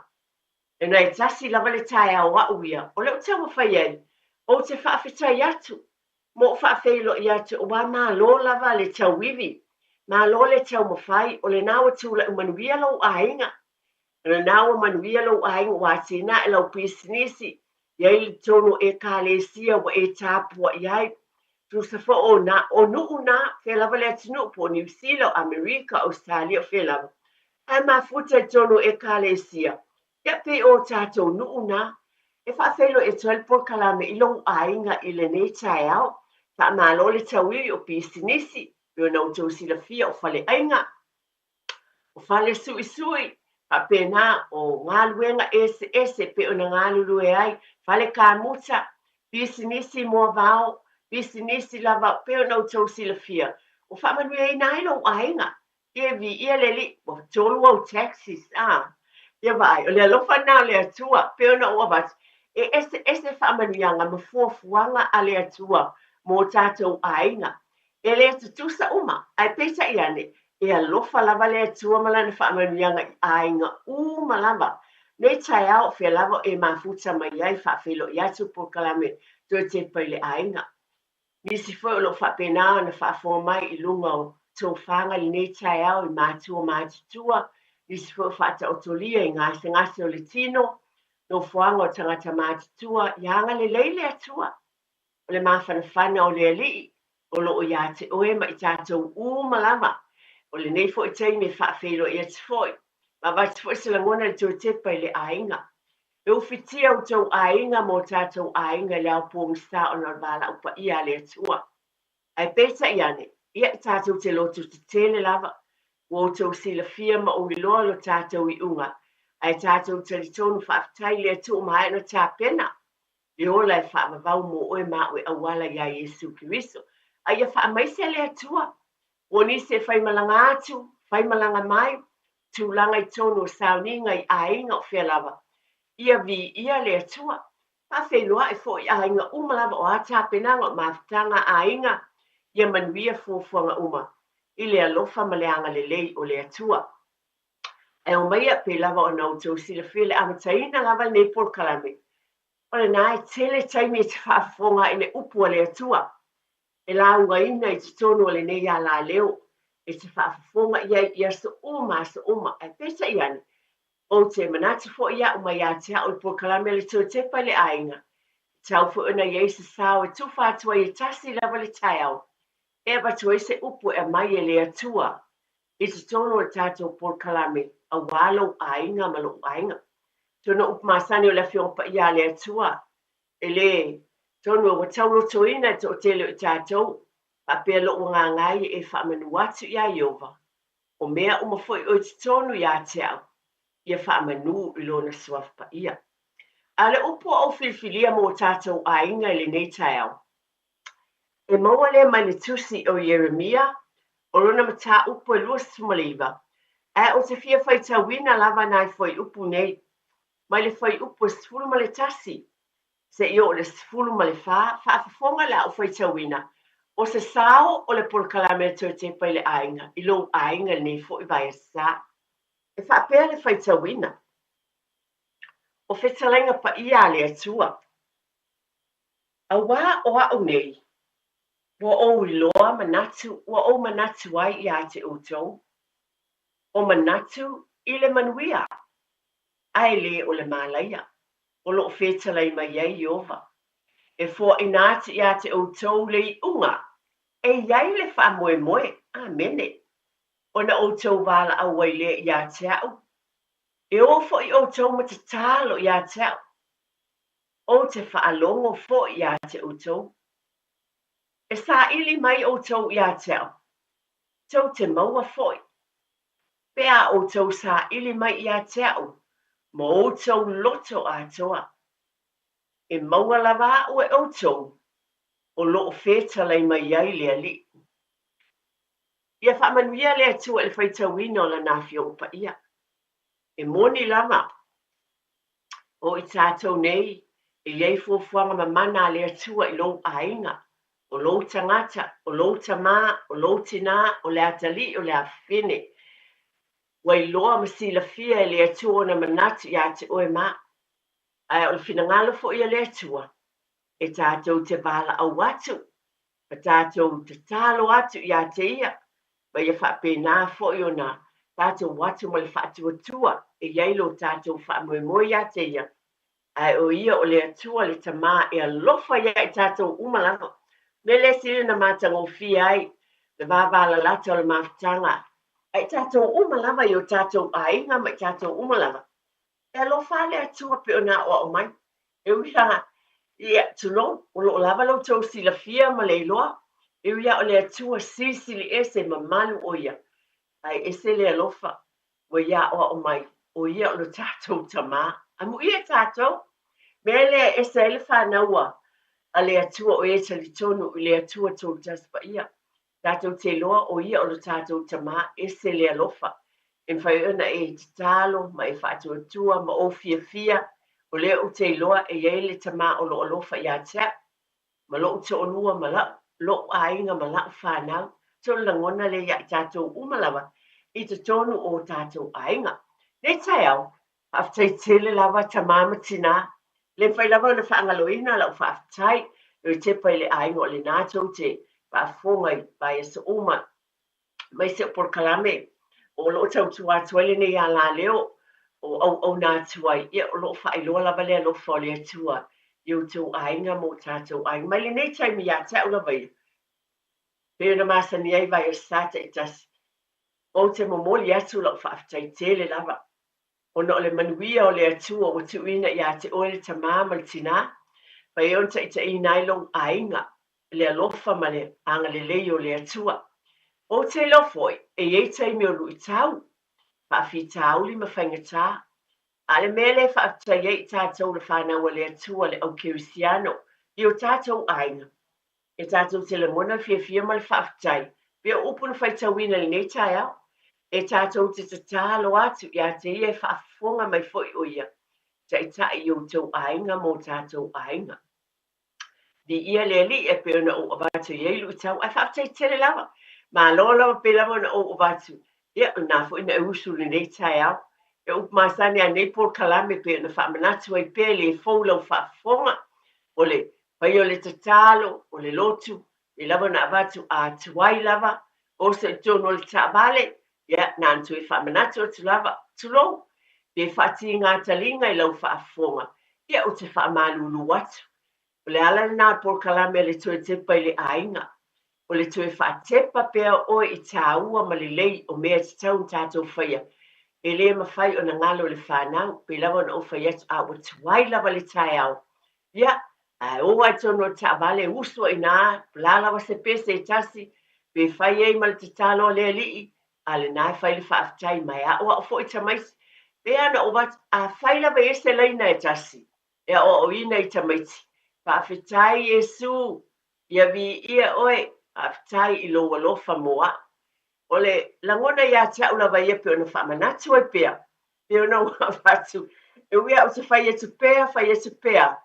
Ona e tasi lava le taeao a'u ia, o lea ou taumafai ai, ou te faafetai atu, ma ou faafeiloai atu, aua malo lava le tauivi, malo le taumafai, o lena ua tulai manuia lou aiga, o lena ua manuia lou aiga ua atinae lau pisinisi, i ai i totonu o Ekalesia ua e tapuai ai. Tusa foi o na, o nuu na, fea lava le atunuu, po o Niu Sila, o Amerika, o Ausetalia, o fea lava. Ae mafuta i totonu o Ekalesia, ia pei o tatou nuu na. E faafeiloai atu ai le polokalame i lou aiga i lenei taeao. Faamalo le tauivi o pisinisi, pei ona outou silafia o faleaiga, o fale suisui, faapena o galuega eseese pei ona galulue ai, fale kamuta, pisinisi moavao, pisinisi lava pei ona outou silafia, ua faamanuiaina ai lou aiga. Ia viia le Alii, ua tolu au taxis, a. Ia vaai, o le alofa lena o le Atua, pei ona ou avatu, e eseese faamanuiaga ma fuafuaga a le Atua mo tatou aiga. E le tutusa uma, ae peitai ane, e alofa lava le Atua ma Lana faamanuiaga i aiga uma lava. Nei taeao o fea lava e mafuta mai ai, faafeiloai atu polokalame toe tepa i le aiga. Nisi foi o lo o faapena ona faafofoga mai i luga o tofaga i lenei taeao i matua matutua, nisi foi o faataotolia i gasegase o le tino, nofoaga o tagata matutua, ia agalelei le Atua. O le mafanafana o le Alii o lo o ia te oe ma i tatou uma lava. O lenei foi taimi e faafeiloai atu foi, ma avatu foi se lagona i le toe tepa i le aiga. E ufitia outou aiga ma o tatou aiga i le ao pogisa ona o le valaau paia a le Atua. Ae peitai ane, ia e tatou te loto tetele lava, ua outou silafia ma ou iloa lo tatou iuga, ae tatou talitonu faafetai i le Atua ua maea ona tapena le ola e faavavau mo oe ma au e auala iā Iesu Keriso. A ia faamaise le Atua Ua nisi e faimalaga atu, faimalaga mai, tulaga i totonu o sauniga i aiga o fea lava. Ia viia le Atua. Faafeiloai foi i aiga uma lava o a tapenaga o mafutaga a aiga, ia manuia fuafuaga uma i le alofa ma le agalelei o le Atua. Ae omaia pei lava ona outou silafia le amataina lava lenei polokalame, o lena e tele taimi e te faafofoga ai i le upu a le Atua. e laugaina i totonu o lenei alaleo e te faafofoga i ai i aso uma aso uma. Ae peitai ane, ou te manatu foi iaʻu mai ia te a'u i polokalame a le Toetepa i le aiga, e tatau foi ona i ai se sao e tufa atu ai e tasi lava le taeao e avatu ai se upu e aumai e le Atua i totonu o le tatou polokalame auā lou aiga ma loʻu aiga. Tonu o upu masani o le Afioga Paia a le Atua E lē tonu ua taulotoina e toatele o i tatou, faapea loʻu agaga ai e faamanu atu iā Ieova, o mea uma foi o i totonu iā te a'u, ia faamanu i Lona Suafa Paia. A o le upu a ou filifilia mo tatou aiga i lenei taeao, e maua lea mai le tusi o Ieremia, o lona mataupu e 29, ae ou te fia faitauina lava nai fuaiupu nei, mai le fuaiupu e 11 seia oo i le 14, faafofoga le a ou faitauina, o se sao o le polokalame a Toe Tepa i le Aiga, i lou aiga i lenei foi vaiaso. E faapea le faitauina, O fetalaiga paia a le Atua, auā o a'u nei, ua ou iloa manatu ua ou manatu ai iā te outou, o manatu i le manuia, a e lē o le mālaia, o lo o fetalai mai ai Ieova. E foaʻina atu iā te ʻoutou le iʻuga e i ai le faamoemoe, ʻĀmene, ona ʻoutou valaʻau ai lea iā te aʻu, e o foʻi ʻoutou ma tatalo iā te aʻu, ou te faalogo foʻi iā te ʻoutou. E saʻili mai ʻoutou iā te aʻu, tou te maua foʻi. Pe a ʻoutou saʻili mai iā te aʻu ma outou loto atoa, e maua lava aʻu e ʻoutou o lo o fetalai mai ai le Alii. Ia faamanuia le Atua i le faitauina o Lana Afioga Paia. E moni lava, o i tatou nei e i ai fuafuaga mamana a le Atua i lou aiga, o lou tagata, o lou tamā, o lou tinā, o le atalii, o le afafine. Ua iloa ma silafia e le Atua ona manatu iā te oe ma. Ae o le finagalo foi a le Atua, e tatou te valaau atu ma tatou tatalo atu iā te Ia, ma ia faapena foi ona tatou o atu ma le faatuatua e i ai lo tatou faamoemoe iā te Ia, ae o Ia o le Atua le Tamā e alofa iā i tatou uma lava. Mea lea sili ona matagofie ai le vavalalata o le mafutaga a i tatou uma lava i o tatou aiga ma i tatou uma lava. E alofa lava le Atua pei ona aoao mai. E ui lava, ia, tulou, o lo o lava lo outou silafia ma le iloa, e ui lava o le Atua silisili ese mamalu o Ia, ae ese le alofa ua Ia aoao mai, o Ia o lo tatou Tamā. Amuia tatou! Mea lea e ese ai le fanau a le Atua o e talitonu i le Atua Tolutasi Paia. Tatou te iloa o Ia o lo tatou Tamā, ese le alofa. E mafai ai ona e tatalo ma e faatuatua ma ou fiafia, o lea ou te iloa e i ai le Tamā o lo o alofa iā te au, ma loʻu toʻolua ma la'u, loʻu aiga ma la'u fanau. Tonu lagona lea iā i tatou uma lava i totonu o o tatou aiga. Nei taeao, Faafetai tele lava tamā ma tinā. Le mafai lava ona faagaloina lau faafetai e tepa i le aiga o lenā tou te faafofoga i vaiaso uma aemaise o polokalame o lo o tautua atu ai lenei alaleo o auauna atu ai. Ia o lo o faailoa lava le alofa o le Atua i outou aiga ma o tatou aiga. Mai lenei taimi ia te au lava ia, pei ona masani ai vaiaso sa taitasi, ou te momoli atu lau faafetai tele lava ona o le manuia o le Atua ua tuuina iā te oe le tamā ma le tinā, fai ai ona taitaiina ai lou aiga i le alofa ma le agalelei o le Atua. Ou te iloa foi, e i ai taimi o luitau, faafitauli ma faigata, a o le mea lea e faafetai ai i tatou le fanau a le Atua le au kerisiano i o tatou aiga, E tatou te lagona le fiafia ma le faafetai, pei o upu na faitauina i lenei taeao, e tatou te tatalo atu ia te Ia e faafofoga mai foi o Ia, Taitai i outou aiga ma o tatou aiga. Viia le Alii e pei ona ou avatu i ai luitau, ae faafetai tele lava. Malo lava pei lava ona ou avatu, ia, o lena foi na e usu i lenei taeao. E upu masani a nei polokalame pei ona faamanatu ai pea e le fou lau faafofoga, o le Fai o le tatalo, o le lotu, e lava ona avatu a tuai lava, oso i totonu o le taavale, ia, na ona toe faamanatu atu lava, tulou, pe faatiga taliga i lau faafofoga, ia, ou te faamalulu atu. O le ala lena o le polokalame a le toe tepa i le aiga, o le toe faatepa pea oe i tāua ma lelei o mea e tatau ona tatou faia. E le mafai ona galo i le fanau, pei lava ona ou fai atu, a ua tuai lava le taeao, Ia, ae o ai tonu o le taavale, usu ai inā, o le a lava se pese e tasi, pe fai ai ma le tatalo a le alii, a lena e fai le faafetai ma e aʻoaʻo foi tamaiti. Pei lava ona ou avatu, afai lava e i ai se laina e tasi e aʻoaʻoina i tamaiti, faafetai Iesu, ia viia oe, faafetai i lou alofa mo aʻu. O le lagona ia te au lava ia pei ona faamanatu ai pea, pei ona ou avatu, e ui lava ou te fai atu pea, fai atu pea,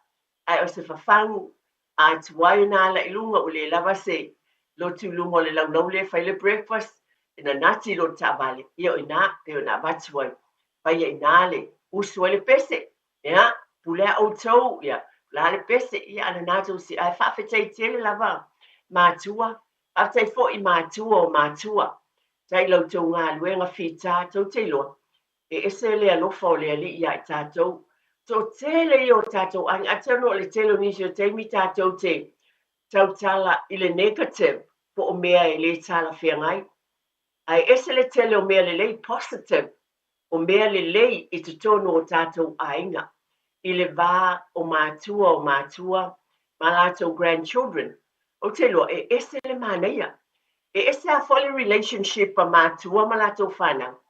ae o se fafagu, a tuai ona ala i luga ua le lava se lotu i luga o le laulau lea e fai le breakfast, e nanati i lo le taavale, ia o ina, pei ona avatu ai, fai ai ina le usu ai le pese, ia, pule a outou, ia, o le a le pese, ia, a lena tou si, ae faafetai tele lava matua, Faafetai foi i matua o matua, tai la outou galuega fita, tou te iloa, e ese le alofa o le Alii ia i tatou. Toatele ia o tatou aiga, atonu o le tele o nisi o taimi tatou te tautala i le negative po o mea e le talafeagai. Ae ese le tele o mea lelei, positive, o mea lelei i totonu o tatou aiga, i le va o matua o matua ma latou grandchildren. Ou te iloa e ese le manaia. E ese lava foi le relationship a matua ma latou fanau.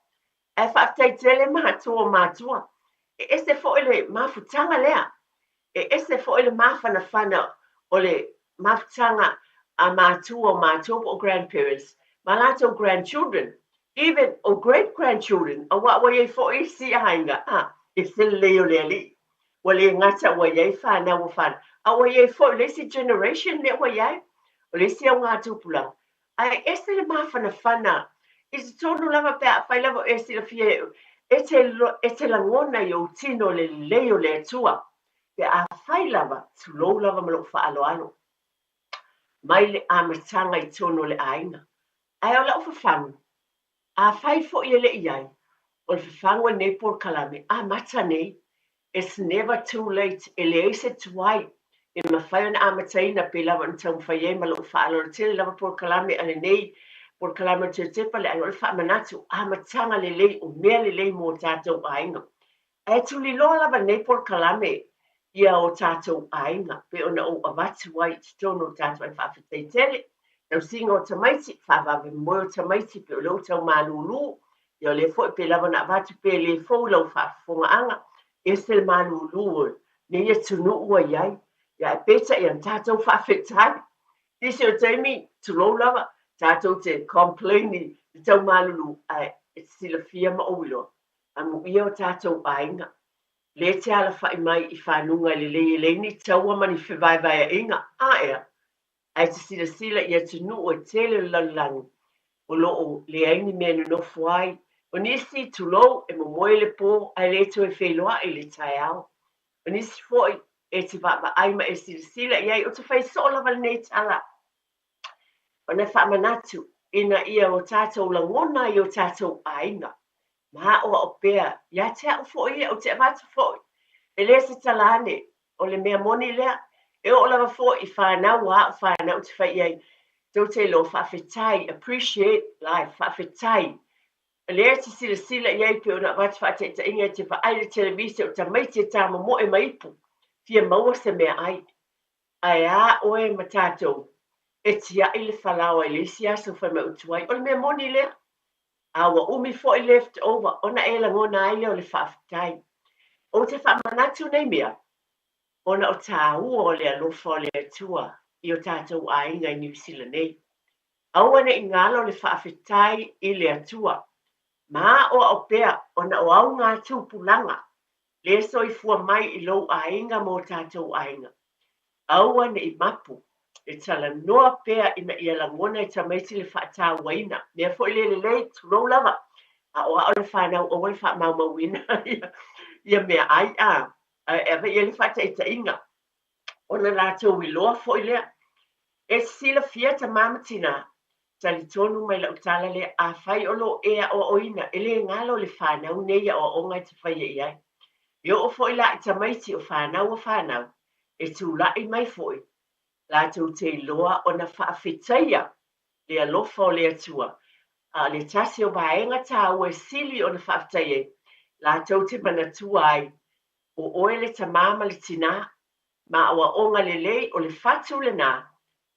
Ae faafetai tele matua o matua. E ese foi le mafutaga lea. E ese foi le mafanafana o le mafutaga a matua o matua po o grandparents ma latou grandchildren, even o great grandchildren, auā ua i ai foi isi aiga, a, ese lelei o le Alii. Ua le gata ua i ai fanau o fanau, a ua i ai foi le isi generation lea ua i ai, o le isi augatupulaga. Ae ese le mafanafana i totonu lava pe afai lava o e silafia e te, e te lagona i ou tino le lelei o le Atua. Pe afai lava, tulou lava ma lou faaaloalo, mai le amataga i totonu o le aiga. Ae o lau fafagu, afai foi e le i ai, o le fafagu o lenei polokalame, amata nei. It's never too late, e leai se tuai e mafai ona amataina pei lava ona taumafai ai ma lou faaaloalo tele lava polokalame a lenei polokalame o le Teotepa le aiga o le faamanatu, amataga lelei o mea lelei mo tatou aiga. Ae tuliloa lava lenei polokalame ia o tatou aiga pei ona ou avatu ai i totonu o tatou aiga. Faafetai tele, tausiga o tamaiti, faavave moe o tamaiti pei o lea ua tau malulu, ia o lea foi pei lava ona avatu pe le fou i lau faafofogaaga, ese le malulu o nei atunuu ua i ai. Ia ae peitai ia na tatou faafetai. Nisi o taimi, tulou lava, tatou te complain i le tau malulu, ae e te silafia ma ou iloa, amuia o tatou aiga, lea e te alafai mai i fanuga lelei e leai ni taua ma ni fevaevaeaiga, a ea? Ae te silasila i atunuu e tele o le lalolagi o lo o leai ni mea e nonofo ai. O nisi, tulou, e momoe i le po ae le toe feiloai i le taeao. O nisi foi, e te vaavaai ma e silasila i ai, ou te fai soo lava lenei tala, ona e faamanatu ina ia o tatou lagona i o tatou aiga ma aoao pea ia te au foi ia, ou te avatu foi, e le se tala ane, o le mea moni lea, e oo lava foi i fanau a au fanau ou te fai i ai, tou te iloa, faafetai, appreciate life, faafetai. O lea e te silasila i ai pei ona avatu faataitaiga e te vaai i le televise o tamaiti e tāmomoe ma ipu, fia maua se meaai. Ae a oe ma tatou, e tiai le falaoa i le isi aso fai mai utu ai. O le mea moni lea. A ua umi foi left over ona e lagona ai lea o le faafetai. Ou te faamanatu nei mea, ona o tāua o le alofa o le Atua i o tatou aiga i Niu Sila nei. Aua ne i galo le faafetai i le Atua. Ma aoao pea ona o auga tupulaga le soifua mai i lou aiga ma o tatou aiga. Aua ne i mapu, e talanoa pea ina ia lagona e tamaiti le faatauaina. Mea foi le lelei, tulou lava, aoao le fanau aua le faamaumauina ia meaai a, ae ave i ai le faataitaiga ona latou iloa foi lea. E silafia tama ma tina, talitonu mai lau tala lea, afai o lo o e aoaoina, e le galo le fanau nei aoaoga e te faia i ai. E oo foi la i tamaiti o fanau a fanau, e tulai mai foi, latou te iloa ona faafetaia le alofa o le Atua, a o le tasi o vaega tāua e sili ona faafetai ai, latou te manatua ai, o oe le tamā ma le tinā, ma aoaoga lelei o le fatu lenā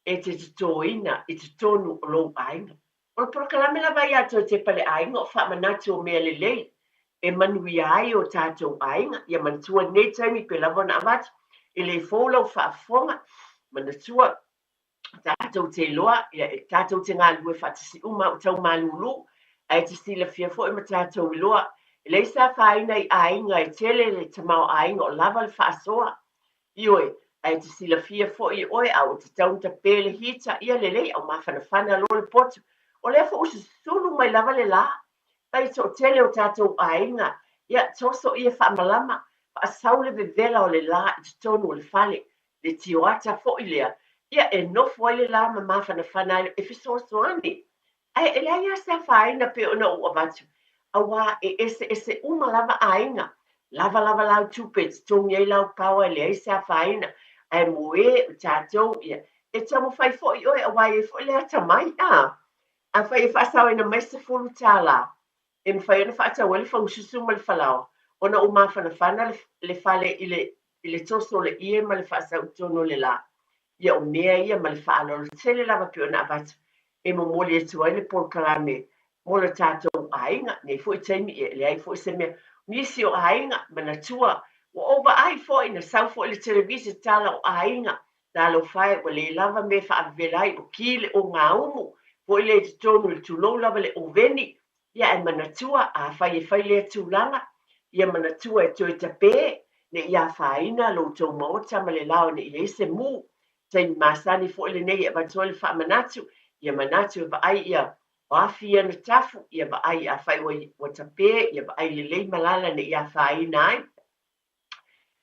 e te totoina i totonu o lou aiga. O le polokalame lava ia a Toetepa le Aiga o faamanatu o mea lelei e manuia ai o tatou aiga. Ia manatua lenei taimi pe lava ona avatu, e le fou lau faafofoga, manatua tatou te iloa, ia, e tatou te galulue faatasi uma au tau malūlū, ae te silafia foi ma tatou iloa, e leai se afaina i aiga e tele le tamaoaiga o lava le faasoa. Ioe, ae te silafia foi e oe a ua tatau ona tape le hita, ia lelei, au mafanafana loa le potu. O lea foi ua susulu mai lava le la, mai toatele o tatou aiga, ia toso ia faamalama, faasau le vevela o le la i totonu o le fale, le tioata foi lea, ia e nofo ai le la ma mafanafana ai, e fesoasoani. Ae e leai lava se afaina pei ona ou avatu, auā e eseese uma lava aiga, lava lava lau tupe e totogi ai lau power e leai se afaina, ae mo e o tatou, ia, e taumafai foi oe auā e i ai foi le atamai, a? Afai e faasaoina mai $10, e mafai ona faatau ai le fagususu ma le falaoa, ona ua mafanafana le, le fale i le, i le toso o le ie ma le faasau i totonu o le la. Ia o mea ia ma le faaaloalo tele lava pei ona avatu e momoli atu ai le polokalame mo le tatou aiga. Nei foi taimi, ia e leai foi se mea. Nisi o aiga, manatua, ua ou vaai foi, na sau foi le televise tala o aiga, talofa e, ua le lava mea e faavevela ai, o ki le ogaumu, Foi lea i totonu i le tulou lava le oveni, ia ae manatua afai e fai lea tulaga, ia manatua e toe tape ne i afaina lo outou maota ma le lao ne i i ai se mu. Taimi masani foi lenei e avatu ai le faamanatu, ia manatu e vaai ia o afi ia na tafu, ia vaai afai ua tape, ia vaai lelei malala ne i afaina ai.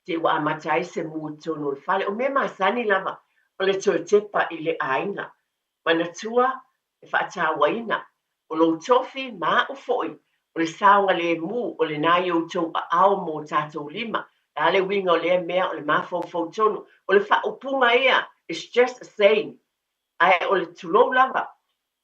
Te ua amata ai se mu i totonu o le fale. O mea masani lava o le toe tepa i le aiga. Manatua e faatauaina, o lou tofi ma a'u foi, o le saogalemu o lena i outou aao mo tatou lima. O le a le uiga o lea mea o le mafaufau tonu? O le faaupuga ia, it's just a saying. Ae o le tulou lava,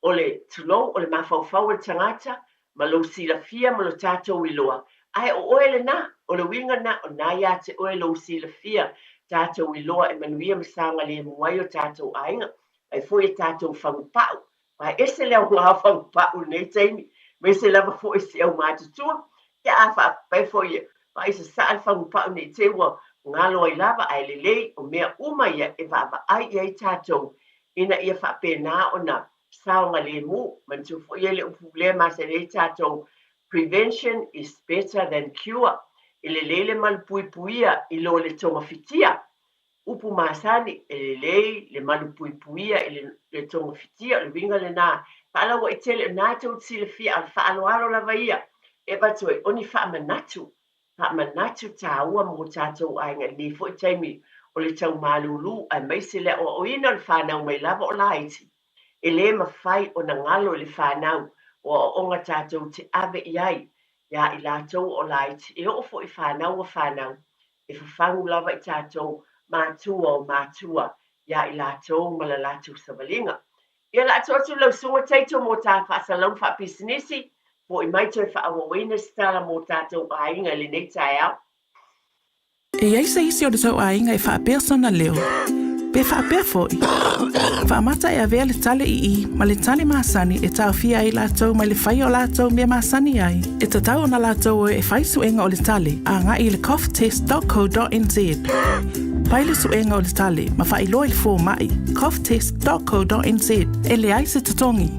o le tulou o le mafaufau o le tagata ma lou silafia ma lo tatou iloa, ae o oe lena, o le uiga lena, o lena ia te oe lou silafia, tatou iloa e manuia ma saogalemu ai o tatou aiga, ai foi e tatou fagupa'u. Aua e ese le aoga o fagupa'u i lenei taimi, aemaise lava foi si aumatutua. Ia a faapea foi e vaai sasa'a le fagupa'u ne i te i ua galo ai lava, ae lelei, o mea uma ia e vaavaai i ai tatou ina ia faapena ona saogalemu. Manatua foi e le upu lea masani ai tatou, prevention is better than cure. E lelei le malupuipuia i lo le togafitia. Upu masani, e lelei le malupuipuia i le togafitia, o le uiga lena. Faalauaitele, o lena tou te silafia, a o le faaaloalo lava ia e avatu ai, o ni faamanatu, faamanatu tāua mō tātou aiga i lenei foi taimi o le tau malūlū aemaise le aoaoina o le whānau mai lava o laiti. E lē mafai ona galo i le whānau o aoaoga tātou te ave i ai iā i latou o laiti e oo foi i whānau a whānau e fafagu lava i tātou mātua o mātua iā i latou ma la latou savaliga. Ia la atu atu lau susuga Taito mō tā faasalalauga faapisinisi, fo'i mai toe faaauauina se tala mō tātou aiga i lenei taeao. E i ai se isi o le tou aiga e faapea sona leo, pe faapea foi, Faamata e avea le tale i i ma le tale masani e taofia ai latou mai le fai o latou mea masani ai, e tatau ona latou o e fai suega o le tale agai i le coughtest.co.nz. Fai le suega o le tale ma faailoa i le fomai, coughtest.co.nz, e leai se totogi.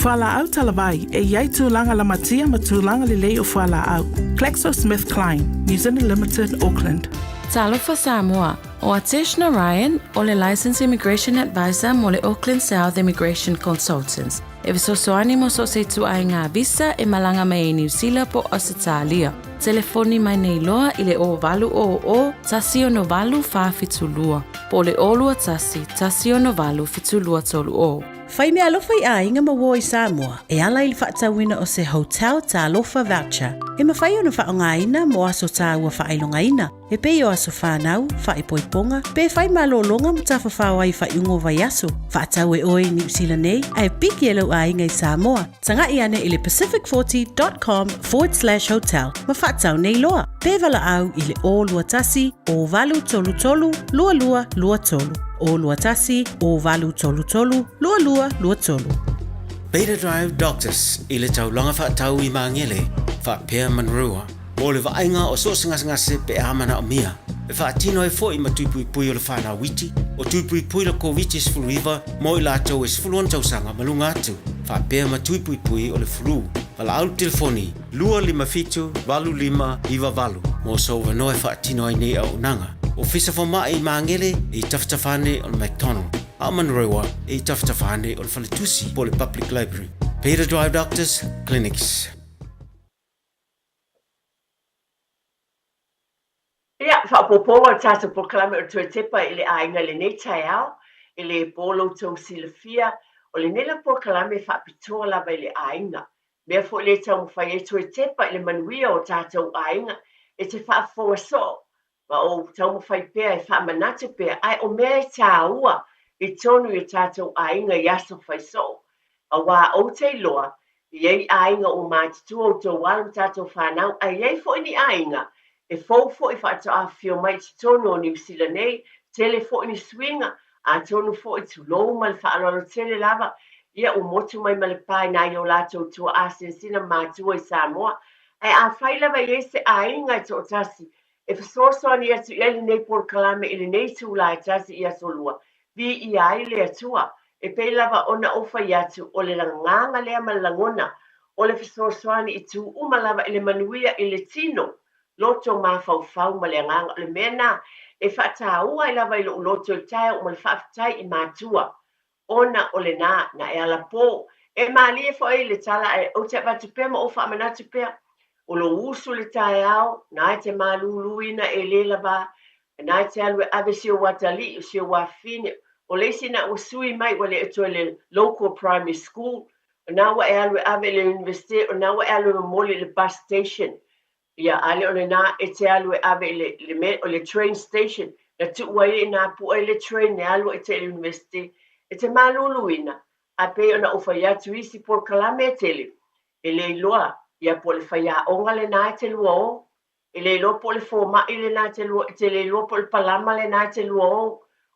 Fualaau talavai, e i ai tulaga lamatia ma tulaga lelei o fualaau. GlaxoSmithKline, New Zealand Limited, Auckland. Talofa Samoa, O Atesh Narayan, o le Licensed Immigration Advisor mo le Auckland South Immigration Consultants, e fesoasoani mo so o se ituaiga visa e malaga mai ai Niu Sila po o Ausetalia. Telefoni mai nei loa i le 0800 168 472 po o le 021 168 7230. Fai meaalofa i aiga ma uo i Samoa e ala i le faatauina o se Hotel Talofa Voucher e mafai ona faaaogaina mo aso tāua faailogaina e pei o aso whānau, whaepoiponga, pe whai malōlōga ma tafafao ai i faaiuga o vaiaso. Faatau e oe i Niu Sila nei, ae piki e lou aiga i Samoa. Taga'i ane i le pacific40.com/hotel ma faatau nei loa. Pe valaau i le 021 0833 2223. 021 0833 2223. Beta Drive Doctors i le taulaga faatau i Magele, faapea Manurewa. Mo le vaaiga o so o se gasegase pe a manaomia, e faatino ai foi ma tuipuipui o le whanau iti, o tuipuipui le Koviti-19 mo i latou e 16 tausaga ma luga atu, faapea ma tuipuipui o le flu. Valaau le telefoni 257 8598 mo sou avanoa e faatino ai nei auaunaga. Ofisa Fomai i Magele e i tafatafa ane o le McDonald, a o Manurewa e i tafatafa ane o le Faletusi po o le Public Library. Beta Drive Doctors Clinics. Ia, faaopoopoga o le tatou polokalame o le toe tepa i le aiga i lenei taeao, e le po lo outou silafia, o lenei lava polokalame e faapitoa lava i le aiga. Mea foi lea e taumafai ai toe tepa i le manuia o tatou aiga, e te faafofoga soo ma ou taumafai pea e faamanatu pea, ae o mea e tāua i totonu i o tātou aiga i aso fai soo. Auā ou te iloa, i ai aiga ua matutua outou alo ma tātou whānau, ae i ai foi ni aiga e fou foi faatoa afifio mai i totonu o Niu Sila nei, tele foi ni suiga, atonu foi tulou ma le faaaloalo tele lava, ia ua motu mai ma le pa i nai o latou tuaa sinasina ma matua i Samoa. Ae afai lava i ai se aiga e toatasi e fesoasoani atu i ai lenei polokalame i lenei itula e tasi i aso lua, viia ai le Atua. E pei lava ona ou fai atu, o le lagaga lea ma le lagona o le fesoasoani i tū uma lava i le manuia i le tino, loto mafaufau ma le agaga. O le mea na e faataua ai lava i lou loto i le taeao ma le faafetai i matua ona o lena na e alapō. E mālie foi le tala ae ou te avatu pea ma ou faamanatu pea, o lou usu i le taeao, na e te maluluina e le lava, na e te alu e ave si ou atalii, o si ou afafine, o le isi na ua sui mai ua le toe le local primary school, o na ua e alu e ave i le universite, o na ua e alu e momoli i le bus station, Ia, a le o lena e te alu e ave i le, le mea, o le train station, na tuu ai i nā puʻa i le train e alu ai te i le universite. E te maluluina, a pei ona ou fai atu i isi polokalame e tele, e le iloa, ia po o le faiaoga lena e te lua o, e le iloa po o le fomai lena e te lua, e te le iloa po o le palama lena e te lua o,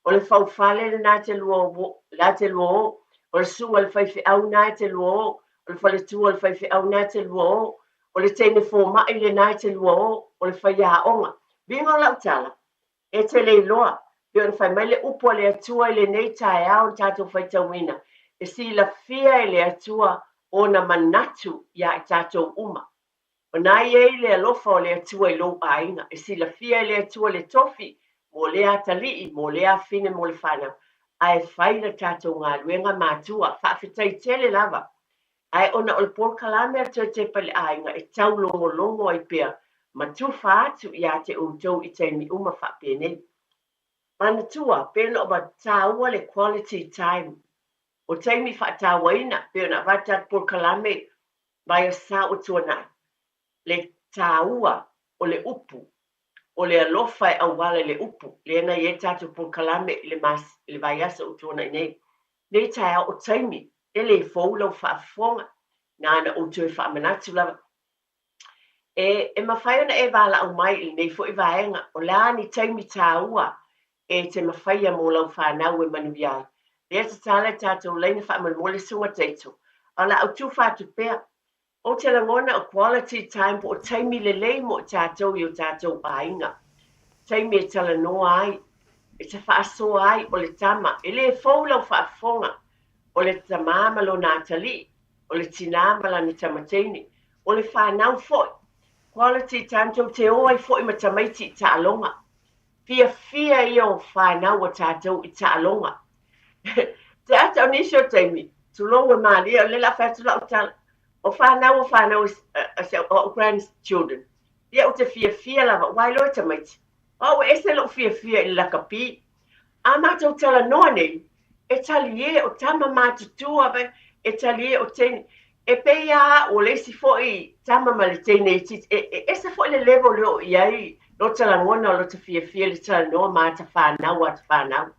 o le faufale lena e te lua o, la e te lua o, o le susuga i le faifeau na e te lua o, o le faletua o le faifeau na e te lua o, O le teine fomai lena e te lua o, o le faiaoga. Viga o lau tala, e te le iloa, pei ona fai mai le upu a le Atua i lenei taeao na tatou faitauina, e silafia e le Atua ona manatu iā i tatou uma. O na i ai le alofa o le Atua i lou aiga, e silafia e le Atua le tofi mo lea atalii, mo lea afine, mo le fanau, ae fai la tatou galuega matua. Faafetai tele lava Ae ona o le polokalame a le Toe Tepa i le Aiga e taulogologo ai pea ma tufa atu iā te outou i taimi uma faapenei. Manatua, pei ona ua taua le quality time, o taimi faatauaina, pei ona avatu tatou polokalame mai aso ua tuanai, le taua o le upu, o le alofa e auala i le upu, lea na i ai tatou polokalame i le mas, i le vaiaso ua tuanai nei. Nei taeao o taimi, e le fou lau faafofoga, na ona ou toe faamanatu lava. E, e mafai ona e valaau mai i lenei foi vaega, o le a ni taimi taua e te mafaia mo lau fanau e manuia ai. Lea tatala i tatou laina faamolemole Susuga Taito, a o le a ou tufa atu pea, Ou te lagona o quality time po o taimi lelei mo i tatou i o tatou aiga. Taimi e talanoa ai, e te faasoa ai o le tama, e le fou lau faafofoga, o le tamā ma lona atalii, o le tinā ma lana tamateine, o le fanau foi. Quality time tou te o ai foi ma tamaiti i taaloga. Fiafia ia o fanau a tatou i taaloga. Te ata o nisi o taimi, tulou e malie, o lea o le a fai atu lau tala, O fanau o fanau a si au grandchildren. Ia ou te fiafia lava, uae loa e tamaiti. O au e ese lou fiafia i le lakapi. A matou talanoa nei, e talie o tama matutua, e talie o teine. E pei a au o le isi foi tama ma le teine itiiti, e, e ese foi le level le oo i ai lota lagona o lota fiafia i le talanoa ma ata fanau ata fanau.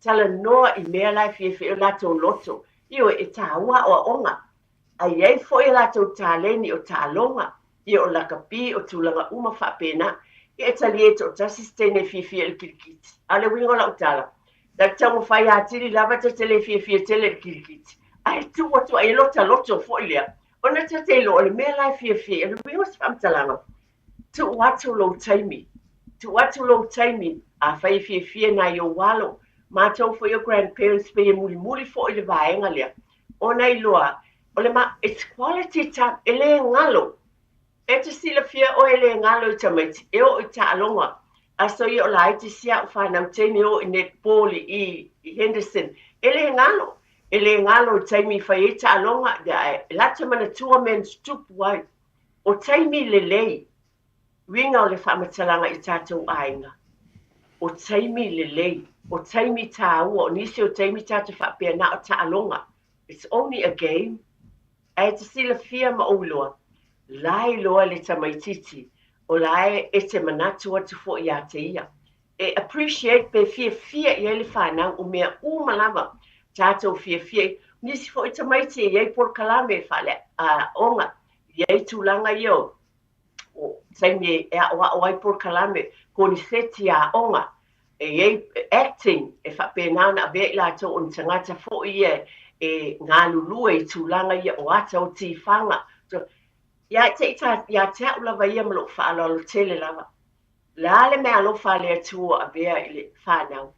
Talanoa i mea la e fiafia ai o latou loto. Ioe, e taua aoaoga. A i ai foi a latou taleni o taaloga, ia o lakapi, o tulaga uma faapena, ia e talia e toatasi se teine e fiafia i le kilikiti. A o le uiga o lau tala, na te taumafai atili lava ta te le fiafia tele i le kilikiti, ae tuu atu ai e lota loto foi lea, ona ta te iloa o le mea la e fiafia ai. O le uiga o se faamatalaga, tuu atu lou taimi, tuu atu lou taimi, afai e fiafia nai ou alo, matou foi o grandparents pei e mulimuli foi le vaega lea, Ona iloa, o le ma, it's quality time, e le galo. E te silafia oe e le galo i tamaiti, e oo i taaloga. Aso ia o laiti si a'u fanau teine e oo i netball i i Henderson, e le galo. E le galo i taimi i fai ai taaloga, ia ae e latou manatua mea na tutupu ai. O taimi lelei, uiga o le faamatalaga i tatou aiga, o taimi lelei, o taimi tāua, o nisi o taimi tatou faapea na o taaloga, it's only a game, ae te silafia ma ou iloa, la e iloa le tamaititi, o la e te manatu atu foi ia te ia. E appreciate pe fiafia i ai le fanau, o mea uma lava tatou fiafia i, nisi foi tamaiti e i ai polokalame faale-aoga, e i ai tulaga ia o o taimi e aʻoaʻo ai polokalame, koniseti aoga, e i ai acting e faapena ona avea i latou o ni tagata foi ia e galulue i tulaga ia o ata o tifaga. Ia te i ta, ia te a'u lava ia ma lo'u faaaloalo tele lava. O le a le meaalofa a le Atua ua avea i le fanau,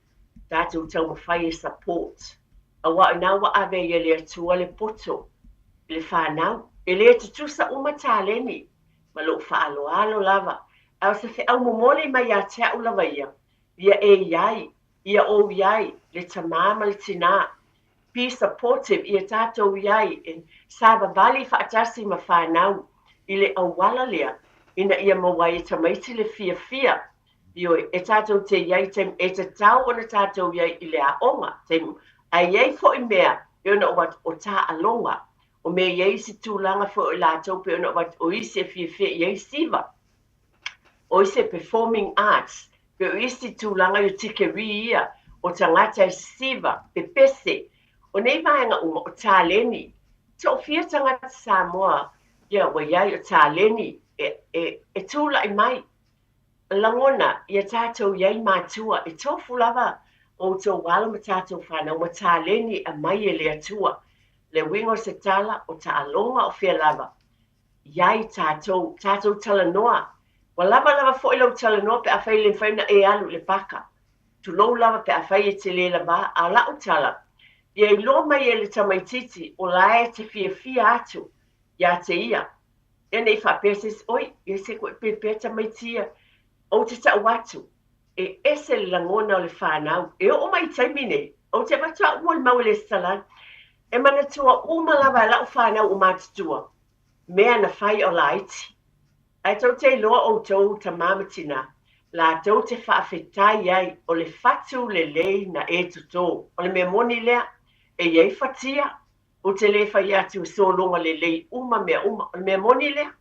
tatou taumafai e support. Aua o ina ua ave ai e le Atua le poto i le fanau. E le tutusa uma taleni ma lou faaaloalo lava, a o se feau momoli mai ia te au lava ia, ia e i ai, ia ou i ai, le tamā ma le tinā. Be supportive, ia tatou i ai e savavali faatasi ma fanau i le auala lea ina ia maua ai e tamaiti le fiafia. Ioe, e tatou te i ai taimi, e tatau ona tatou i ai i le aoga, taimi, ae i ai foi mea e ono avatu o taaloga, o mea i ai isi tulaga foi o i latou pei ona avatu o isi e fiafia i ai siva, o isi e performing arts, pe o isi tulaga i o tikeri ia, o tagata e siva, pepese. O nei vaega uma, o taleni. Toafia tagata Samoa ia ua i ai o taleni e, e, e tula'i mai. Lagona ia tatou i ai matua e tofu lava outou alo ma tatou fanau ma taleni e aumai e le Atua. Le uiga o se tala, o taaloga o fea lava i ai tatou, tatou talanoa. Ua lava lava foi lou talanoa pe afai e le mafai ona e alu i le paka. Tulou lava pe afai e te le lavā, a o la'u tala, ia iloa mai e le tamaitiiti o la e te fiafia atu ia te ia. Ia ne i faapea se isi, Oi, ia se koe pēpē tamaiti ia. Ou te tau atu, e ese le lagona o le fanau. E oo mai i taimi nei, ou te avatu au molimau e le Salani. E manatua uma lava e lau fanau o matutua, mea na fai o laiti. Ae tou te iloa outou tamā ma tinā, latou te faafetai ai o le fatu lelei na e totō. O le mea moni lea, e i ai fatia, Ou te le fai atu e sologa lelei uma mea uma. O le mea moni lea.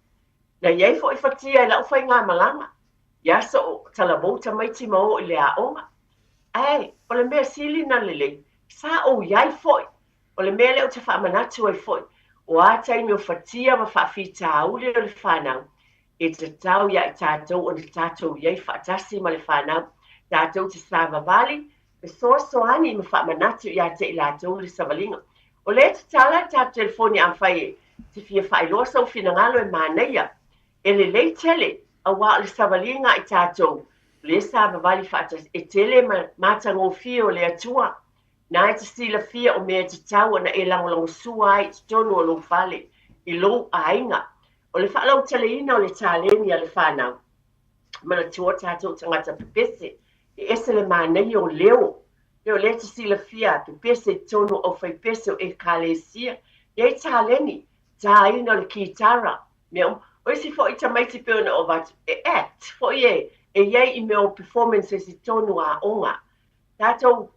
Na i ai foi fatia i la'u faigamalaga, i aso o talavou tamaiti ma o i le aoga. Ae, o le mea sili na lelei, sa ou i ai foi. O le mea lea ou te faamanatu ai foi, o a taimi o fatia ma faafitauli o le fanau, e tatau ia i tatou ona tatou i ai faatasi ma le fanau, tatou te savavali, fesoasoani ma faamanatu ia te i latou le savaliga. O lea e tatala le tatou telefoni afai e te fia faailoa sou finagalo e manaia, e lelei tele, auā o le savaliga a i tatou, o lea savavali faatasi, e tele ma matagofie o le Atua. Na e te silafia o mea e tatau ona e lagolagosua ai i totonu o lou fale, i lou aiga. O le faalauteleina o le taleni a le fanau, manatua tatou tagata pepese, E ese le manaia o leo. Leo lea te silafia pepese i totonu o aufaipese o Ekalesia. E i ai taleni, tāina o le kitara, mea uma. O isi foi tamaiti pei ona ou avatu, e act foi e, e i ai i mea o performances i totonu o aoga. Tatou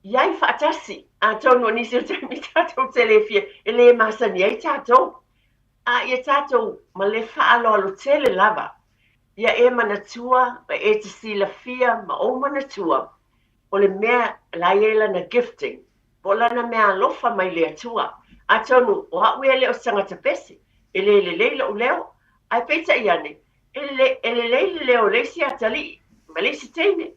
i ai faatasi, atonu o nisi o taimi tatou te le fia, e le masani ai tatou. A ia tatou ma le faaaloalo tele lava, ia e manatua ma e te silafia ma ou manatua, o le mea la e i ai lana gifting, po o lana meaalofa mai le Atua. Atonu o a'u ia le o se tagata pese, e le lelei lo'u leo, ae peitai ane, e lelei, e lelei le leo o le isi atalii ma le isi teine.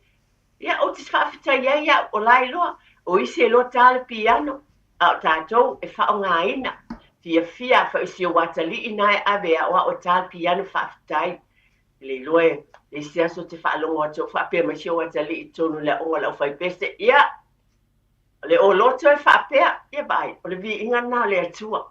Ia, ou te faafetai ai au, o la iloa, o isi e iloa tā le piano, a o tatou e faaaogaina. Fiafia a foi si ou atalii na e ave e aʻoaʻo e tā le piano faafetai. E le iloa e le isi aso te faalogo atu au faapea mai si ou atalii i totonu o le aoga o le aufaipese. Ia, o le oloto e faapea, ia vaai, o le viiga lena o le Atua.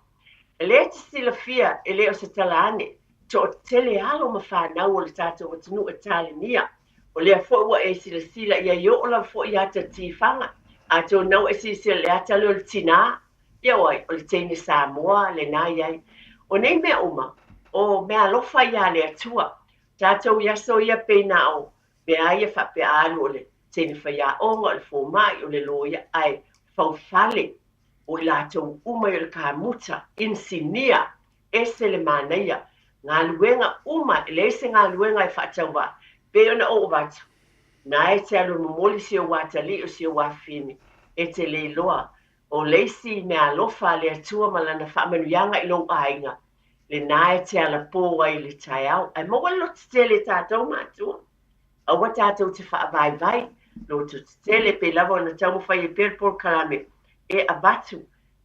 E lē te silafia, e le o se tala ane, toatele alo ma fanau o le tatou atunuu e talenia. O lea foi ua e silasila i ai oo lava foi i ata tifaga. Atonu ua e silasila i le ata lea o le tinā, ia o ai, o le teine Samoa lena i ai. O nei mea uma, o meaalofa ia a le Atua. Tatou i aso ia pei na o mea ia faapea a alu o le teine faiaoga, o le fomai, o le loia, ae faufale o i latou uma i o le kamuta, inisinia, ese le manaia, galuega uma, e leai se galuega e faatauvaa, pei ona ou avatu, na e te alu e momoli si ou atalii o si ou afafine, e te le iloa, o le isi meaalofa a le Atua ma Lana faamanuiaga i lou aiga, lena e te alapō ai i le taeao. Ae maua le loto tele e tatou matua. Aua tatou te faavaivai loto tetele pei lava ona taumafai ai pea le polokalame e avatu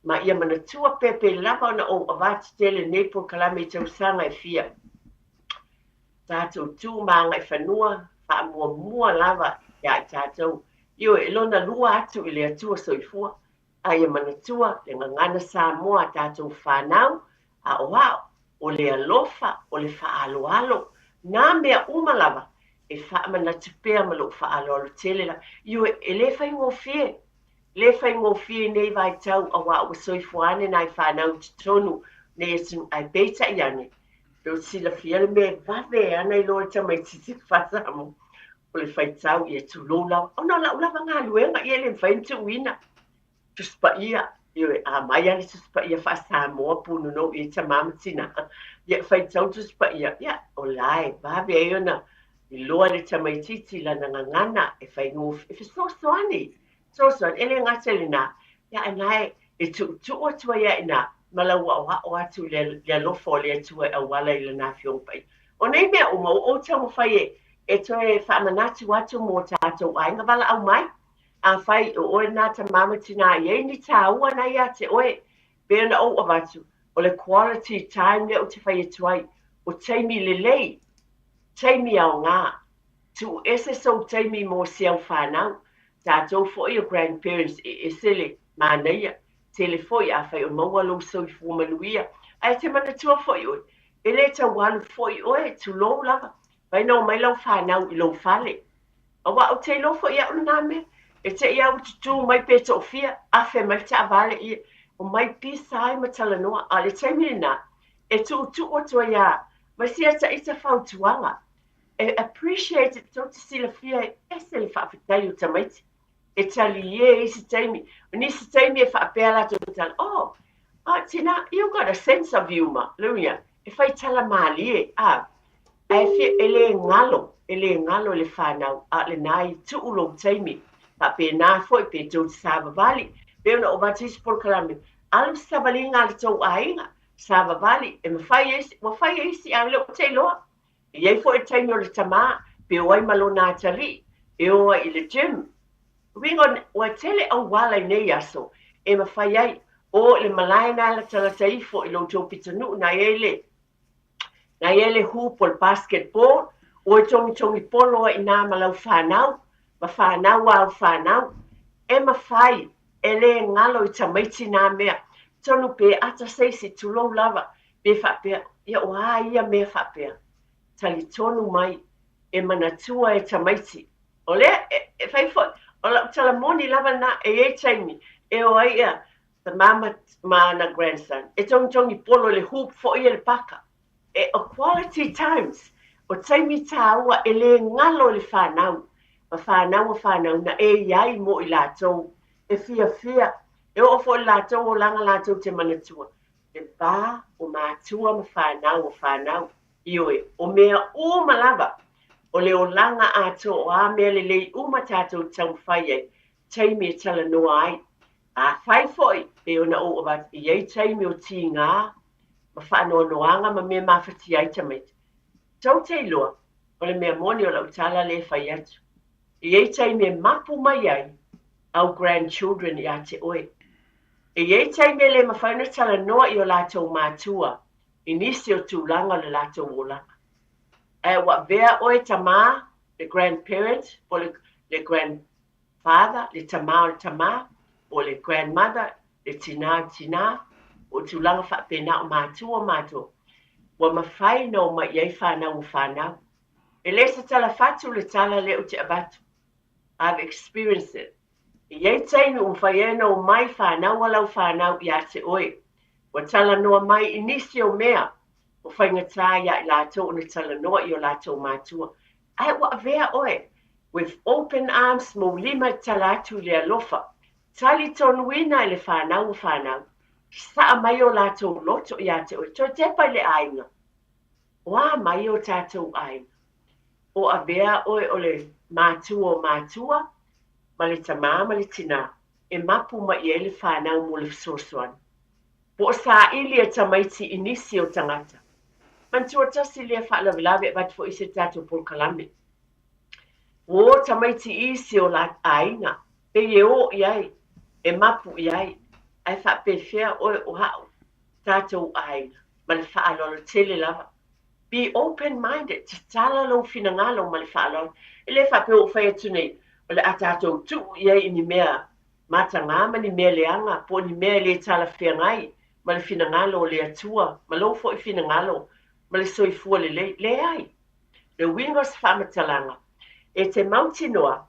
ma ia manatua pea pei lava ona ou avatu tele nei polokalame i tausaga e fia. Tatou tu ma agaifanua faamuamua lava ia i tatou. Ioe, e lona lua atu i le Atua soifua. A ia manatua le gagana Samoa a tatou fanau, aoao, o le alofa, o le faaaloalo, nā mea uma lava e faamanatu pea ma lou faaaloalo tele lava. Ioe, e le faigofie, le faigofie i nei vaitau auā ua soifua ane nai fanau i totonu nei atunuu, ae peitai ane, tou te silafia le mea e vave ana iloa e tamaitiiti faa-Samoa, o le faitau, ia tulou lava, ona o lau lava galuega, ia e le mafai ona tuuina. Tusi Paia, ioe, a mai lava le Tusi Paia faa-Samoa punonou i ai tamā ma tinā, ia faitau Tusi Paia, ia, o la e vave ai ona iloa e le tamaitiiti lana gagana e faigofie, e fesoasoani, fesoasoani, e le gata i lenā, ia ae na e, e tuutuu atu ai lava i inā ma lau aoao atu i le, le alofa o le Atua e auala i Lana Afioga Paia. O nei mea uma, ua ou taumafai e, e toe faamanatu atu mo tatou aiga valaau mai. Afai o oe nā tamā ma tinā i ai ni tāua na iā te oe, pei ona ou avatu, o le quality time lea ou te fai atu ai, o taimi lelei, taimi aogā. Tuu ese sou taimi mo si au whanau, tātou foi o grandparents e ese le manaia, tele foi afai o maua lou soifua manuia, ae te manatua foi oe, e le tau alu foi oe, tulou lava, fai na omai lau whanau i lou fale. Aua ou te iloa foi au lenā mea, e te i au tutū mai pe toafia, afe mai le taavale ia, omai pisa ai ma talanoa, a o le taimi lenā, e tuutuu atu ai a ma sia ita fautuaga, e appreciate it, tou te silafia e ese le faafetai o tamaiti, e talie i isi taimi, o nisi taimi e faapea latou tala, oh, oh, tina, you got a sense of humour, le uiga, e fai tala malie, a, ae fia, e le galo, e le galo i le fanau, a o lenā i tuu lou taimi, faapenā foi pe tou te savavali, pei ona ou avatu isi polokalame, alu se savaliga a le tou aiga, savavali, e mafai e isi, ua fai e isi ae o lea ou te iloa. E i ai foi le taimi o le tamā, pe o ai ma lona atalii, e o ai i le gym. Uiga ua tele auala i nei aso e mafai ai, o i le malae na latalata ifo i lo outou pitonuu na i ai le, na i ai le hoop o le basketball, o e togitogi polo ai i inā ma lau fanau, ma fanau a au fanau. E mafai, e le galo i tamaiti nā mea, tonu pe ata se isi, tulou lava, pe faapea, ia o a ia mea faapea? Talitonu mai, e manatua e tamaiti. O lea, e, e fai foi, o lau tala moni lava lenā, e i ai taimi, e o ai ia tamā ma, ma ana grandson, e togitogi polo i le hoop foi ia le paka. E, o quality times, o taimi tāua e le galo i le fanau, ma fanau a fanau na e i ai mo i latou, e fiafia, e oo foi i le latou olaga latou te manatua, le va o matua ma fanau o fanau. Ioe, o mea uma lava, o le olaga atoa o a mea lelei uma tatou te taumafai ai, taimi e talanoa ai. Afai foi, pei ona ou avatu, e i ai taimi o tigā ma faanoanoaga ma mea mafatia ai tamaiti. Tou te iloa, o le mea moni o lau tala lea e fai atu. E i ai taimi e mapu mai ai au grandchildren iā te oe. E i ai taimi e le mafai ona talanoa i o latou matua i nisi o tulaga o le latou olaga. Ae ua avea oe tamā, le grandparent, po o le, le grandfather, le tamā o le tamā, po o le grandmother, le tinā o le tinā, o tulaga faapena o matua o matua, ua mafai ona omai i ai fanau o fanau. E le se tala fatu le tala lea ou te avatu. I've experienced it. E i ai taimi ua mafai ai ona omai fanau a lau fanau iā te oe. Ua talanoa mai i nisi o mea ua faigata iā i latou ona talanoa i o latou matua. Ae ua avea oe with open arms mou lima e tala atu i le alofa. Talitonuina e le fanau o fanau. Sasaa mai o latou loto iā te oe. Toe tepa i le aiga. O a mai o tatou aiga? O avea oe o le matua o matua ma le tamā ma le tinā e mapu mai i ai le fanau mo le fesoasoani. Po o saili e tamaiti i nisi o tagata. Manatua tasi lea faalavelave avatu foi i se tatou polokalame. Ua o tamaiti i isi o la aiga, pei e o i ai, e mapu i ai, ae faapefea oe o a'u tatou aiga ma le faaaloalo tele lava. Be open minded, tatala lou finagalo ma le faaaloalo. E le faapea ua ou fai atu nei, o le a tatou tuu i ai i ni mea Matagā ma ni mea leaga po o ni mea e le talafeagai ma le finagalo o le Atua ma lou foi finagalo ma le soifua lelei. Leai. Le uiga o se faamatalaga, e te mautinoa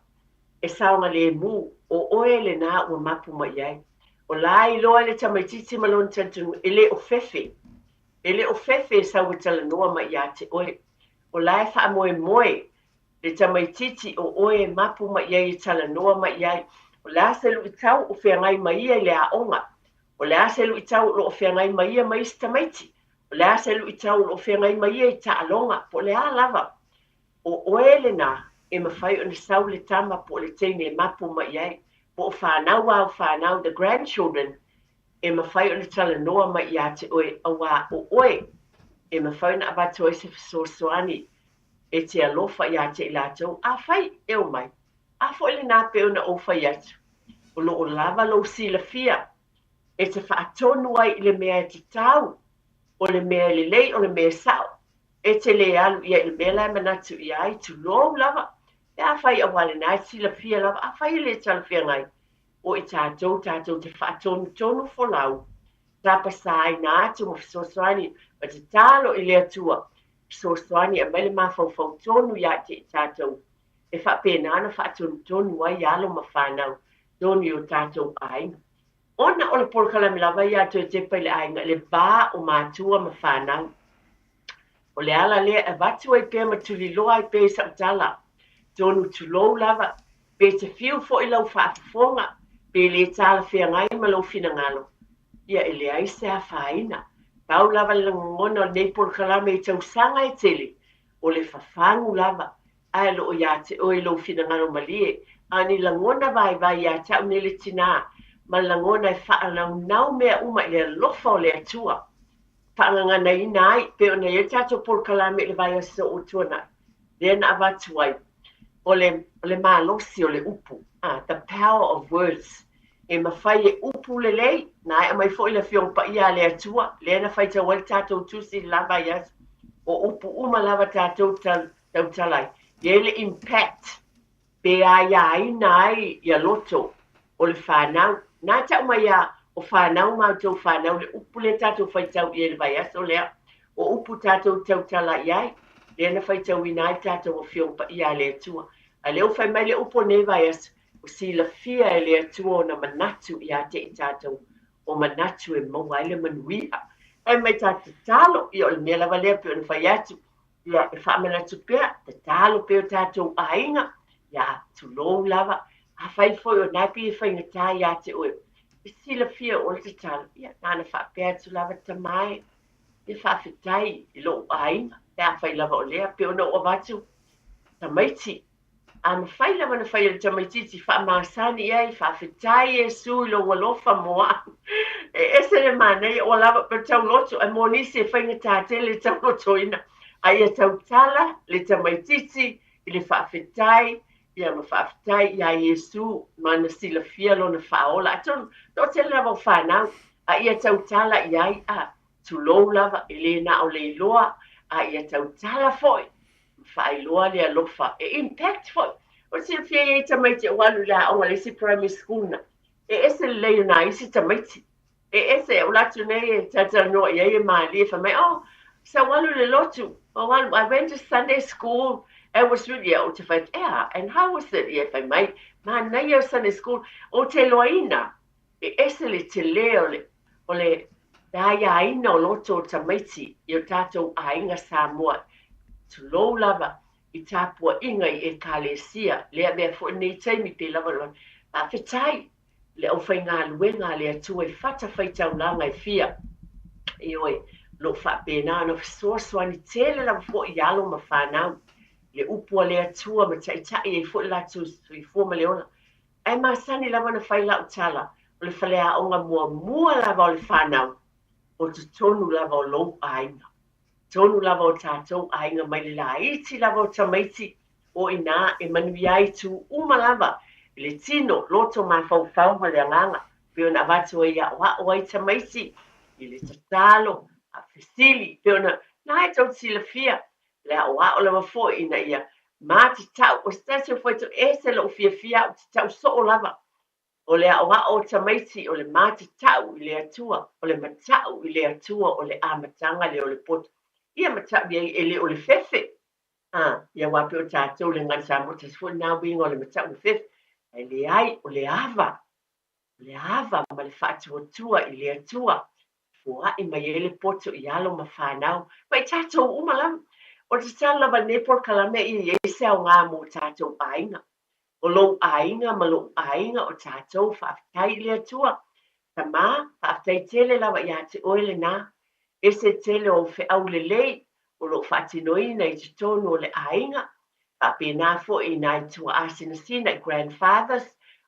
e saogalemu o oe lenā ua mapu mai i ai. O la e iloa e le tamaitiiti ma lona talitonuga, e le o fefe. E le o fefe e sau e talanoa mai ia te oe. O la e faamoemoe le tamaitiiti o oe e mapu mai i ai e talanoa mai i ai. O le a se luitau o feagai ma ia i le aoga? O le a se luitau o lo o feagai ma ia ma isi tamaiti? O le a se luitau o lo o feagai ma ia i taaloga? Po o le a lava? O oe lenā e mafai ona sau le tama po o le teine e mapu mai i ai, po o fanau āu fanau, the grandchildren, e mafai ona talanoa mai ia te oe, auā o oe e mafai ona avatu ai se fesoasoani e te alofa ia te i latou, afai e omai. A foi lenā pei ona ou fai atu, o lo o lava lou silafia e te faatonu ai i le mea e tatau, o le mea e lelei, o le mea e sao, e te lē alu i ai i le mea la e manatu i ai, tulou lava, pe afai auā lenā e silafia lava, afai e le talafeagai, o i tatou tatou te faatonutonu folau, tapasāina atu ma fesoasoani ma tatalo i le Atua, fesoasoani e aumai le mafaufau tonu ia te i tatou, e faapena ona faatonutonu ai alo ma fanau tonu i o tatou aiga. Ona o le polokalame lava ia a Toe Tepa i le Aiga i le va o matua ma fanau. O le ala lea e avatu ai pea ma tuliloa ai pea i sau tala, tonu tulou lava, pe te fiu foi lau faafofoga, pe le talafeagai ma lou finagalo, ia e leai se afaina. Pau lava le lagona o lenei polokalame i tausaga e tele, o le fafagu lava, ae o lo o ia te oe lou finagalo malie, a o ni lagona vaivai ia te au nei le tinā, ma le lagona e faanaunau mea uma i le alofa o le Atua. Faagaganaina ai, pei ona i ai le tatou polokalame i le vaiaso ua tuanai, lea na avatu ai, o le, o le malosi o le upu, ah, the power of words, e mafai e upu lelei, na ae mai foi le Afioga Paia a le Atua, lea na faitau ai le tatou tusi i le la vaiaso, o upu uma lava tatou tautala ai, e i ai le impact, pe aiaina ai ia loto o le fanau. Na tau mai a o fanau ma outou fanau le upu lea tatou faitau i ai i le vaiaso lea, o upu tatou tautala i ai, lea na faitauina ai le tatou Afioga Paia a le Atua. A lea ua fai mai le upu o lenei vaiaso, ua silafia e le Atua ona manatu ia te i tatou, o manatu e maua ai le manuia. Fai mai tatou tatalo, ia o le mea lava lea pei ona fai atu, Ia, e faamanatu pea, tatalo pea o tatou aiga, ia, tulou lava, afai foi o na e pei e faigata ia te oe, e silafia oe le tatalo, ia, na ona faapea atu lava, Tama e, ia faafetai i lou aiga, pe afai lava o lea, pei ona ou avatu, tamaiti, A mafai lava ona fai e le tamaitiiti faamasani i ai, Faafetai Iesu i lou alofa mo au. E ese le manaia, ua lava pe tauloto, ae mo nisi e faigata tele le taulotoina. A ia tautala le tamaitiiti i le faafetai, ia ma faafetai iā Iesu ma na silafia lona faaola. Atonu, toatele lava o fanau, a ia tautala i ai, a, tulou lava, e le na o le iloa, a ia tautala foi ma faailoa le alofa e impact foi. O le silafia e i ai tamaiti ua alu i le aoga le isi primary school na, e ese lelei o nā isi tamaiti. E ese, o latu nei e talatalanoa i ai e malie, fai mai, oh, sa ou alu i le lotu, ou alu, I went to Sunday school, it was really, ia, ou te fai atu, ea, and how was it? Ia, fai mai, manaia o Sunday school, ou te iloaina, e ese le tele o le, o le aiaina o loto o tamaiti i o tatou aiga Samoa, tulou lava i tapuaiga i Ekalesia, lea avea foi lenei taimi pe lava le faafetai le aufaigaluega a le Atua i fatafaitaulaga e fia, ioe, o lo o faapena ona fesoasoani tele lava foi i alo ma fanau, le upu a le Atua ma taitai ai foi le latou soifua ma le ola. Ae masani lava ona fai lau tala, o le faleaoga muamua lava o le fanau, o totonu lava o lou aiga. Tonu lava o tatou aiga mai le laiti lava o tamaiti, o i inā e manuia ai itu uma lava i le tino, loto, mafaufau ma le agaga, pei ona avatu ai e aʻoaʻo ai tamaiti i le tatalo, a fesili, pei ona na e tou te silafia le aʻoaʻo lava foi ina ia matatau. O se tasi o faitau ese lou fiafia au tatau soo lava. O le aʻoaʻo o tamaiti, o le matatau i le Atua, o le mataʻu i le Atua, o le amataga lea o le poto. Ia mataʻu i ai, e le o le fefe. A, ia aua pei o tatou le gagana Samoa, tasi foi lena uiga o le mataʻu o le fefe. Ae leai, o le ava, o le ava ma le faatuatua i le Atua, e foai mai ai le poto i alo ma fanau, ma i tatou uma lava. O le tatalo lava i lenei polokalame ia i ai se aoga mo tatou aiga. O lou aiga ma loʻu aiga o tatou, faafetai i le Atua. Tama, faafetai tele lava ia te oe lena. Ese tele o au feau lelei o lo o faatinoina i totonu o le aiga, faapena foi i nai tuaa sinasina i grandfathers,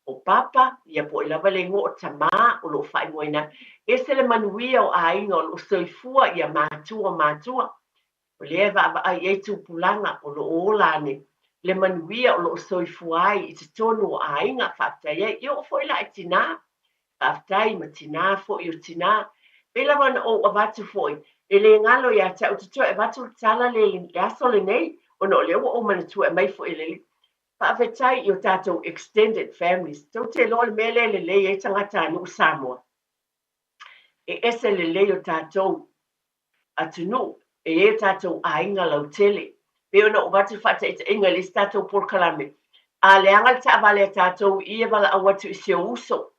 o papa, ia po o ai lava le igoa o tama o lo o faaigoaina ai. Ese le manuia o aiga o lo o soifua ia matua o matua. O lea e vaavaai i ai tupulaga o lo o ola ane le manuia o lo o soifua ai i totonu o aiga, faafetai ai. E oo foi la i tinā, faafetai ma tinā foi o tinā. Pei lava ona ou avatu foi, e le galo ia te au te toe avatu le tala le le aso lenei, ona o lea ua ou manatua e aumai foi e le Alii. Faafetai i o tatou extended families, tou te iloa le mea lea e lelei ai tagatanuu Samoa, e ese lelei o tatou atunuu, e i ai o tatou aiga lautele. Pei ona ou avatu le faataitaiga i le isi tatou polokalame, a leaga le taavale a tatou i i e valaau atu i si ou uso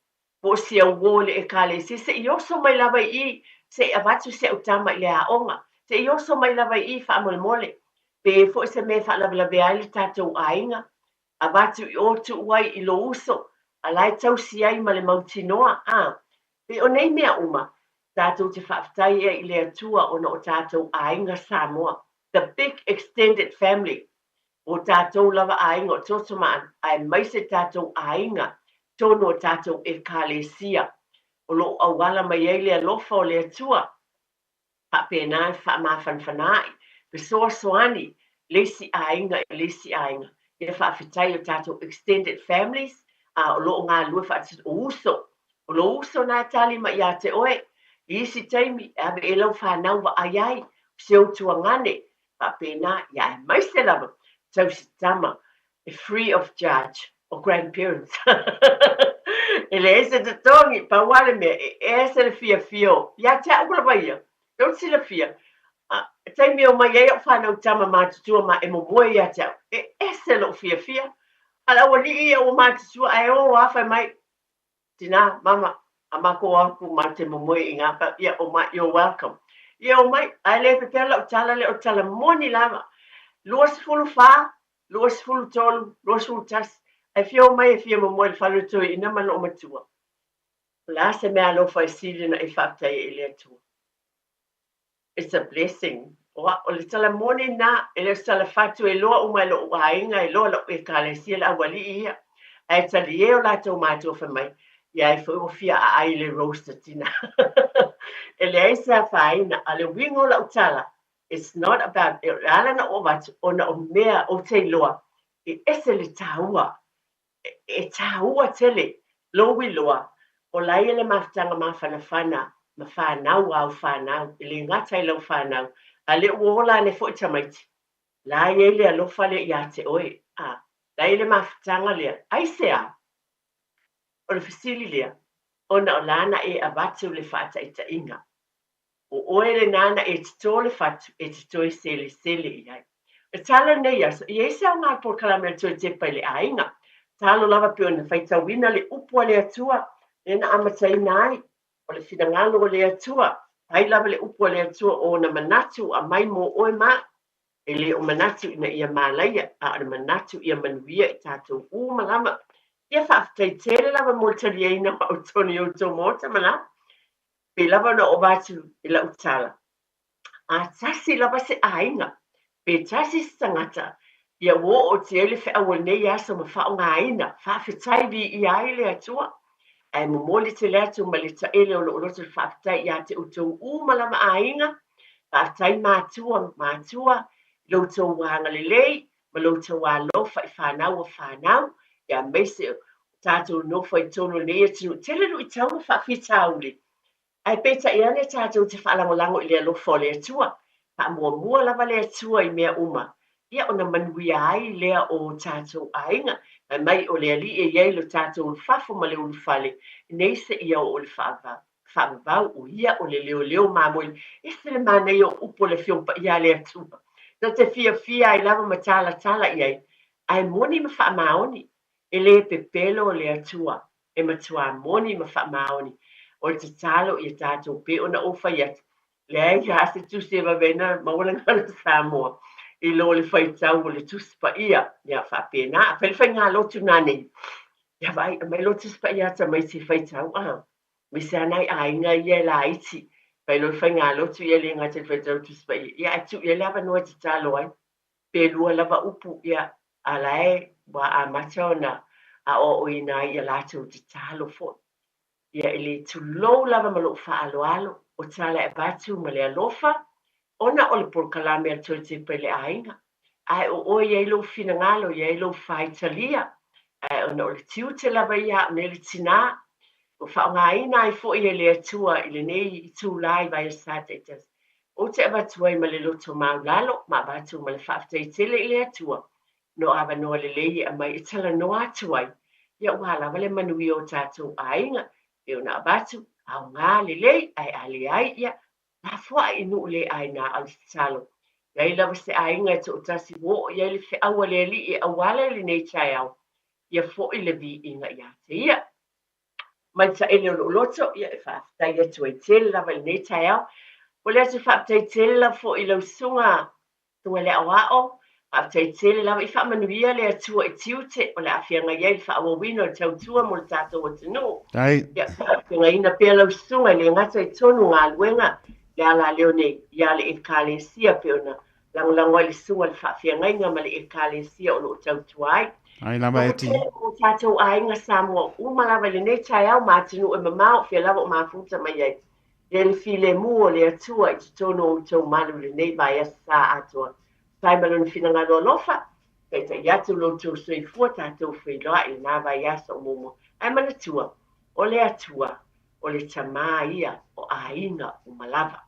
po o si au uo i le Ekalesia, se i oso mai lava i i se i avatu si au tama i le aoga, se i oso mai lava i i faamolemole. Pe i ai foi se mea e faalavelavea ai le tatou aiga, avatu i o tuu ai i lou uso, a la e tausi ai ma le mautinoa, a. Pei o nei mea uma, tatou te faafetai ai i le Atua ona o tatou aiga Samoa, the big extended family, o tatou lava aiga o Toto ma Ana, aemaise tatou aiga tonu o tatou Ekalesia, o lo o auala mai ai le alofa o le Atua. Faapena e faamafanafana ai, fesoasoani le isi aiga i le isi aiga. Ia faafetai i o tatou extended families a o lo o galulue faatasi, o uso, o lou uso na e tali mai ia te oe, i isi taimi e ave i ai lau fanau vaai ai, o si ou tuagane, faapena, ia aemaise lava tausi tama e free of charge o grandparents. E leai se totogi, pau lava le mea, e ese le fiafia o, ia te au lava ia, tou te silafia, a, taimi e omai ai au fanau tama matutua ma e momoe ia te au, e ese lou fiafia. A le aualii ia ua matutua ae o lava fai mai, Tinā, mama, a makou o atu ma te momoe i ngā pau, ia, omai, you're welcome. Ia, omai, ae le pepela lau tala lea o le tala moni lava. 24, 23, 21, ae fia omai e fia momoe i le fale o Toeaina ma loo matua. O le a se mea alofa e sili ona e faafetai ai i le Atua? It's a blessing. O, o le tala moni lena, e le o se tala fatu e iloa uma e loʻu aiga, e iloa loʻu Ekalesia le aualii ia. Ae talie o latou matua fai mai, ia ai foi ua fia aai i le roaster tina. E leai se afaina, a o le uiga o lau tala, it's not about, e ala ona ou avatu, ona o mea ou te iloa, e ese le taua e tāua tele lou iloa o la ia le mafutaga mafanafana ma fanau āu fanau, e le gata i lau fanau, a lea ua ola ane foi tamaiti, la i ai le alofa lea ia te oe, a, la i ai le mafutaga lea, aisea? O le fesili lea, ona o la na e avatu le faataitaiga. O oe lenā na e totō le fatu e te toe selesele i ai. E tala nei aso, i ai se aoga polokalame a le Toe Tepa i le Aiga. Talo lava pei ona faitauina le upu a le Atua lea na amataina ai, o le finagalo o le Atua. Fai lava le upu a le Atua o ona manatu aumai mō oe ma au. E le o manatu ina ia malaia, a o le manatu ia manuia i tatou uma lava. Ia faafetai tele lava mo le taliaina o au tonu i outou maota ma la. Pei lava ona ova atu i lau tala, a tasi lava se aiga, pe tasi se tagata, ia ua oo atu i ai le feau o lenei aso ma faaaogaina, faafetai viia ai le Atua. Ae momoli tele atu ma le taele o lou loto le faafetai ia te outou uma lava aiga, faafetai matua, matua i lo outou agalelei ma lo outou alofa i fanau a fanau, ia aemaise o tatou nofo ai totonu o lenei atunuu, tele luitau ma faafitauli. Ae peitai ane tatou te faalagolago i le alofa o le Atua. Faamuamua lava le Atua i mea uma. Ia ona manuia ai lea o tatou aiga. Fai mai o le Alii e i ai lo tatou ulufafo ma le ulufale, nei seia oo le faavavau, o ia o le leoleo mamoe. Ese le manaia o upu o le Afioga Paia a le Atua. Ta te fiafia ai lava ma talatala i ai, ae moni ma faamaoni. E le pepelo le Atua, e matuā moni ma faamaoni. O le tatalo ia tatou pei ona ou fai atu, leai lava se tusi e vave ai ona maua le gagana Samoa i lo le faitau o le Tusi Paia. Ia faapena, a fai le faigalotu nanei, ia vaai, aumai lo Tusi Paia a tamaiti e faitau, a, aemaise lava nai aiga ia e laiti, fai loa le faigalotu, ia e le gata i le faitau o le Tusi Paia, ia ae tuu i ai le avanoa e tatalo ai. Pe lua lava upu, ia, a la e ua amata ona aoaoina ai ia latou tatalo foi. Ia e le tulou lava ma lou faaaloalo, o tala e avatu ma le alofa, ona o le polokalame a le Toe Tepa i le Aiga. Ae o oe i ai lou finagalo, i ai lou faitalia, ae ona o le tiute lava ia a au nei le tinā, ua faaaogaina ai foi e le Atua i lenei itulā i vaiaso taitasi, ou te avatu ai ma le loto maulalo ma avatu ma le faafetai tele i le Atua no avanoa lelei e aumai e talanoa atu ai, ia aua lava le manuia o tatou aiga, pei ona avatu, aoga lelei, ae a leai, ia, lafoai i nuu le aina a o le tatalo. Leai lava se aiga e toatasi ua oo i ai le feau a le Alii e auala i lenei taeao, ia foi le viiga ia te ia. Mai taele o lou loto, ia e faafetai atu ai tele lava i lenei taeao. O le atu faafetai tele lava foi i lau susuga Susuga i le Aoao, faafetai tele lava i faamanuia le Atua i tiute o le a feagai ai le faaauauina o le tautua mo le tatou atunuu. Ia faafeagaiina pea lau susuga e le gata i tonu galuega le alaleo nei ia le Ekalesia pei ona lagolago ai le susuga i le faafeagaiga ma le Ekalesia o lo o tautua ai. Ai lava e ti. O tatou aiga Samoa uma lava i lenei taeao ma atunuu e mamao, fea lava o mafuta mai ai. Ia le filemu o le Atua i totonu o outou malu i lenei vaiaso sa atoa. Tusa ai ma Lona finagalo alofa, taitai atu lo outou soifua tatou feiloai i lena vaiaso o muamua. Ae manatua, o le Atua, o le Tama ia o aiga uma lava.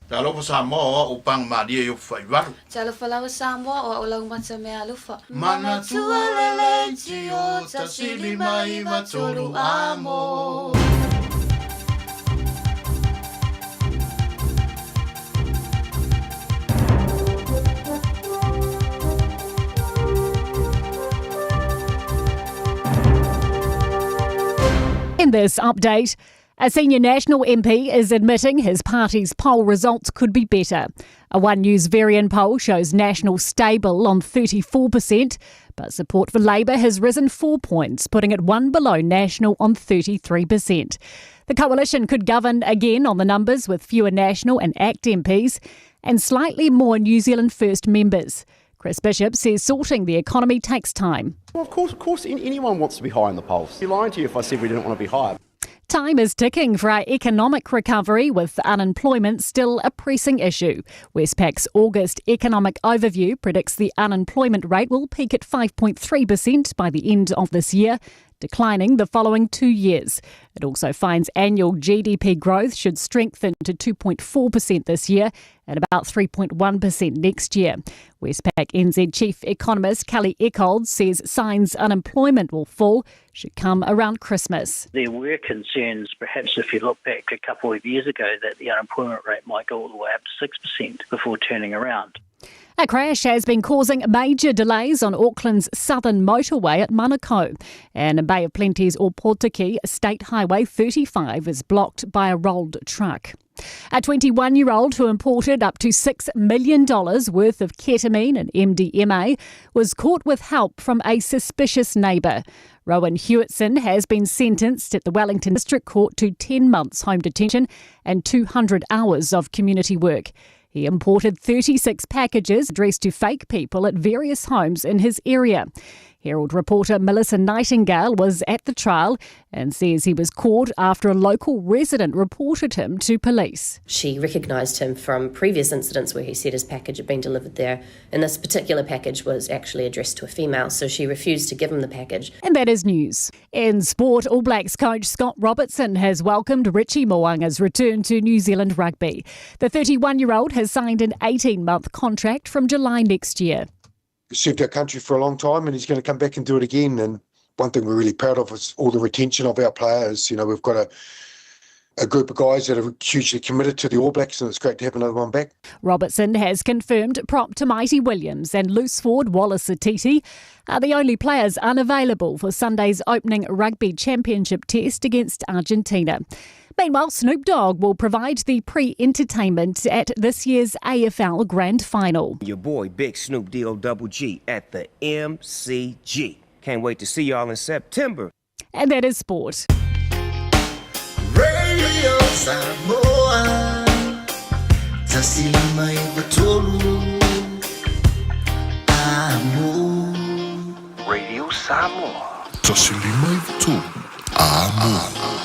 Talofa Samoa o a'u paga malie i Ofufaivalu. Talofa lava Samoa o a'u laumata mea alofa. Manatua le leitio 1 5 93 amo. In this update, a senior National MP is admitting his party's poll results could be better. A One News Verian poll shows National stable on 34%, but support for Labour has risen four points, putting it one below National on 33%. The coalition could govern again on the numbers with fewer National and ACT MPs and slightly more New Zealand First members. Chris Bishop says sorting the economy takes time. Well, of course, of course, anyone wants to be high in the polls. I'd be lying to you if I said we didn't want to be higher. Time is ticking for our economic recovery, with unemployment still a pressing issue. Westpac's August economic overview predicts the unemployment rate will peak at 5.3% by the end of this year, declining the following two years. It also finds annual GDP growth should strengthen to 2.4% this year and about 3.1% next year. Westpac NZ Chief Economist Kelly Eckhold says signs unemployment will fall should come around Christmas. There were concerns, perhaps if you look back a couple of years ago, that the unemployment rate might go all the way up to 6% before turning around. A crash has been causing major delays on Auckland's southern motorway at Manukau. And in Bay of Plenty's Opotiki, State Highway 35 is blocked by a rolled truck. A 21 year old who imported up to $6 million worth of ketamine and MDMA was caught with help from a suspicious neighbour. Rowan Hewitson has been sentenced at the Wellington District Court to 10 months home detention and 200 hours of community work. He imported 36 packages addressed to fake people at various homes in his area. Herald reporter Melissa Nightingale was at the trial and says he was caught after a local resident reported him to police. She recognised him from previous incidents where he said his package had been delivered there, and this particular package was actually addressed to a female, so she refused to give him the package. And that is news. In sport, All Blacks coach Scott Robertson has welcomed Richie Mo'unga's return to New Zealand rugby. The 31 year old has signed an 18 month contract from July next year. Served our country for a long time and he's going to come back and do it again. And one thing we're really proud of is all the retention of our players. You know, we've got a a group of guys that are hugely committed to the All Blacks, and it's great to have another one back. Robertson has confirmed prop Tamaiti Williams and loose forward Wallace Sititi are the only players unavailable for Sunday's opening Rugby Championship test against Argentina. Meanwhile, Snoop Dogg will provide the pre entertainment at this year's AFL Grand Final. Your boy, Big Snoop D-O Double G, at the MCG. Can't wait to see y'all in September. And that is sport. Radio Samoa Amo Radio Samoa 153 Amo.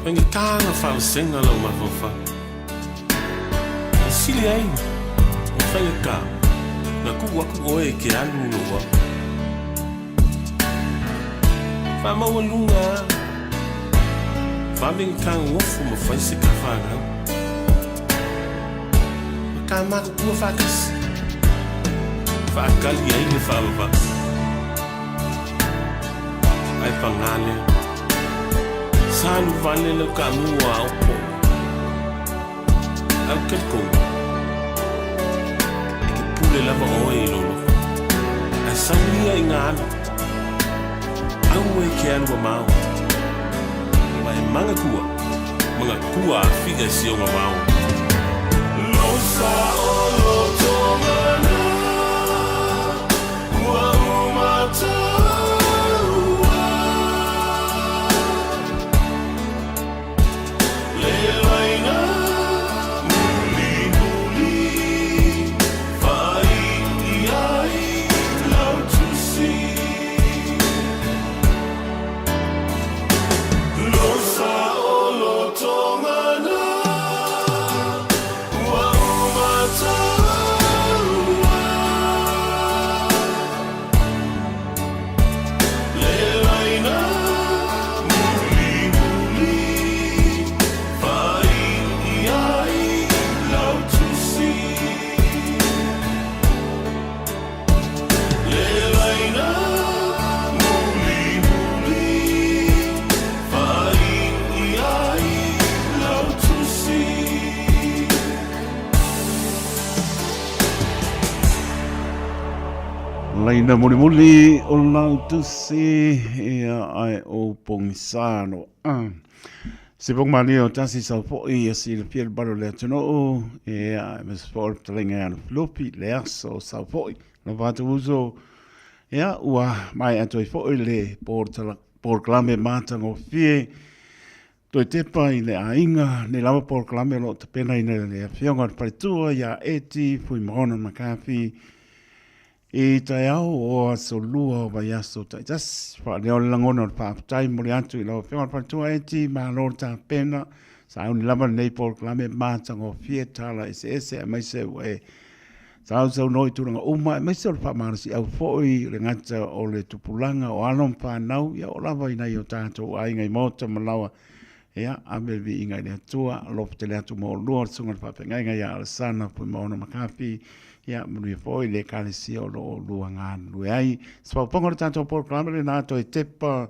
Faigata na faavasega lou mafaufau. E sili ai ona faigata Na kuʻu aku ʻoe e ke alu lou au. Faamaualuga a. Vave ga fauofo ma fai se ka fanau. Ma ka makukua faatasi. Faakali ai le faavavau. Ae pagā lea. Sa alu vale lau kaamu ua aopo. Ae ou te talitonu, e te pule lava oe i lou loto. Ae sau ia i ngā alu. Aua e ke alu mamao. Ma e manatua, manatua a fika i si ona vao. Losa o loto mana, ua uma taua. Le laina mulimuli, whai ai lau tusi. Losa o loto mana, ua uma taua. Le laina mulimuli, whai ai lau tusi. Le laina mulimuli, whai ai lau tusi. Laina mulimuli o lau tusi ia ai o pogisa no a. Se pong mani o tasi sau fo'i ia si le fiel balo le atunuu ia e mese fo'i le talenga ia Lufilufi le aso o sau fo'i na vātu uso ia ua mai atu ai fo'i le polokalame matagofie Toe tepa i le aiga, nei lava polokalame o lo o tapenaina e le Afioga o le Faletua iā Eti Fuimaono McCarthy i taeao o aso lua o vaiaso taitasi. Faaleo le lagona o le faafetai momoli atu i lau Afioga o le Faletua Eti, malo le tapena, sauni lava lenei polokalame matagofie tala eseese aemaise ua e sausaunoa i tulaga uma aemaise o le faamalosiau foi le gata o le tupulaga o alo ma fanau, ia oo lava i nai o tatou aiga i maota ma laoa. Ia, ave le viiga i le Atua, alofa tele atu ma oulua le susuga i le faafeagaiga ia Alesana Fuimaono McCarthy, ia manuia foi le Ekalesia o lo o oulua galulue ai. Se faaopoopoga o le tatou polokalame lena toe tepa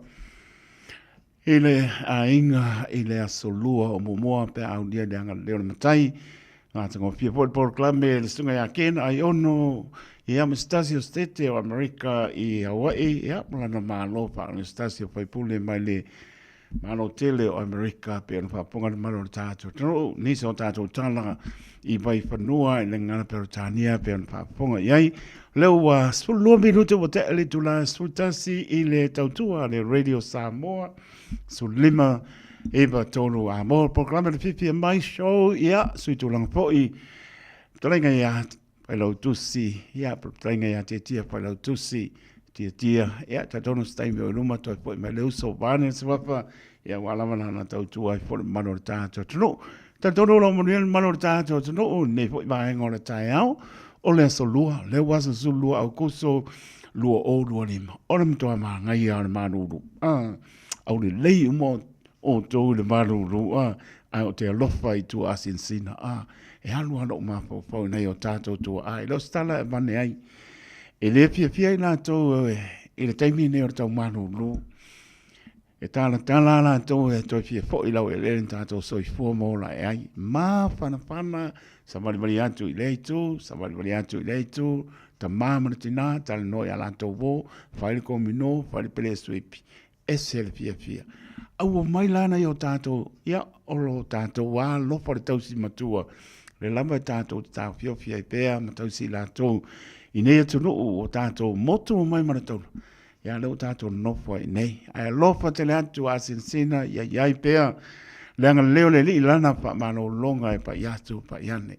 i le aiga i le aso lua o muamua pe a aulia le agalelei o le Matai. Matagofie foi le polokalame le susuga ia Ken Aiono, ia ma se tasi o Setete o Amerika i Hawaii, ia ma lana malo faaalu se tasi o faipule mai le Malo tele o Amerika pei ona faafofoga le malo o le tatou atunuu, nisi o tatou tala i Vaifanua i le gagana Peretania pei ona faafofoga i ai. O lea ua 12 minute ua tea le itula 11 i le tautua a le Radio Samoa, 15 9 3 a mo le polokalame le Fiafia Mai Show, ia, sui tulaga foi, fetalaiga ia Failautusi, ia, fetalaiga ia Tiatia Failautusi, Tiatia, ia, talitonu se taimi o i luma toe foi mai le uso vaeane le Suafa, ia, aua lava lana tautua ai foi le mamalu o le tatou atunuu. Talitonu o lo o manuia le mamalu o le tatou atunuu i lenei foi vaega o le taeao, o le aso Lua, lea ua aso 12 Aokuso 2025. O le matua manaia o le malulu. Ah, aulelei uma outou i le malulu, ah, ae ou te alofa i tua asinsina, ah, e alu lava lou mafaufau i nai o tatou tuaa, e le o se tala e avane ai. E le fiafia i latou i le taimi lenei o le tau malulu. E talatala lava latou e toe fia foi i laueleele na tatou soifua ma ola ae ai. Mafanafana, savalivali atu i lea itu, savalivali atu i lea itu, tama ma le tina, talanoa i a latou uo, fai le komino, fai le pele suipi. Ese le fiafia. Aua mai la nai o tatou, ia, o lo tatou alofa le tausi matua, le lava e tatou te taofiofi ai pea ma tausi i latou i nei atunuu o tatou motu mai ma le taula. Ia, lea ua tatou nonofo ai nei. Ae alofa tele atu a sinasina, ia i ai pea le agalelei o le Alii i lana faamalologa e pai atu pai ane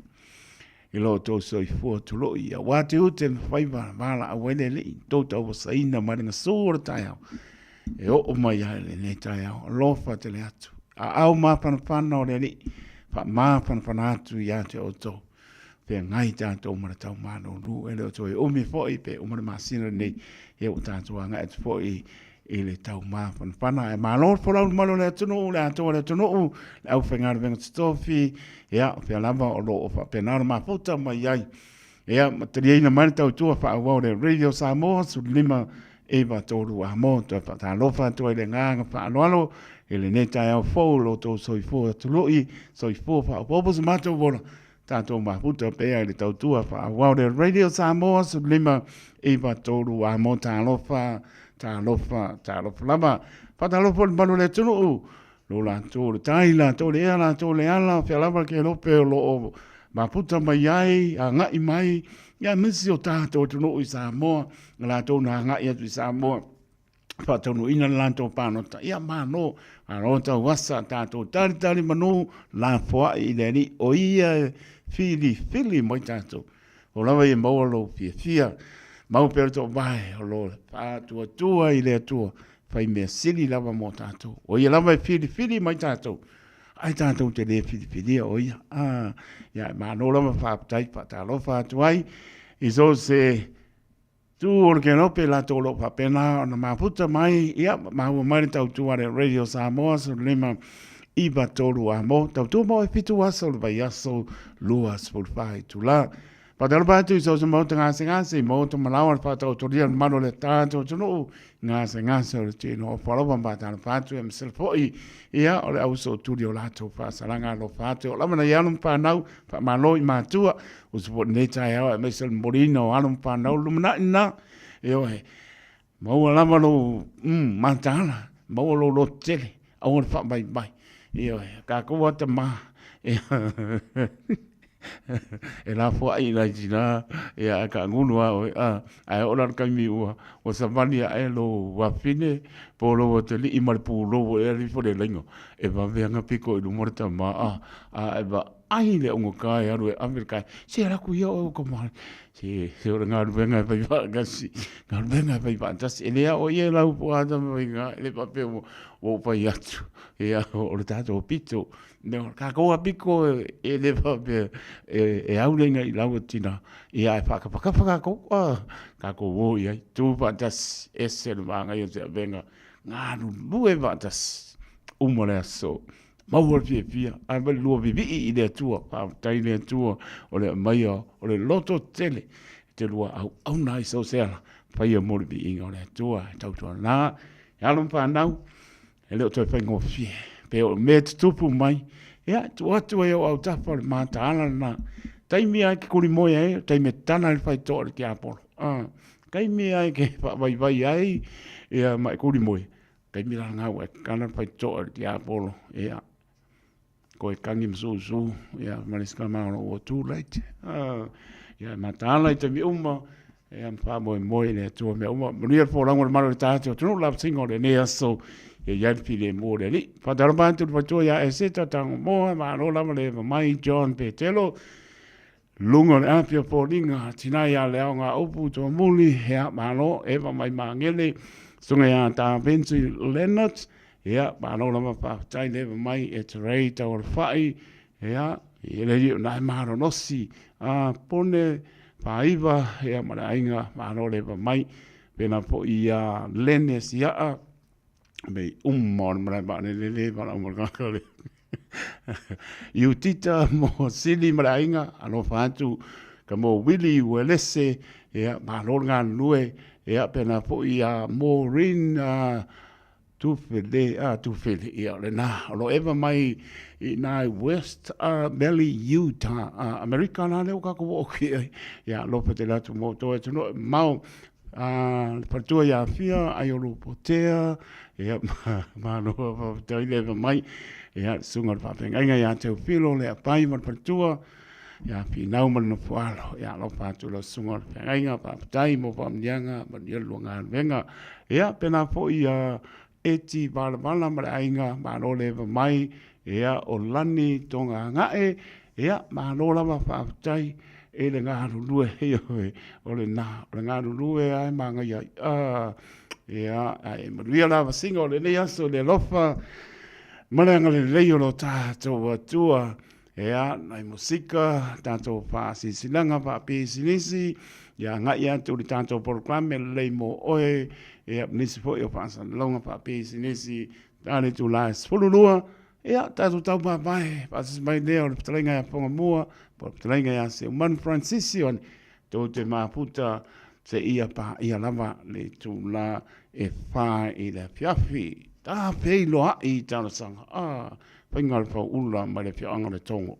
i lo outou soifua tuloi. Aua te ute ma faiva valaau ai le Alii, tou tauasaina mai le gasu o le taeao, e oo mai ai lenei taeao. Alofa tele atu. Aao mafanafana o le Alii, faamafanafana atu ia te outou. feagai tatou ma le tau malulu. E le o toe umi foi pe uma le masina lenei, ia ua tatou agai atu foi i le tau mafanafana. Ae malo le folau i le mamalu o le atunuu, le atoa o le atunuu, le aufaigaluega totofi, ia, o fea lava o lo o faapena ona mafuta mai ai. Ia, ma taliaina mai le tautua faaauau le Radio Samoa 15 93 Amo. Toe faatalofa atu ai le agaga faaaloalo i lenei taeao fou lo outou soifua tului, soifua faaopoopo so matou ola, tatou mafuta pea i le tautua faaauau le Radio Samoa 15 93 Amo. Talofa, talofa, talofa lava. Faatalofa i le mamalu o le atunuu, lo latou le tai, latou le ea, latou le ala, o fea lava le kelope o lo o mafuta mai ai, agai mai, ia aemaise o tatou atunuu i Samoa, na latou na agai atu i Samoa, faataunuuina le latou palota, ia malo, malo tauasa, tatou talitali manu, lafoai i le Alii, o ia e filifili mai tatou. O lava ia maua lou fiafia, mau pea le toovae o lo faatuatua i le Atua, fai mea sili lava mo tatou. O ia lava e filifili mai tatou, ae tatou te le filifilia o ia. Ah, ia, e malo lava faafetai faatalofa atu ai i so o se tu o le kelope latou o lo o faapena ona mafuta mai, ia, maua mai le tautua a le Radio Samoa 15 93 a mo, tautua mo e 7 aso o le vaiaso 24 itula. Faatalofa atu i so o se maota gasegase i maota malaoa le faataotolia o le mamalu o le tatou atunuu gasegase o le tino o Falofa ma faatalofa atu e masala foi ia o le au sootuli o latou faasalaga alofa atu o lava nai alo ma fanau faamalo i matua usu foi lenei taeao aemaise o le momoliina o alo ma fanau lumanai lena ioe Maua lava lou mataala, maua lou loto tele, aua le faamaimai. Ioe, tatou lava tama, e lafoai i nai tina, ia ae taagulu lava oe, ae oo la i le taimi ua savali ae lou afafine po o lou atalii ma le pulou e alu ifo i le laina, e vave lava ona piko i luma le tama, a e vaai i le augata e alu e ave le kae, se alu atu ia oe ua tama. Se, se o le galuega e fai faatasi, galuega e fai faatasi. E le ao ia e lau po a tama faiga, e le faapea ua, ua ou fai atu. Ia, o le tatou pito. No, kākou a piko e le faapea e, e au le inga i lau tina. Ia, e whaakapakapa kākou, ah, kākou o i ai. Tū faatasi, ese le māngai o te avenga. Ngā lulue faatasi, uma le aso. Maua le fiafia, ae mai le lua vivii i le Atua, faafetai i le Atua o le aumaia o le loto tele i te lua auauna ai so o se ala, faia mo le viiga o le Atua e tautuana e alo ma fanau, e le o toe faigofie, pe o mea e tutupu mai, ia, tuu atu ai ou autafa o le mataala lena, taimi lava e te kulimoe ai, o taimi e tana ai le faitoa i le tiapolo, taimi lava e te faavaivai ai, ia, ma e kulimoe, Taimi la ngau e kana pai toa le tiapolo, ia, koe kangi ma susu, ia, ma le sika maolo ua too late. Ia, e mataala i taimi uma, ia, ma whaamoe moe le atua mea uma. Manuia le fōlauga o le malo o le tātou atunuu, lava singa o lenei aso, ia iai le file mō le alii. Whātalo atu le whatua ia Eseta Tango Moa, malo lava le eva mai John Petelo, Luga o le api o foliga, tina ia le ao ngā upu toa muli, hea malo, eva mai mangele, sunga ia tā Benji Leonard, hea malo lava whawhetai le eva mai e te rei tau o le whai, hea, i ele ri o nai mahalo nosi, a pone, whaiva, hea ma le ainga, malo le eva mai, pena po i a Lene Siaa, me i uma o le marae waalelele, wala uma le kaka le. Iutita mo Sili ma le aiga, alofa atu ka mo Willie Uelese, ia, malo le galulue, ia, pena foi ia Maureen Tufele, a Tufele, ia, o lena, o lo eva mai i nā i West Valley, Utah, Amerika la lea ua kākou oo ki ai, ia, alofa tele atu mo outou e atunuu e mamao, A le faletua ia Afia, ai o Lopotea, ia, malo faafetai le eva mai, ia, le susuga o le faafeagaiga ia Teofilo le Apai ma le faletua, ia Finau ma le Nofoalo, ia alofa atu lau susuga o le feagaiga, faafetai mo faamanuiaga, manuia le lua galuega. Ia, pēlā foi ia Eti Valavala ma le aiga, malo le eva mai, ia, o Lani Togagae, ia, malo lava faafetai i le galulue, ioe, o lena, o le galulue lava e manaia ai. Ah, ia, ae manuia la vasiga o lenei aso i le alofa ma le agalelei o lo tatou Atua. Ea, nai musika, tatou faasilasilaga faapisinisi, ia agai atu i le tatou polokalame lelei mo oe, ia ma nisi foi o faasalalauga faapisinisi, ta le itula e 12, ia tatou taumavae faatasi mai lea o le fetalaiga ia Fogamua, po o le fetalaiga ia Seumanu Francis Ioane, tou te mafuta seia paia lava le itula e 4 i le afiafi. Ta feiloai i talosaga. Ah, faiga o le fauula mai le afioaga o Letogo.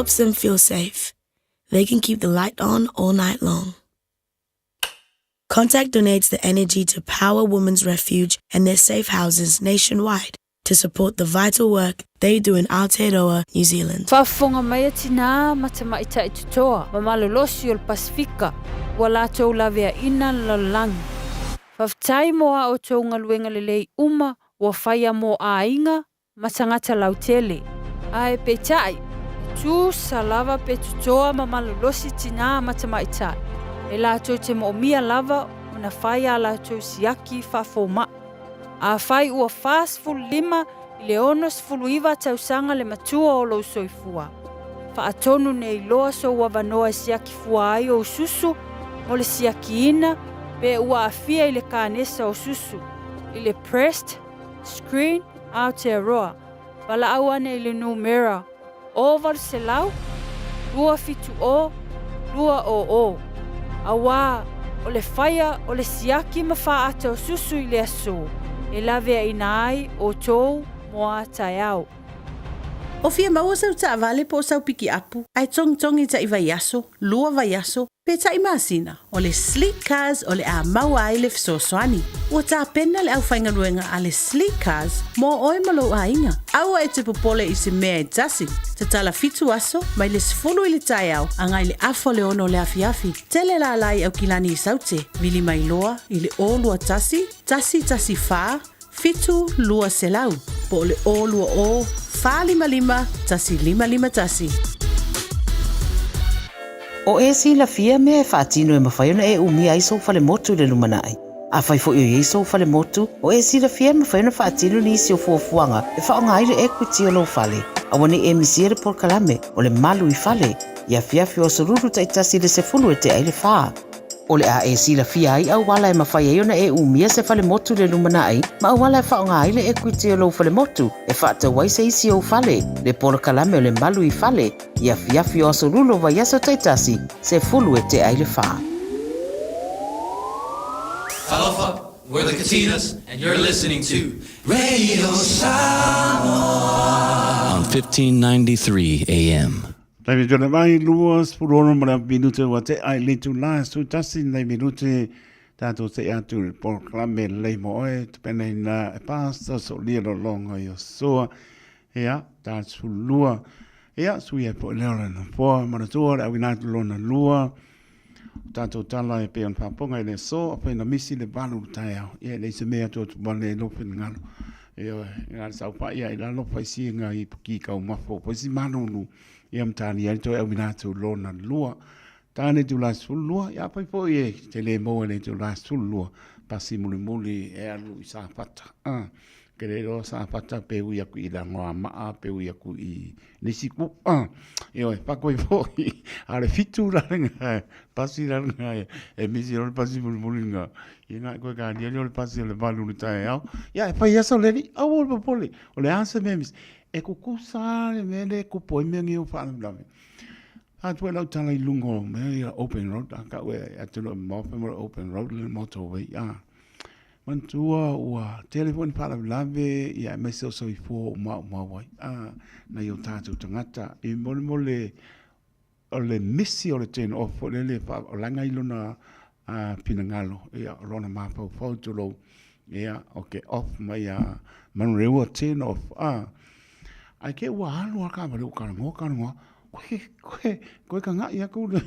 helps them feel safe. They can keep the light on all night long. Contact donates the energy to Power Women's Refuge and their safe houses nationwide to support the vital work they do in Aotearoa, New Zealand. Faafofoga mai a tinā ma tamaitai totoa ma malolosi o le Pasefika ua latou laveaina le lalolagi. Faafetai mo a outou galuega lelei uma ua faia mo aiga ma tagata lautele. Ae peitai, e tusa lava pe totoa ma malolosi tinā ma tamaitai, e latou te moomia lava ona fai a latou siaki faafoma'i. Afai ua 45 i le 69 tausaga le matua o lou soifua, faatonu nei loa sou avanoa e siaki fua ai ou susu mo le siakiina pe ua aafia i le kanesa o susu, i le breast screen Aotearoa, valaau ane i le numera 800 270 200, auā o le faia o le siaki ma faata o susu i le aso e laveaina ai outou mo a taeao. O fia maua sau taavale po o sau pikiapu ae togitogi taʻi vaiaso, lua vaiaso, pe taʻi masina, o le Sleek Cars o le a maua ai le fesoasoani. Ua tapena le aufaigaluega a le Sleek Cars mo oe ma lou aiga. Aua e te popole i se mea e tasi. Tatala fitu aso, mai le 10 i le taeao agai le afa o le ono o le afiafi. Tele lala i Aukilani i Saute, vili mai loa i le 0 21 114 7 200 po o le 0 20 455 1551. O e silafia mea e faatino e mafai ona e umia ai sou falemotu i le lumanai. Afai foi o i ai sou falemotu, o e silafia e mafai ona faatino nisi o fuafuaga e faaaoga ai le equity o lou fale. Aua ne i e misia le polokalame o le Malu i Fale i afiafi o Aso Lulu taitasi i le 10 e tea i le fa. O le a e silafia ai auala e mafai ai ona e umia se falemotu i le lumanai ma auala e faaaoga ai le equity o lou falemotu e faatau ai se isi ou fale, le polokalame o le Malu i Fale i afiafi o Aso Lulu o vaiaso taitasi, 10 e tea i le fa. Talofa, we're the Katinas, and you're listening to Radio Samoa on 1593 AM. Taimi tole mai, 26 ma le minute ua tea i le itula e 11 nei minute tatou te atu i le polokalame lelei mo oe te penaina e Pastor Solia Lolonga Iosua. Ia, ta 12. Ia, sui ai foi lea o le nofoa manatua le auina atu lona lua. O tatou tala e pei ona faafofoga i le aso, afai na misi le valu i le taeao, ia e leai se mea atu atu vale ai lou finagalo. Ioe, na o le saofai lava i lalo fai siga i ki taumafa ua fai si malulu, ia ma talia ai le toe auina atu lona lua. Ta le itula 12, ia afai foi e te le maua i le itula 12, pasi mulimuli e alu i Safata. Ah, ke le iloa Safata pe ui aku i Lagoamaa, pe ui aku i nisi ku, ah, ioe, pakoi foi, a o le fitu la lena, pasi la lena, e misi loa le pasi mulimuli lena, ia na e koe kalia lea o le pasi o le valu i le taeao, ia e fai aso le alii, aua le popole, o le a se mea e misi, e kukusa lava le mea lea e kupu ai mea nei o faalavelave. Atu ai lau tala i luga o mea ia open road, a kau e atunuu e mamao fai mai o le open road le motorway, a. Manatua ua tele foi ni faalavelave ia aemaise o soifua ua maumau ai, a, nai o tatou tagata i molemole o le misi o le turn off foi lele o laga i lona finagalo, ia o lona mafaufau tulou, ia o ke off mai ia Manurewa turn off, a. Ae ke ua alu a le taavale ua talanoa talanoa, koe koe koe kagaʻi aku le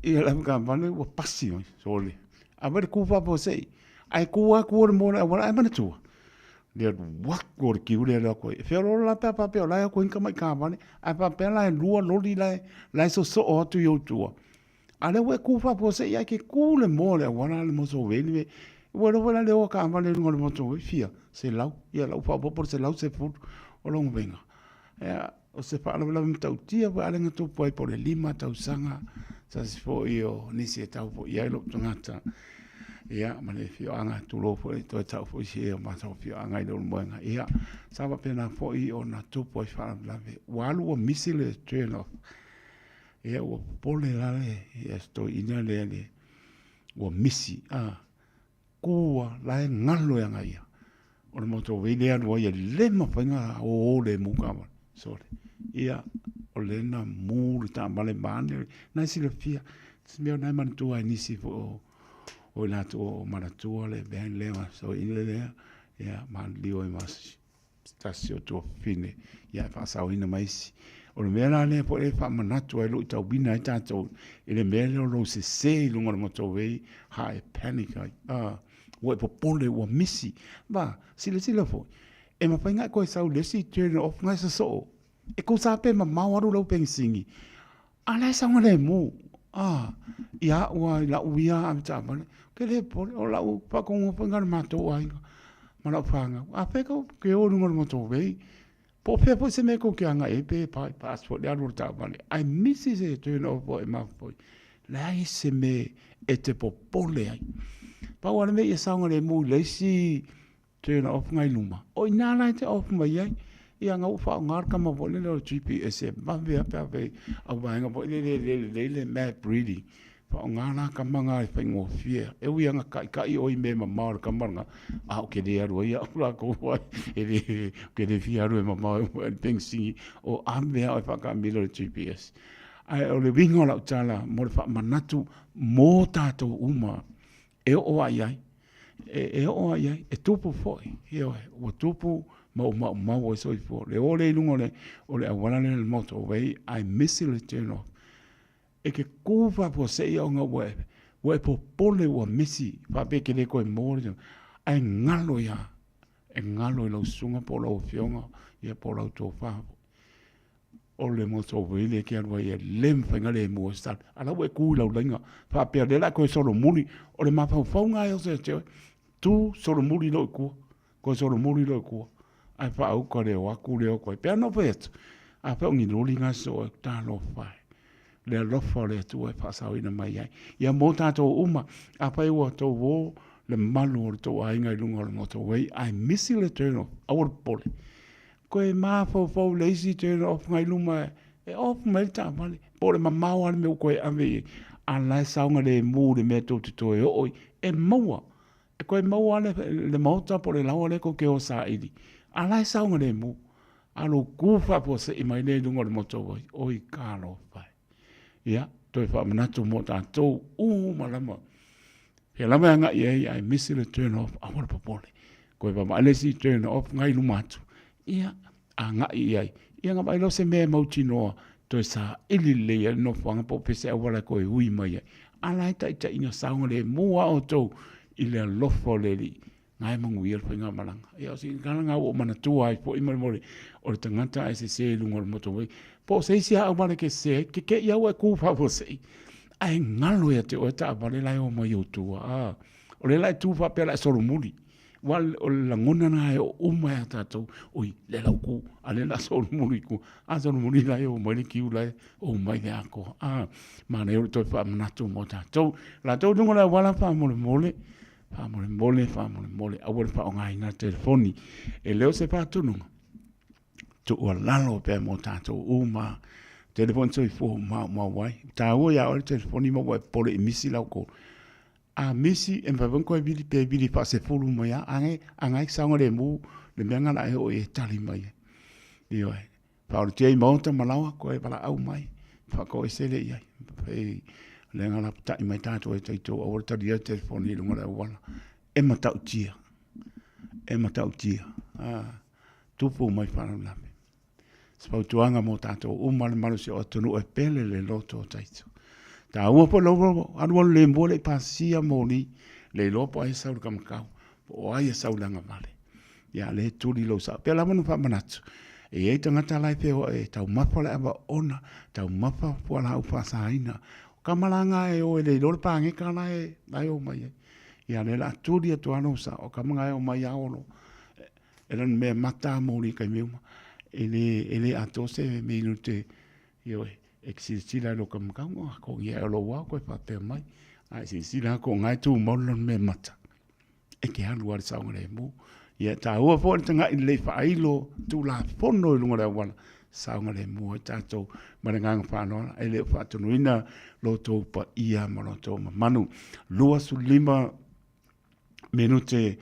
ia le avetaavale ua pasi mai sole. A wai le kū faafuasei, ae kū atu o le moa o le auala ae manatua. Le alu atu o le kiu lea alu atu ai. E feoloolo la pe a faapea o la e o atu ai ni tamai taavale, ae faapea la e lua loli la e la e sosoo atu i ou tua. A o lea ua e kū faafuasei ae ke kū le moa o le auala le motorway le ua iloa foi la le o a taavale i luga o le motorway, fia? 100, ia lau faaopoopo le 110 o lona uiga, ia, o se faalavelave matautia foi a lea na tupu ai po o le 5 tausaga se tasi foi o nisi e tau foi i ai lou tagata, ia, ma le afioaga, tulou foi, toe tau foi si o matou afioaga i Leulumoega, ia, sa faapena foi ona tupu ai faalavelave, ua alu ua misi le turn off, ia, ua popole la le toeaina lea le ua misi, a. Kua la e galo e aga ia. O le motorway lea e alu ai e le mafai ona o lemu taavale. Sole. Ia, O lea na mū le taavale vaeane, na e silafia, se mea na e manatua ai nisi foi o o i latou o manatua le van lea ma fesoaina lea, ia maliliu ai ma se tasi o tuafafine ia e faasaoina ma isi. O le mea la lea foi e faamanatu ai luitauina ai tatou i le mea lea o lou sese i luga o le motorway ha e panic ai, ua e popole ua misi. Ma silasila foi, e mafai ona e toe sau i le isi turn off na e sosoo. E tusa lava pe mamao alu lau penisini, a o la e saogalemu. A, ia au lava i lau ia avetaavale, ou te le popole, o lau faatonuga foi lena i le matou aiga ma lau fanau, a fea tou te o i luga o le motorway, po o fea foi se mea tou te agai ai pe bypass foi le alu o le taavale, ae misi se turn off e mafuta ai. Leai se mea e te popole ai. Pau lava le mea ia saogalemu i le isi Turn off ngai luma. O ina la e te off mai ai. Ia nga ua faaaoga le kama foi lele o le GPS e vave lava pe a fai au vaega foi lele e le lelei le map reading. Faaaoga la kama nga e faigofie. E ui lava ina kaika'i oe i mea mamao i le kama lena, a ou te le alu ai au latou ai, e le, ou te le fia alu e mamao e le penisini o ave lava oe faataamilo i le GPS. Ae o le uiga o lau tala mo le faamanatu mo tatou uma e oo lava i ai, e oo lava i ai, e tupu foi, ioe, ua tupu ma ua maumau ai soifua. Le o lea i luga o le, o le auala lea le motorway ae misi le turn off. E te kū faafuasei ona ua e, ua e popole ua misi, faapea e te le toe maua le ae galo ia, e galo i lau susuga po o lau afioga, ia po o lau tofa foi. O le motorway lea e te alu ai e le mafai ona le mua se tala. A la ua e tu i lau laina faapea o lea o le a toe solomuli. O le mafaufauga lava ia o se te oe, tu solomuli loa i tua, toe solomuli loa i tua, ae faauta le o atu le o atu ai. E pei lava ona ou fai atu, afai o ni loli na e sosoo atu, talofa e, le alofa o le Atua e faasaoina mai ai. Ia mo tatou uma, afai ua outou o le malu o le tou aiga i luga o le motorway ae misi le turn off, aua le popole. Koe mafaufau le isi turn off ngai luma e off mai le taavale po o le mamao lava le mea ua toe ave i ai, a o la e saogalemu le mea tou te toe oo i e maua, e toe maua lava le maota po o le laoa lea tou te o saili, a o la e saogalemu. A o lou tu faafuasei mai lea i luga o le motorway, oi talofa e. Ia, toe faamanatu mo tatou uma lava. Fea lava e agai i ai ae misi le turn off, aua le popole. Koe vaavaai le isi turn off ngai luma atu. Ia, agai i ai. Ia na vaai loa se mea e mautinoa, toe saili lelei ai le nofoaga po o fea se auala e toe ui mai ai. A la e taitaiina saogalemu lava outou i le alofa o le Alii. Na e manuia le faigamalaga. Ia o si tala na ua ou manatua ai foi molemole, o le tagata ae sese i luga o le motorway. Po o se isi lava auala e te sese ai, te te i lava ua e tu faafuasei, ae galo ia te oe taavale la e o mai ou tua. A, o lea la e tu faapea o le a e solomuli. Aua o le lagona lena e oo uma ia tatou, oi, lea la ua tu, a o lea o le a solomuli i tua. A solomuli la e o mai le kiu la e o mai le atoa. A, manaia o le toe faamanatu mo tatou. Latou i luga o le auala faamolemole, Faamolemole, faamolemole, aua le faaaogaina le telefoni. E le o se faatonuga, tuualalo pea mo tatou uma. Tele foi na soifua maumau ai. E taua ia oe le telefoni ma ua e popole i misi lau call. A misi, e mafai foi ona toe vili pe vili faasefulu mai lava, a na e saogalemu le mea lena o le a e oo i ai e tali mai ai. Ioe. Faaolotia i maota ma laoa, koe valaau mai, faatoese lea i ai. E le na lapatai mai tatou e taitou aua le talia le telefoni i luga o le auala. E matautia, e matautia, a, tupu mai faalavelave. Se fautuaga mo tatou uma le malosi o atunuu e pele le loto o taito. Taua foi lou alualu le mua le i pasia moli, le iloa po o ai e sau i le kamakau, po o ai e sau i le agavale. Ia lea e tuli lou sao. Pea lava ona faamanatu, e i ai tagata la e feoai e taumafa le ava oona, taumafa fualaau faasaina. O kamalaga e o e le iloa le paneta la e, la e omai ai. Ia lea o le a tuli atu lava lou sao, o kama na e omai lava olo. E lona mea mata moli i taimi uma. E le, e le atoa se minute, ioe, e te silasila i lou kamakau, ko ia e lou ao koe faapea mai. A e silasila atu o na e tumau lona mea mata. e te alu lava i le saogalemu. Ia e taua foi le tagai lelei faailo Tulafono i luga o le auala, saogalemu ai tatou ma le agaga faaaloalo. E le o faatonuina lo outou paia ma lo outou mamalu. 25 minute.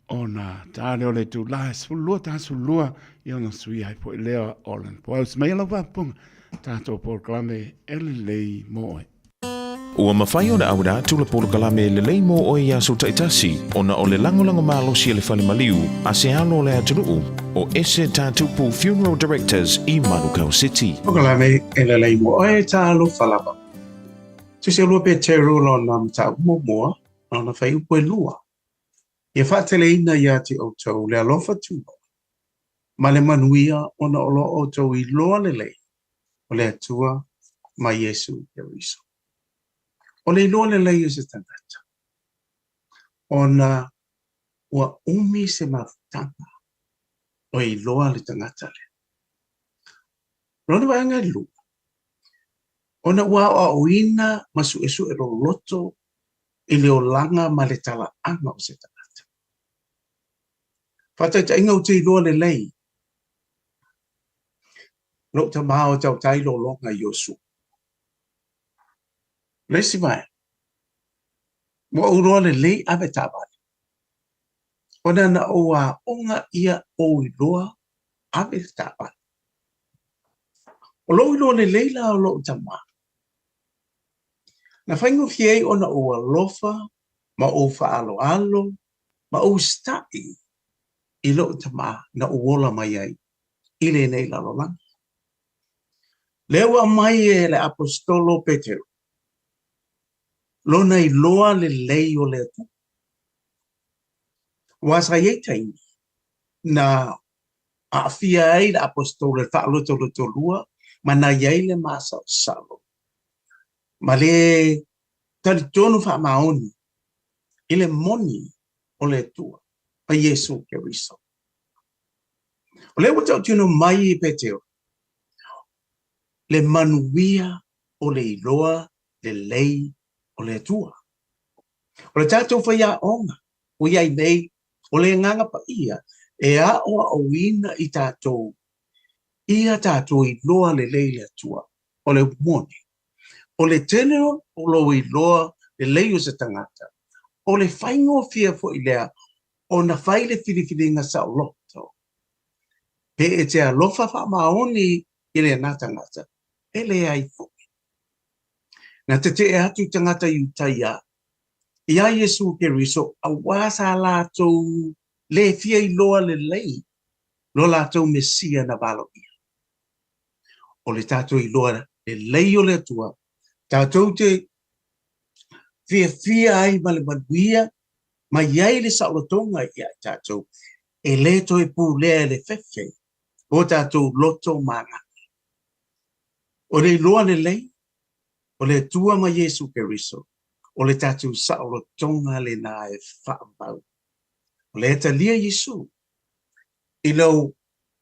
Ona ta lea o le itulā e 12 ta 12 ia ona suia ai foi lea o le nofoa. E usi mai lau faafofoga, tatou polokalame e lelei mo oe. Ua mafai ona auina atu le polokalame Lelei Mo Oe i aso taitasi ona o le lagolago malosi a le Fale Maliu a se alo o le atunuu, o Ese Tatupu Funeral Directors i Manukau City. Polokalame e Lelei Mo Oe, Talofa lava. Tusi 2 Peteru lona mataupu muamua, lona fuaiupu e lua. Ia faateleina ia te outou le alofa tunoa ma le manuia ona o lo outou iloa lelei o le Atua ma Iesu Keriso. O le iloa lelei o se tagata, ona ua umi se mafutaga o iloa le tagata lea. Lona vaega e lua, ona ua aoaoina ma suesue loloto i le olaga ma le talaaga o se tagata. Faataitaiga ou te iloa lelei lou tama o tautai lologa i Iosua. Le isi vaega, ua ou iloa lelei ave taavale, ona na ou aoga ia ou iloa ave le taavale. O lou iloa lelei la o lou tama, Na faigofie ai ona ou alofa ma ou faaaloalo ma ou usitai i lou tama na ou ola mai ai i lenei lalolagi. Lea ua aumai e le Aposetolo Petero lona iloa lelei o le Atua. Aua sa i ai taimi na aafia ai le Aposetolo i le faalotolotolua ma na i ai le masalosalo ma le talitonu faamaoni i le moni o le Atua ma Iesu Keriso. O lea ua tautino mai i Petero le manuia o le iloa lelei o le Atua. O le tatou faiaoga ua i ai nei, o le Agaga Paia e aoaoina i tatou ia tatou iloa lelei le Atua. O le moni, o le tele o lou iloa lelei o se tagata, o le faigofie foi lea ona fai le filifiliga saoloto. Pe e te alofa faamaoni i lena tagata, e leai foi. Na tetee atu tagata Iutaia iā Iesu Keriso auā sa latou le fia iloa lelei lo latou Mesia na valoia. O le tatou iloa lelei o le Atua, tatou te fiafia ai ma le manuia ma i ai le saolotoga ia i tatou, e le toe pulea e le fefe o tatou loto ma agaga. O le iloa lelei o le Atua ma Iesu Keriso, o le tatou saolotoga lena e faamau. O lea e talia Iesu i lou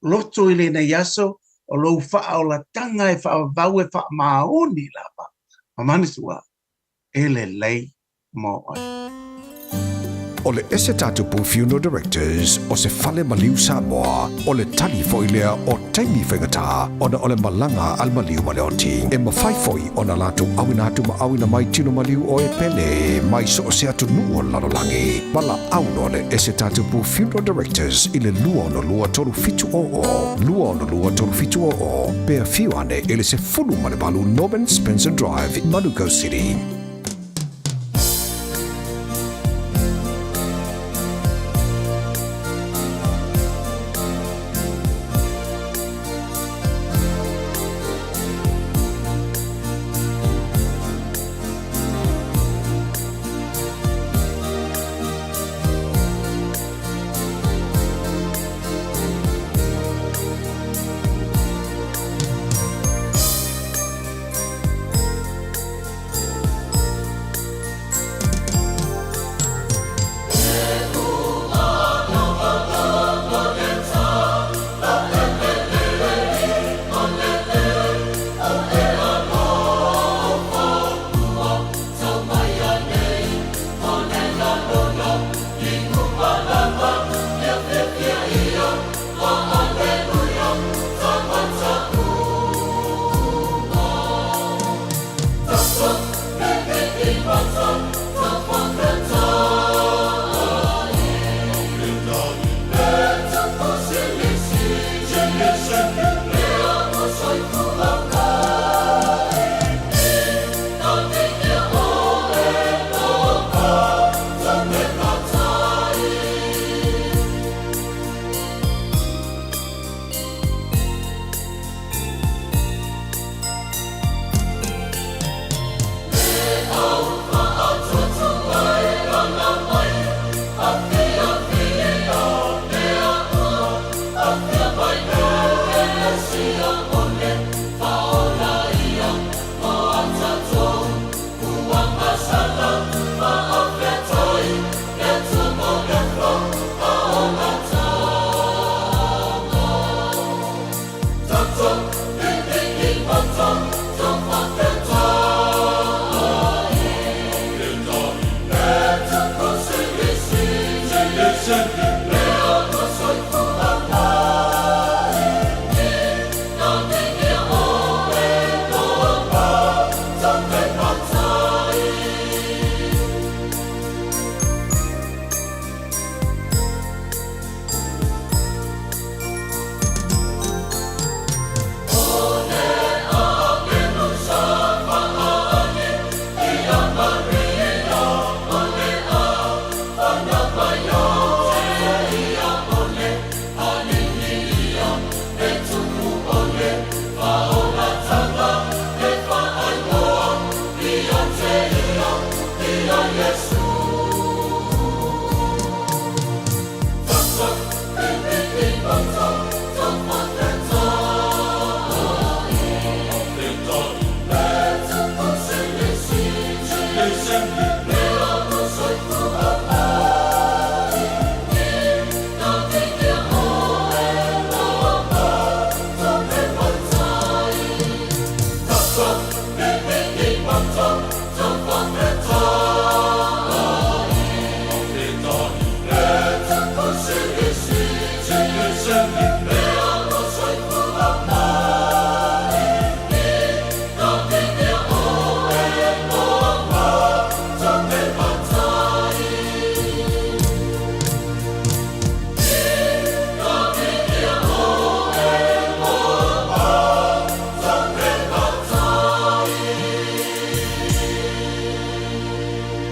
loto i lenei aso, o lou faaolataga e faavavau e faamaoni lava, ma manatua, e lelei mo oe. O le Ese Tatupu Funeral Directors o se fale maliu Samoa, o le tali foi lea o taimi faigata ona o le malaga a le maliu ma le oti. E mafai foi ona latou auina atu ma auina mai tino maliu o e pele mai so o se atunuu o le lalolagi. Valaau loa le Ese Tatupu Funeral Directors i le 262 3700, 262 3700, pe afio ane i le 18 Norman Spencer Drive, Manukau City.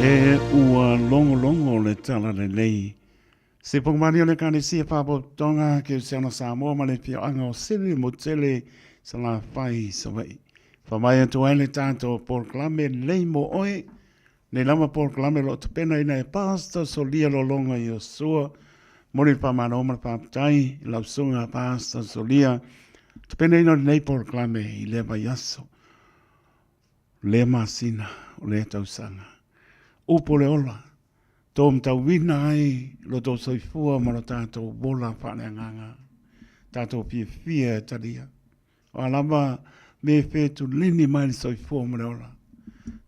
E ua logologo le tala lelei. Se pogamalie o le Ekalesia Faapotopotoga Kerisiano Samoa ma le afioaga o Sili Motele Salafai Savaii. Faamaea atu ai le tatou polokalame lelei mo oe. Nei lava polokalame o lo o tapenaina e Pastor Solia Lologa Iosua. Momoli le faamalo ma le faafetai i lau susuga Pastor Solia tapenaina o lenei polokalame i lea vaiaso, lea masina, o lea tausaga. Upu o le ola, tō matauina ai lo tō soifua ma lo tātou ola faaleagaga, tātou fiafia e talia. O a lava me whetulini mai le soifua ma le ola.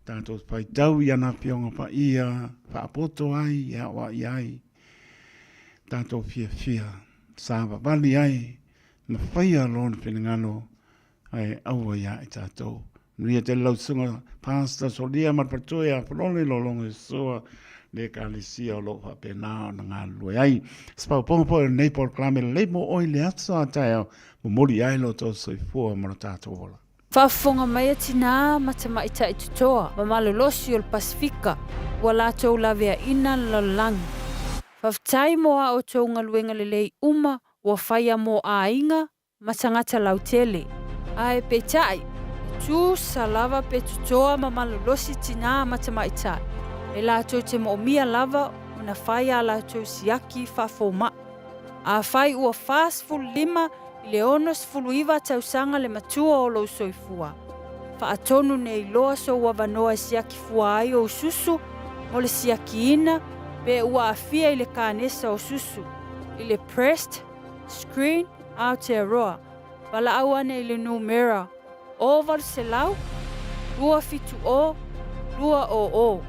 Tātou whaitau i ana afioga paia, whaapoto ai, e aoai ai, tātou fiafia, savavali ai, na whaia lona finagalo, ae aua ia i tātou. Manuia tele lau susuga Pastor Solia ma le faletua ia Falole Lologo Iosoa le Ekalesia o lo o faapena ona galulue ai. Se paopaoga foi o lenei polokalame lelei mo oe i le aso a taeao, momoli ai lo tou soifua ma lo tatou ola. Faafofoga mai a tinā ma tamaitai totoa ma malolosi o le Pasefika ua latou laveaina le lalolagi. Faafetai mo a outou galuega lelei uma ua faia mo aiga ma tagata lautele. Ae peitai, e tusa lava pe totoa ma malolosi tinā ma tamaitai, e latou te moomia lava ona fai a latou siaki faafomaʻi. Afai ua 45 i le 69 tausaga le matua o lou soifua, faatonu nei loa sou avanoa e siaki fua ai ou susu mo le siakiina pe ua aafia i le kanesa o susu, i le breast Screen Aotearoa, valaau ane i le numera 800 270 200,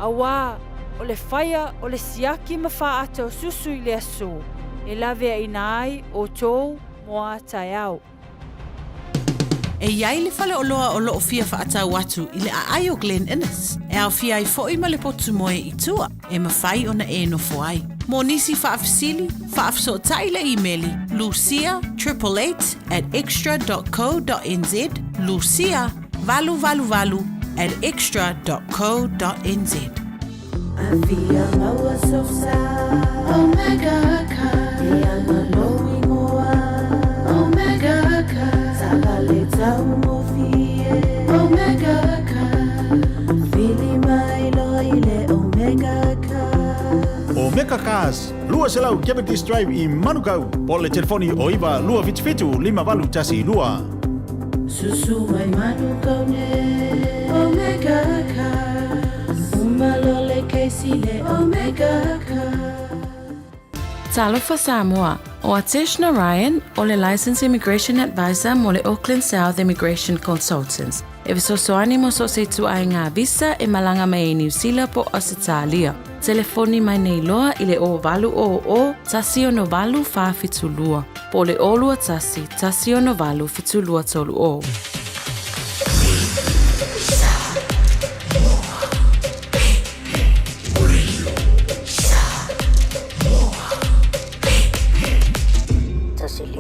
auā o le faia o le siaki ma fāata o susu i le asō e laveaina ai outou mo a taeao. E i ai le faleoloa o lo o fia faatau atu i le aai o Glen Innes, e aofia ai foi ma le potu moe i tua e mafai ona e nofo ai. Mo nisi faafesili, faafesootai le imeli lucia 888 at xtra dot co dot nz, lucia 888 at xtra dot co dot nz. Afia maua sou sa Omega Car E ana lou ingoa Omega Car Taavale taugofie Omega Car Vili mai loa i le Omega Car Omega Cars, 200 Cavendish Drive i Manukau, po o le telefoni o 9 277 5812. Susu mai Manukau nei Omega Cars Uma loa le kesi le Omega Cars. Talofa Samoa, ʻO Atesh Narayan, ʻo le Licensed Immigration Advisor mo le Auckland South Immigration Consultants. E fesoasoani mo so o se ituaiga visa e malaga mai ai Niu Sila po o Ausetalia. Telefoni mai nei loa i le 0800 168 472 po o le 021 168 7230.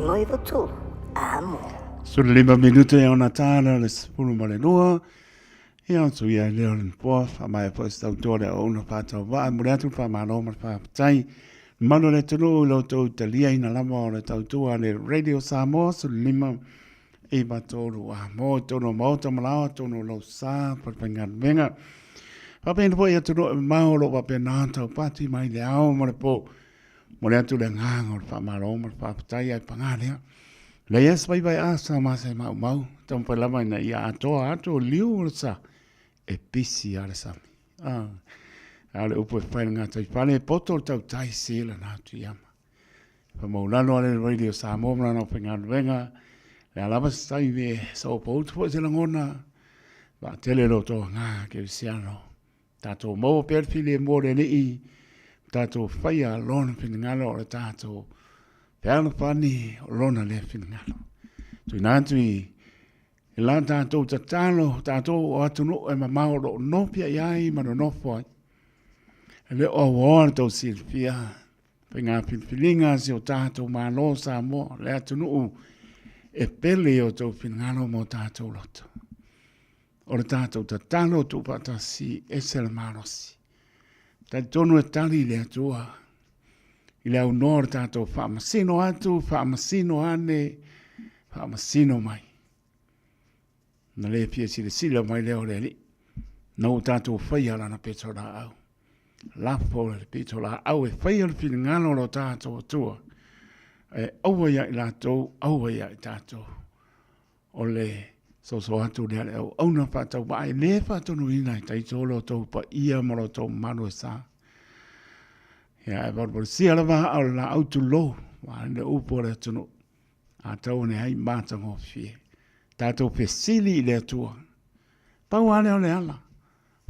153, amo. 15 minute e ona tāra le 12. Ia atu ia i lea o le nofoa, whaamaea foi se tautoa le auauna whātau waa, mole atu le whamalo ma le whaapatai. Mamalu o le atunuu i lo outou taliaina lava o le tautua a le Radio Samoa, 15 i tolu a mo tonu o maota ma laoa tonu o lau sa faigaluega. Faapena foi atunuu e mamao o lo o faapena taupati mai le ao ma le po. Momoli atu le agaga o le faamalo ma le faafetai ae paga lea. Leai se vaivai asa ma se maumau, taumafai lava ina ia atoa atu o liu o le sa e pisi a le sami. Ah, a o le upu e fai le gatai fale, e poto le tautai sila na atu iama. Whamaulalo a le Radio Samoa ma lana faigaluega, le a lava se taimi e soopoutu foi se lagona, vaatele lo outou agaga kerisiano. Tatou maua pea le filemu o le Alii, tatou faia Lona finagalo o le tatou fealofani o Lona lea finagalo. Tuina atu i la tatou tatalo, tatou o atunuu e mamao o lo o nofia i ai ma nonofo ai. E le o auaoa le tou silafia, faiga filifiliga a si o tatou Malo o Samoa, le atunuu e pele i o outou finagalo ma o tatou loto. O le tātou tatalo tuufaatasi ese le malosi. Talitonu e tali le Atua i le aunoa o le tātou faamasino atu, faamasino ane, faamasino mai. Na le fia silasila mai lea o le Alii, na ua tātou faia lana pitolaau. Lafo le pitolaau e faia le finagalo o lo tātou Atua, e aua ia i latou, aua ia i tātou. O le soso atu lea le auauna faatauvaa e le faatonuina e taito lo tou paia ma lo tou mamalu e sa. Ia, e valuvalusia lava aa o le laau tulou, ua le upu a le atunuu, a tau ane ai matagofie. Tatou fesili i le Atua. Pau lava lea o le ala,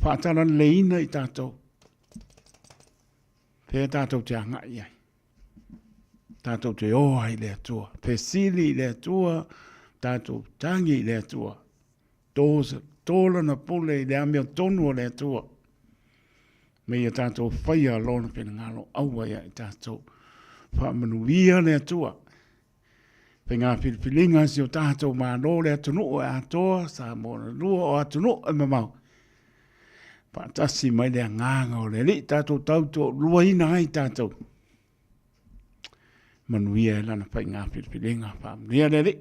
faatalaleleiina i tatou. Fea tatou te agai ai. Tatou te o ai i le Atua. Fesili i le Atua, tatou tagi i le Atua. Tō, tō lana pule i le amiotonu o le Atua. Me ia tatou faia lona finagalo, aua ia i tatou. Faamanuia le Atua. Faiga filifiliga a si o tatou Malo, le atunuu e atoa, Samoa na lua, o atunuu e mamao. Faatasi mai le agaga o le Alii, tatou tautoaluaina ai tatou. Manuia e lana faiga filifiliga, faamanuia le Alii.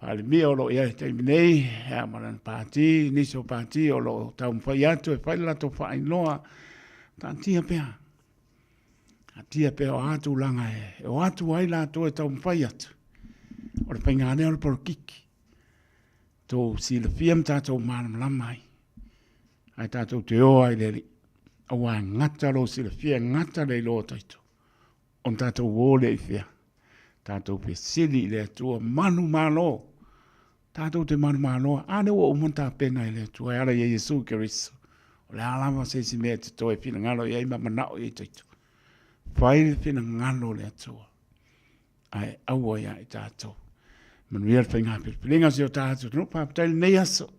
Palemia o lo o i ai i le taimi nei, ia ma lana pati, nisi o pati o lo o taumafai atu e fai le latou faailoa, taatia pea. Taatia pea o a tulaga e o atu ai latou e taumafai atu, o le faiga lea o le polokiki. Tou silafia ma tatou malamalama ai, ae tatou te o ai i le Alii, aua e gata lou silafia, e gata le iloa o taito, ona tatou o lea i fea? Tatou fesili i le Atua, manumalo, Tatou te manumalo, a lea ua uma ona tapena e le Atua e ala ia Iesu Keriso. O le a lava se isi mea e te toe finagalo i ai ma manao i ai taito. Fai le finagalo o le Atua, ae aua ia i tatou. Manuia le faiga filifiliga o si o tatou atunuu. Faafetai i lenei aso.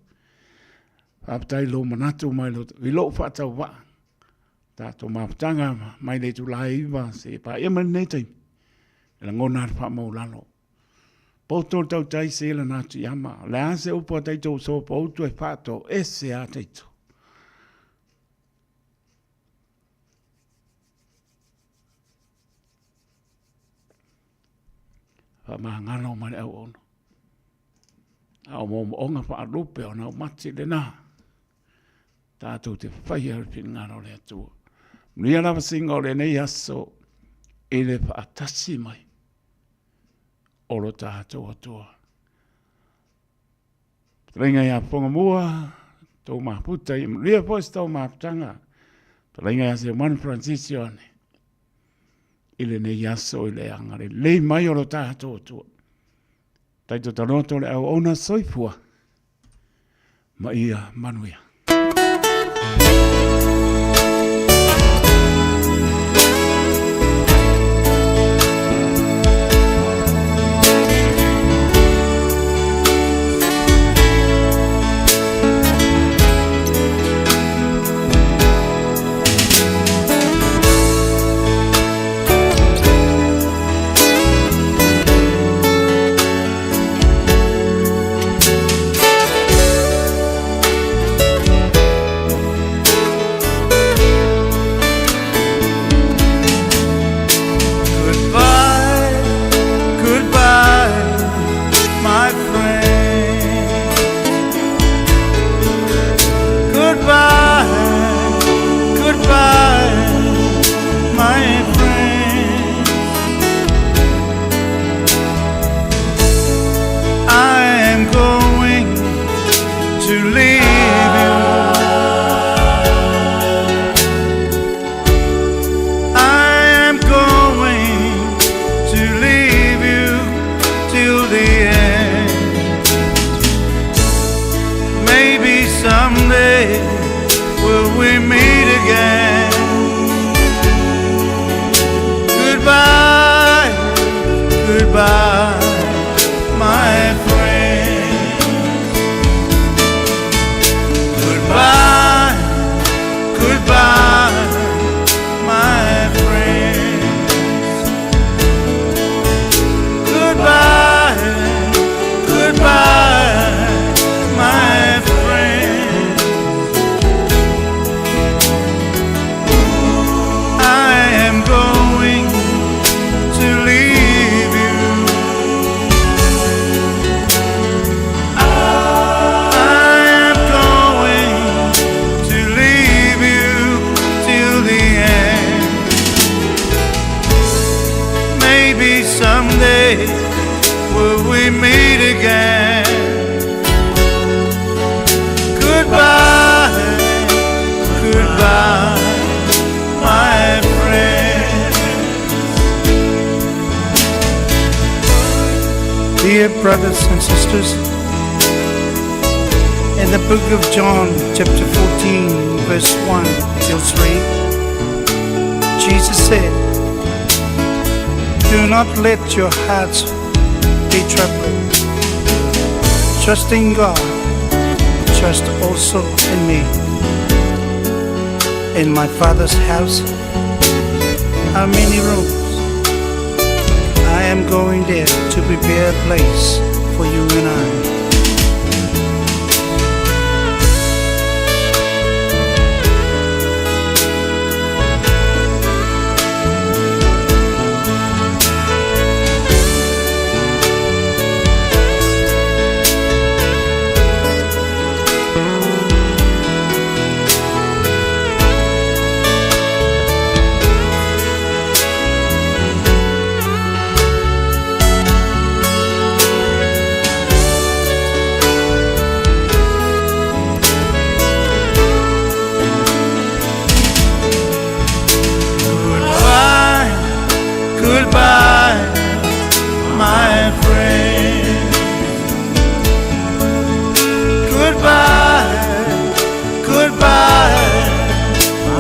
Faafetai i lou manatu mai i lou faatauvaa. Tatou mafutaga mai le itula e 9 seia paia mai lenei taimi. E lagona le faamaulalo. Poto le tautai se lana atu i ama. O le a se upu a taitou sopoutu e faatoese a taitou. Faamagalo ma le auauna. A o moomooga faalupe o naumati lena. Tatou te faia le finagalo o le Atua. Manuia lava singa o lenei aso i le faatasi mai o lo tatou Atua. Fetalaiga ia Fogamua, tou mafuta ia manuia foi se tou mafutaga. Fetalaiga ia Seumanu Francis Ioane i lenei aso i le agalelei mai o lo tatou Atua. Taito taloto le auauna soifua ma ia manuia. someday will we meet again. Goodbye, goodbye, my friend. Dear brothers and sisters, in the book of John, chapter 14, verse 1 till 3, Jesus said, Do not let your hearts be troubled. Trust in God, trust also in me. In my Father's house are many rooms. I am going there to prepare a place for you and I. Goodbye, goodbye, my friend. Goodbye, goodbye,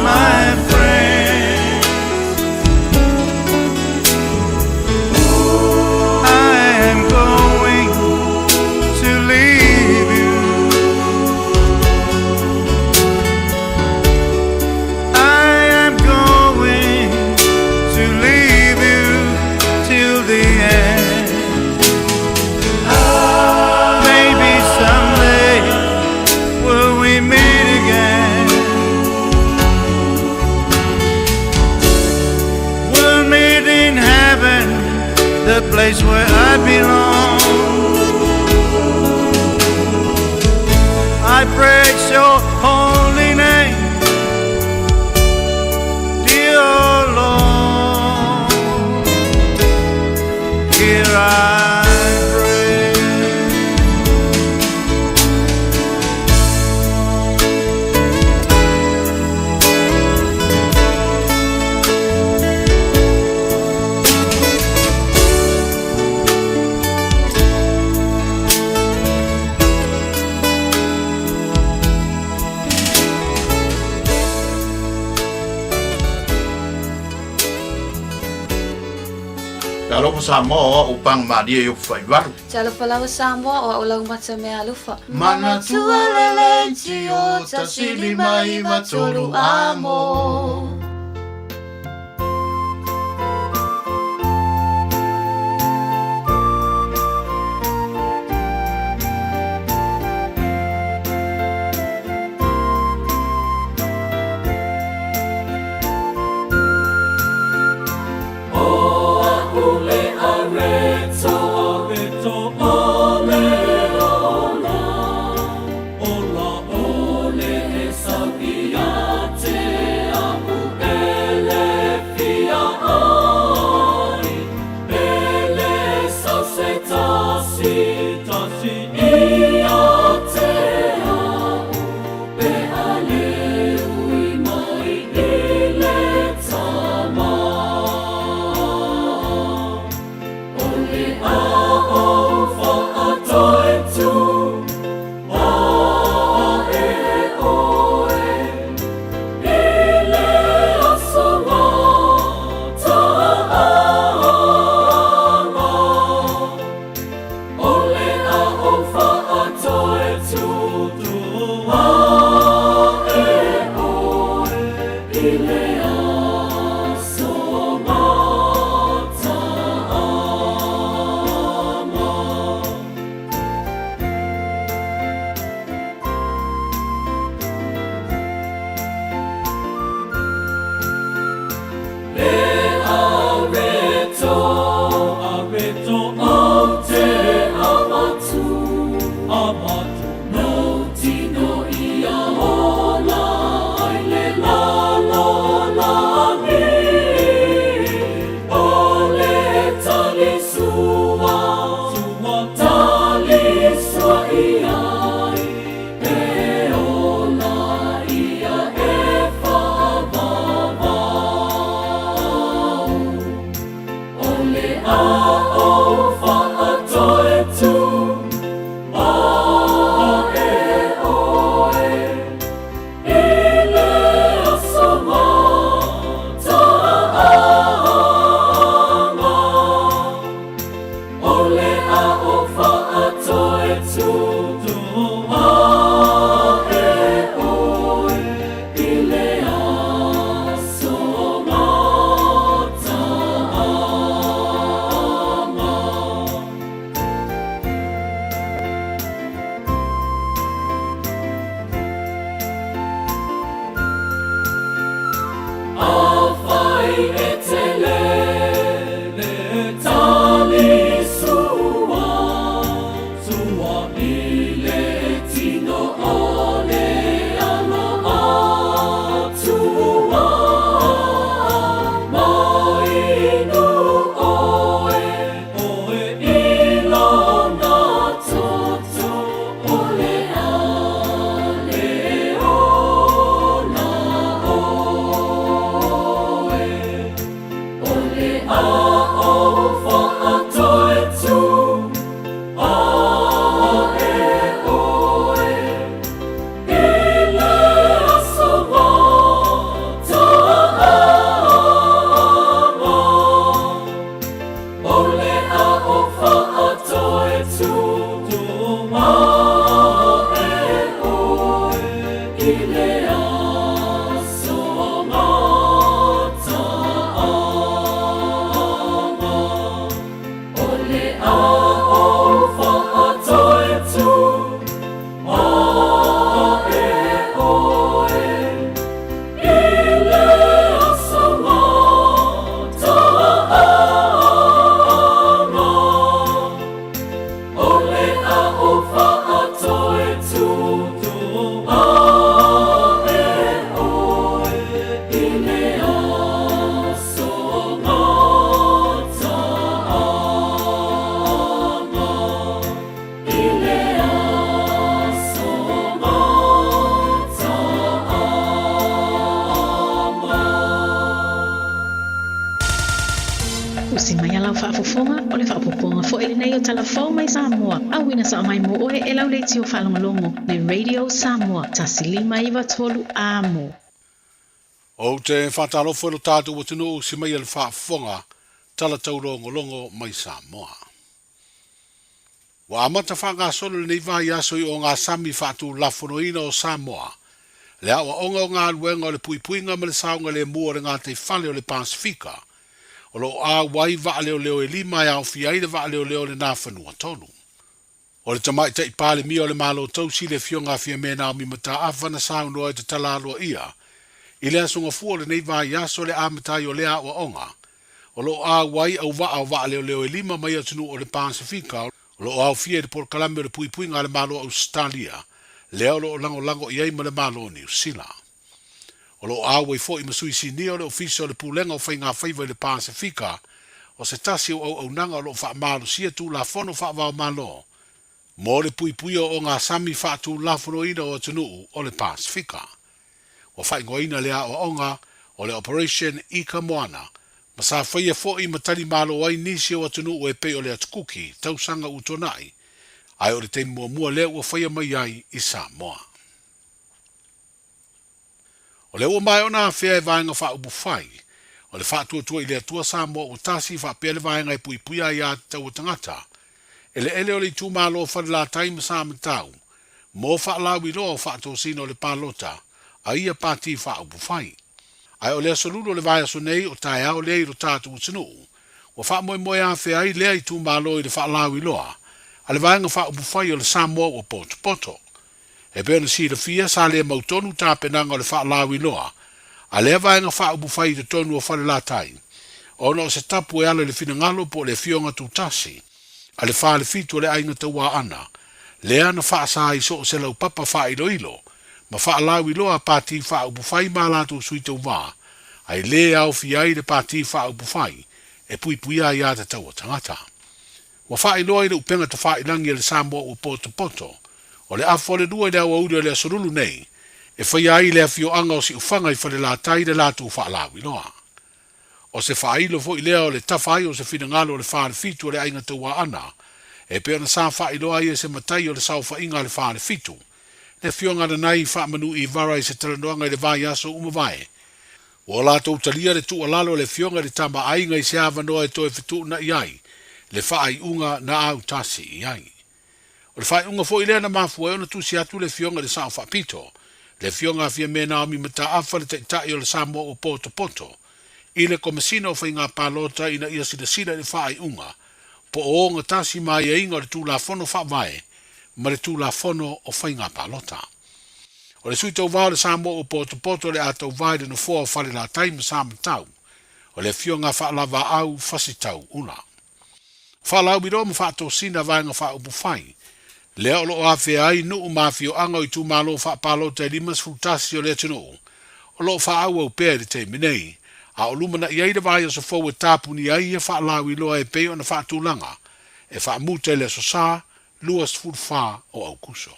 my friend. I am going to leave you. I am going to leave you till the end. Maybe someday will we meet again. We'll meet in heaven, the place where I belong. I praise your holy name, dear Lord. Here I pray. Talofa Samoa o a'u paga malie i Ofufaivalu. Talofa lava Samoa o a'u laumata mea alofa. Manatua le leitio 1593 amo. O a'u le areto o le ola, ola ole e sau ia te a'u. Usi mai a lau faafofoga, o le faaopoopoga foi lenei o Tala Fou mai Samoa, auina sao mai mo oe e lau leitio faalogologo, le Radio Samoa 1593 Amo. Ou te faatalofa i lo tatou atunuu usi mai a le faafofoga, tala taulogologo mai Samoa. Ua amata faagasolo lenei vaiaso i ogasami faatulafonoina o Samoa, le aoaoga o galuega o le puipuiga ma le saogalemu o le gataifale o le Pasefika, o lo o auai vaaleoleo e lima e aofia ai le vaaleoleo o le Nafanua Tolu. O le Tamaitai Palemia o le Malo Tausi le Afioga a Fiame Naomi Mataafa na saunoa i tatala aloaia i le Aso Gafua o lenei vaiaso le amata ai o lea aoaoga O lo o auai auvaa o vaaleoleo e lima mai atunuu o le Pasefika o lo o aofia i le polokalame o le puipuiga a le Malo o Ausetalia, lea o lo o lagolago i ai ma le Malo o Niu Sila. O lo o auai foi ma sui sinia o le Ofisa o le Pulega o Faigafaiva i le Pasefika, o se tasi o auaunaga o lo o faamalosia Tulafono faava-o-Malo mo le puipuia o ogasami faatulafonoina o atunuu o le Pasefika. Ua faaigoaina le aoaoga o le Operation Ika Moana, ma sa faia foi ma tali malo ai nisi o atunuu e pei o le Atu Kuki tausaga ua tuanai, ae o le taimi muamua lea ua faia mai ai i Samoa. O lea ua maea ona afea e Vaega Faaupufai o le Faatuatua i le Atua Samoa ua tasi faapea le vaega e puipuia ai aiatatau a tagata, eleele o le itumalo o Falelatai ma Samatau mo faalauiloa o faatosina o le palota a ia Pati Faaupufai. Ae o le aso lulu o le vaiaso nei o taeao lea i lo tatou atunuu, ua faamoemoe afea ai lea itumalo i le faalauiloa a le Vaega Faaupufai o le Samoa ua potopoto. E pei ona silafia, sa le mautonu tapenaga o le faalauiloa a lea Vaega Faaupufai i totonu o Falelatai, ona o se tapu e ala i le finagalo po o le afioga tutasi a le Falefitu o le Aiga Tauaana, lea na faasa i so o se laupapa faailoilo ma faalauiloa a Pati Faaupufai ma a latou sui tauva, ae le aofia ai le Pati Faaupufai e puipuia aiatatau a tagata. Ua faailoa i le upega tafailagi a le Samoa ua potopoto, o le afa o le lua i le aoauli o le Aso Lulu nei, e faia ai le afioaga o Siufaga i Falelatai le latou faalauiloa. O se faailo foi lea o le tafa ai o se finagalo o le Falefitu o le Aiga Tauaana, e pei ona sa faailoa ai e se matai o le saofaiga a le Falefitu, le Afioga Nanai Faamanu Ivara i se talanoaga i le vaiaso ua mavae. Ua latou talia le tuualalo a le Afioga i le Tama Aiga i se avanoa e toe fetuunai ai le faaiuga na autasi i ai. O le faaiuga foi lea na mafua ai ona tusi atu le Afioga i le Sao Faapito, le Afioga a Fiame Naomi Mataafa le Taitai o le Samoa ua potopoto, i le Komesina o Faiga Palota ina ia silasila i le faaiuga po o ogatasi ma aiaiga o le Tulafono Faavae ma le Tulafono o Faiga Palota. O le Sui Tauva o le Samoa ua potopoto le a tauva i le Nofoa o Falelatai ma Samatau, o le Afioga Faalavaau Fasitau Ula. Faalauiloa ma faatosina Vaega Faaupufai, lea o lo o afea ai nuu ma afioaga o itumalo faapalota e 51 o le atunuu, o lo o faaauau pea i le taimi nei, a o lumanai ai le vaiaso fou e tapunia ai ia faalauiloa e pei ona faatulaga e faamuta i le Aso Sa 24 o Aukuso.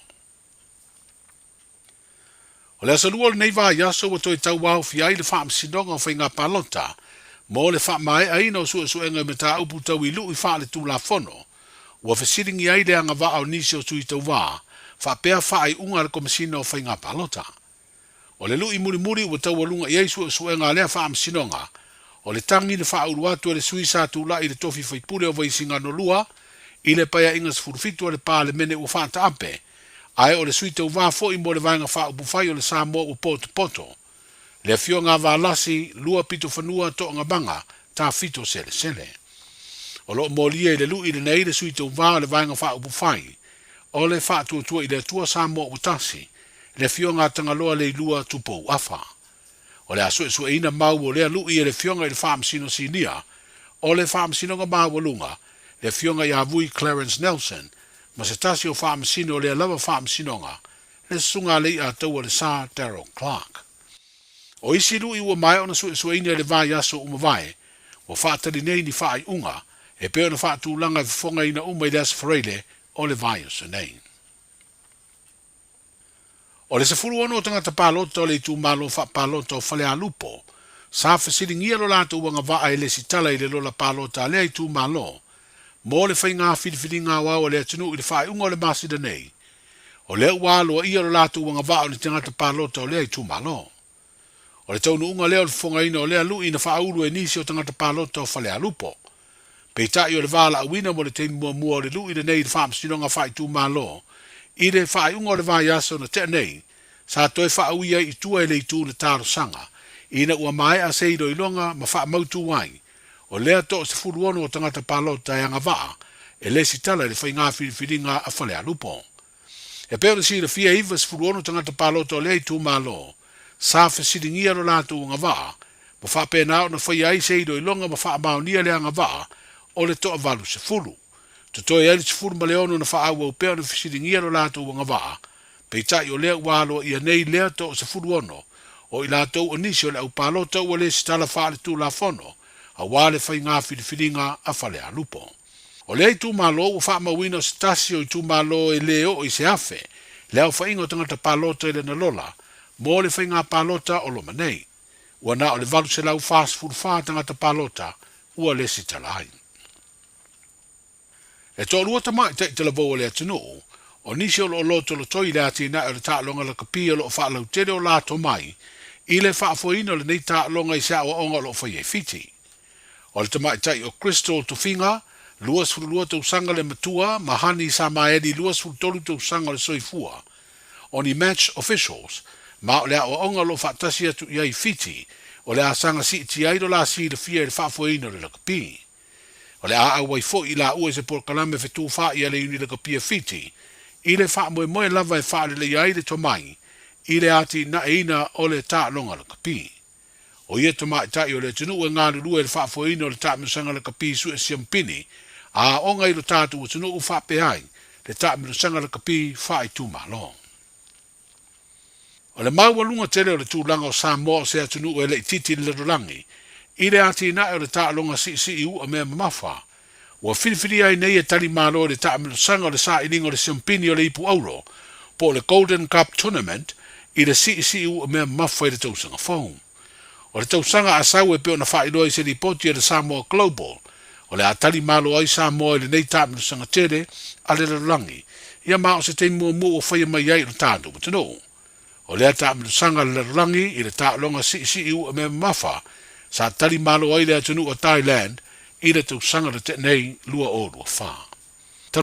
O le aso Lua o lenei vaiaso ua toe tauaofia ai le Faamasinoga o Faiga Palota mo le faamaeaina o suesuega i mataupu tau i lui faaletulafono ua fesiligia ai le agavaa o nisi o sui tauva faapea faaiuga a le Komesina o Faiga Palota. O le lui mulimuli ua taualuga i ai suesuega a lea Faamasinoga, o le tagi na faaulu atu e le sui sa tulai i le tofi faipule o Vaisigano 2 i le Paeaiga 17 a le Palemene ua faataape Ae o le sui tauva foi mo le Vaega Faaupufai o le Samoa ua potopoto, le Afioga a Valasi Lua Pitofanua Toogamaga Tafito Selesele. O lo o molia i le lui lenei le sui tauva o le Vaega Faaupufai o le Faatuatua i le Atua Samoa ua Tasi, le Afioga a Tagaloa Leilua Tupou Afa. O le a suesueina mau o lea lui e le Afioga i le Faamasino Sinia o le Faamasinoga Maualuga, le Afioga ia Vui Clarence Nelson, ma se tasi o Faamasino o lea lava Faamasinoga, le Susuga a Leiataua le Sa Darrell Clarke. O isi lui ua maea ona suesueina i le vaiaso ua mavae, ua faatali nei ni faaiuga e pei ona faatulaga e fofogaina uma i le Aso Faraile o le vaiaso nei. O le 16 o tagata palota o le itumalo faapalota o Falealupo, Sa fesiligia lo latou agavaa e lesitala i le lola palota a lea itumalo mo le faiga filifiliga aoao a le atunuu i le faaiuga o le masina nei. O lea ua aloaia lo latou agavaa o ni tagata palota o lea itumalo. O le taunuuga lea o le fofogaina o lea lui na faaulu e nisi o tagata palota o Falealupo. Peitai o le valaauina mo le taimi muamua o le lui lenei i le Faamasinoga Faaitumalo i le faaiuga o le vaiaso na tea nei, sa toe faaui ai i tua e le itu na talosaga ina ua maea se iloiloga ma faamautu ai o lea 16 o tagata palota e agavaa e lesitala i le faiga filifiliga a Falealupo. E pei ona silafia e 96 tagata palota o lea itumalo sa fesiligia lo latou agavaa ma faapena ona faia ai se iloiloga ma faamaonia le agavaa o le toa-80. Totoe ai le 16 na faaauau pea ona fesiligia lo latou agavaa, peitai o lea ua aloaia nei lea toa-16 o i latou o nisi o le aupalota ua lesitala faaletulafono aua le faiga filifiliga a Falealupo. O lea itumalo ua faamauina o se tasi o itumalo e le oo i se 1,000 le aofaiga o tagata palota i lana lola mo le faiga palota o loma nei. Ua na o le 844 tagata palota ua lesitala ai. E toalua tamaitai talavou o le atunuu, o nisi o lo o lotolotoi i le atinae o le taaloga lakapi o lo o faalautele o la tomai i le faafoeina o lenei taaloga i se aoaoga o lo o faia i Fiti. O le tamaitai o Crystal Tofiga, 22 tausaga le matua, ma Hani Samaeli, 23 tausaga o le soifua, o ni match officials, ma o le aoaoga o lo o faatasi atu i ai i Fiti, o le a saga siitia ai lo la silafia i le faafoeina o le lakapi. O le a auai foi i laua i se polokalame fetufaai a le Iuni Lakapi a Fiti, i le faamoemoe lava e faaleleia ai le tomai i le atinaeina o le taaloga lakapi. O ia tamaitai o le atunuu e galulue i le faafoeina o le taamilosaga lakapi sue siamupini a aoga i lo tatou atunuu faapea ai le taamilosaga lakapi faaitumalo. O le maualuga tele o le tulaga o Samoa o se atunuu e le itiiti i le lalolagi i le atinae o le taaloga siisii u'a mea mamafa, ua filifilia ai nei e tali malo i le taamilosaga o le sailiga o le siampini o le ipu auro po o le Golden Cup Tournament i le siisii u'a mea mamafa i le tausaga fou. O le tausaga a sau e pei ona faailoa i se lipoti a le Samoa Global, o le a tali malo ai Samoa i lenei taamilosaga tele a le lalolagi, ia ma o se taimi muamua ua faia mai ai i lo tatou atunuu. O lea taamilosaga a le lalolagi i le taaloga siisii u'a mea mamafa sa tali malo ai le atunuu o Thailand i le tausaga na tea nei 2024.